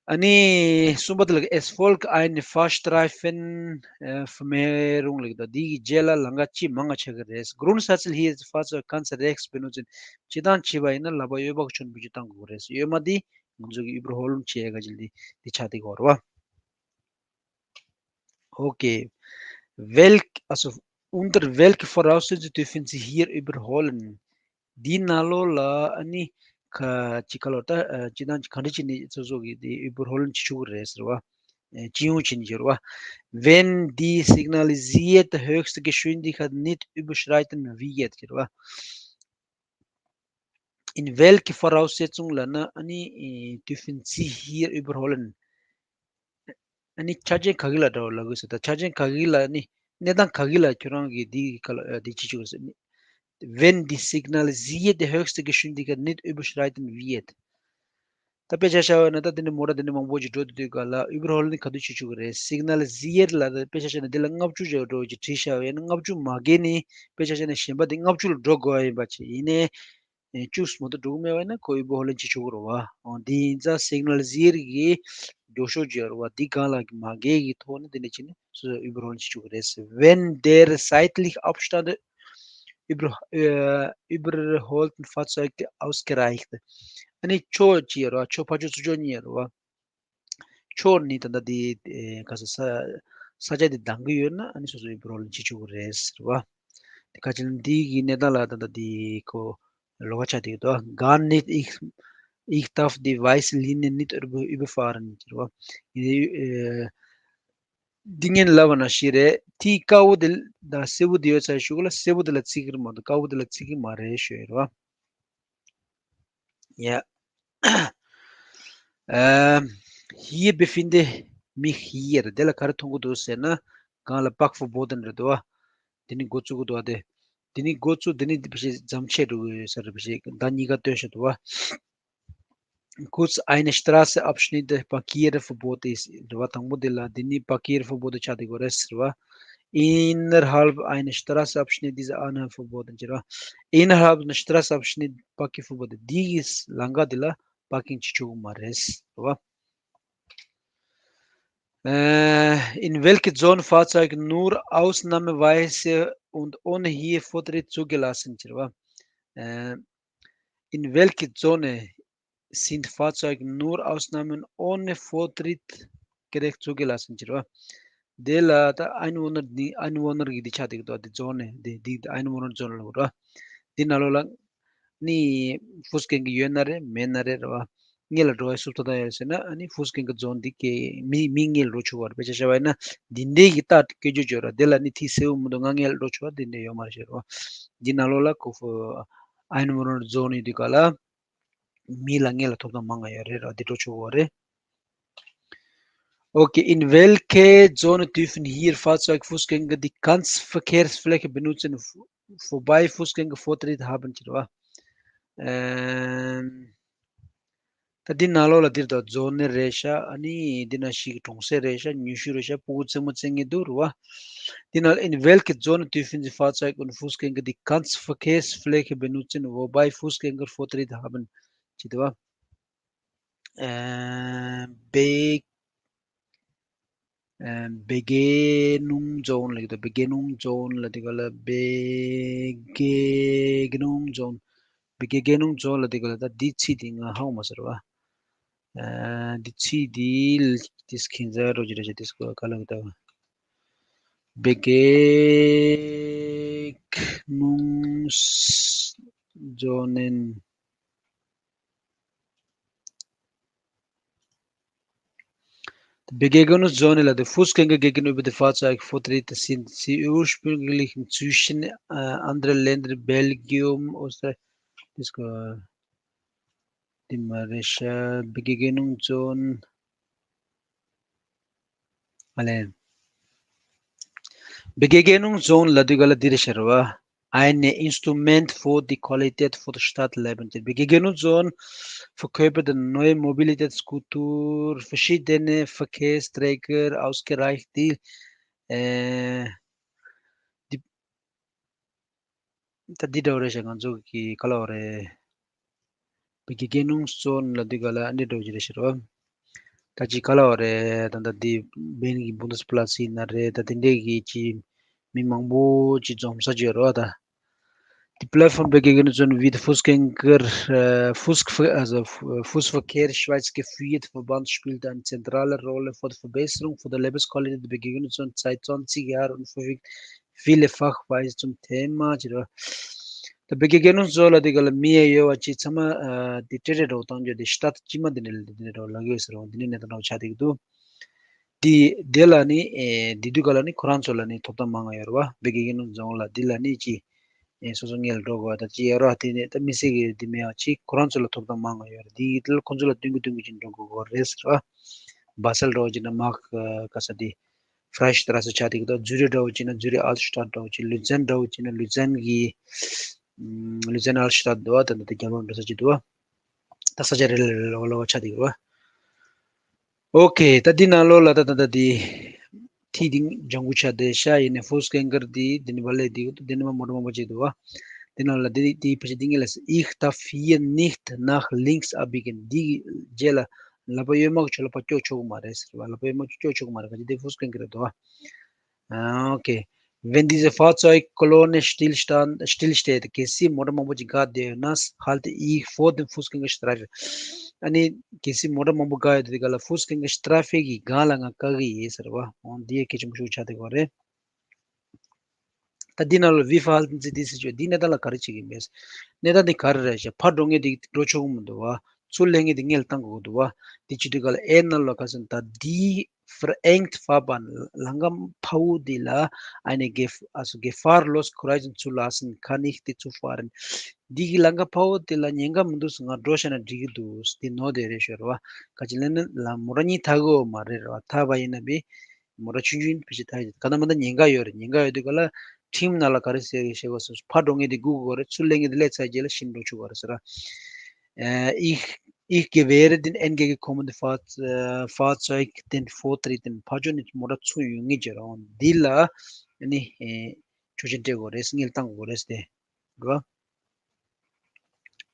ཨ་ནི་གསུམ་པ་དེ་ལ་Es folgt eine Fahrstreifen, äh, Vermehrung ལེགས་དང་འདི་གི་རྗེས་ལ་ལམ་ཁ་ཅི་མང་ང་ཆགས་ཀྱི་རེད། Grundsätzlich hier ist Fahrzeug ganz rechts benutzen. སྤྱིར་བཏང་བྱས་པ་ཡིན་ན་ལག་པ་གཡས་པ་གི་ཕྱོགས་ནས་བེད་སྤྱོད་གཏང་དགོས་རེད། གཡོན་མ་འདི་ང་ཚོ་གི་Überholen བྱེད་ཡ་ག་ཅིག་འདི་འདི་ཆགས་བསྡད་ཀྱི་ཡོད་རེད་བ། Okay. Welk, also unter welche Voraussetzungen dürfen Sie hier überholen? འདི་ནང་ལོགས་ལ་ཨ་ནི་ཁ་ཅིག་ཁ་ལོ་ད་ཅི་དང་ག་འདྲ་ཅིག་ནི་སོ་སོ་གི་འདི་Überholen བྱེད་ཆོག་གི་རེད་ཟེར་བ། སྤྱི་ཡོངས་བྱེད་ནི་ཟེར་བ། Wenn die signalisierte höchste Geschwindigkeit nicht überschreiten wird ཟེར་བ། In welche Voraussetzung ལབ་ན་ཨ་ནི་dürfen Sie hier überholen? ཨ་ནི་ཆ་རྐྱེན་ག་གི་ལ་འདྲ་བ་ལབ་དགོས་ཟེར་ད་ཆ་རྐྱེན་ག་གི་ལ་ཨ་ནི་གནས་སྟངས་ག་གི་ལ་ཁྱོད་རང་གི་འདི་ག་ལ་འདི་བྱེད་ཆོག་ཟེར་ནི། Wenn die signalisierte höchste Geschwindigkeit nicht überschreiten wird. ད་དཔེ་ཆ་བཞག་པ་ཡིན་ན་ད་འདི་ནི་མོ་ཊ་འདི་ནི་མང་པོ་ཅིག་འགྲོ་དུས་དུས་ག་ལ་Überholen ག་དུས་བྱེད་ཆོག་གི་རེད། Signalisiert ལ་ད་དཔེ་ཆ་བཞག་ན་འདི་ལ་ལྔ་བཅུ་ཅིག་འགྲོ་ཅིག་བྲིས་བཞག་པ་ཡིན་ན་ལྔ་བཅུ་མ་བརྒལ་ནི་དཔེ་ཆ་བཞག་ན་གཞན་པ་འདི་ལྔ་བཅུ་ལ་འགྲོ་དགོས་པ་ཡིན་པ་ཅིག་ཡིན་ནའི། བཅུ་མ་གཏོགས་འགྲོ་གི་མེད་པ་ཡིན་ན་ཁོ་Überholen བྱེད་ཆོག་གི་རེད་བ། འོ་འདི་ཡིན་ཙང་Signalisiert གི་མགྱོགས་ཤོས་ཅིག་ཡོད་རེད་བ། འདི་སྒང་ལ་མ་བརྒལ་གི་ཐོག་ནས་འདི་འདྲ་བྱས་ནས་སོ་སོ་Überholen བྱེད་ཆོག་གི་རེད། Wenn der zeitliche Abstand über, äh, überholten Fahrzeuge ausgereicht. ཨ་ནི་ཕྱོགས་ཅིག་ཡོད་རེད་བ། ཕྱོགས་ཕར་ཕྱོགས་ཚུར་ཕྱོགས་གཉིས་ཡོད་རེད་བ། ཕྱོགས་ནི་ད་ལྟ་དེ་ག་ས་ས་ས་ཆ་དེ་འདང་གི་ཡོད་ན་ཨ་ནི་སོ་སོའི་Überholen བྱེད་ཆོག་གི་རེད་ཟེར་བ། དེ་ཁ་ཅིག་འདི་གི་གནས་སྟངས་ལ་ད་ལྟ་དེ་ཁོ་ལོགས་ཀ་ཆགས་བསྡད་ཀྱི་འདུག Gar nicht, ich, ich darf die weiße Linie nicht über- überfahren ཟེར་བ། འདི་ངས་ལབ་པ་ནང་བཞིན་རེད། དེ་དཀར་པོ་དེ་དང་སེར་པོ་དེ་ཡོད་ཚར་ཞུ་གི་ལ་སེར་པོ་དེ་ལ་བརྩི་གི་རེད་མ་གཏོགས་དཀར་པོ་དེ་ལ་བརྩི་གི་མ་རེད་ཞུ་ཡི་རེད་བ། Yeah. Ähm, hier befinde mich hier. དེ་ལ་ག་རེ་མཐོང་གི་འདུག་ཟེར་ན། སྒང་ལ་Parkverbot འདྲ་འདུག་བ། དེ་ནི་འགོ་བཙུགས་ཀྱི་འདུག་བ་དེ། དེ་ནི་འགོ་བཙུགས་དེ་ནི་དེ་བྱས་མཚམས་ཆད་འགྲོ་གི་ཡོད་ས་རེད་བྱས་ཟླ་གཉིས་ཀ་སྟོན་བཞག་འདུག་བ། Kurz eine Straße Abschnitte Parkierverbot ist. རེད་བ། དང་པོ་དེ་ལ་དེ་ནི་Parkierverbot ཆགས་བསྡད་ཀྱི་རེད་ཟེར་བ། Innerhalb eine Straße Abschnitt diese Anhalt verboten ཟེར་བ། Innerhalb eine Straße Abschnitt Parkierverbot འདི་གི་ལམ་ཁ་དེ་ལ་Parking བྱེད་ཆོག་གི་མ་རེད་ཟེར་བ། Äh, in welche Zone Fahrzeuge nur ausnahmsweise und ohne hier Vortritt zugelassen ཟེར་བ། Äh, in welche Zone sind Fahrzeuge nur Ausnahmen ohne Vortritt gerecht zugelassen ཟེར་བ། དེ་ལ་ད་Einwohner ནི་Einwohner གི་འདི་ཆགས་བསྡད་ཀྱི་འདུག་འདི་Zone ནས་འདི་འདི་Einwohner Zone ལ་འགྲོ། འདི་ནང་ལོགས་ལ་ནི་Fußgänger ཡོད་ན་རེད་མེད་ན་རེད་རེད་བ། སྔོན་ལ་འགྲོ་བའི་སུབ་ཏོག་ཏོ་ཡོད་ཟེར་ན་ཨ་ནི་Fußgänger Zone འདི་གི་མི་མི་སྔོན་ལ་འགྲོ་ཆོག་པ་རེད། དཔེ་ཆ་བཞག་པ་ཡིན་ན་འདི་འདྲའི་གི་རྟགས་སྐད་ཆ་བརྗོད་ར་དེ་ལ་ནི་ཐིག་སེར་པོ་མི་འདུག་ང་སྔོན་ལ་འགྲོ་ཆོག་པ་འདི་འདྲ་ཡོད་མ་རེད་ཟེར་རོ། འདི་ནང་ལོགས་ལ་ཁོ་Einwohner Zone ཡོད་དུས་ག་ལ། མི་ལ་སྔོན་ལ་ཐོབ་ཐང་མང་ང་ཡོད་རེད་ར་འདི་འགྲོ་ཆོག་གི་རེད། Okay, in welche Zone dürfen hier Fußgänger die ganze Verkehrsfläche benutzen, wobei Fußgänger Vortritt haben ཟེར་བ། ཨམ། ད་འདི་ནང་ལོགས་ལ་འདིར་ད་Zone རེད་ཤག་ཨ་ནི་འདི་ན་ཞིག་གྲོང་གསེབ་རེད་ཤག་ཉུང་ཤོས་རེད་ཤག་ཕྲུ་གུ་རྩེད་མོ་རྩེ་མཁན་འདུག་རེད་བ། འདི་ན་in welche Zone dürfen die Fahrzeuge und Fußgänger die ganze Verkehrsfläche benutzen, wobei Fußgänger Vortritt haben ཟེར་བ། ཨ། བེ། ཨ། Begegnungszone ལབ་ཀྱི་འདུག Begegnungszone ལབ་དུས་ག་ལ་Begegnungszone། Begegnungszone ལབ་དུས་ག་ལ་ད་འདི་ཚིག་འདི་ང་ཧ་གོ་མ་སོང་རེད་བ། ཨ། འདི་ཚིག་འདི་འདི་ཁྱིམ་ཚང་རོ་ཅི་རེད་ཅེས་འདི་སྐོར་ག་ལ་གི་ད། Begegnungszonen Begegnungszone ལབ་དུས་Fußgänger gegenüber die Fahrzeugvortritte sind sie ursprünglich zwischen äh, andere Länder, Belgium, Österreich, das འདི་མ་རེད་ཤག Begegnungszone ཨ་ལེ། Begegnungszone ལབ་དུས་ག་ལ་འདི་རེད་ཤག་རེད་བ། Ein Instrument für die Qualität für das Stadtleben. Die Begegnungszone verkörpert eine neue Mobilitätskultur, verschiedene Verkehrsträger, ausgereichte, äh, die ད་འདི་འདྲ་བོ་རེད་ཤག་ང་ཚོ་གི་ག་ལ་བ་རེད། Begegnungszone ལབ་དུས་ག་ལ་འདི་འདྲ་བོ་ཅིག་རེད་ཤག་རེད་བ། ད་ཅི་ག་ལ་བ་རེད། ད་ད་འདི་བེན་གི་བུན་དེ་སི་པ་ལ་སི་ཡིན་ན་རེད། ད་དེ་འདྲས་ཀྱི་ཅི་མི་མང་པོ་ཅི་འཛོམས་ས་ཅིག་ཡོད་རེད་བ། ད། Die Plattform Begegnungen wie die Fußgänger, äh, Fuß, also Fu- Fußverkehr Schweiz geführt, Verband spielt eine zentrale Rolle für die Verbesserung von der Lebensqualität der Begegnungszone seit zwanzig Jahren und verfügt viele Fachweise zum Thema. ད་བེ་གེ་གེ་ནུ་ཟོ་ལ་དེ་ག་ལ་མི་ཡ་ཡོད་བ་ཅི་ཚང་མ་དེ་ཏྲེ་ཏྲེ་འགྲོ་བཏང་རྒྱུ་དེ་ཤི་ཏ་ཅི་མ་དེ་ནས་དེ་ནས་འགྲོ་ལ་གི་ཟེར་བ་འདི་ནས་ནས་དང་འགྲོ་ཆ་དེ་གི་འདུག་དེ་དེ་ལ་ནི་དེ་དུས་ག་ལ་ནི་ཁོ་རང་ཚོ་ལ་ནི་ཐོབ་ཐང་མང་ང་ཡོད་རེད་བ། བེ་གེ་གེ་ནུ་ཟོ་ལ་དེ་ལ་ནི་ཅི་སོ་སོ་ངལ་འགྲོ་དགོས་བ་ད་ཅི་ཡ་རོ་དེ་ནས་ད་མི་སེ་གི་དེ་མེད་བ་ཅི་ཁོ་རང་ཚོ་ལ་ཐོབ་ཐང་མང་ང་ཡོད་རེད། དེ་ཡི་དེ་ལ་ཁོ་ཚོ་ལ་སྟོན་གི་སྟོན་གི་ཅི་འགྲོ་དགོས་དགོས་རེད་ཟེར་བ། བ་སལ་འགྲོ་ཅི་ན་མག་ག་ས་དེ། Freistraße ཆ་དེ་གི་ད་ཛུ་རི་འདྲ་བོ་ཅི་ན་ཛུ་རི་ཨལ་སི་ཏཱད་འདྲ་བོ་ཅི། ལུ་ཛན་འདྲ་བོ་ཅི་ན་ལུ་ཛན་གི་ལུ་ཛན་ཨལ་སི་ཏཱད་འདུག་བ། ད་ད་རྒྱ་མ་འགྲོ་ས་ཅི་འདུག་བ། ད་ས་ཆ་རེ་རེ་རེ་ལོ་ལོ་ཆ་དེ་གི་བ། ཨོ་ཁེ། ད་འདི་ནང་ལོགས་ལ་ད་ད་ད་དེ་ཐི་དེ་ལྗང་གུ་ཆ་དེ་ཤ་ཡིན་ནས་ཧྥུ་སི་ཀེན་གར་དེ་དེ་ནི་བ་ལས་དེ་གི་དེ་ནི་མ་མོ་ཊ་མང་པོ་ཅི་འདུག་བ། དེ་ནང་ལ་དེ་དེ་ཕ་ཆ་དེ་ངེད་ལ་Ich darf hier nicht nach links abbiegen. འདི་གི་རྗེས་ལ་ལག་པ་གཡོན་མ་གི་ཕྱོགས་ལ་ཕར་སྐྱོད་ཆོག་གི་མ་རེད་ཟེར་བ། ལག་པ་གཡོན་མ་སྐྱོད་ཆོག་གི་མ་རེད། ག་ཅི་དེ་ཧྥུ་སི་ཀེན་གར་རེད་འདུག་བ། Ah, okay. Wenn diese Fahrzeugkolonne stillstand, stillsteht, གལ་སྲིད་མོ་ཊ་མང་པོ་ཅིག་འགག་བསྡད་ཡོད་ན། Halte ich vor dem Fußgängerstreifen. ཨ་ནི་གལ་སྲིད་མོ་ཊ་མང་པོ་འགག་ཡོད་དེ་ག་ལ་Fußgängerstreifen གི་སྒང་ལ་ང་བཀག་གི་ཡིན་ཟེར་བ། འོ་འདི་ཡི་གལ་ཆེན་པོ་ཞིག་ཆགས་བསྡད་ཡོད་རེད། ད་འདི་ནང་ལ་Wie verhalten Sie sich ཟེར་ཆོག་འདི་གནས་སྟངས་ལ་ག་རེ་བྱེད་ཀྱི་མེད། གནས་སྟངས་འདི་ག་རེ་རེད་ཤག་ཕར་འགྲོ་མཁན་དེ་འགྲོ་ཆོག་གི་མི་འདུག་བ། ཚུར་སླེབས་མཁན་དེ་སྔོན་ལ་བཏང་དགོས་ཀྱི་འདུག་བ། འདི་བྱེད་དུས་ག་ལ་ཨེ་ནང་ལ་ག་ཟེར་ན་ད་འདི་verengte Fahrbahn ལམ་ཁ་ཕར་བོ་འདི་ལ་eine Gef- also gefahrlos kreuzen zu lassen, kann ich die zu fahren. འདི་གི་ལམ་ཁ་ཕར་བོ་འདི་ལ་ཉེན་ཁ་མི་འདུག་ཟེར་ང་འགྲོ་བྱས་ན་འགྲིག་གི་འདུག་འདི་ནོར་དེ་རེད་ཤོར་བ། ག་ཅི་ལབ་ན་ལམ་མོ་ཊ་གཉིས་ཐར་གི་ཡོད་མ་རེད་ར་བ། ཐར་བ་ཡིན་ན་བི་མོ་ཊ་ཆུང་ཆུང་ཕལ་ཆེར་ཐར་ཡོད། ག་ད་མ་ད་ཉེན་ཁ་ཡོད་རེད། ཉེན་ཁ་ཡོད་དུས་ག་ལ་ཁྲིམས་ནང་ལ་ག་རེ་ཟེར་ཡོད་ཤེས་གོ་སོང་། ཕར་འགྲོ་མཁན་དེ་སྒུག་དགོས་རེད། ཚུར་སླེབས་མཁན་དེ་སླེབས་ཚར་རྗེས་ལ་ཕྱིར་འགྲོ་ཆོག་གི་རེད་ཟེར་ར། ཨེ། Ich, ich gewähre den entgegenkommenden Fahr- äh, Fahrzeug den Vortritt. ཕར་ཕྱོགས་ནས་མོ་ཊ་ཚུར་ཡོང་མཁན་ཅིག་རང་འདི་ལ་ཨ་ནི་ཨེ་ཆོག་མཆན་སྤྲད་དགོས་རེད། སྔོན་ལ་བཏང་དགོས་རེད་དེ། རེད་བ།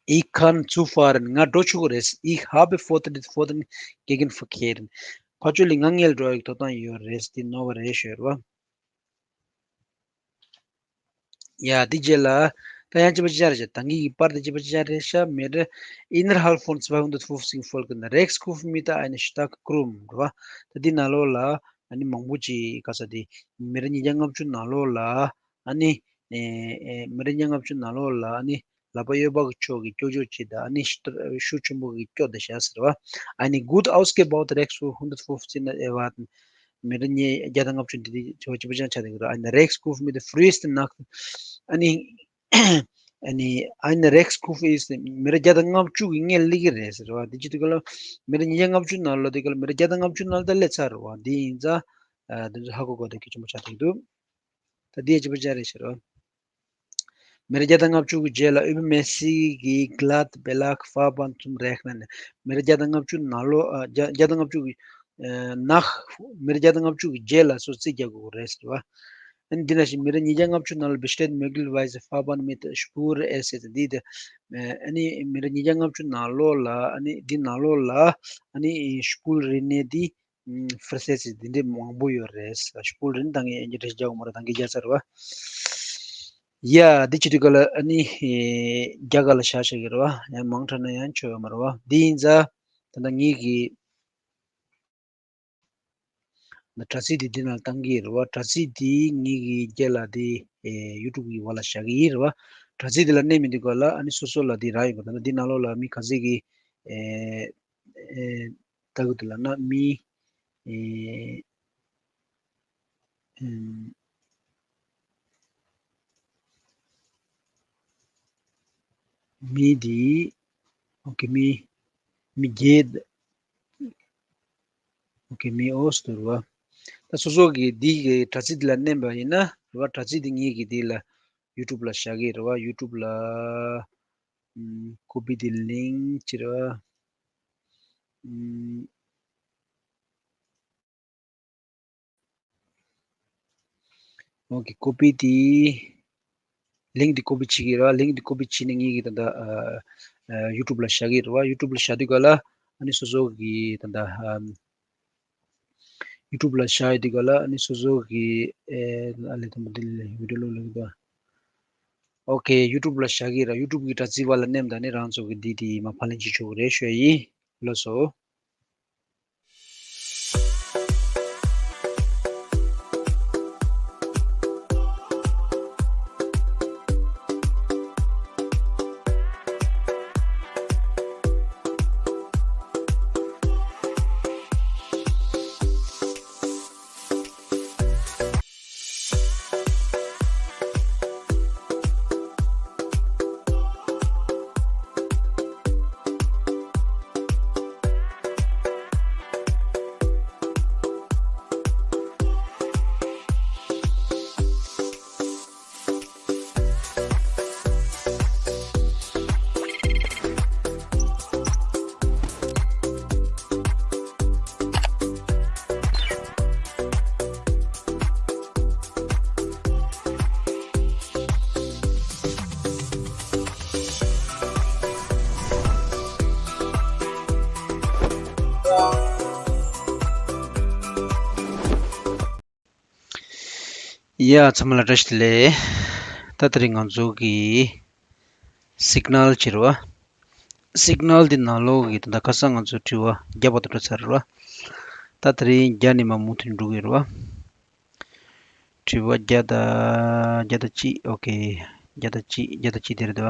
Ich kann zufahren. ང་འགྲོ་ཆོག་གི་རེད། Ich habe Vortritt vor den Gegenverkehren. ཕར་ཕྱོགས་ལ་ང་སྔོན་ལ་འགྲོ་ཡག་ཐོབ་ཐང་ཡོད་རེད། དེ་ནོར་བ་རེད་ཤོད་རེད་བ། ཡ་དེ་རྗེས་ལ་ད་ཡང་གཅིག་པ་གཅིག་རྐྱང་རེད་ཤག་ད་ངེད་ཀྱི་པར་དེ་གཅིག་པ་གཅིག་རྐྱང་རེད་ཤག Meter innerhalb von zweihundertfünfzig Folgen. Rechts kurven mit eine starke Krümmung རེད་བ། ད་འདི་ནང་ལོགས་ལ་ཨ་ནི་མང་པོ་ཅིག་ག་ས་དེ་མི་རེ་ཉིས་བརྒྱ་ལྔ་བཅུ་ནང་ལོགས་ལ་ཨ་ནི་ཨེ་ཨེ་མི་རེ་ཉིས་བརྒྱ་ལྔ་བཅུ་ནང་ལོགས་ལ་ཨ་ནི་ལག་པ་གཡོན་པ་གི་ཕྱོགས་ཀྱི་སྐྱོ་སྐྱོ་ཅིག་དང་ཨ་ནི་ཤུགས་ཆེན་པོ་གི་སྐྱོ་དེ་ཤག་ཟེར་བ། Eine gut ausgebaute Rechts hundertfünfzig erwarten. མི་རེ་ཉིས་བརྒྱ་དང་ལྔ་བཅུ་འདི་དེ་ཆོ་ཅི་པ་ཅང་ཆ་དེ་གི་ར། Eine Rechtskurve mit der frühesten Nacht. ཨ་ནི་ཨ་ནི་eine Rechtskurve ist མི་རེ་བརྒྱ་དང་ལྔ་བཅུ་གི་སྔོན་སླེབས་ཀྱི་རེད་ཟེར་བ། དེ་ཅི་དུས་ག་ལ་མི་རེ་ཉིས་བརྒྱ་ལྔ་བཅུ་ནང་ལོགས་དེ་ག་ལ་མི་རེ་བརྒྱ་དང་ལྔ་བཅུ་ནང་ལོགས་ད་སླེབས་ཚར་རེད་བ། འདི་ཡིན་ཙང་ཨ་དེ་ཚོ་ཧ་གོ་དགོས་དེ་གལ་ཆེན་པོ་ཆགས་བསྡད་འདུག་ད་འདི་ཡ་ཅི་པ་ཅང་རེད་ཟེར་བ། མི་རེ་བརྒྱ་དང་ལྔ་བཅུ་གི་རྗེས་ལ་übermäßige Glattbelag Fahrbahn zum Rechnen. མི་རེ་བརྒྱ་དང་ལྔ་བཅུ་ནང་ལོགས་ཨ་བརྒྱ་བརྒྱ་དང་ལྔ་བཅུ་གི་ཨ་nach མི་རེ་བརྒྱ་དང་ལྔ་བཅུ་གི་རྗེས་ལ་སོ་རྩིས་རྒྱག་དགོས་རེད་ཟེར་བ། ཨ་ནི་འདི་ནང་བཞིན་མི་རེ་ཉིས་བརྒྱ་ལྔ་བཅུ་ནང་ལ་besteht möglicherweise Fahrbahn mit Spurenersatz འདི་དེ། ཨ་ནི་མི་རེ་ཉིས་བརྒྱ་ལྔ་བཅུ་ནང་ལོགས་ལ་ཨ་ནི་འདི་ནང་ལོགས་ལ་ཨ་ནི་Spurrinne འདི་Versätze འདི་འདྲའི་མང་པོ་ཡོད་རེད། Spuren འདི་ད་ངས་ཡང་འདྲ་རྒྱག་མ་རེད། ད་ངས་རྒྱག་ཚར་རེད་བ། ཡ་འདི་བྱེད་དུས་ག་ལ་ཨ་ནི་རྒྱ་གར་ལ་བཞག་བཞག་གི་རེད་བ། ཡང་མང་དྲགས་ན་ཡང་ཆོ་ཡོད་མ་རེད་བ། འདི་ཡིན་ཙང་ད་ལྟ་ངེད་ཀྱི་ད་དྲ་ཚིགས་འདི་འདི་ནང་བཏང་གི་རེད་བ། དྲ་ཚིགས་འདི་ངེད་ཀྱི་རྒྱ་ལ་འདི་ཨེ་YouTube གི་འོག་ལ་བཞག་གི་ཡིན་རེད་བ། དྲ་ཚིགས་འདི་ལ་གནས་མི་འདུག་ག་ལ་ཨ་ནི་སོ་སོ་ལ་འདི་རག་ཡོད་པ། ད་ལྟ་འདི་ནང་ལོགས་ལ་མི་ག་ཚོད་ཀྱི་ཨེ་ཨེ་ལྟ་གི་འདུག་ལབ་ན་མི་ཨེ་ཨེམ། མི་འདི། ཨོ་ཁེ། མི་མི་བརྒྱད། ཨོ་ཁེ། མི་ཨོ་སི་དུ་རུ་བ། ད་སོ་སོ་གི་འདི་གི་དྲ་ཚིགས་འདི་ལ་མནན་པ་ཡིན་ན་རུ་བ། དྲ་ཚིགས་འདི་ངེད་ཀྱི་འདི་ལ་YouTube ལ་བཞག་གི་རུ་བ། YouTube ལ་ཨམ། copy the link ཅི་རུ་བ། ཨམ། ཨོ་ཁེ། copy དེ། link དེ་copy བྱེད་ཀྱི་རེད་བ། link དེ་copy བྱས་ནས་ངེད་ཀྱིས་ད་ལྟ་ཨ་ཨ་YouTube ལ་བཞག་གི་རེད་བ། YouTube ལ་བཞག་དུས་ག་ལ་ཨ་ནི་སོ་སོ་གི་ད་ལྟ་ཨམ་ YouTube་ལ་བཞག་ཡོད་དུས་ག་ལ་ཨ་ནི་སོ་སོ་གི་ཨེ་ཨ་ལས་དང་པོ་འདི་ལས་བི་ཌིའོ་ལོ་ལེགས་པ། ཨོ་ཁེ། YouTube་ལ་བཞག་གི་ར། YouTube་གི་དྲ་ཚིགས་པ་ལ་མནན་ད་ནི་རང་ཚོ་གི་འདི་དེ་མ་ཕབ་ལེན་བྱེད་ཆོག་གི་རེད་ཞུ་ཡ་ཡིན། ལགས་སོ། ཡ། ཚང་མ་ལ་བཀྲ་ཤིས་བདེ་ལེགས། ད་དེ་རིང་ང་ཚོ་གི་སིག་ནལ་ཅིག་རེད་བ། སིག་ནལ་འདི་ནང་ལོགས་ཀྱི་ད་ལྟ་ཁ་སང་ང་ཚོ་དྲི་བ་བརྒྱ་བར་དུ་འགྲོ་ཚར་རེད་བ། ད་དེ་རིང་བརྒྱ་ནས་མར་མུ་མཐུད་འགྲོ་གི་ཡོད་རེད་བ། དྲི་བ་བརྒྱ་དང་བརྒྱ་དང་གཅིག་ཨོ་ཁེ། བརྒྱ་དང་གཅིག་བརྒྱ་དང་གཅིག་དེ་རེད་བ།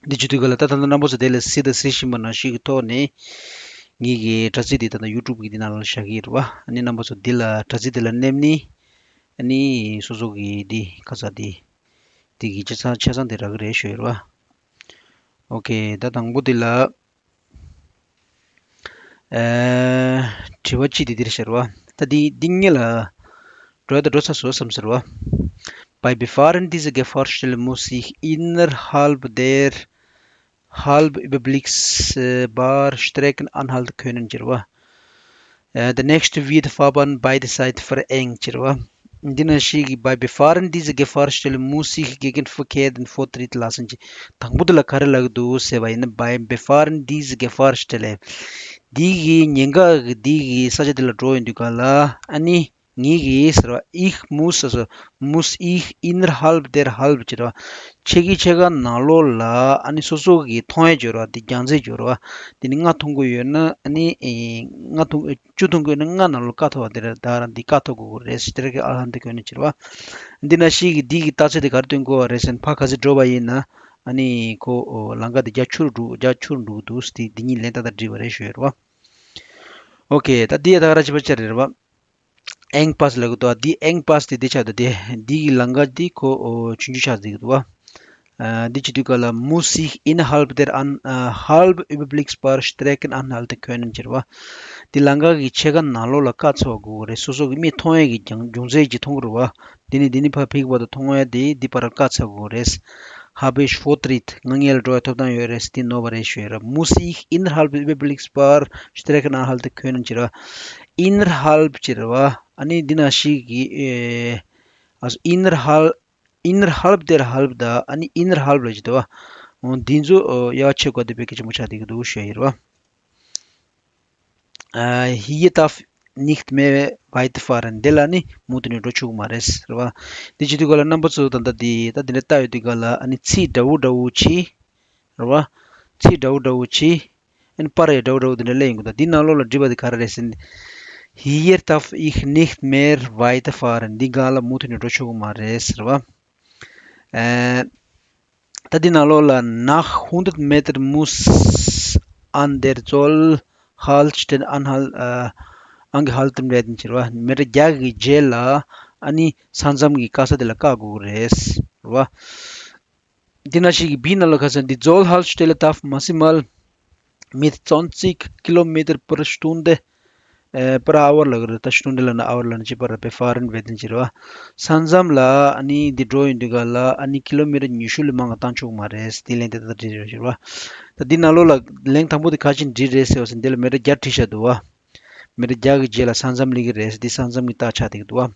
འདི་བྱེད་དུས་ག་ལ་ད་ད་ལྟ་རྣམ་པ་ཚོ་དེ་ལ་གཟིགས་དང་གཟིགས་བཞིན་པ་ནང་བཞིན་གྱི་ཐོག་ནས་ངེད་ཀྱི་དྲ་ཚིགས་འདི་ད་ལྟ་ཡུ་ཊུབ་གི་འདི་ནང་ལ་བཞག་གི་ཡོད་རེད་བ། ཨ་ནི་རྣམ་པ་ཚོ་འདི་ལ་དྲ་ཚིགས་འདི་ལ་མནན་ནས་ཨ་ནི་སོ་སོ་གི་འདི་ག་ས་འདི་འདི་གི་ཆ་ཚང་ཆ་ཚང་དེ་རག་གི་རེད་ཞུ་ཡོད་རེད་བ། ཨོ་ཁེ། ད་དང་པོ་འདི་ལ། ཨེ། དྲི་བ་གཅིག་དེ་འདིར་ཤར་བ། ད་འདི་འདི་སྔོན་ལ་འགྲོ་ཡ་ད་འགྲོ་ཚར་སོང་བསམ་ཟེར་བ། Bei Befahren dieser Gefahrstelle muss ich innerhalb der halb überblicksbar Strecken anhalten können ཟེར་བ། Äh, der nächste wird Fahrbahn beide Seiten verengt ཟེར་བ། འདི་ན་ཞིག་གི Bei Befahren dieser Gefahrstelle muss ich Gegenverkehr den Vortritt lassen ཟེར། དང་པོ་དེ་ལ་ག་རེ་ལབ་ཀྱི་འདུག་ཟེར་བ་ཡིན་ན། Bei Befahren dieser Gefahrstelle འདི་གི་ཉེན་ཁ་གི་འདི་གི་ས་ཆ་དེ་ལ་འགྲོ་ཡོང་དུས་ག་ལ་ཨ་ནི་ངེད་ཀྱིས་ཟེར་བ། Ich muss ཟེར་བ། Muss ich innerhalb der halb ཟེར་བ། ཕྱེད་ཀའི་ཕྱེད་ཀ་ནང་ལོགས་ལ་ཨ་ནི་སོ་སོ་གི་མཐོང་ཡ་ཅིག་ཡོད་རེད་བ། འདི་རྒྱང་ཚད་ཅིག་ཡོད་རེད་བ། འདི་ནི་ལྔ་མཐོང་གི་ཡོད་ན་ཨ་ནི་ལྔ་མཐོང་བཅུ་མཐོང་གི་ཡོད་ན་ལྔ་ནང་ལོགས་བཀག་ཐུབ་པ་དེ་རེད། ད་རང་འདི་བཀག་ཐུབ་དགོས་ཀྱི་རེད། Strecke anhalten können ཟེར་བ། འདི་ན་ཞིག་གི་འདི་གི་རྟགས་ཚད་དེ་ག་རེ་སྟོན་དགོས་པ་རེད་ཟེར་ན། ཕར་ག་ཚོད་འགྲོ་བ་ཡིན་ན་ཨ་ནི་ཁོ་ལམ་ཁ་དེ་རྒྱ་ཆུ་རུ་འགྲོ་རྒྱ་ཆུ་རུ་འགྲོ་གི་འདུག་འདི་འདི་གཉིས་ལན་ཏག་ཏག་འགྲིག་པ་རེད་ཞུ་ཡོད་རེད་བ། ཨོ་ཁེ། ད་འདི་ཡ་ད་ག་ར་བྱེད་པ་ཆ་རེད་བ། Engpass ལབ་ཀྱི་འདུག་འདི་Engpass དེ་འདི་ཆགས་འདུག་དེ་འདི་གི་ལམ་ཁ་འདི་ཁོ་ཆུང་ཆུང་ཆགས་འདུག་བ། འདི་བྱེད་དུས་ག་ལ་muss ich innerhalb der an halb überblicksbar Strecken anhalten können ཟེར་བ། འདི་ལམ་ཁ་གི་ཕྱེད་ཀ་ནང་ལོགས་ལ་བཀག་ཚུགས་དགོས་རེད། སོ་སོ་གི་མིག་མཐོང་ཡས་ཀྱི་རྒྱང་རྒྱུ་མཚན་ཅིག་མཐོང་གི་རེད་བ། འདི་ནི་འདི་ནི་ཕར་ཕེབས་པ་དང་མཐོང་ཡས་དེ་འདི་བར་བཀག་ཚུགས་དགོས་རེད། Habe ich Vortritt ང་སྔོན་ལ་འགྲོ་ཡས་ཐོབ་ཐང་ཡོད་རེད། འདི་ནོར་བ་རེད་ཞུ་ཡས་རེད། Muss ich innerhalb überblicksbar Strecken anhalten können ཟེར་བ། Innerhalb ཟེར་བ། ཨ་ནི་འདི་ན་ཞིག་གི་ཨེ། Also innerhalb innerhalb der halb ད་ཨ་ནི་innerhalb ལབ་ཀྱི་འདུག་བ། འོ་འདི་ཚོ་ཡག་ཆེ་དགོས་དེ་དཔེ་གལ་ཆེན་པོ་ཆགས་བསྡད་ཀྱི་འདུག་ཞུ་ཡ་ཡིན་རེད་བ། Äh, hier darf nicht mehr weiterfahren འདི་ལ་ནི་མུ་མཐུད་ནས་འགྲོ་ཆོག་གི་མ་རེད་རེད་བ། འདི་བྱེད་དུས་ག་ལ་རྣམ་པ་ཚོ་ད་ལྟ་འདི་ད་འདི་འདྲ་ལྟ་ཡོད་དུས་ག་ལ་ཨ་ནི་ཚིག་འདྲ་བོ་འདྲ་བོ་ཅིག་རེད་བ། ཚིག་འདྲ་བོ་འདྲ་བོ་ཅིག་ཨ་ནི་པར་ཡང་འདྲ་བོ་འདྲ་བོ་དེ་འདྲ་སླེབས་ཡོང་གི་འདུག་འདི་ནང་ལོགས་ལ་འབྲི་བ་དེ་ག་རེ་རེད་ཟེར་ན། Hier darf ich nicht mehr weiterfahren འདི་སྒང་ལ་མུ་མཐུད་ནས་འགྲོ་ཆོག་གི་མ་རེད་ཟེར་བ། ཨེ། ད་འདི་ནང་ལོགས་ལ་nach hundert Meter muss an der Zollhaltestelle anhal- äh, angehalten werden ཟེར་བ། མེ་ཊར་བརྒྱ་གི་རྗེས་ལ་ཨ་ནི་ས་མཚམས་ཀྱི་བཀག་ས་དེ་ལ་བཀག་དགོས་ཀྱི་རེད་ཟེར་བ། འདི་ན་ཞིག་གི་བི་ནང་ལ་ཁ་སང་འདི། Zollhaltestelle darf maximal mit zwanzig Kilometer pro Stunde äh, per Hour ལབ་ཀྱི་རེད། ད་Stunde ལབ་ན་Hour ལབ་ན་ཅི་པར་befahren werden ཟེར་བ། ས་མཚམས་ལ་ཨ་ནི་འདི་འགྲོ་ཡོང་དུས་ག་ལ་ཨ་ནི་ཀི་ལོ་མི་ཊར་ཉི་ཤུ་ལས་མང་བ་བཏང་ཆོག་གི་མ་རེད། འདི་ལན་དེ་ད་ལྟ་འགྲིག་རེད་ཟེར་བ། ད་འདི་ནང་ལོགས་ལ་ལན་དང་པོ་དེ་ག་ཅིག་འགྲིག་རེད་ཟེར་བ་ཟེར་འདི་ལ་མི་ཊར་བརྒྱ་བྲིས་བཞག་འདུག་བ། མི་ཊར་བརྒྱ་གི་རྗེས་ལ་ས་མཚམས་སླེབས་ཀྱི་རེད། འདི་ས་མཚམས་ཀྱི་རྟགས་ཆགས་བསྡད་ཀྱི་འདུག་བ།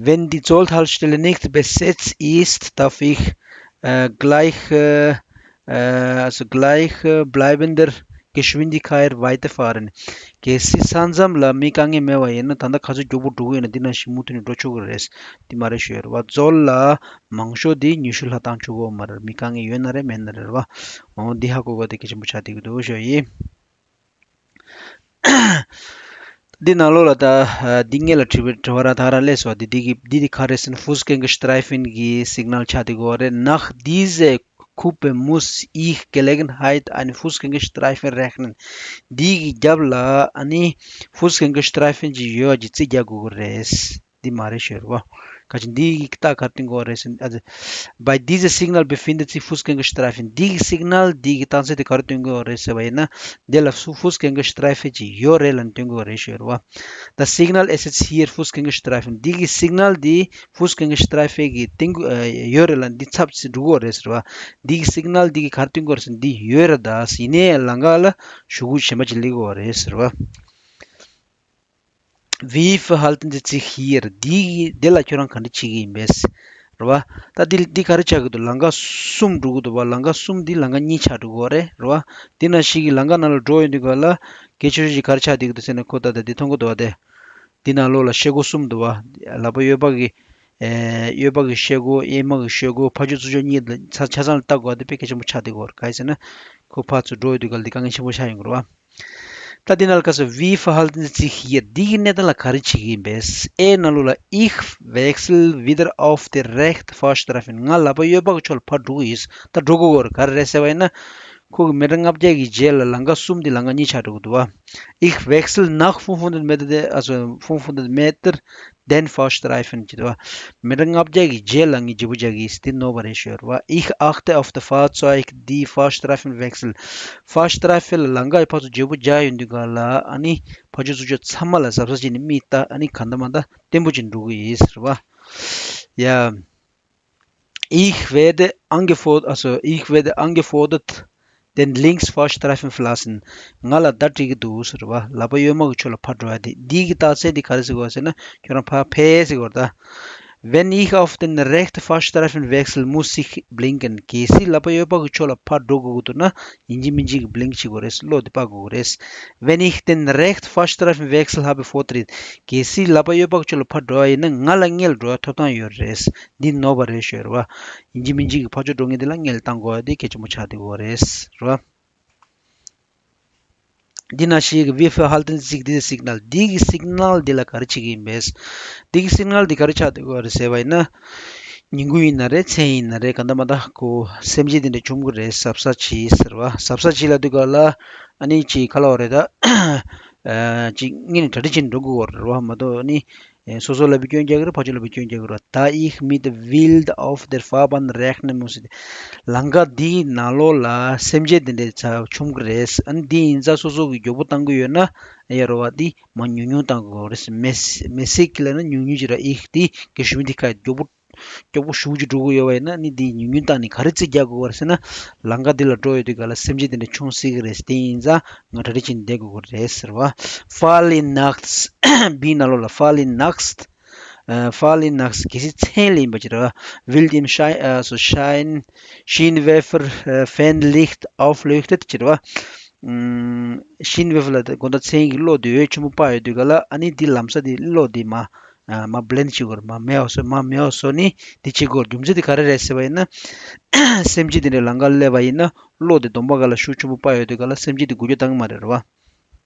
Wenn die Zollhaltestelle nicht besetzt ist, darf ich äh, gleich, äh, äh, also gleich äh, bleibender Geschwindigkeit weiterfahren. གལ་སྲིད་ས་མཚམས་ལ་མི་དཀའ་ངལ་མེད་པ་ཡིན་ན། ད་ལྟ་ག་ཚོད་མགྱོགས་པོ་འགྲོ་གི་ཡོད་ན། འདི་ནང་བཞིན་མུ་མཐུད་ནས་འགྲོ་ཆོག་གི་རེད། འདི་མ་རེད་ཞུ་ཡ་རེད་བ། འཛོལ་ལ་མང་ཤོས་འདི་ཉི་ཤུ་ལྷག་བཏང་ཆོག་གི་མ་རེད། མི་དཀའ་ངལ་ཡོད་ན་རེད། མེད་ན་རེད་བ། འོ་འདི་ཧ་གོ་དགོས། དེ་གལ་ཆེན་པོ་ཆགས་བསྡད་ཀྱི་འདུག་ཞུ་ཡ་ཡིན། འདི་ནང་ལོགས་ལ་ད་ཨ་འདི་སྔོན་ལ་དྲི་བ་དྲི་བ་ར་ད་ར་སླེབས་སོང་། འདི་འདི་གི་འདི་འདི་ག་རེ་ཟེར་ན། Fußgängerstreifen གི་སིག་ནལ་ཆགས་བསྡད་ཀྱི་ཡོད་རེད། Nach dieser Kuppe muss ich gelegentlich einen Fußgängerstreifen rechnen. འདི་གི་རྒྱབ་ལ་ཨ་ནི་Fußgängerstreifen ཅིག་ཡོད་ཅིག་རྩིས་རྒྱག་དགོས་ཀྱི་རེད། འདི་མ་རེད་ཞུ་ཡ་རེད་བ། ག་ཅི་འདི་གི་རྟགས་ག་རེ་སྟོན་གྱི་ཡོད་རེད་ཟེར་ན། ཨ་ཙི། Bei dieser Signal befindet sich Fußgängerstreifen. འདི་གི་སིག་ནལ་འདི་གི་རྟགས་མཚན་དེ་ག་རེ་སྟོན་གྱི་ཡོད་རེད་ཟེར་བ་ཡིན་ན། འདི་ལ་Fußgängerstreifen ཅིག་ཡོད་རེད་ལབ་ནས་སྟོན་གྱི་ཡོད་རེད་ཞུ་ཡ་རེད་བ། Das Signal ist jetzt hier Fußgängerstreifen. འདི་གི་སིག་ནལ་འདི་Fußgängerstreifen གི་སྟེང་གུ་ཨ་ཡོད་རེད་ལབ། འདི་ཚབ་ཙམ་འགྲོ་གི་ཡོད་རེད་ཟེར་བ། འདི་གི་སིག་ནལ་འདི་གི་ག་རེ་སྟོན་གྱི་ཡོད་རེད་ཟེར་ན། འདི་ཡོད་རེད། ད་ཡིན་ནའི་ལམ་ཁ་ལ་གཞུག་གུ་གཞན་པ་ཅིག་སླེབས་ཀྱི་ཡོད་རེད་ཟེར་བ། Wie verhalten Sie sich hier? འདི་གི་འདི་ལ་ཁྱོད་རང་ག་འདྲ་བྱེད་ཀྱི་ཡིན་པས། རེད་བ། ད་འདི་འདི་ག་རེ་ཆགས་ཀྱི་འདུག་ལམ་ཁ་གསུམ་འགྲོ་གི་འདུག་བ། ལམ་ཁ་གསུམ་འདི་ལམ་ཁ་གཉིས་ཆགས་འགྲོ་གི་ཡོད་རེད། རེད་བ། འདི་ནང་བཞིན་གྱི་ལམ་ཁ་ནང་ལ་འགྲོ་ཡོང་དུས་སྒང་ལ་གལ་ཆེ་ཤོས་ཤིག་ག་རེ་ཆགས་བསྡད་ཀྱི་འདུག་ཟེར་ན། ཁོ་ད་ལྟ་འདི་མཐོང་གི་འདུག་བ། དེ་འདི་ནང་ལོགས་ལ་ཤེལ་སྒོ་གསུམ་འདུག་བ། ལག་པ་གཡས་པ་གི་ཨེ་གཡོན་པ་གི་ཤེལ་སྒོ། གཡོན་མ་གི་ཤེལ་སྒོ། ཕར་ཕྱོགས་ཚུར་ཕྱོགས་གཉིས་ལ་ཆ་ཆ་ཚང་ལ་ལྟ་དགོས་པ་དེ་དཔེ་གལ་ཆེན་པོ་ཆགས་བསྡད་ཀྱི་ཡོད་རེད། ག་རེ་ཟེར་ན། ཁོ་ཕར་ཚུར་འགྲོ་ཡོང་དུས་སྒང་ལ་འདི་དཀའ་ངལ་ཆེན་པོ་ཆགས་ཡོང་གི་རེད་བ། ད་འདི་ནང་ལ་ཁ་སོ། Wie verhalten Sie sich hier? འདི་གི་གནས་སྟངས་ལ་ག་རེ་བྱེད་ཀྱི་ཡིན་པས། ཨེ་ནང་ལོགས་ལ། Ich wechsle wieder auf die rechte Fahrstreifen. ང་ལག་པ་གཡོན་པ་གི་ཕྱོགས་ལ་ཕར་འགྲོ་གི་ཡིན། ད་འགྲོ་དགོས་ཀྱི་ཡོད་རེད། ག་རེ་རེད་ཟེར་བ་ཡིན་ན། ཁོ་གི་མི་ཊར་ལྔ་བརྒྱ་གི་རྗེས་ལ་ལམ་ཁ་གསུམ་འདི་ལམ་ཁ་གཉིས་ཆགས་འགྲོ་གི་འདུག་བ། Ich wechsle nach fünfhundert Meter, also fünfhundert Meter, den Fahrstreifen ཅེས་པ། མི་ཊར་ལྔ་བརྒྱ་གི་རྗེས་ལ་ངས་བརྗེ་པོ་རྒྱག་གི་ཡིན། འདི་ནོར་བ་རེད་ཞུ་ཡ་རེད་བ། Ich achte auf das Fahrzeug, die Fahrstreifen wechseln. Fahrstreifen ལ་ལམ་ཁ་ཕར་ཚུར་བརྗེ་པོ་རྒྱག་ཡོང་དུས་སྒང་ལ། ཨ་ནི་ཕར་ཕྱོགས་ཚུར་ཕྱོགས་ཚང་མ་ལ་གཟབ་གཟབ་བྱས་ནས་མིག་ལྟ། ཨ་ནི་གང་ལྟར་མ་ལྟར་བརྟན་པོ་བྱས་ནས་འགྲོ་གི་ཡིན་ཟེར་བ། Ja. Ich werde angefordert, also ich werde angefordert, den Linksfahrstreifen verlassen. ང་ལ་བརྡ་སྤྲད་ཀྱི་འདུག་ཟེར་བ། ལག་པ་གཡོན་མ་གི་ཕྱོགས་ལ་ཕར་འགྲོ་ཡ་དེ། འདི་གི་རྟགས་མཚན་དེ་ག་རེ་ཟེར་དགོས་ཟེར་ན། ཁྱོད་རང་ཕར་ཕེབས་ཟེར་དགོས་རེད་ད། Wenn ich auf den rechten Fahrstreifen wechsle, muss ich blinken. གལ་སྲིད་ལག་པ་གཡོན་པ་གི་ཕྱོགས་ལ་ཕར་འགྲོ་དགོས་ཀྱི་འདུག་ན། ཡིན་གཅིག་མིན་གཅིག་གི་blink བྱེད་དགོས་རེད། གློག་དེ་སྤར་དགོས་རེད། Wenn ich den rechten Fahrstreifen wechsle, habe Vortritt. གལ་སྲིད་ལག་པ་གཡོན་པ་གི་ཕྱོགས་ལ་ཕར་འགྲོ་བ་ཡིན་ན། ང་ལ་སྔོན་ལ་འགྲོ་བའི་ཐོབ་ཐང་ཡོད་རེད། འདི་ནོར་བ་རེད་ཞུ་ཡ་རེད་བ། ཡིན་གཅིག་མིན་གཅིག་གི་ཕར་ཕྱོགས་འགྲོ་མཁན་དེ་ལ་སྔོན་ལ་བཏང་དགོས་པ་དེ་གལ་ཆེན་པོ་ཆགས་བསྡད་ཀྱི་ཡོད་རེད། རེད་བ། འདི་ནང་བཞིན་གྱི་Wie verhalten Sie sich, diese Signal? འདི་གི་སིག་ནལ་འདི་ལ་ག་རེ་བྱེད་ཀྱི་ཡིན་པས། འདི་གི་སིག་ནལ་འདི་ག་རེ་ཆགས་བསྡད་ཀྱི་ཡོད་རེད་ཟེར་བ་ཡིན་ན། ཉིན་གུང་ཡིན་ན་རེད། མཚན་ཡིན་ན་རེད། གང་ལྟར་མ་ལྟར་ཁོ་སེམས་ཅན་དེ་འདྲ་བྱུང་གི་རེད། གཟབ་གཟབ་བྱེད་ཟེར་བ། གཟབ་གཟབ་བྱེད་ལབ་དུས་སྒང་ལ། ཨ་ནི་ཅིག་ག་ལབ་དགོས་རེད་ད། ཨ་ཅིག་སྔོན་ནས་གྲ་སྒྲིག་བྱས་ནས་འགྲོ་དགོས་ཀྱི་ཡོད་རེད་བ། མ་གཏོགས་ཨ་ནི། ཨེ། སོ་སོ་ལ་ཕར་སྐྱོན་རྒྱག་གི་རེད། ཕར་ཕྱོགས་ལ་ཕར་སྐྱོན་རྒྱག་གི་རེད། Da ich mit Wild auf der Fahrbahn rechnen muss. ལམ་ཁ་འདིའི་ནང་ལོགས་ལ་སེམས་ཅན་དེ་འདྲ་ཚ་བྱུང་གི་རེད། ཨ་ནི་འདི་ཡིན་ཙང་སོ་སོ་གིས་མགྱོགས་པོ་བཏང་གི་ཡོད་ན། ཡ་རོ་བ། འདི་མར་ཉུང་ཉུང་བཏང་དགོས་རེད། མེ་མེ་སི་ཀི་ལབ་ན་ཉུང་ཉུང་ཅིག་རེད། Ich འདི་གི་ཤུ་མི་འདི་ཁ་མགྱོགས་པོ། མགྱོགས་པོ་ཞེ་པོ་ཅིག་འགྲོ་གི་ཡོད་པ་ཡིན་ན། ཨ་ནི་འདི་ཉུང་ཉུང་བཏང་ནས་ག་རེ་རྩིས་རྒྱག་དགོས་པ་རེད་ཟེར་ན། ལམ་ཁ་འདི་ལ་འགྲོ་ཡོང་དུས་སྒང་ལ་སེམས་ཅན་དེ་འདྲ་བྱུང་སྲིད་ཀྱི་རེད། དེ་ཡིན་ཙང་ང་གྲ་སྒྲིག་བྱས་ནས་བསྡད་དགོས་ཀྱི་རེད་ཟེར་བ། Fallen nachts. བི་ནང་ལོགས་ལ་Fallen nachts. ཨ། Fallen nachts གལ་སྲིད་མཚན་ལ་ཡིན་པ་ཅིག་རེད་བ། Wild im Schei- also Schein- Scheinwerfer, äh, Fernlicht aufleuchtet ཅེས་རེད་བ། ཨམ། Scheinwerfer ལབ་དུས་དགོང་དག་མཚན་གྱི་གློག་དེ་འོད་ཆེན་པོ་སྤར་ཡོང་དུས་སྒང་ལ། ཨ་ནི་འདི་ལམ་སང་དེ་གློག་དེ་མར། ཨ། མར་blend བྱེད་དགོས་རེད། མར་མེད་པ་བཟོ། མར་མེད་པ་བཟོ་ནི་འདི་བྱེད་དགོས་རེད། རྒྱུ་མཚན་དེ་ག་རེ་རེད་ཟེར་བ་ཡིན་ན། སེམས་ཅན་དེ་འདྲ་ལམ་ཁ་སླེབས་པ་ཡིན་ན། གློག་དེ་གདོང་པ་སྒང་ལ་ཤུགས་ཆེན་པོ་སྤར་ཡོང་དུས་སྒང་ལ་སེམས་ཅན་དེ་འགུལ་སྐྱོད་བཏང་གི་མ་རེད་རེད་བ།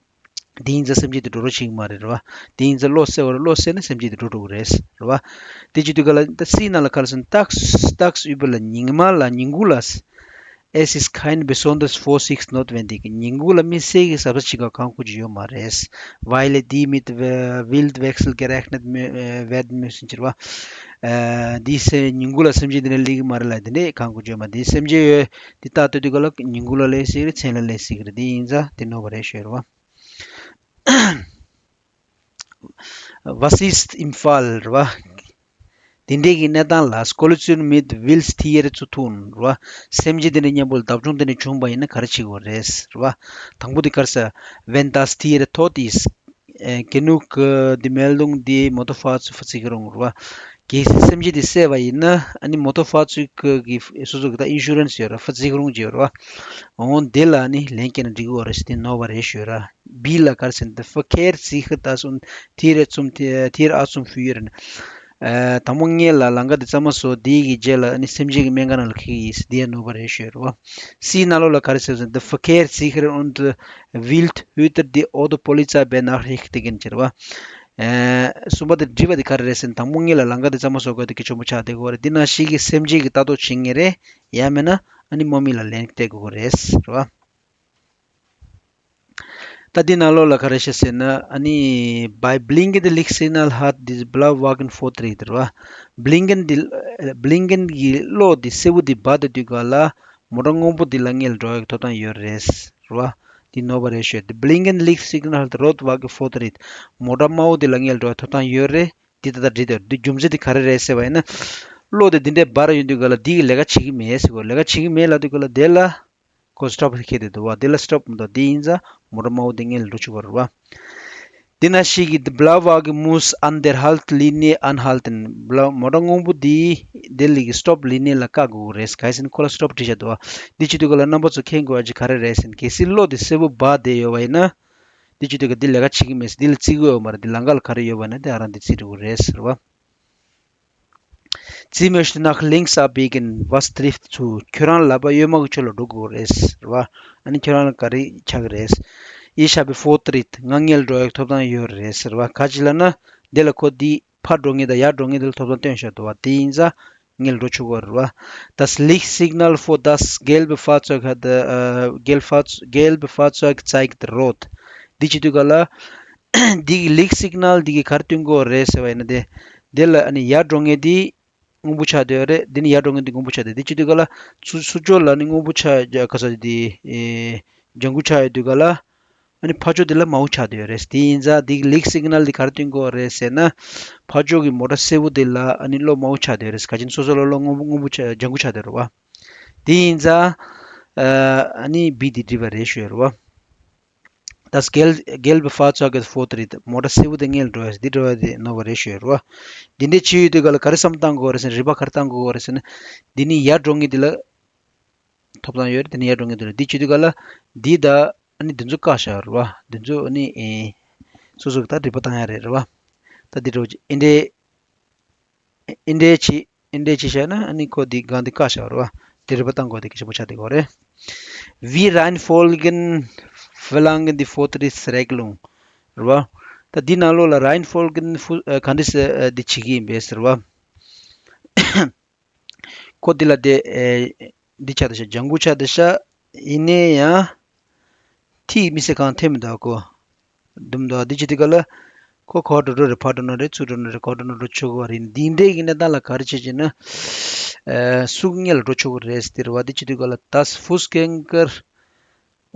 དེ་ཡིན་ཙང་སེམས་ཅན་དེ་འགྲོ་རོགས་བྱེད་ཀྱི་མ་རེད་རེད་བ། དེ་ཡིན་ཙང་གློག་བསད་པ་རེད། གློག་བསད་ན་སེམས་ཅན་དེ་འགྲོ་འགྲོ་གི་རེད་རེད་བ། དེ་བྱེད་དུས་སྒང་ལ་ད་སི་ནང་ལ་ག་རེ་ཟེར་ན། Tags- tagsüber ལ་ཉི་མ་ལ་ཉིན་གུང་ལ། Es ist kein besonderes Vorsicht notwendig. ཉིན་གུང་ལ་དམིགས་བསལ་གྱི་གཟབ་གཟབ་བྱེད་དགོས་གང་ཁུལ་ཅིག་ཡོད་མ་རེད། Weil die mit Wildwechsel gerechnet werden müssen ཅེས་རེད་བ། ཨ། འདི་སེ་ཉིན་གུང་ལ་སེམས་ཅན་དེ་འདྲ་སླེབས་ཀྱི་མ་རེད་ལབ། དེ་འདྲ་གང་ཁུལ་ཅིག་ཡོད་མ་རེད། སེམས་ཅན་ཡོད་དེ་ལྟ་སྡོད་དུས་སྒང་ལ་ཉིན་གུང་ལ་སླེབས་སྲིད་ཀྱི་རེད། མཚན་ལ་སླེབས་སྲིད་ཀྱི་རེད། དེ་ཡིན་ཙང་དེ་ནོར་བ་རེད་ཞུ་ཡ་རེད་བ། Was ist im Fall རེད་བ། དེ་འདྲའི་གི་གནས་སྟངས་ལ། Kollision mit Wildtieren zu tun རེད་བ། སེམས་ཅན་དེ་འདྲ་མཉམ་པོ་ལ་བརྡབ་ཆགས་དེ་འདྲ་བྱུང་བ་ཡིན་ན་ག་རེ་བྱེད་དགོས་རེད་ཟེར་བ། དང་པོ་དེ་ག་རེ་ཟེར། Wenn das Tier tot ist, äh, genug, äh, die Meldung, die Motorfahrzeugversicherung རེད་བ། གལ་སྲིད་སེམས་ཅན་དེ་བསད་པ་ཡིན་ན་ཨ་ནི་མོ་ཏོར་ཧྥ་ཙུག་གི་སོ་སོ་གི་ད་ཨིན་ཤུ་རན་སི་ཡོད་ར་ཧྥ་ཙི་ཁ་རུང་ཅིག་ཡོད་ར་བ། འོ་དེ་ལ་ཨ་ནི་ལན་སྐྱེལ་ན་འགྲིག་གི་ཡོད་རེད་ཟེར་དེ་ནོར་བ་རེད་ཞུ་ཡོད་ར། བི་ལ་ག་རེ་ཟེར་ན་verkehrssicherheit und Tierschutzverführen དང་པོ་སྔོན་ལ་ལམ་ཁ་དེ་གཙང་མ་བཟོ། དེའི་གི་རྗེས་ལ་ཨ་ནི་སེམས་ཅན་གྱི་སྨན་ཁང་ནང་ལ་འཁྱེར་གྱི་ཡིན་ཟེར་དེ་ཡང་ནོར་བ་རེད་ཞུ་ཡོད་ར་བ། སི་ནང་ལོགས་ལ་ག་རེ་ཟེར་ཟེར་ན་verkehrssicherheit und Wildhüter die oder Polizei benachrichtigen ཟེར་བ། ཨེ། གསུམ་པ་དེ་འགྲིག་པ་དེ་ག་རེ་རེད་ཟེར་ན་དང་པོ་སྔོན་ལ་ལམ་ཁ་དེ་གཙང་མ་བཟོ་དགོས་དེ་གལ་ཆེན་པོ་ཆགས་བསྡད་ཀྱི་ཡོད་རེད། འདི་ནང་བཞིན་གྱི་སེམས་ཅན་གྱི་ལྟ་རྟོག་བྱེད་མཁན་རེད། ཡང་མིན་ན་ཨ་ནི་དམག་མི་ལ་ལན་སྟེར་དགོས་ཀྱི་རེད་ཟེར་བ། ད་འདི་ནང་ལོགས་ལ་ག་རེ་བཤད་ཟེར་ན་ཨ་ནི་bei blinkende Lichtsignal hat die blaue Wagen Vortritt ཟེར་བ། Blinken die Blinken གྱི་གློག་འདི་སེར་པོ་འདི་འབར་བསྡད་དུས་ག་ལ་མོ་ཊ་སྔོན་པོ་འདི་ལ་སྔོན་ལ་འགྲོ་ཡག་ཐོབ་ཐང་ཡོད་རེད་ཟེར་བ། འདི་ནོར་བ་རེད་ཞུ། Die blinkende Lichtsignal hat die rote Wagen Vortritt མོ་ཊ་དམར་པོ་འདི་ལ་སྔོན་ལ་འགྲོ་ཡག་ཐོབ་ཐང་ཡོད་རེད། འདི་ད་ལྟ་འགྲིག་འདུག་འདི་རྒྱུ་མཚན་འདི་ག་རེ་རེད་ཟེར་བ་ཡིན་ན། གློག་འདི་འདི་འདྲའི་འབར་ཡོང་དུས་ག་ལ་འདི་གི་ལས་ཀ་བྱེད་ཀྱི་མེད་ཟེར་གོ་ལས་ཀ་བྱེད་ཀྱི་མེད་ལབ་དུས་ག་ལ་དེ་ལ། ཁོ་སི་ཊོབ་ཁེལ་བསྡད་འདུག་བ། དེ་ལ་སི་ཊོབ་མི་འདུག་དེ་ཡིན་ཙང་མོ་ཊ་དམར་པོ་དེ་སྔོན་ལ་འགྲོ་ཆོག་གི་རེད་བ། དེ་ནང་བཞིན་གྱི་die blaue Wagen muss an der Haltlinie anhalten. Blau མོ་ཊ་སྔོན་པོ་དེ་དེ་ལ་གི་སི་ཊོབ་ལི་ནི་ལ་བཀག་དགོས་ཀྱི་རེད། གལ་སྲིད་ཁོ་ལ་སི་ཊོབ་བྲིས་བཞག་འདུག་བ། འདི་བྱེད་དུས་ག་ལ་རྣམ་པ་ཚོ་མཁྱེན་དགོས་པ་ཅིག་ག་རེ་རེད་ཟེར་ན་གལ་སྲིད་གློག་དེ་སེར་པོ་འབར་བསྡད་ཡོད་པ་ཡིན་ན། འདི་བྱེད་དུས་ག་འདི་ལས་ཀ་བྱེད་ཀྱི་མེད་ཟེར། འདི་ལ་བརྩི་གི་ཡོད་མ་རེད། འདི་ལམ་ཁ་ལ་ག་རེ་ཡོད་པ་ན་དེ་ཨ་རང་འདི་བརྩི་འགྲོ་གི་རེད་ཟེར་བ། Sie möchte nach links abbiegen, was trifft zu? ཁྱོད་རང་ལག་པ་གཡོན་མ་གི་ཕྱོགས་ལ་འགྲོ་དགོས་རེད་ཟེར་བ། ཨ་ནི་ཁྱོད་རང་ལ་ག་རེ་ཆགས་ཀྱི་རེད། Ich habe Vortritt ང་སྔོན་ལ་འགྲོ་ཡག་ཐོབ་ཐང་ཡོད་རེད་ཟེར་བ། ག་ཅི་ལབ་ན། དེ་ལ་ཁོ་འདི་ཕར་འགྲོ་མཁན་དང་ཡར་འགྲོ་མཁན་དེ་ལ་ཐོབ་ཐང་སྟོན་བཞག་འདུག་བ། དེ་ཡིན་ཙང་སྔོན་ལ་འགྲོ་ཆོག་གི་རེད་བ། Das Lichtsignal für das gelbe Fahrzeug hat, äh, gelbe Fahrz- gelbe Fahrzeug zeigt rot. འདི་བྱེད་དུས་ག་ལ། འདི་གི་Lichtsignal འདི་གི་ག་རེ་སྟོན་གྱི་ཡོད་རེད་ཟེར་བ་ཡིན་ན་དེ། དེ་ལ་ཨ་ནི་ཡར་འགྲོ་མཁན་དེ་སྔོན་པོ་ཆགས་བསྡད་ཡོད་རེད། འདི་ནི་ཡར་འགྲོ་མཁན་དེ་སྔོན་པོ་ཆགས་བསྡད། དེ་བྱེད་དུས་ག་ལ་ཚུར་ཚུར་ཕྱོགས་ལ་ནི་སྔོན་པོ་ཆགས་ཡ་ག་ས་དེ་ཨེ་ལྗང་གུ་ཆགས་ཡོད་དུས་ག་ལ་ཨ་ནི་ཕར་ཕྱོགས་དེ་ལ་དམར་པོ་ཆགས་བསྡད་ཡོད་རེད། དེ་ཡིན་ཙང་འདི་གི་Lichtsignal འདི་ག་རེ་སྟོན་གྱི་ཡོད་རེད་ཟེར་ན། ཕར་ཕྱོགས་ཀྱི་མོ་ཊ་སེར་པོ་དེ་ལ་ཨ་ནི་གློག་དམར་པོ་ཆགས་བསྡད་ཡོད་རེད། ག་ཅིན་སོ་སོ་ལ་གློག་སྔོན་པོ་སྔོན་པོ་ཆགས་ལྗང་གུ་ཆགས་བསྡད་ཡོད་རེད་བ། དེ་ཡིན་ཙང་ཨ་ནི་བི་འདི་འགྲིག་པ་རེད་ཞུ་ཡོད་རེད་བ། Das gel- gelbe Fahrzeug hat Vortritt མོ་ཊ་སེར་པོ་དེ་སྔོན་ལ་འགྲོ་ཡ་འདི་འགྲོ་ཡ་དེ་ནོར་བ་རེད་ཞུ་ཡོད་རེད་བ། འདི་འདྲའི་ཆེ་ཡོད་དུས་ག་ལ་ག་རེ་བསམ་བཏང་དགོས་རེད་ཟེར་ན་རིག་པ་ག་རེ་བཏང་དགོས་རེད་ཟེར་ན། འདི་ནི་ཡར་འགྲོ་མཁན་འདི་ལ་ཐོབ་ཐང་ཡོད་རེད། འདི་ནི་ཡར་འགྲོ་མཁན་འདི་ལ་འདི་བྱེད་དུས་ག་ལ་འདི་ད་ཨ་ནི་འདི་ཚོ་བཀག་བཞག་རེད་བ། འདི་ཚོ་ཨ་ནི་ཨེ་སོ་སོ་གི་ད་རིག་པ་བཏང་ཡ་རེད་རེད་བ། ད་འདི་འགྲོ་ཨིན་འདྲའི། ཨིན་འདྲའི་ཆི་ཨིན་འདྲའི་ཆི་བྱས་ན་ཨ་ནི་ཁོ་འདི་སྒང་འདི་བཀག་བཞག་རེད་བ། དེ་རིག་པ་བཏང་དགོས་དེ་གལ་ཆེན་པོ་ཆགས་བསྡད་ཀྱི་ཡོད་རེད། Wie Reihenfolgen verlangen die Vortrittsregelung རེད་བ། ད་འདི་ནང་ལོགས་ལ་Reihenfolgen ཕུ- ཨ་ག་འདྲ་ཟེར་ཨ་འདི་བྱེད་ཀྱི་ཡིན་པས་ཟེར་བ། ཁོ་འདི་ལ་དེ་ཨེ་འདི་ཆགས་བསྡད་ཤག་ལྗང་གུ་ཆགས་བསྡད་ཤག་ཡིན་ནའི་ཡང་ཐིག་མི་སེར་གང་འཐེན་མི་འདུག་གོ། འདུམ་འདུག་འདི་བྱེད་དུས་ག་ལ། ཁོ་ག་པར་འགྲོ་འགྲོ་རེད། ཕར་འགྲོ་ན་རེད། ཚུར་འགྲོ་ན་རེད། ག་པར་འགྲོ་ན་འགྲོ་ཆོག་གི་རེད། འདི་འདྲའི་གི་གནས་སྟངས་ལ་ག་རེ་བྱེད་ཅེ་ན། ཨ་སུ་སྔོན་ལ་འགྲོ་ཆོག་གི་རེད་ཟེར་བ། འདི་བྱེད་དུས་ག་ལ་das Fußgänger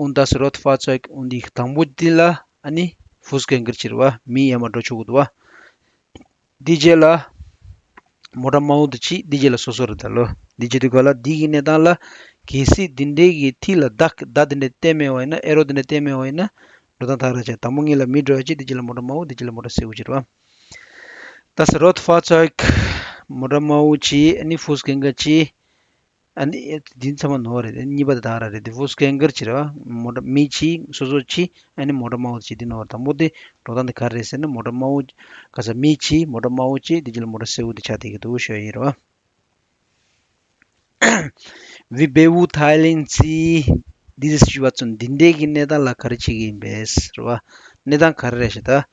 und das Radfahrzeug und die དང་པོ་འདི་ལ་ཨ་ནི་Fußgänger ཟེར་བ་མི་ཡར་མར་འགྲོ་ཆོག་གི་འདུག་བ། འདི་རྗེས་ལ་མོ་ཊ་དམར་པོ་འདི་གཅིག་འདི་རྗེས་ལ་སོ་སོ་རེད་ད་ལོ། འདི་བྱེད་དུས་ག་ལ་འདི་གི་གནས་སྟངས་ལ་གལ་སྲིད་འདི་འདྲའི་གི་ཐིག་ལ་བརྡ་བརྡ་འདི་འདྲ་བསྟན་མེད་པ་ཡིན་ན་ཨེ་རོ་འདི་འདྲ་བསྟན་མེད་པ་ཡིན་ན་འགྲོ་སྟངས་ཐག་ར་བཅད། དང་པོ་སྔོན་ལ་མི་འགྲོ་ཡ་གཅིག་འདི་རྗེས་ལ་མོ་ཊ་དམར་པོ་འདི་རྗེས་ལ་མོ་ཊ་སེར་པོ་གཅིག་རེད་བ། Das Radfahrzeug མོ་ཊ་དམར་པོ་གཅིག་ཨ་ནི་Fußgänger གཅིག་ཨ་ནི་འདི་ཚང་མ་ནོར་རེད། གཉིས་པ་དེ་ད་ག་རང་རེད། དེ་Fußgänger གཅིག་རེད་བ། མོ་ཊ་མི་གཅིག་སོ་སོ་གཅིག་ཨ་ནི་མོ་ཊ་དམར་པོ་གཅིག་འདི་ནོར་རེད། དང་པོ་དེ་འགྲོ་སྟངས་དེ་ག་རེ་རེད་ཟེར་ན་མོ་ཊ་དམར་པོ་ག་ས་མི་གཅིག་མོ་ཊ་དམར་པོ་གཅིག་དེ་རྗེས་ལ་མོ་ཊ་སེར་པོ་དེ་ཆགས་བསྡད་ཀྱི་འདུག་ཞུ་ཡ་ཡིན་རེད་བ། Wie beurteilen Sie diese Situation འདི་འདྲའི་གི་གནས་སྟངས་ལ་ག་རེ་བྱེད་ཀྱི་ཡིན་པས་རེད་བ། གནས་སྟངས་ག་རེ་རེད་ཞེ་ད།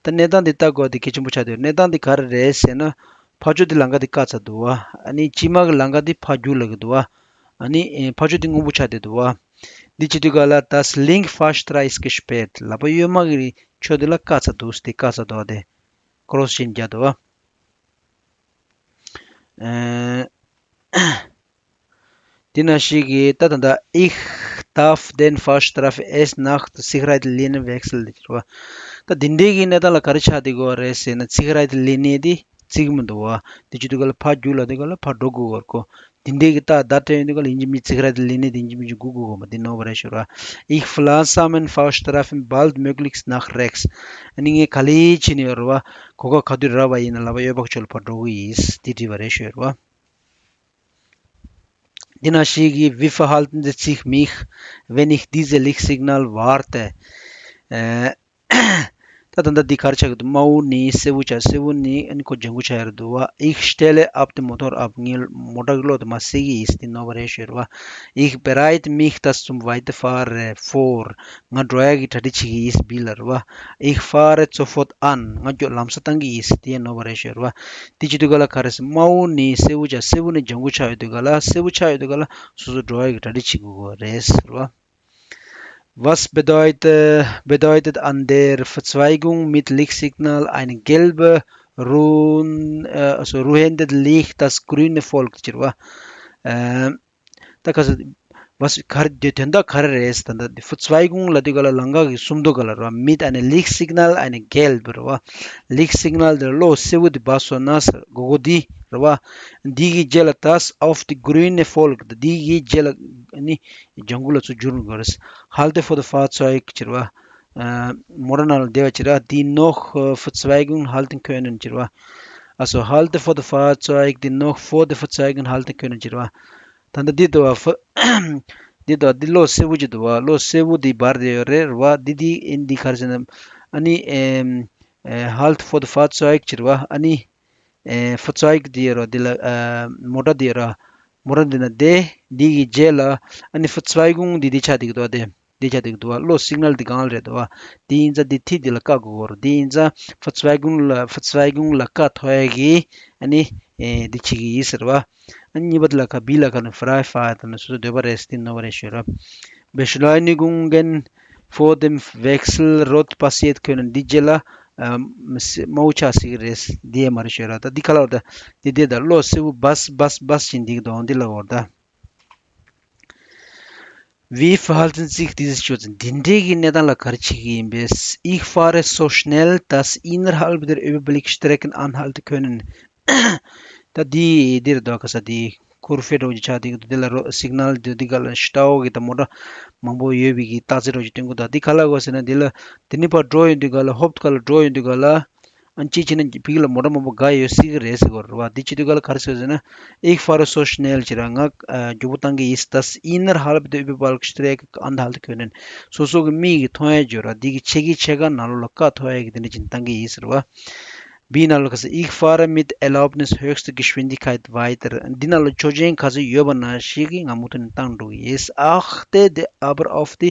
ད་གནས་སྟངས་འདི་ལྟ་དགོས་དེ་གལ་ཆེན་པོ་ཆགས་འདུག་གནས་སྟངས་འདི་ག་རེ་རེད་ཟེར་ན། ཕར་ཕྱོགས་འདི་ལམ་ཁ་འདི་བཀག་ཚར་འདུག་བ། ཨ་ནི་སྤྱི་དམངས་ཀྱི་ལམ་ཁ་འདི་ཕར་རྒྱུག་ལབ་ཀྱི་འདུག་བ། ཨ་ནི་ཨེ་ཕར་ཕྱོགས་འདི་སྔོན་པོ་ཆགས་བསྡད་འདུག་བ། འདི་བྱེད་དུས་ག་ལ་das linke Fahrstreifen ist gesperrt ལག་པ་གཡོན་མ་གི་ཕྱོགས་འདི་ལ་བཀག་ཚར་འདུག་དེ་བཀག་ཚར་འདུག་བ། དེ་cross ཅན་བརྒྱབ་འདུག་བ། ཨེ། དེ་ནང་བཞིན་གྱི་ད་ད་ད་Ich darf den Fahrstreifen erst nach der Sicherheitslinie wechseln ལབ་ཀྱི་རེད་བ། ད་འདི་འདྲའི་གི་གནས་སྟངས་ལ་ག་རེ་ཆགས་བསྡད་ཀྱི་ཡོད་རེད་ཟེར་ན་Sicherheitslinie དེ་བརྩི་གི་མི་འདུག་བ། དེ་བྱེད་དུས་ག་ལ་ཕར་རྒྱུག་ལབ་དུས་ག་ལ་ཕར་འགྲོ་དགོས་ཀྱི་ཡོད་རེད་ཀོ། འདི་འདྲའི་གི་ད་བརྡ་སྤྲད་ཡོང་དུས་ག་ལ་ཡིན་གཅིག་མིན་གཅིག་ར་དེ་ལས་ནི་དེ་ཡིན་གཅིག་མིན་གཅིག་སྒུག་དགོས་གོ་མ་དེ་ནོར་བ་རེད་ཤོད་ར། Ich fahre zusammen Fahrstreifen bald möglichst nach rechts. ཨ་ནི་ངས་ག་ལེ་བྱས་ནས་ཡོད་ར་བ། གོ་སྐབས་ག་དུས་རག་པ་ཡིན་ན་ལབ་པ་གཡོད་པ་ཕྱོགས་ལ་ཕར་འགྲོ་གི་ཡིན་དེ་དྲིས་པ་རེད་ཤོད་ར་བ། འདི་ན་ཞིག་གིས། Wie verhalten Sie sich mich, wenn ich diese Lichtsignal warte? ཨ། ད་ད་ལྟ་འདི་ག་རེ་ཆགས་ཀྱི་འདུག་དམར་པོ་ནས་སེར་པོ་ཆགས། སེར་པོ་ནས་ཨ་ནི་ཁོ་ལྗང་གུ་ཆགས་ཡོད་རེད་འདུག་བ། Ich stelle ab den Motor ab. ངས་མོ་ཊ་གི་གློག་དེ་མར་སེལ་གྱི་ཡིན། འདི་ནོར་བ་རེད་ཤོད་ར་བ། Ich bereite mich das zum Weiterfahren vor. ང་འགྲོ་ཡག་གི་གྲ་སྒྲིག་བྱེད་ཀྱི་ཡིན་བི་ལ་ར་བ། Ich fahre sofort an. ང་མགྱོགས་ལམ་སང་བཏང་གི་ཡིན། འདི་ནོར་བ་རེད་ཤོད་ར་བ། འདི་བྱེད་དུས་ག་ལ་ག་རེ་ཟེར། དམར་པོ་ནས་སེར་པོ་ཆགས། སེར་པོ་ནས་ལྗང་གུ་ཆགས་ཡོད་དུས་ག་ལ། སེར་པོ་ཆགས་ཡོད་དུས་ག་ལ་སོ་སོ་འགྲོ་ཡག་གི་གྲ་སྒྲིག་བྱེད་དགོས་རེད་ཟེར་བ། Was bedeutet, bedeutet an der Verzweigung mit Lichtsignal ein gelbe, ruhen, äh, also ruhendes Licht, das grüne folgt, ཟེར་བ། ཨ། ད་ག་ས། Was ག་རེ་དེ་དོན་དག་ག་རེ་རེད་ཟེར། ད་ལྟ་Verzweigung ལབ་དུས་ག་ལ་ལམ་ཁ་གི་སུམ་མདོ་ག་ལ་རེད་བ། Mit einem Lichtsign, einem gelben རེད་བ། Lichtsignal དེ་གློག་སེར་པོ་དེ་བབས་སོང་ན་ཟེར། གོ་གོ་འདི་རེད་བ། འདི་གི་རྗེས་ལ་das auf die grüne folgt. འདི་གི་རྗེས་ལ་ནི་ལྗང་གུ་ལ་ཚུར་འགྱུར་དགོས་རེད། Halte vor dem Fahrzeug ཟེར་བ། ཨ། མོ་ཊ་ནང་ལ་བསྡད་པ་ཅིག་ར། Die noch, äh, Verzweigung halten können ཟེར་བ། Also halte vor dem Fahrzeug, die noch vor der Verzweigung halten können ཟེར་བ། ད་ལྟ་འདི་འདུག་བ། འདི་འདུག་འདི་གློག་སེར་པོ་ཅིག་འདུག་བ། གློག་སེར་པོ་འདི་འབར་བསྡད་ཡོད་རེད་ར་བ། འདི་འདི་ཨིན་འདི་ག་རེ་ཟེར་ན། ཨ་ནི་ཨེམ། ཨེ། Halt vor dem Fahrzeug ཟེར་བ། ཨ་ནི་ཨེ། Fahrzeug འདི་ཡོད་ར། འདི་ལ་ཨ། མོ་ཊ་འདི་ཡོད་ར། མོ་ཊ་འདི་ན་བསྡད། འདི་གི་རྗེས་ལ་ཨ་ནི་Verzweigung འདི་འདི་ཆགས་བསྡད་ཀྱི་འདུག་བ། དེ་འདི་ཆགས་བསྡད་ཀྱི་འདུག་བ། གློག་སིག་ནལ་འདི་སྒང་ལ་རེད་འདུག་བ། འདི་ཡིན་ཙང་འདི་ཐིག་འདི་ལ་བཀག་དགོས་ར། འདི་ཡིན་ཙང་Verzweigung ལ་Verzweigung ལ་བཀག་ཐུབ་ཡག་གི་ཨ་ནི་ཨེ། འདི་བྱེད་ཀྱི་ཡིན་ཟེར་བ། ཨ་ནི་གཉིས་པ་དེ་ལ་ཁ་བི་ལ་ཁ་ནི་freie Fahrt དང་སོ་སོ་འདོད་པ་རེད་ཟེར། འདི་ནོར་བ་རེད་ཤོད་ར། Beschleunigungen vor dem Wechsel rot passiert können. འདི་རྗེས་ལ་ཨ། དམར་པོ་ཆགས་སྲིད་ཀྱི་རེད། འདི་ཡས་མ་རེད་ཤོད་ར། ད་འདི་ཁ་ལ་བར་ད་འདི་འདི་ད་གློག་སེར་པོ་བས་བས་བས་བྱེད་འདི་གི་དོན་འདི་ལ་བར་ད། Wie verhalten sich diese Schützen? འདི་འདྲའི་གི་གནས་སྟངས་ལ་ག་རེ་བྱེད་ཀྱི་ཡིན་པས། Ich fahre so schnell, dass innerhalb der Überblickstrecken anhalten können. ད་འདི་འདིར་འདུག་ག་ས་འདི་ཁུར་ཕེ་འདྲ་བོ་ཅིག་ཆགས་འདུག་འདི་ལ་རོ་སིག་ནལ་འདི་འདི་ག་ལ་ཤི་ཏའོ་གི་ད་མོ་ཊ་མང་པོ་ཡོད་པའི་གི་རྟགས་ཅིག་འདྲ་བོ་ཅིག་སྟོན་གི་འདུག་འདི་ག་ལ་གོ་ཟེར་ན། འདི་ལ་འདི་ནི་ཕར་འགྲོ་ཡོང་དུས་ག་ལ་ཧོབ་ག་ལ་འགྲོ་ཡོང་དུས་ག་ལ་ཨ་ཅི་ཅི་ན་ཕི་གི་ལ་མོ་ཊ་མང་པོ་འགའ་ཡོད་སྲིད་གི་རེད་ཟེར་གོ་རེད་བ། འདི་བྱེད་དུས་ག་ལ་ག་རེ་ཟེར་ཟེར་ན། Ich fahre so schnell ཟེར་ར། ང་ཨ་མགྱོགས་པོ་བཏང་གི་ཡིན། Dass innerhalb der Überblickstrecke anhalten können. སོ་སོ་གི་མིག་གིས་མཐོང་ཡ་བརྗོད་ར། འདི་གི་ཕྱེད་ཀའི་ཕྱེད་ཀ་ནང་ལོགས་ལ་བཀག་ཐུབ་ཡ་གི་དེ་འདྲ་ཅིག་བཏང་གི་ཡིན་ཟེར་བ། བི་ནང་ལོགས་ཁ་ས། Ich fahre mit Erlaubnis höchste Geschwindigkeit weiter. འདི་ནང་ལ་ཆོག་མཆན་ག་ཚོད་ཡོད་པ་ནང་བཞིན་གྱི་ང་མུ་མཐུད་ནས་བཏང་འགྲོ་གི་ཡིན། Achte aber auf die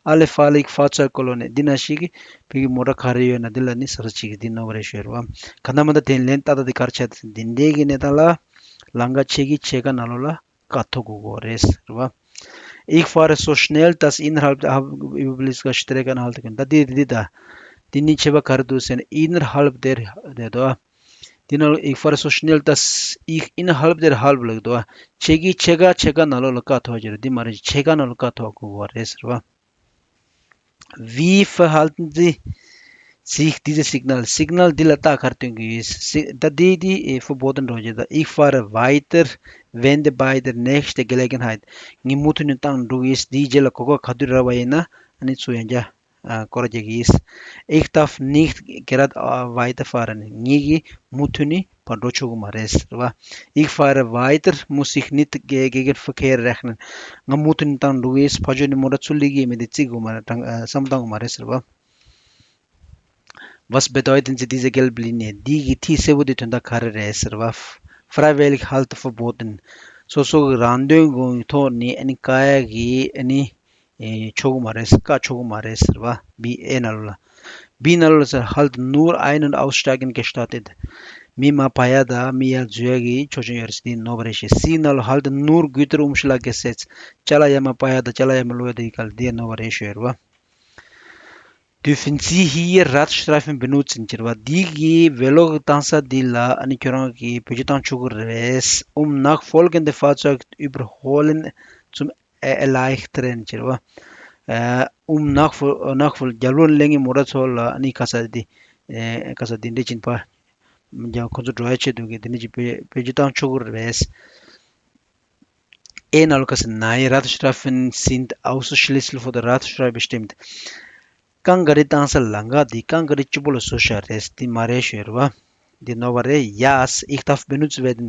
alle fahrlässigen Fahrzeugkolonne. འདི་ནང་བཞིན་གྱི་ཕ་གི་མོ་ཊ་ག་རེ་ཡོད་ན་འདི་ལ་ནི་གཟབ་གཟབ་བྱེད་ཀྱི། འདི་ནོར་བ་རེད་ཤོད་རེད་བ། ག་ན་མ་ད་དེ་ལན་ཏག་ཏག་འདི་ག་རེ་ཆགས་འདི་འདྲའི་གི་གནས་སྟངས་ལ་ལམ་ཁ་ཕྱེད་ཀའི་ཕྱེད་ཀ་ནང་ལོགས་ལ་བཀག་ཐུབ་དགོས་གོ་རེད་རེད་བ། Ich fahre so schnell, dass innerhalb der Überblickstrecke anhalten können. ད་འདི་འདི་ད་འདི་ནི་ཁྱད་པར་ག་རེ་འདུག་ཟེར་ན། Innerhalb der རེད་དོ། འདི་ནང་ལ། Ich fahre so schnell, dass ich innerhalb der halb ལབ་འདུག་ཕྱེད་ཀའི་ཕྱེད་ཀ་ཕྱེད་ཀ་ནང་ལོགས་ལ་བཀག་ཐུབ་ཀྱི་རེད། འདི་མ་རེད། ཕྱེད་ཀ་ནང་ལོགས་བཀག་ཐུབ་དགོས་པ་རེད་ཟེར་བ། Wie verhalten Sie sich diese Signal? སིག་ནལ་འདི་ལ་རྟགས་ག་རེ་སྟོན་གྱི་ཡོད། སི་ད་འདི་འདི་ཨེ་verboten འགྲོ་རྒྱུ་ད། Ich fahre weiter, wende bei der nächsten Gelegenheit. ངས་མུ་མཐུད་ནས་བཏང་འགྲོ་གི་ཡིན། འདིའི་རྗེས་ལ་གོ་སྐབས་ག་དུས་རག་པ་ཡིན་ན་ཨ་ནི་ཚུར་ཡང་བསྐྱར། ཨ། སྐོར་ར་རྒྱག་གི་ཡིན། Ich darf nicht gerade, ཨ། weiterfahren. ངེད་ཀྱིས་མུ་མཐུད་ནས་ཕར་འགྲོ་ཆོག་གི་མ་རེད་ཟེར་བ། Ich fahre weiter, muss ich nicht ge- gegen Verkehr rechnen. ང་མུ་མཐུད་ནས་བཏང་འགྲོ་གི་ཡིན། ཕར་ཕྱོགས་ནས་མོ་ཊ་ཚུར་སླེབས་ཀྱི་ཡོད་མེད་དེ་བརྩི་དགོས་མ་རེད། དྲང་ཨ། བསམ་བློ་བཏང་དགོས་མ་རེད་ཟེར་བ། Was bedeuten Sie diese gelbe Linie? འདི་གི་ཐིག་སེར་པོ་འདི་དོན་དག་ག་རེ་རེད་ཟེར་བ། Freiwillig Halten verboten. སོ་སོ་གི་རང་དོན་གྱི་ཐོག་ནས་ཨ་ནི་བཀག་ཡ་གི་ཨ་ནི། ཨེ། ཆོག་གི་མ་རེད། བཀག་ཆོག་གི་མ་རེད་ཟེར་བ། བི་ཨེ་ནང་ལོགས་ལ། བི་ནང་ལོགས་ལ་ཟེར། Halt nur Ein- und Aussteigen gestattet. མི་མར་བབས་ཡ་དང་མི་ཡར་འཛུལ་ཡ་གི་ཆོག་མཆན་ཡོད་རེད་ཟེར། འདི་ནོར་བ་རེད་ཤག་སི་ནང་ལོགས་Halt nur Güterumschlag gesetzt. ཅ་ལག་ཡར་མར་བབས་ཡ་དང་ཅ་ལག་ཡར་མར་སློག་ཡ་དེ་ག་ལ་འདི་ནོར་བ་རེད་ཤག་ཡོད་རེད་བ། Dürfen Sie hier Radstreifen benutzen ཟེར་བ། འདི་གི་ཝེ་ལོ་གི་བཏང་ས་འདི་ལ་ཨ་ནི་ཁྱོད་རང་གིས་བེད་སྤྱོད་བཏང་ཆོག་གི་རེད། Um nachfolgende Fahrzeuge überholen zum erleichtern ཟེར་བ། ཨ། Um nachfol- nachfol- རྒྱབ་ལོགས་ནས་སླེབས་མཁན་མོ་ཊ་ཚོ་ལ་ཨ་ནི་ག་ས་འདི། ཨེ། ག་ས་འདི་འདྲ་ཅིག་ཕར། ཁོ་ཚོ་འགྲོ་ཡ་ཆེད་དུ་གི་འདི་འདྲ་ཅིག་བེད་བེད་སྤྱོད་བཏང་ཆོག་གི་རེད། ཨེ་ནང་ལོགས་ཁ་སི་ནའི་Radstreifen sind ausschließlich für das Radfahren bestimmt. རྐང་ག་རི་བཏང་ས་ལམ་ཁ་འདི་རྐང་ག་རི་གཅིག་པོ་ལ་བཟོས་བཞག་རེད། འདི་མ་རེད་ཞུ་ཡ་རེད་བ། འདི་ནོར་བ་རེད། Ja, ich darf benutzt werden.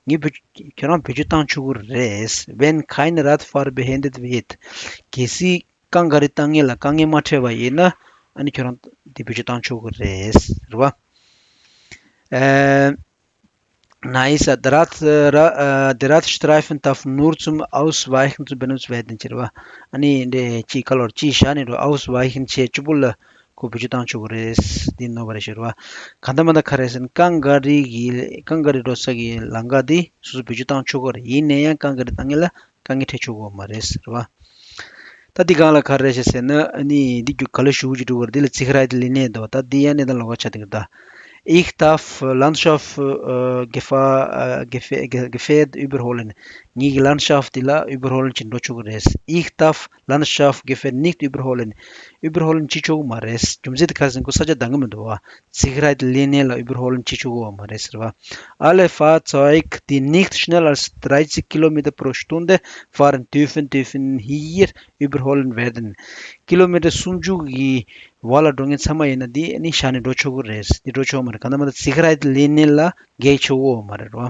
ངས་བེད་ཁྱོད་རང་བེད་སྤྱོད་བཏང་ཆོག་གི་རེད། Wenn kein Radfahrer behindert wird. གལ་སྲིད་རྐང་ག་རི་བཏང་མཁན་ལ་དཀའ་ངལ་མ་འཕྲད་པ་ཡིན་ན་ཨ་ནི་ཁྱོད་རང་འདི་བེད་སྤྱོད་བཏང་ཆོག་གི་རེད། རེད་བ། ཨེ། Nice, der Rad, äh, der Radstreifen darf nur zum Ausweichen zu benutzt werden. ཟེར་བ། ཨ་ནི་འདི་ཅི་ཁ་ལོར་ཅི་བཞག་ནས་འགྲོ། Ausweichen བྱེད་གཅིག་པུ་ལ་ཁོ་བེད་སྤྱོད་བཏང་ཆོག་གི་རེད། འདི་ནོར་བ་རེད་ཟེར་བ། གང་ལྟར་མ་ལྟར་ག་རེ་ཟེར་ན་རྐང་ག་རི་གི་རྐང་ག་རི་འགྲོ་ས་གི་ལམ་ཁ་འདི་སོ་སོ་བེད་སྤྱོད་བཏང་ཆོག་གི་རེད། ཡིན་ན་ཡང་རྐང་ག་རི་བཏང་མཁན་ལ་དཀའ་ངལ་འཕྲད་ཆོག་གི་མ་རེད་ཟེར་བ། ད་འདི་སྒང་ལ་ག་རེ་རེད་ཟེར་ན་ཨ་ནི་འདི་རྒྱུ་ག་ལ་ཞུ་གི་འགྲོ་གི་རེད། འདི་ལ་Sicherheitslinie འདུག་ད་འདི་ཡང་གནས་སྟངས་ལོགས་ཀ་ཆགས་འདུག་ད། Ich darf Landschaft, äh, gefahr, äh, gefähr, ge- gefährt überholen. ངེད་ཀྱི་Landschaft འདི་ལ་überholen བྱེད་འགྲོ་ཆོག་གི་རེད། Ich darf Landschaft gefährt nicht überholen. Überholen བྱེད་ཆོག་གི་མ་རེད། རྒྱུ་མཚན་དེ་ག་རེ་ཟེར་ན་ཁོ་ས་ཆ་འདང་གི་མི་འདུག་བ། Sicherheitslinie ལ་überholen བྱེད་ཆོག་གི་མ་རེད་ཟེར་བ། Alle Fahrzeuge, die nicht schneller als dreißig Kilometer pro Stunde fahren dürfen, dürfen hier überholen werden. ཀི་ལོ་མི་ཊར་སུམ་ཅུ་གི་བར་ལ་འགྲོ་མཁན་ཚང་མ་ཡིན་ན་འདི་ནི་བཞག་ནས་འགྲོ་ཆོག་གི་རེད། འདི་འགྲོ་ཆོག་མ་རེད། གང་ལྟར་མ་ལྟར་Sicherheitslinie ལ་འགལ་ཆོག་གི་མ་རེད་རོ།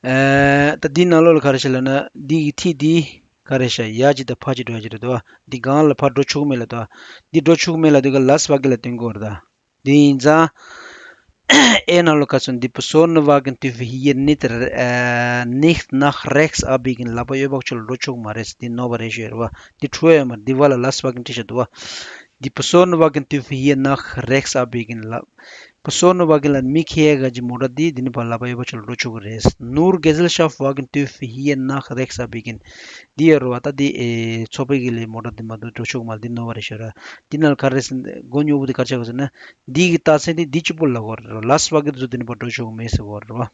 ཨེ། ད་འདི་ནང་ལོགས་ལ་ག་རེ་བྱས་ལབ་ན་འདི་གི་ཐིག་འདི་ག་རེ་བྱས་ཡ་གཅིག་དང་ཕ་གཅིག་འགྲོ་ཡ་གཅིག་རེད་དོ། འདི་སྒང་ལ་ཕར་འགྲོ་ཆོག་གི་མེད་ལབ་དོ། འདི་འགྲོ་ཆོག་གི་མེད་ལབ་དུས་ཀ་Lastwagen ལ་སྟོན་གི་ཡོད་རེད་ད། འདི་ཡིན་ཙང་། ཨེ་ནང་ལོགས་ཁ་སོང་འདི་Personenwagen dürfen hier nicht, äh, nicht nach rechts abbiegen. ལག་པ་གཡས་པ་ཕྱོགས་ལ་འགྲོ་ཆོག་མ་རེད། འདི་ནོར་བ་རེད་ཞུ་ཡ་རེད་བ། འདི་འཕྲོ་ཡོད་མ་རེད། འདི་བ་ལ་Lastwagen བྲིས་བཞག་འདུག་བ། Die Personenwagen dürfen hier nach rechts abbiegen. ལ་Personenwagen ལ་མི་ཁྱེར་ཡ་ག་གི་མོ་ཊ་འདི་འདི་ནི་བ་ལག་པ་གཡས་པ་ཕྱོགས་ལ་འགྲོ་ཆོག་གི་རེད། Nur Gesellschaftswagen dürfen hier nach rechts abbiegen. འདི་ཡོད་རེད་བ། ད་འདི་ཨེ་ཚོགས་པའི་གི་ལས་མོ་ཊ་འདི་མ་གཏོགས་འགྲོ་ཆོག་མ་རེད། འདི་ནོར་བ་རེད་ཞུ་ཡ་རེད། འདི་ནང་ལ་ག་རེ་ཟེར་མགོ་རྙོག་པོ་འདི་ག་རེ་ཆགས་གི་ཟེར་ན། འདི་གི་རྟགས་མཚན་འདི་འདི་གཅིག་པོ་ལབ་དགོས་རེད། Lastwagen ཚོ་འདི་ནི་བ་འགྲོ་ཆོག་གི་མེད་ཟེར་དགོས་རེད་བ།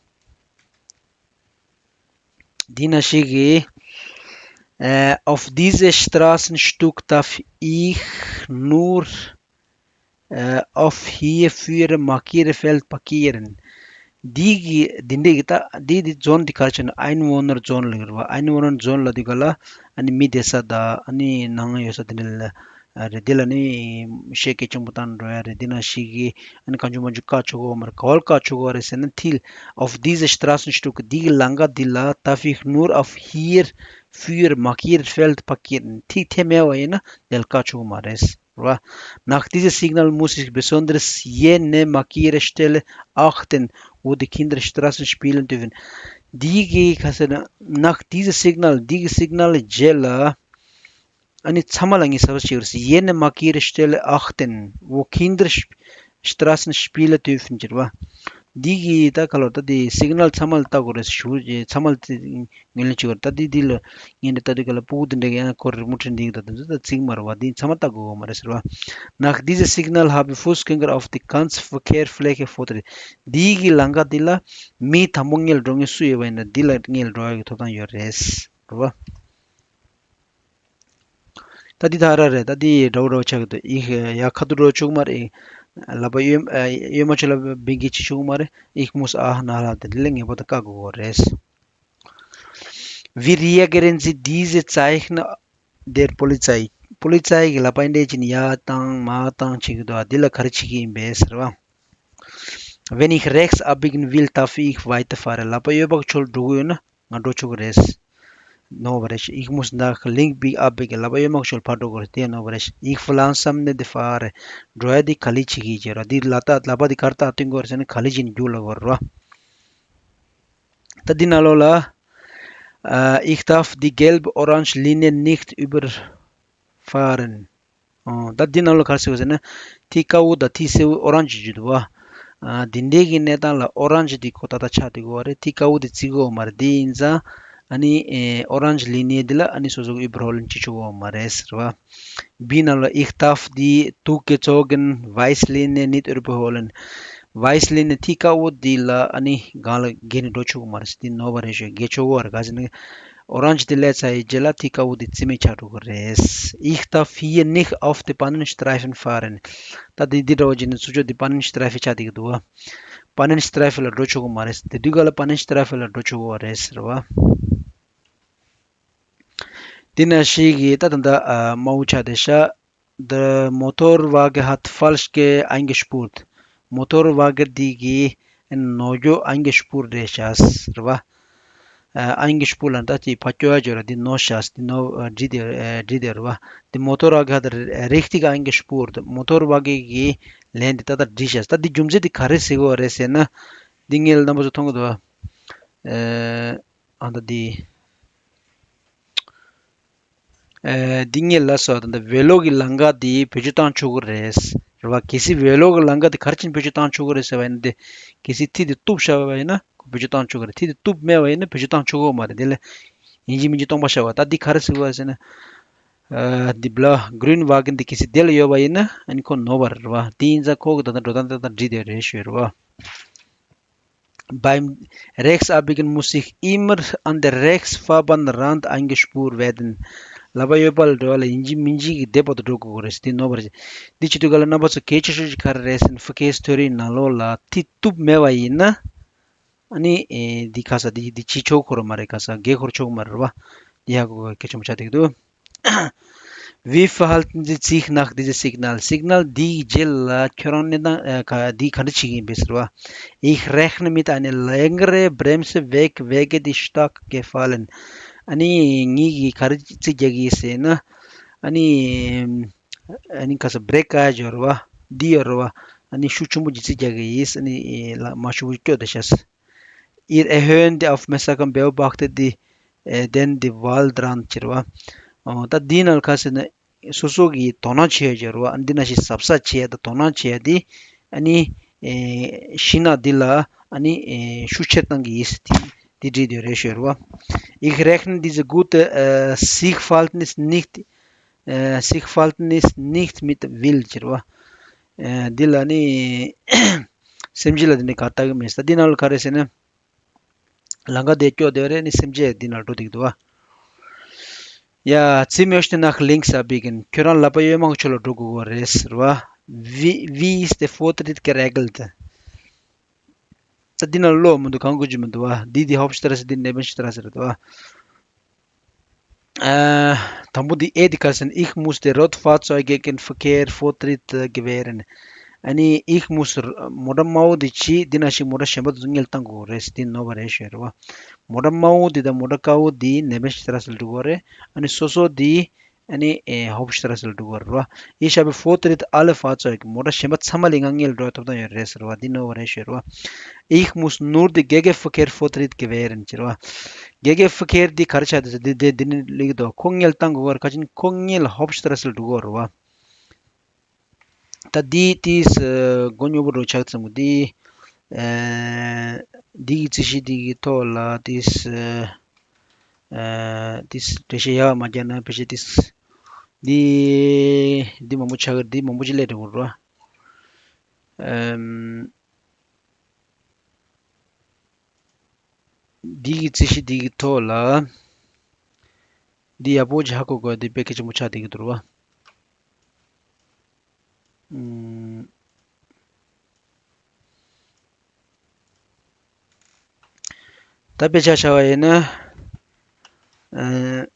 འདི་ན་ཞིག་གིས། Äh, auf diese Straßenstück darf ich nur, äh, auf hier für markierte Feld parkieren. འདི་གི་འདི་འདྲས་ཀྱི་ད་འདི་འདི་Zone འདི་ག་རེ་ཆགས་ན་Einwohnerzone ལབ་ཀྱི་རེད་བ། Einwohnerzone ལབ་དུས་ག་ལ་ཨ་ནི་མི་བསྡད་ས་དང་ཨ་ནི་ནང་ཡོད་ས་དེ་འདྲ་ལ་རེད། འདི་ལ་ནི་ཤེད་གལ་ཆེན་པོ་བཏང་འགྲོ་ཡ་རེད། འདི་ན་ཞིག་གི་ཨ་ནི་གང་བྱུང་མང་བྱུང་བཀག་ཆོག་གི་ཡོད་མ་རེད། ག་བ་ལ་བཀག་ཆོག་གི་ཡོད་རེད་ཟེར་ན། Till auf diese Straßenstück འདི་གི་ལམ་ཁ་འདི་ལ་darf ich nur auf hier für markierte Feld parkieren. ཐིག་དེ་མེད་པ་ཡིན་ན་དེ་ལ་བཀག་ཆོག་གི་མ་རེད། རེད་བ། Nach diesem Signal muss ich besonders jene markierte Stelle achten, wo die Kinder Straßen spielen dürfen. འདི་གི་ག་ཟེར་ན། Nach diesem Signal འདི་གི་Signal རྗེས་ལ། ཨ་ནི་ཚང་མ་ལ་ངས་གསལ་པོ་བྱས་ཡོད་རེད། Jene markierte Stelle achten, wo Kinder Straßen spielen dürfen ཟེར་བ། འདི་གི་ད་ག་ལོར་ད་འདི་Signal ཚང་མ་ལ་ལྟ་དགོས་རེད་ཞུ་ཚང་མ་ལ་ངོས་ལེན་བྱེད་དགོས་རེད། ད་འདི་འདི་ལ་ངས་འདི་ལྟ་དུས་ག་ལ་ཕྲུ་གུ་འདི་འདྲ་གི་ཡང་ཁོ་རི་མོ་བྲིས་འདི་གི་ད་དུས་ད་ཚིག་མ་རེད་བ། འདི་ཚང་མ་ལྟ་དགོས་མ་རེད་ཟེར་བ། Nach diesem Signal haben Fußgänger auf der ganzen Verkehrsfläche Vortritt. འདི་གི་ལམ་ཁ་འདི་ལ་མི་དང་པོ་ངེད་ལ་འགྲོ་མཁན་སུ་ཡོད་པ་ཡིན་ན་འདི་ལ་ངེད་ལ་འགྲོ་ཡ་གི་ཐོབ་ཐང་ཡོད་རེད་ཟེར་བ། ད་འདི་ད་ར་རེད། ད་འདི་འདྲ་བོ་འདྲ་བོ་ཆགས་ཀྱི་འདུག་ཡིག་ཡ་ཁ་ཐུག་འགྲོ་བཅུག་མ་རེད། ལག་པ་གཡོན་གཡོན་མ་ཆུ་ལ་བིང་གི་ཅི་བཅུག་མ་རེད། Ich muss auch nachladen འདི་ལས་ངེས་པར་དུ་བཀག་དགོས་རེད། Wie reagieren Sie diese Zeichen der Polizei? པོ་ལི་ཙའི་གི་ལག་པ་འདྲས་ཅིག་ཡར་བཏང་མར་བཏང་བྱེད་ཀྱི་འདུག་འདི་ལ་ག་རེ་བྱེད་ཀྱི་ཡིན་པས་ཟེར་བ། Wenn ich rechts abbiegen will, darf ich weiterfahren. ལག་པ་གཡོན་པ་ཕྱོགས་འགྲོ་གི་ཡོད་ན། ང་འགྲོ་ཆོག་གི་རེད། ནོར་བ་རེད། Ich muss nach links abbiegen ལབ་པ་གཡོན་མ་ཕྱོགས་ཕར་འགྲོ་དགོས་རེད། དེ་ནོར་བ་རེད། Ich verlangsame das Fahren འགྲོ་ཡ་འདི་ག་ལེ་བྱེད་ཀྱི་ཡོད་ར། འདི་ལ་ལྟ་ལག་པ་འདི་གར་ལྟ་སྟོན་དགོས་རེད་ཟེར་ན་ག་ལེ་བྱེད་ནས་རྒྱུགས་ལབ་དགོས་རེད་ར། ད་འདི་ནང་ལོགས་ལ། Äh, ich darf die gelbe-orange Linie nicht über fahren. ཨོ། ད་འདི་ནང་ལ་ག་རེ་ཟེར་བ་ཟེར་ན། ཐིག་དཀར་པོ་དང་ཐིག་སེར་པོ་ཨོ་རན་ཇི་བརྗོད་འདུག་བ། ཨ། འདི་འདྲའི་གི་གནས་སྟངས་ལ་ཨོ་རན་ཇི་འདི་ཁོ་ད་ལྟ་ཆགས་བསྡད་ཀྱི་ཡོད་རེད། ཐིག་དཀར་པོ་འདི་བརྩི་གི་ཡོད་མ་རེད། འདི་ཡིན་ཙང་ཨ་ནི་ཨེ་ཨོ་རན་ཇི་ལི་ནི་འདི་ལ་ཨ་ནི་སོ་སོ་གི་ཨུ་བར་ཧོ་ལན་བྱེད་ཆོག་གི་ཡོད་མ་རེད་ཟེར་བ། བི་ནང་ལ་Ich darf die durchgezogene weiße Linie nicht überholen. Weiße Linie ཐིག་དཀར་པོ་འདི་ལ་ཨ་ནི་སྒང་ལ་བརྒལ་ནས་འགྲོ་ཆོག་གི་མ་རེད་ཟེར། འདི་ནོར་བ་རེད་ཞུ། བརྒལ་ཆོག་གི་ཡོད་རེད། ག་ཟེར་ན། ཨོ་རན་ཇི་དེ་སླེབས་ཚར་ཡི་རྗེས་ལ་ཐིག་དཀར་པོ་དེ་རྩིས་མེད་ཆགས་འགྲོ་གི་རེད། Ich darf hier nicht auf den Pannenstreifen fahren. ད་དེ་འདི་འདྲ་བོ་བྱས་ནས་ཚུར་ཕྱོགས་དེ་Pannenstreifen ཆགས་བསྡད་ཀྱི་འདུག་བ། པ་ནན་སི་ཏྲ་ཧྥེ་ལ་འགྲོ་ཆོག་གི་མ་རེད། དེ་དུས་ག་ལ་པ་ནན་སི་ཏྲ་ཧྥེ་ལ་འགྲོ་ཆོག་གི་རེད་ཟེར་བ། དེ་ན་ཞིག་གིས་ད་ད་ད་མའོ་ཆ་དེ་ཤ། Der Motorwagen hat falsch ge- eingespurt. མོ་ཊོར་ཝ་གེན་འདི་གིས་ནོར་འགྱོ་ཨན་གེ་སྤུར་རེད་ཤག་རེད་བ། ཨན་གེ་སྤུར་ལ་ད་ཅི་ཕ་སྐྱོ་ཡ་འགྱོ་ར་འདི་ནོར་ཤག་འདི་ནོར་འདྲི་དེ་འདྲི་དེ་རེད་བ། འདི་མོ་ཊོར་ཝ་གེན་ཧ་ཏ་རིག་ཏིག་ཨན་གེ་སྤུར་མོ་ཊོར་ཝ་གེན་གི་ལན་འདི་ད་ལྟ་འདྲི་ཤག་ད་འདི་རྒྱུ་མཚན་འདི་ག་རེ་ཟེར་གོ་རེད་ཟེར་ན། འདི་ངས་རྣམ་པ་ཚོ་མཐོང་གི་འདུག་བ། ཨ་ད་འདི། ཨེ། འདི་ངས་ལབ་སོང་ད་ལྟ་ཝེ་ལོ་གི་ལམ་ཁ་འདི་བེད་སྤྱོད་བཏང་ཆོག་གི་རེད། རེད་བ། གལ་སྲིད་ཝེ་ལོ་གི་ལམ་ཁ་འདི་ག་རེ་བྱས་ནས་བེད་སྤྱོད་བཏང་ཆོག་གི་རེད་ཟེར་བ་ཡིན་ན་འདི། གལ་སྲིད་ཐིག་འདི་གཏུབ་བཞག་པ་ཡིན་ན་ཁོ་བེད་སྤྱོད་བཏང་ཆོག་གི་རེད། ཐིག་འདི་གཏུབ་མེད་པ་ཡིན་ན་བེད་སྤྱོད་བཏང་ཆོག་གི་མ་རེད། དེ་ལས་ཡིན་གཅིག་མིན་གཅིག་སྟོང་པ་བཞག་པ་ད་འདི་ག་རེ་ཟེར་བ་ཟེར་ན། ཨ་འདི་བྷ་ལ་གྷི་རིན་ཝ་གེན་འདི་གལ་སྲིད་དེ་ལ་ཡོད་པ་ཡིན་ན་ཨ་ནི་ཁོ་ནོར་བ་རེད་བ། དེ་ཡིན་ཙང་ཁོ་གི་ད་ལྟ་འགྲོ་སྟངས་ཏག་ཏག་འགྲིག་བསྡད་རེད་ཞུ་རེད་བ། Beim Rechtsabbiegen muss ich immer an der Rechtsfahrbahnrand eingespurt werden. ལག་པ་གཡས་པ་ལ་འགྲོ་བ་ལ་ཡིན་གཅིག་མིན་གཅིག་གི་སྡེ་བར་དུ་འགྲོ་དགོས་ཀྱི་རེད། འདི་ནོར་བ་རེད། འདི་བྱེད་དུས་ག་ལ་རྣམ་པ་ཚོ་གལ་ཆེ་ཤོས་ཅིག་ག་རེ་རེད་ཟེར་ན། Verkehrstheorie་ནང་ལོགས་ལ་ཐིག་གཏུབ་མེད་པ་ཡིན་ན། ཨ་ནི་ཨེ་འདི་ཁ་ས་འདི་འདི་བྱེད་ཆོག་གི་རེད་མ་རེད། ཁ་ས་འགན་འཁུར་ཆོག་གི་མ་རེད་བ། འདི་ཧ་གོ་གལ་ཆེན་པོ་ཆགས་བསྡད་ཀྱི་འདུག Wie verhalten Sie sich nach dieser Signal? སིག་ནལ་འདིའི་རྗེས་ལ་ཁྱོད་རང་གནས་སྟངས་ཨ་ག་འདི་ག་འདྲ་བྱེད་ཀྱི་ཡིན་པས་ཟེར་བ། Ich rechne mit einer längeren Bremsweg wegen die stark gefallen. ཨ་ནི་ངེད་ཀྱིས་ག་རེ་རྩིས་རྒྱག་གི་ཡིན་ཟེར་ན། ཨ་ནི་ཨ་ནི་ག་ས་བྷི་རེག་ག་ཡ་འབྱོར་བ་འདི་ཡོད་རེད་བ། ཨ་ནི་ཤུགས་ཆེན་པོ་ཅིག་རྩིས་རྒྱག་གི་ཡིན། ཨ་ནི་ལ་མ་ཤུགས་པོ་སྐྱོ་དེ་ཤ། Ihr erhöhen die Aufmerksamkeit beobachtet die, äh, den die Waldrand ཟེར་བ། ཨོ་ད་འདི་ནང་ལ་ག་ཟེར་ན། སོ་སོ་གི་དོ་སྣང་བྱེད་ཡ་ཟེར་བ། ཨ་འདི་ནང་བཞིན་གཟབ་གཟབ་བྱེད་ཡ་དང་དོ་སྣང་བྱེད་ཡ་འདི། ཨ་ནི་ཨེ་ཤིང་ནགས་འདི་ལ་ཨ་ནི་ཨེ་ཤུགས་ཆེར་གཏང་གི་ཡིན་ཟེར་འདི་འདི་བྲིས་དེ་རེད་ཞུ་རེད་བ། Ich rechne diese gute, äh, Sichtverhältnis nicht, äh, Sichtverhältnis nicht mit Wild ཟེར་བ། ཨེ་འདི་ལ་ནི་སེམས་ཅན་ལ་དེ་ནི་ག་ལྟ་གི་མེད་ས། འདི་ནང་ལ་ག་རེ་ཟེར་ན། ལམ་ཁ་དེ་སྐྱོ་དེ་རེད། ནི་སེམས་ཅན་འདི་ནང་འགྲོ་བསྡད་ཀྱི་འདུག་བ། Ja, Sie möchten nach links abbiegen. ཁྱོད་རང་ལག་པ་གཡོན་མ་ཕྱོགས་ལ་འགྲོ་དགོས་ཀྱི་རེད་ཟེར་བ། Wie, wie ist der Vortritt geregelt? ད་འདི་ནང་ལོགས་མི་འདུག་གང་དགོས་ཀྱི་མི་འདུག་བ། འདི་འདི་Hauptstraße འདི་Nebenstraße རེད་བ། ཨ། དང་པོ་འདི་ཨེ་འདི་ག་ཟེར་ན། Ich muss der Radfahrzeuggegenverkehr Vortritt gewähren. ཨ་ནི་Ich muss མོ་ཊ་དམར་པོ་འདི་ཕྱིས་འདི་ན་ཞིག་མོ་ཊ་གཞན་པ་དེ་ཚོ་སྔོན་ལ་བཏང་དགོས་རེད། འདི་ནོར་བ་རེད་ཞུ་རེད་བ། མོ་ཊ་དམར་པོ་འདི་དང་མོ་ཊ་དཀར་པོ་འདི་Nebenstraße ལ་འགྲོ་དགོས་རེད། ཨ་ནི་སོ་སོ་འདི་ཨ་ནི་ཨེ་Hauptstraße ལ་འགྲོ་དགོས་རེད་བ། Ich habe Vortritt alle Fahrzeuge. མོ་ཊ་གཞན་པ་ཚང་མ་ལས་ང་སྔོན་ལ་འགྲོ་ཐུབ་སྟངས་ཡོད་རེད་ཟེར་བ། འདི་ནོར་བ་རེད་ཞུ་རེད་བ། Ich muss nur die Gegenverkehr Vortritt gewähren ཟེར་བ། Gegenverkehr འདི་ག་རེ་ཆགས་འདུག་ཟེར། འདི་འདི་འདི་ནི་ལེགས་འདུག་ཁོ་སྔོན་ལ་བཏང་དགོས་པར་ཁ་ཆེན་ཁོ་སྔོན་ལ་Hauptstraße ལ་འགྲོ་དགོས་རེད་བ། ད་འདི་ཏིས་མགོ་རྙོག་པོ་འགྲོ་ཆགས་ཙམ་གི་འདི་ཨེ་འདི་གི་རྩིས་གཞི་འདི་གི་ཐོག་ལ་ཏིས་ཨེ་ཏིས་འགྲེལ་བཤད་ཡག་མ་རྒྱག་ན་ཕལ་ཆེར་ཏིས་འདི་འདི་མང་པོ་ཆགས་གི་འདི་མང་པོ་ཅིག་སླེབས་འགྲོ་གི་རེད་བ། ཨེམ། འདི་གི་རྩིས་གཞི་འདི་གི་ཐོག་ལ། འདི་ཡག་པོ་ཅིག་ཧ་གོ་དགོས། འདི་དཔེ་གལ་ཆེན་པོ་ཆགས་བསྡད་ཀྱི་འདུག་བ། ཨུམ། ད་དཔེ་ཆ་བཞག་པ་ཡིན་ན། ཨ།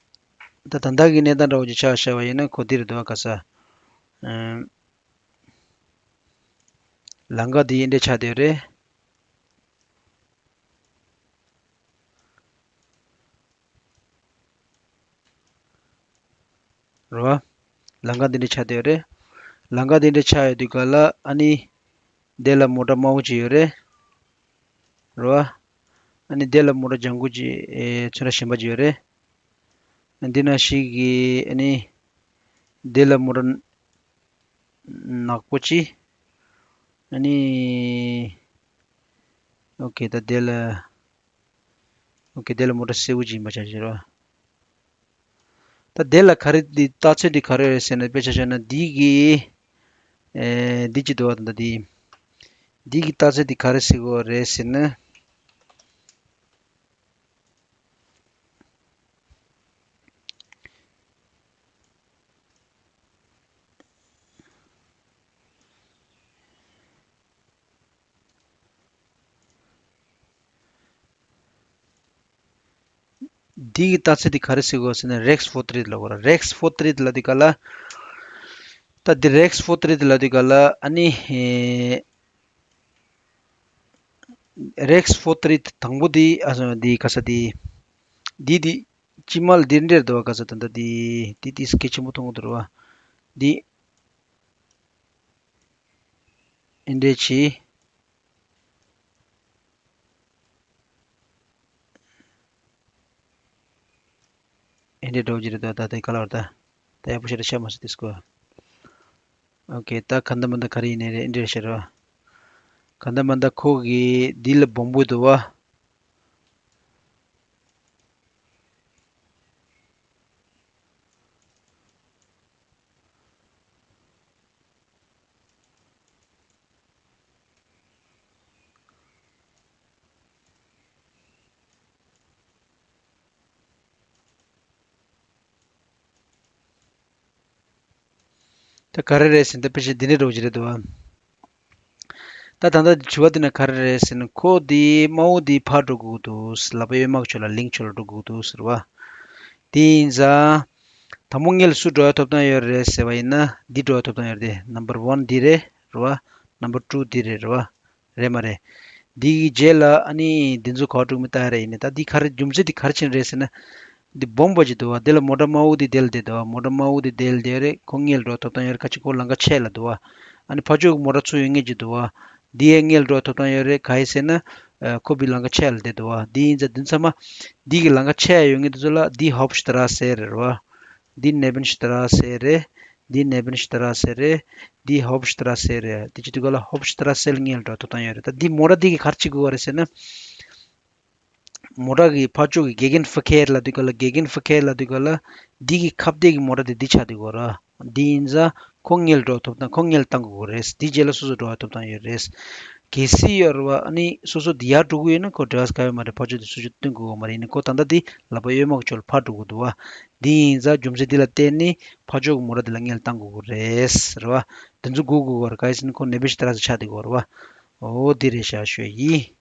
ད་ད་ལྟ་གི་གནས་སྟངས་འདྲ་བོ་ཅིག་ཆ་བཞག་པ་ཡིན་ན་ཁོ་འདི་རེད་འདུག་བ། ག་ས། ཨ། ལམ་ཁ་འདི་འདྲ་ཆགས་བསྡད་རེད། རེད་བ། ལམ་ཁ་འདི་འདྲ་ཆགས་བསྡད་རེད། ལམ་ཁ་འདི་འདྲ་ཆགས་ཡོད་དུས་ག་ལ་ཨ་ནི། འདི་ལ་མོ་ཊ་དམར་པོ་ཅིག་ཡོད་རེད། རེད་བ། ཨ་ནི་འདི་ལ་མོ་ཊ་ལྗང་ཁུ་ཅིག་ཨེ་ཚོན་ཁྲ་གཞན་པ་ཅིག་ཡོད་རེད། འདི་ན་ཞིག་གི་ཨ་ནི། འདི་ལ་མོ་ཊ་ནག་པོ་ཅིག་ཨ་ནི། ཨོ་ཁེ་ད་འདི་ལ། ཨོ་ཁེ་འདི་ལ་མོ་ཊ་སེར་པོ་ཅིག་ཡིན་པ་ཆ་བཞག་རོགས། ད་འདི་ལ་ག་རེ་འདི་ལྟ་ཚུལ་འདི་ག་རེ་རེད་ཟེར་ན། དཔེ་ཆ་བཞག་ན་འདི་གི་ཨེ་འདི་ཅི་འདུག་བ། ད་འདི་འདི་གི་ལྟ་ཚུལ་འདི་ག་རེ་ཟེར་གོ་རེད་ཟེར་ན། འདི་གི་རྟགས་ཚད་འདི་ག་རེ་ཟེར་དགོས་ཟེར་ན་རེགས་ཕོ་ཏི་རིད་ལབ་དགོས་ར། རེགས་ཕོ་ཏི་རིད་ལབ་དུས་ག་ལ། ད་འདི་རེགས་ཕོ་ཏི་རིད་ལབ་དུས་ག་ལ་ཨ་ནི། རེགས་ཕོ་ཏི་རིད་དང་པོ་འདི་ཨ་འདི་ག་ས་འདི། འདི་འདི་སྤྱི་མ་ལ་འདི་འདྲ་འདུག་བ། ག་ས་ད་ལྟ་འདི་འདི་འདི་སྐད་ཆེན་པོ་མཐོང་གི་འདུག་ར་བ། འདི་འདི་འདྲ་བྱས། ཨེ་འདྲའི་འགྲོ་རྒྱུ་རེད་དོ། ད་ལྟའི་ཁ་ལོར་ད། ད་ཡག་པོ་ཞེ་དྲག་ཤར་མ་སོང་དུས་སྐོར། ཨོ་ཀེ། ད་ག་འདྲ་མ་འདྲ་ག་རེ་ཡིན་ནའི་རེད། ཨེ་འདྲའི་ཤར་རོ། ག་འདྲ་མ་འདྲ་ཁོ་གི་འདི་ལ་སྦོམ་པོ་འདུག་བ། ད་ག་རེ་རེད་ཟེར་ན། ད་ཕལ་ཆེར་འདི་འདྲ་འགྲོ་གི་རེད་འདུག་བ། ད་ད་ལྟ་དྲི་བ་འདི་ན་ག་རེ་རེད་ཟེར་ན། ཁོ་འདི་དམར་པོ་འདི་ཕར་འགྲོ་དགོས་འདུག་ལག་པ་གཡོན་མ་ཕྱོགས་ལ་ལིང་ཕྱོགས་ལ་འགྲོ་དགོས་འདུག་ཟེར་བ། དེ་ཡིན་ཙང་། དང་པོ་སྔོན་ལ་སུ་འགྲོ་ཡ་ཐོབ་ཐང་ཡོད་རེད་ཟེར་བ་ཡིན་ན། འདི་འགྲོ་ཡ་ཐོབ་ཐང་ཡོད་རེད་དེ། ནམ་བར་ཝན་འདི་རེད་རེད་བ། ནམ་བར་ཊུ་འདི་རེད་རེད་བ། རེད་མ་རེད། འདི་གི་རྗེས་ལ་ཨ་ནི་འདི་ཚོ་ག་པར་འགྲོ་གི་མིན་ལྟ་ཡ་རེད། ཡིན་ནའི་ད་འདི་ག་རེ་རྒྱུ་མཚན་འདི་ག་རེ་བྱས་ནས་རེད་ཟེར་ན། འདི་སྦོམ་པ་ཅིག་འདུག་བ། དེ་ལ་མོ་ཊ་དམར་པོ་འདི་དེ་ལ་བསྡད་འདུག་བ། མོ་ཊ་དམར་པོ་འདི་དེ་ལ་བསྡད་རེད། ཁོ་སྔོན་ལ་འགྲོ་ཐོབ་ཐང་ཡོད་རེད། ཁ་ཅིག་ཁོ་ལམ་ཁ་ཕྱེད་ལ་འདུག་བ། ཨ་ནི་ཕར་ཕྱོགས་ཀྱི་མོ་ཊ་ཚུར་ཡོང་མཁན་ཅིག་འདུག་བ། འདི་ཡང་སྔོན་ལ་འགྲོ་ཐོབ་ཐང་ཡོད་རེད། ག་རེ་ཟེར་ན། ཨ་ཁོ་འདི་ལམ་ཁ་ཕྱེད་ལ་བསྡད་འདུག་བ། འདི་ཡིན་ཙང་འདི་ཚང་མ་འདི་གི་ལམ་ཁ་ཕྱེད་ཡོང་མཁན་འདི་ཚོ་ལ་འདི་ཧོབ་ཤི་ཏ་ར་སེ་རེད་བ། འདི་ནེ་བིན་ཤི་ཏ་ར་སེ་རེད། འདི་ནེ་བིན་ཤི་ཏ་ར་སེ་རེད། འདི་ཧོབ་ཤི་ཏ་ར་སེ་རེད། དེ་བྱེད་དུས་ག་ལ་ཧོབ་ཤི་ཏ་ར་སེ་ལ་སྔོན་ལ་འགྲོ་ཐོབ་ཐང་ཡོད་རེད། ད་འདི་མོ་ཊ་འདི་གིས་ག་རེ་བྱེད་དགོས་བ་རེད་ཟེར་ན། མོ་ཊ་གི་ཕར་ཕྱོགས་ཀྱི་གེ་གེན་ཕར་ཁེར་ལབ་དུས་ག་ལ། གེ་གེན་ཕར་ཁེར་ལབ་དུས་ག་ལ། འདི་གི་ཁ་གཏད་ཀྱི་མོ་ཊ་དེ་འདི་ཆགས་བསྡད་ཡོད་རེད། འདི་ཡིན་ཙང་ཁོ་སྔོན་ལ་འགྲོ་ཐོབ་ཐང་། ཁོ་སྔོན་ལ་བཏང་དགོས་རེད། འདི་རྗེས་ལ་སོ་སོ་འགྲོ་བ་ཐོབ་ཐང་ཡོད་རེད། གལ་སྲིད་ཡོད་རེད་བ། ཨ་ནི་སོ་སོ་འདི་ཡར་འགྲོ་གི་ཡོད་ན་ཁོ་འབྲེལ་བ་དཀའ་བ་མ་རེད། ཕར་ཕྱོགས་དེ་སུ་ཞིག་སྟོན་དགོས་བ་མ་རེད། ཡིན་ནའི་ཁོ་ད་ལྟ་འདི་ལག་པ་གཡོན་མ་གི་ཕྱོགས་ལ་ཕར་འགྲོ་དགོས་འདུག་བ། འདི་ཡིན་ཙང་རྒྱུ་མཚན་འདི་ལ་བརྟེན་ནས་ཕར་ཕྱོགས་ཀྱི་མོ་ཊ་འདི་ལ་སྔོན་ལ་བཏང་དགོས་ཀྱི་རེད་ཟེར་བ། འདི་ཚོ་སྒུག་དགོས་ཀྱི་རེད། ག་རེ་ཟེར་ན་ཁོ་ནེ་བིན་ཤི་ཏ་ར་སེ་ཆགས་བསྡད་ཡོད་རེད་བ། འོ་འདི་རེད་ཤག་ཞུ་ཡ་ཡིན།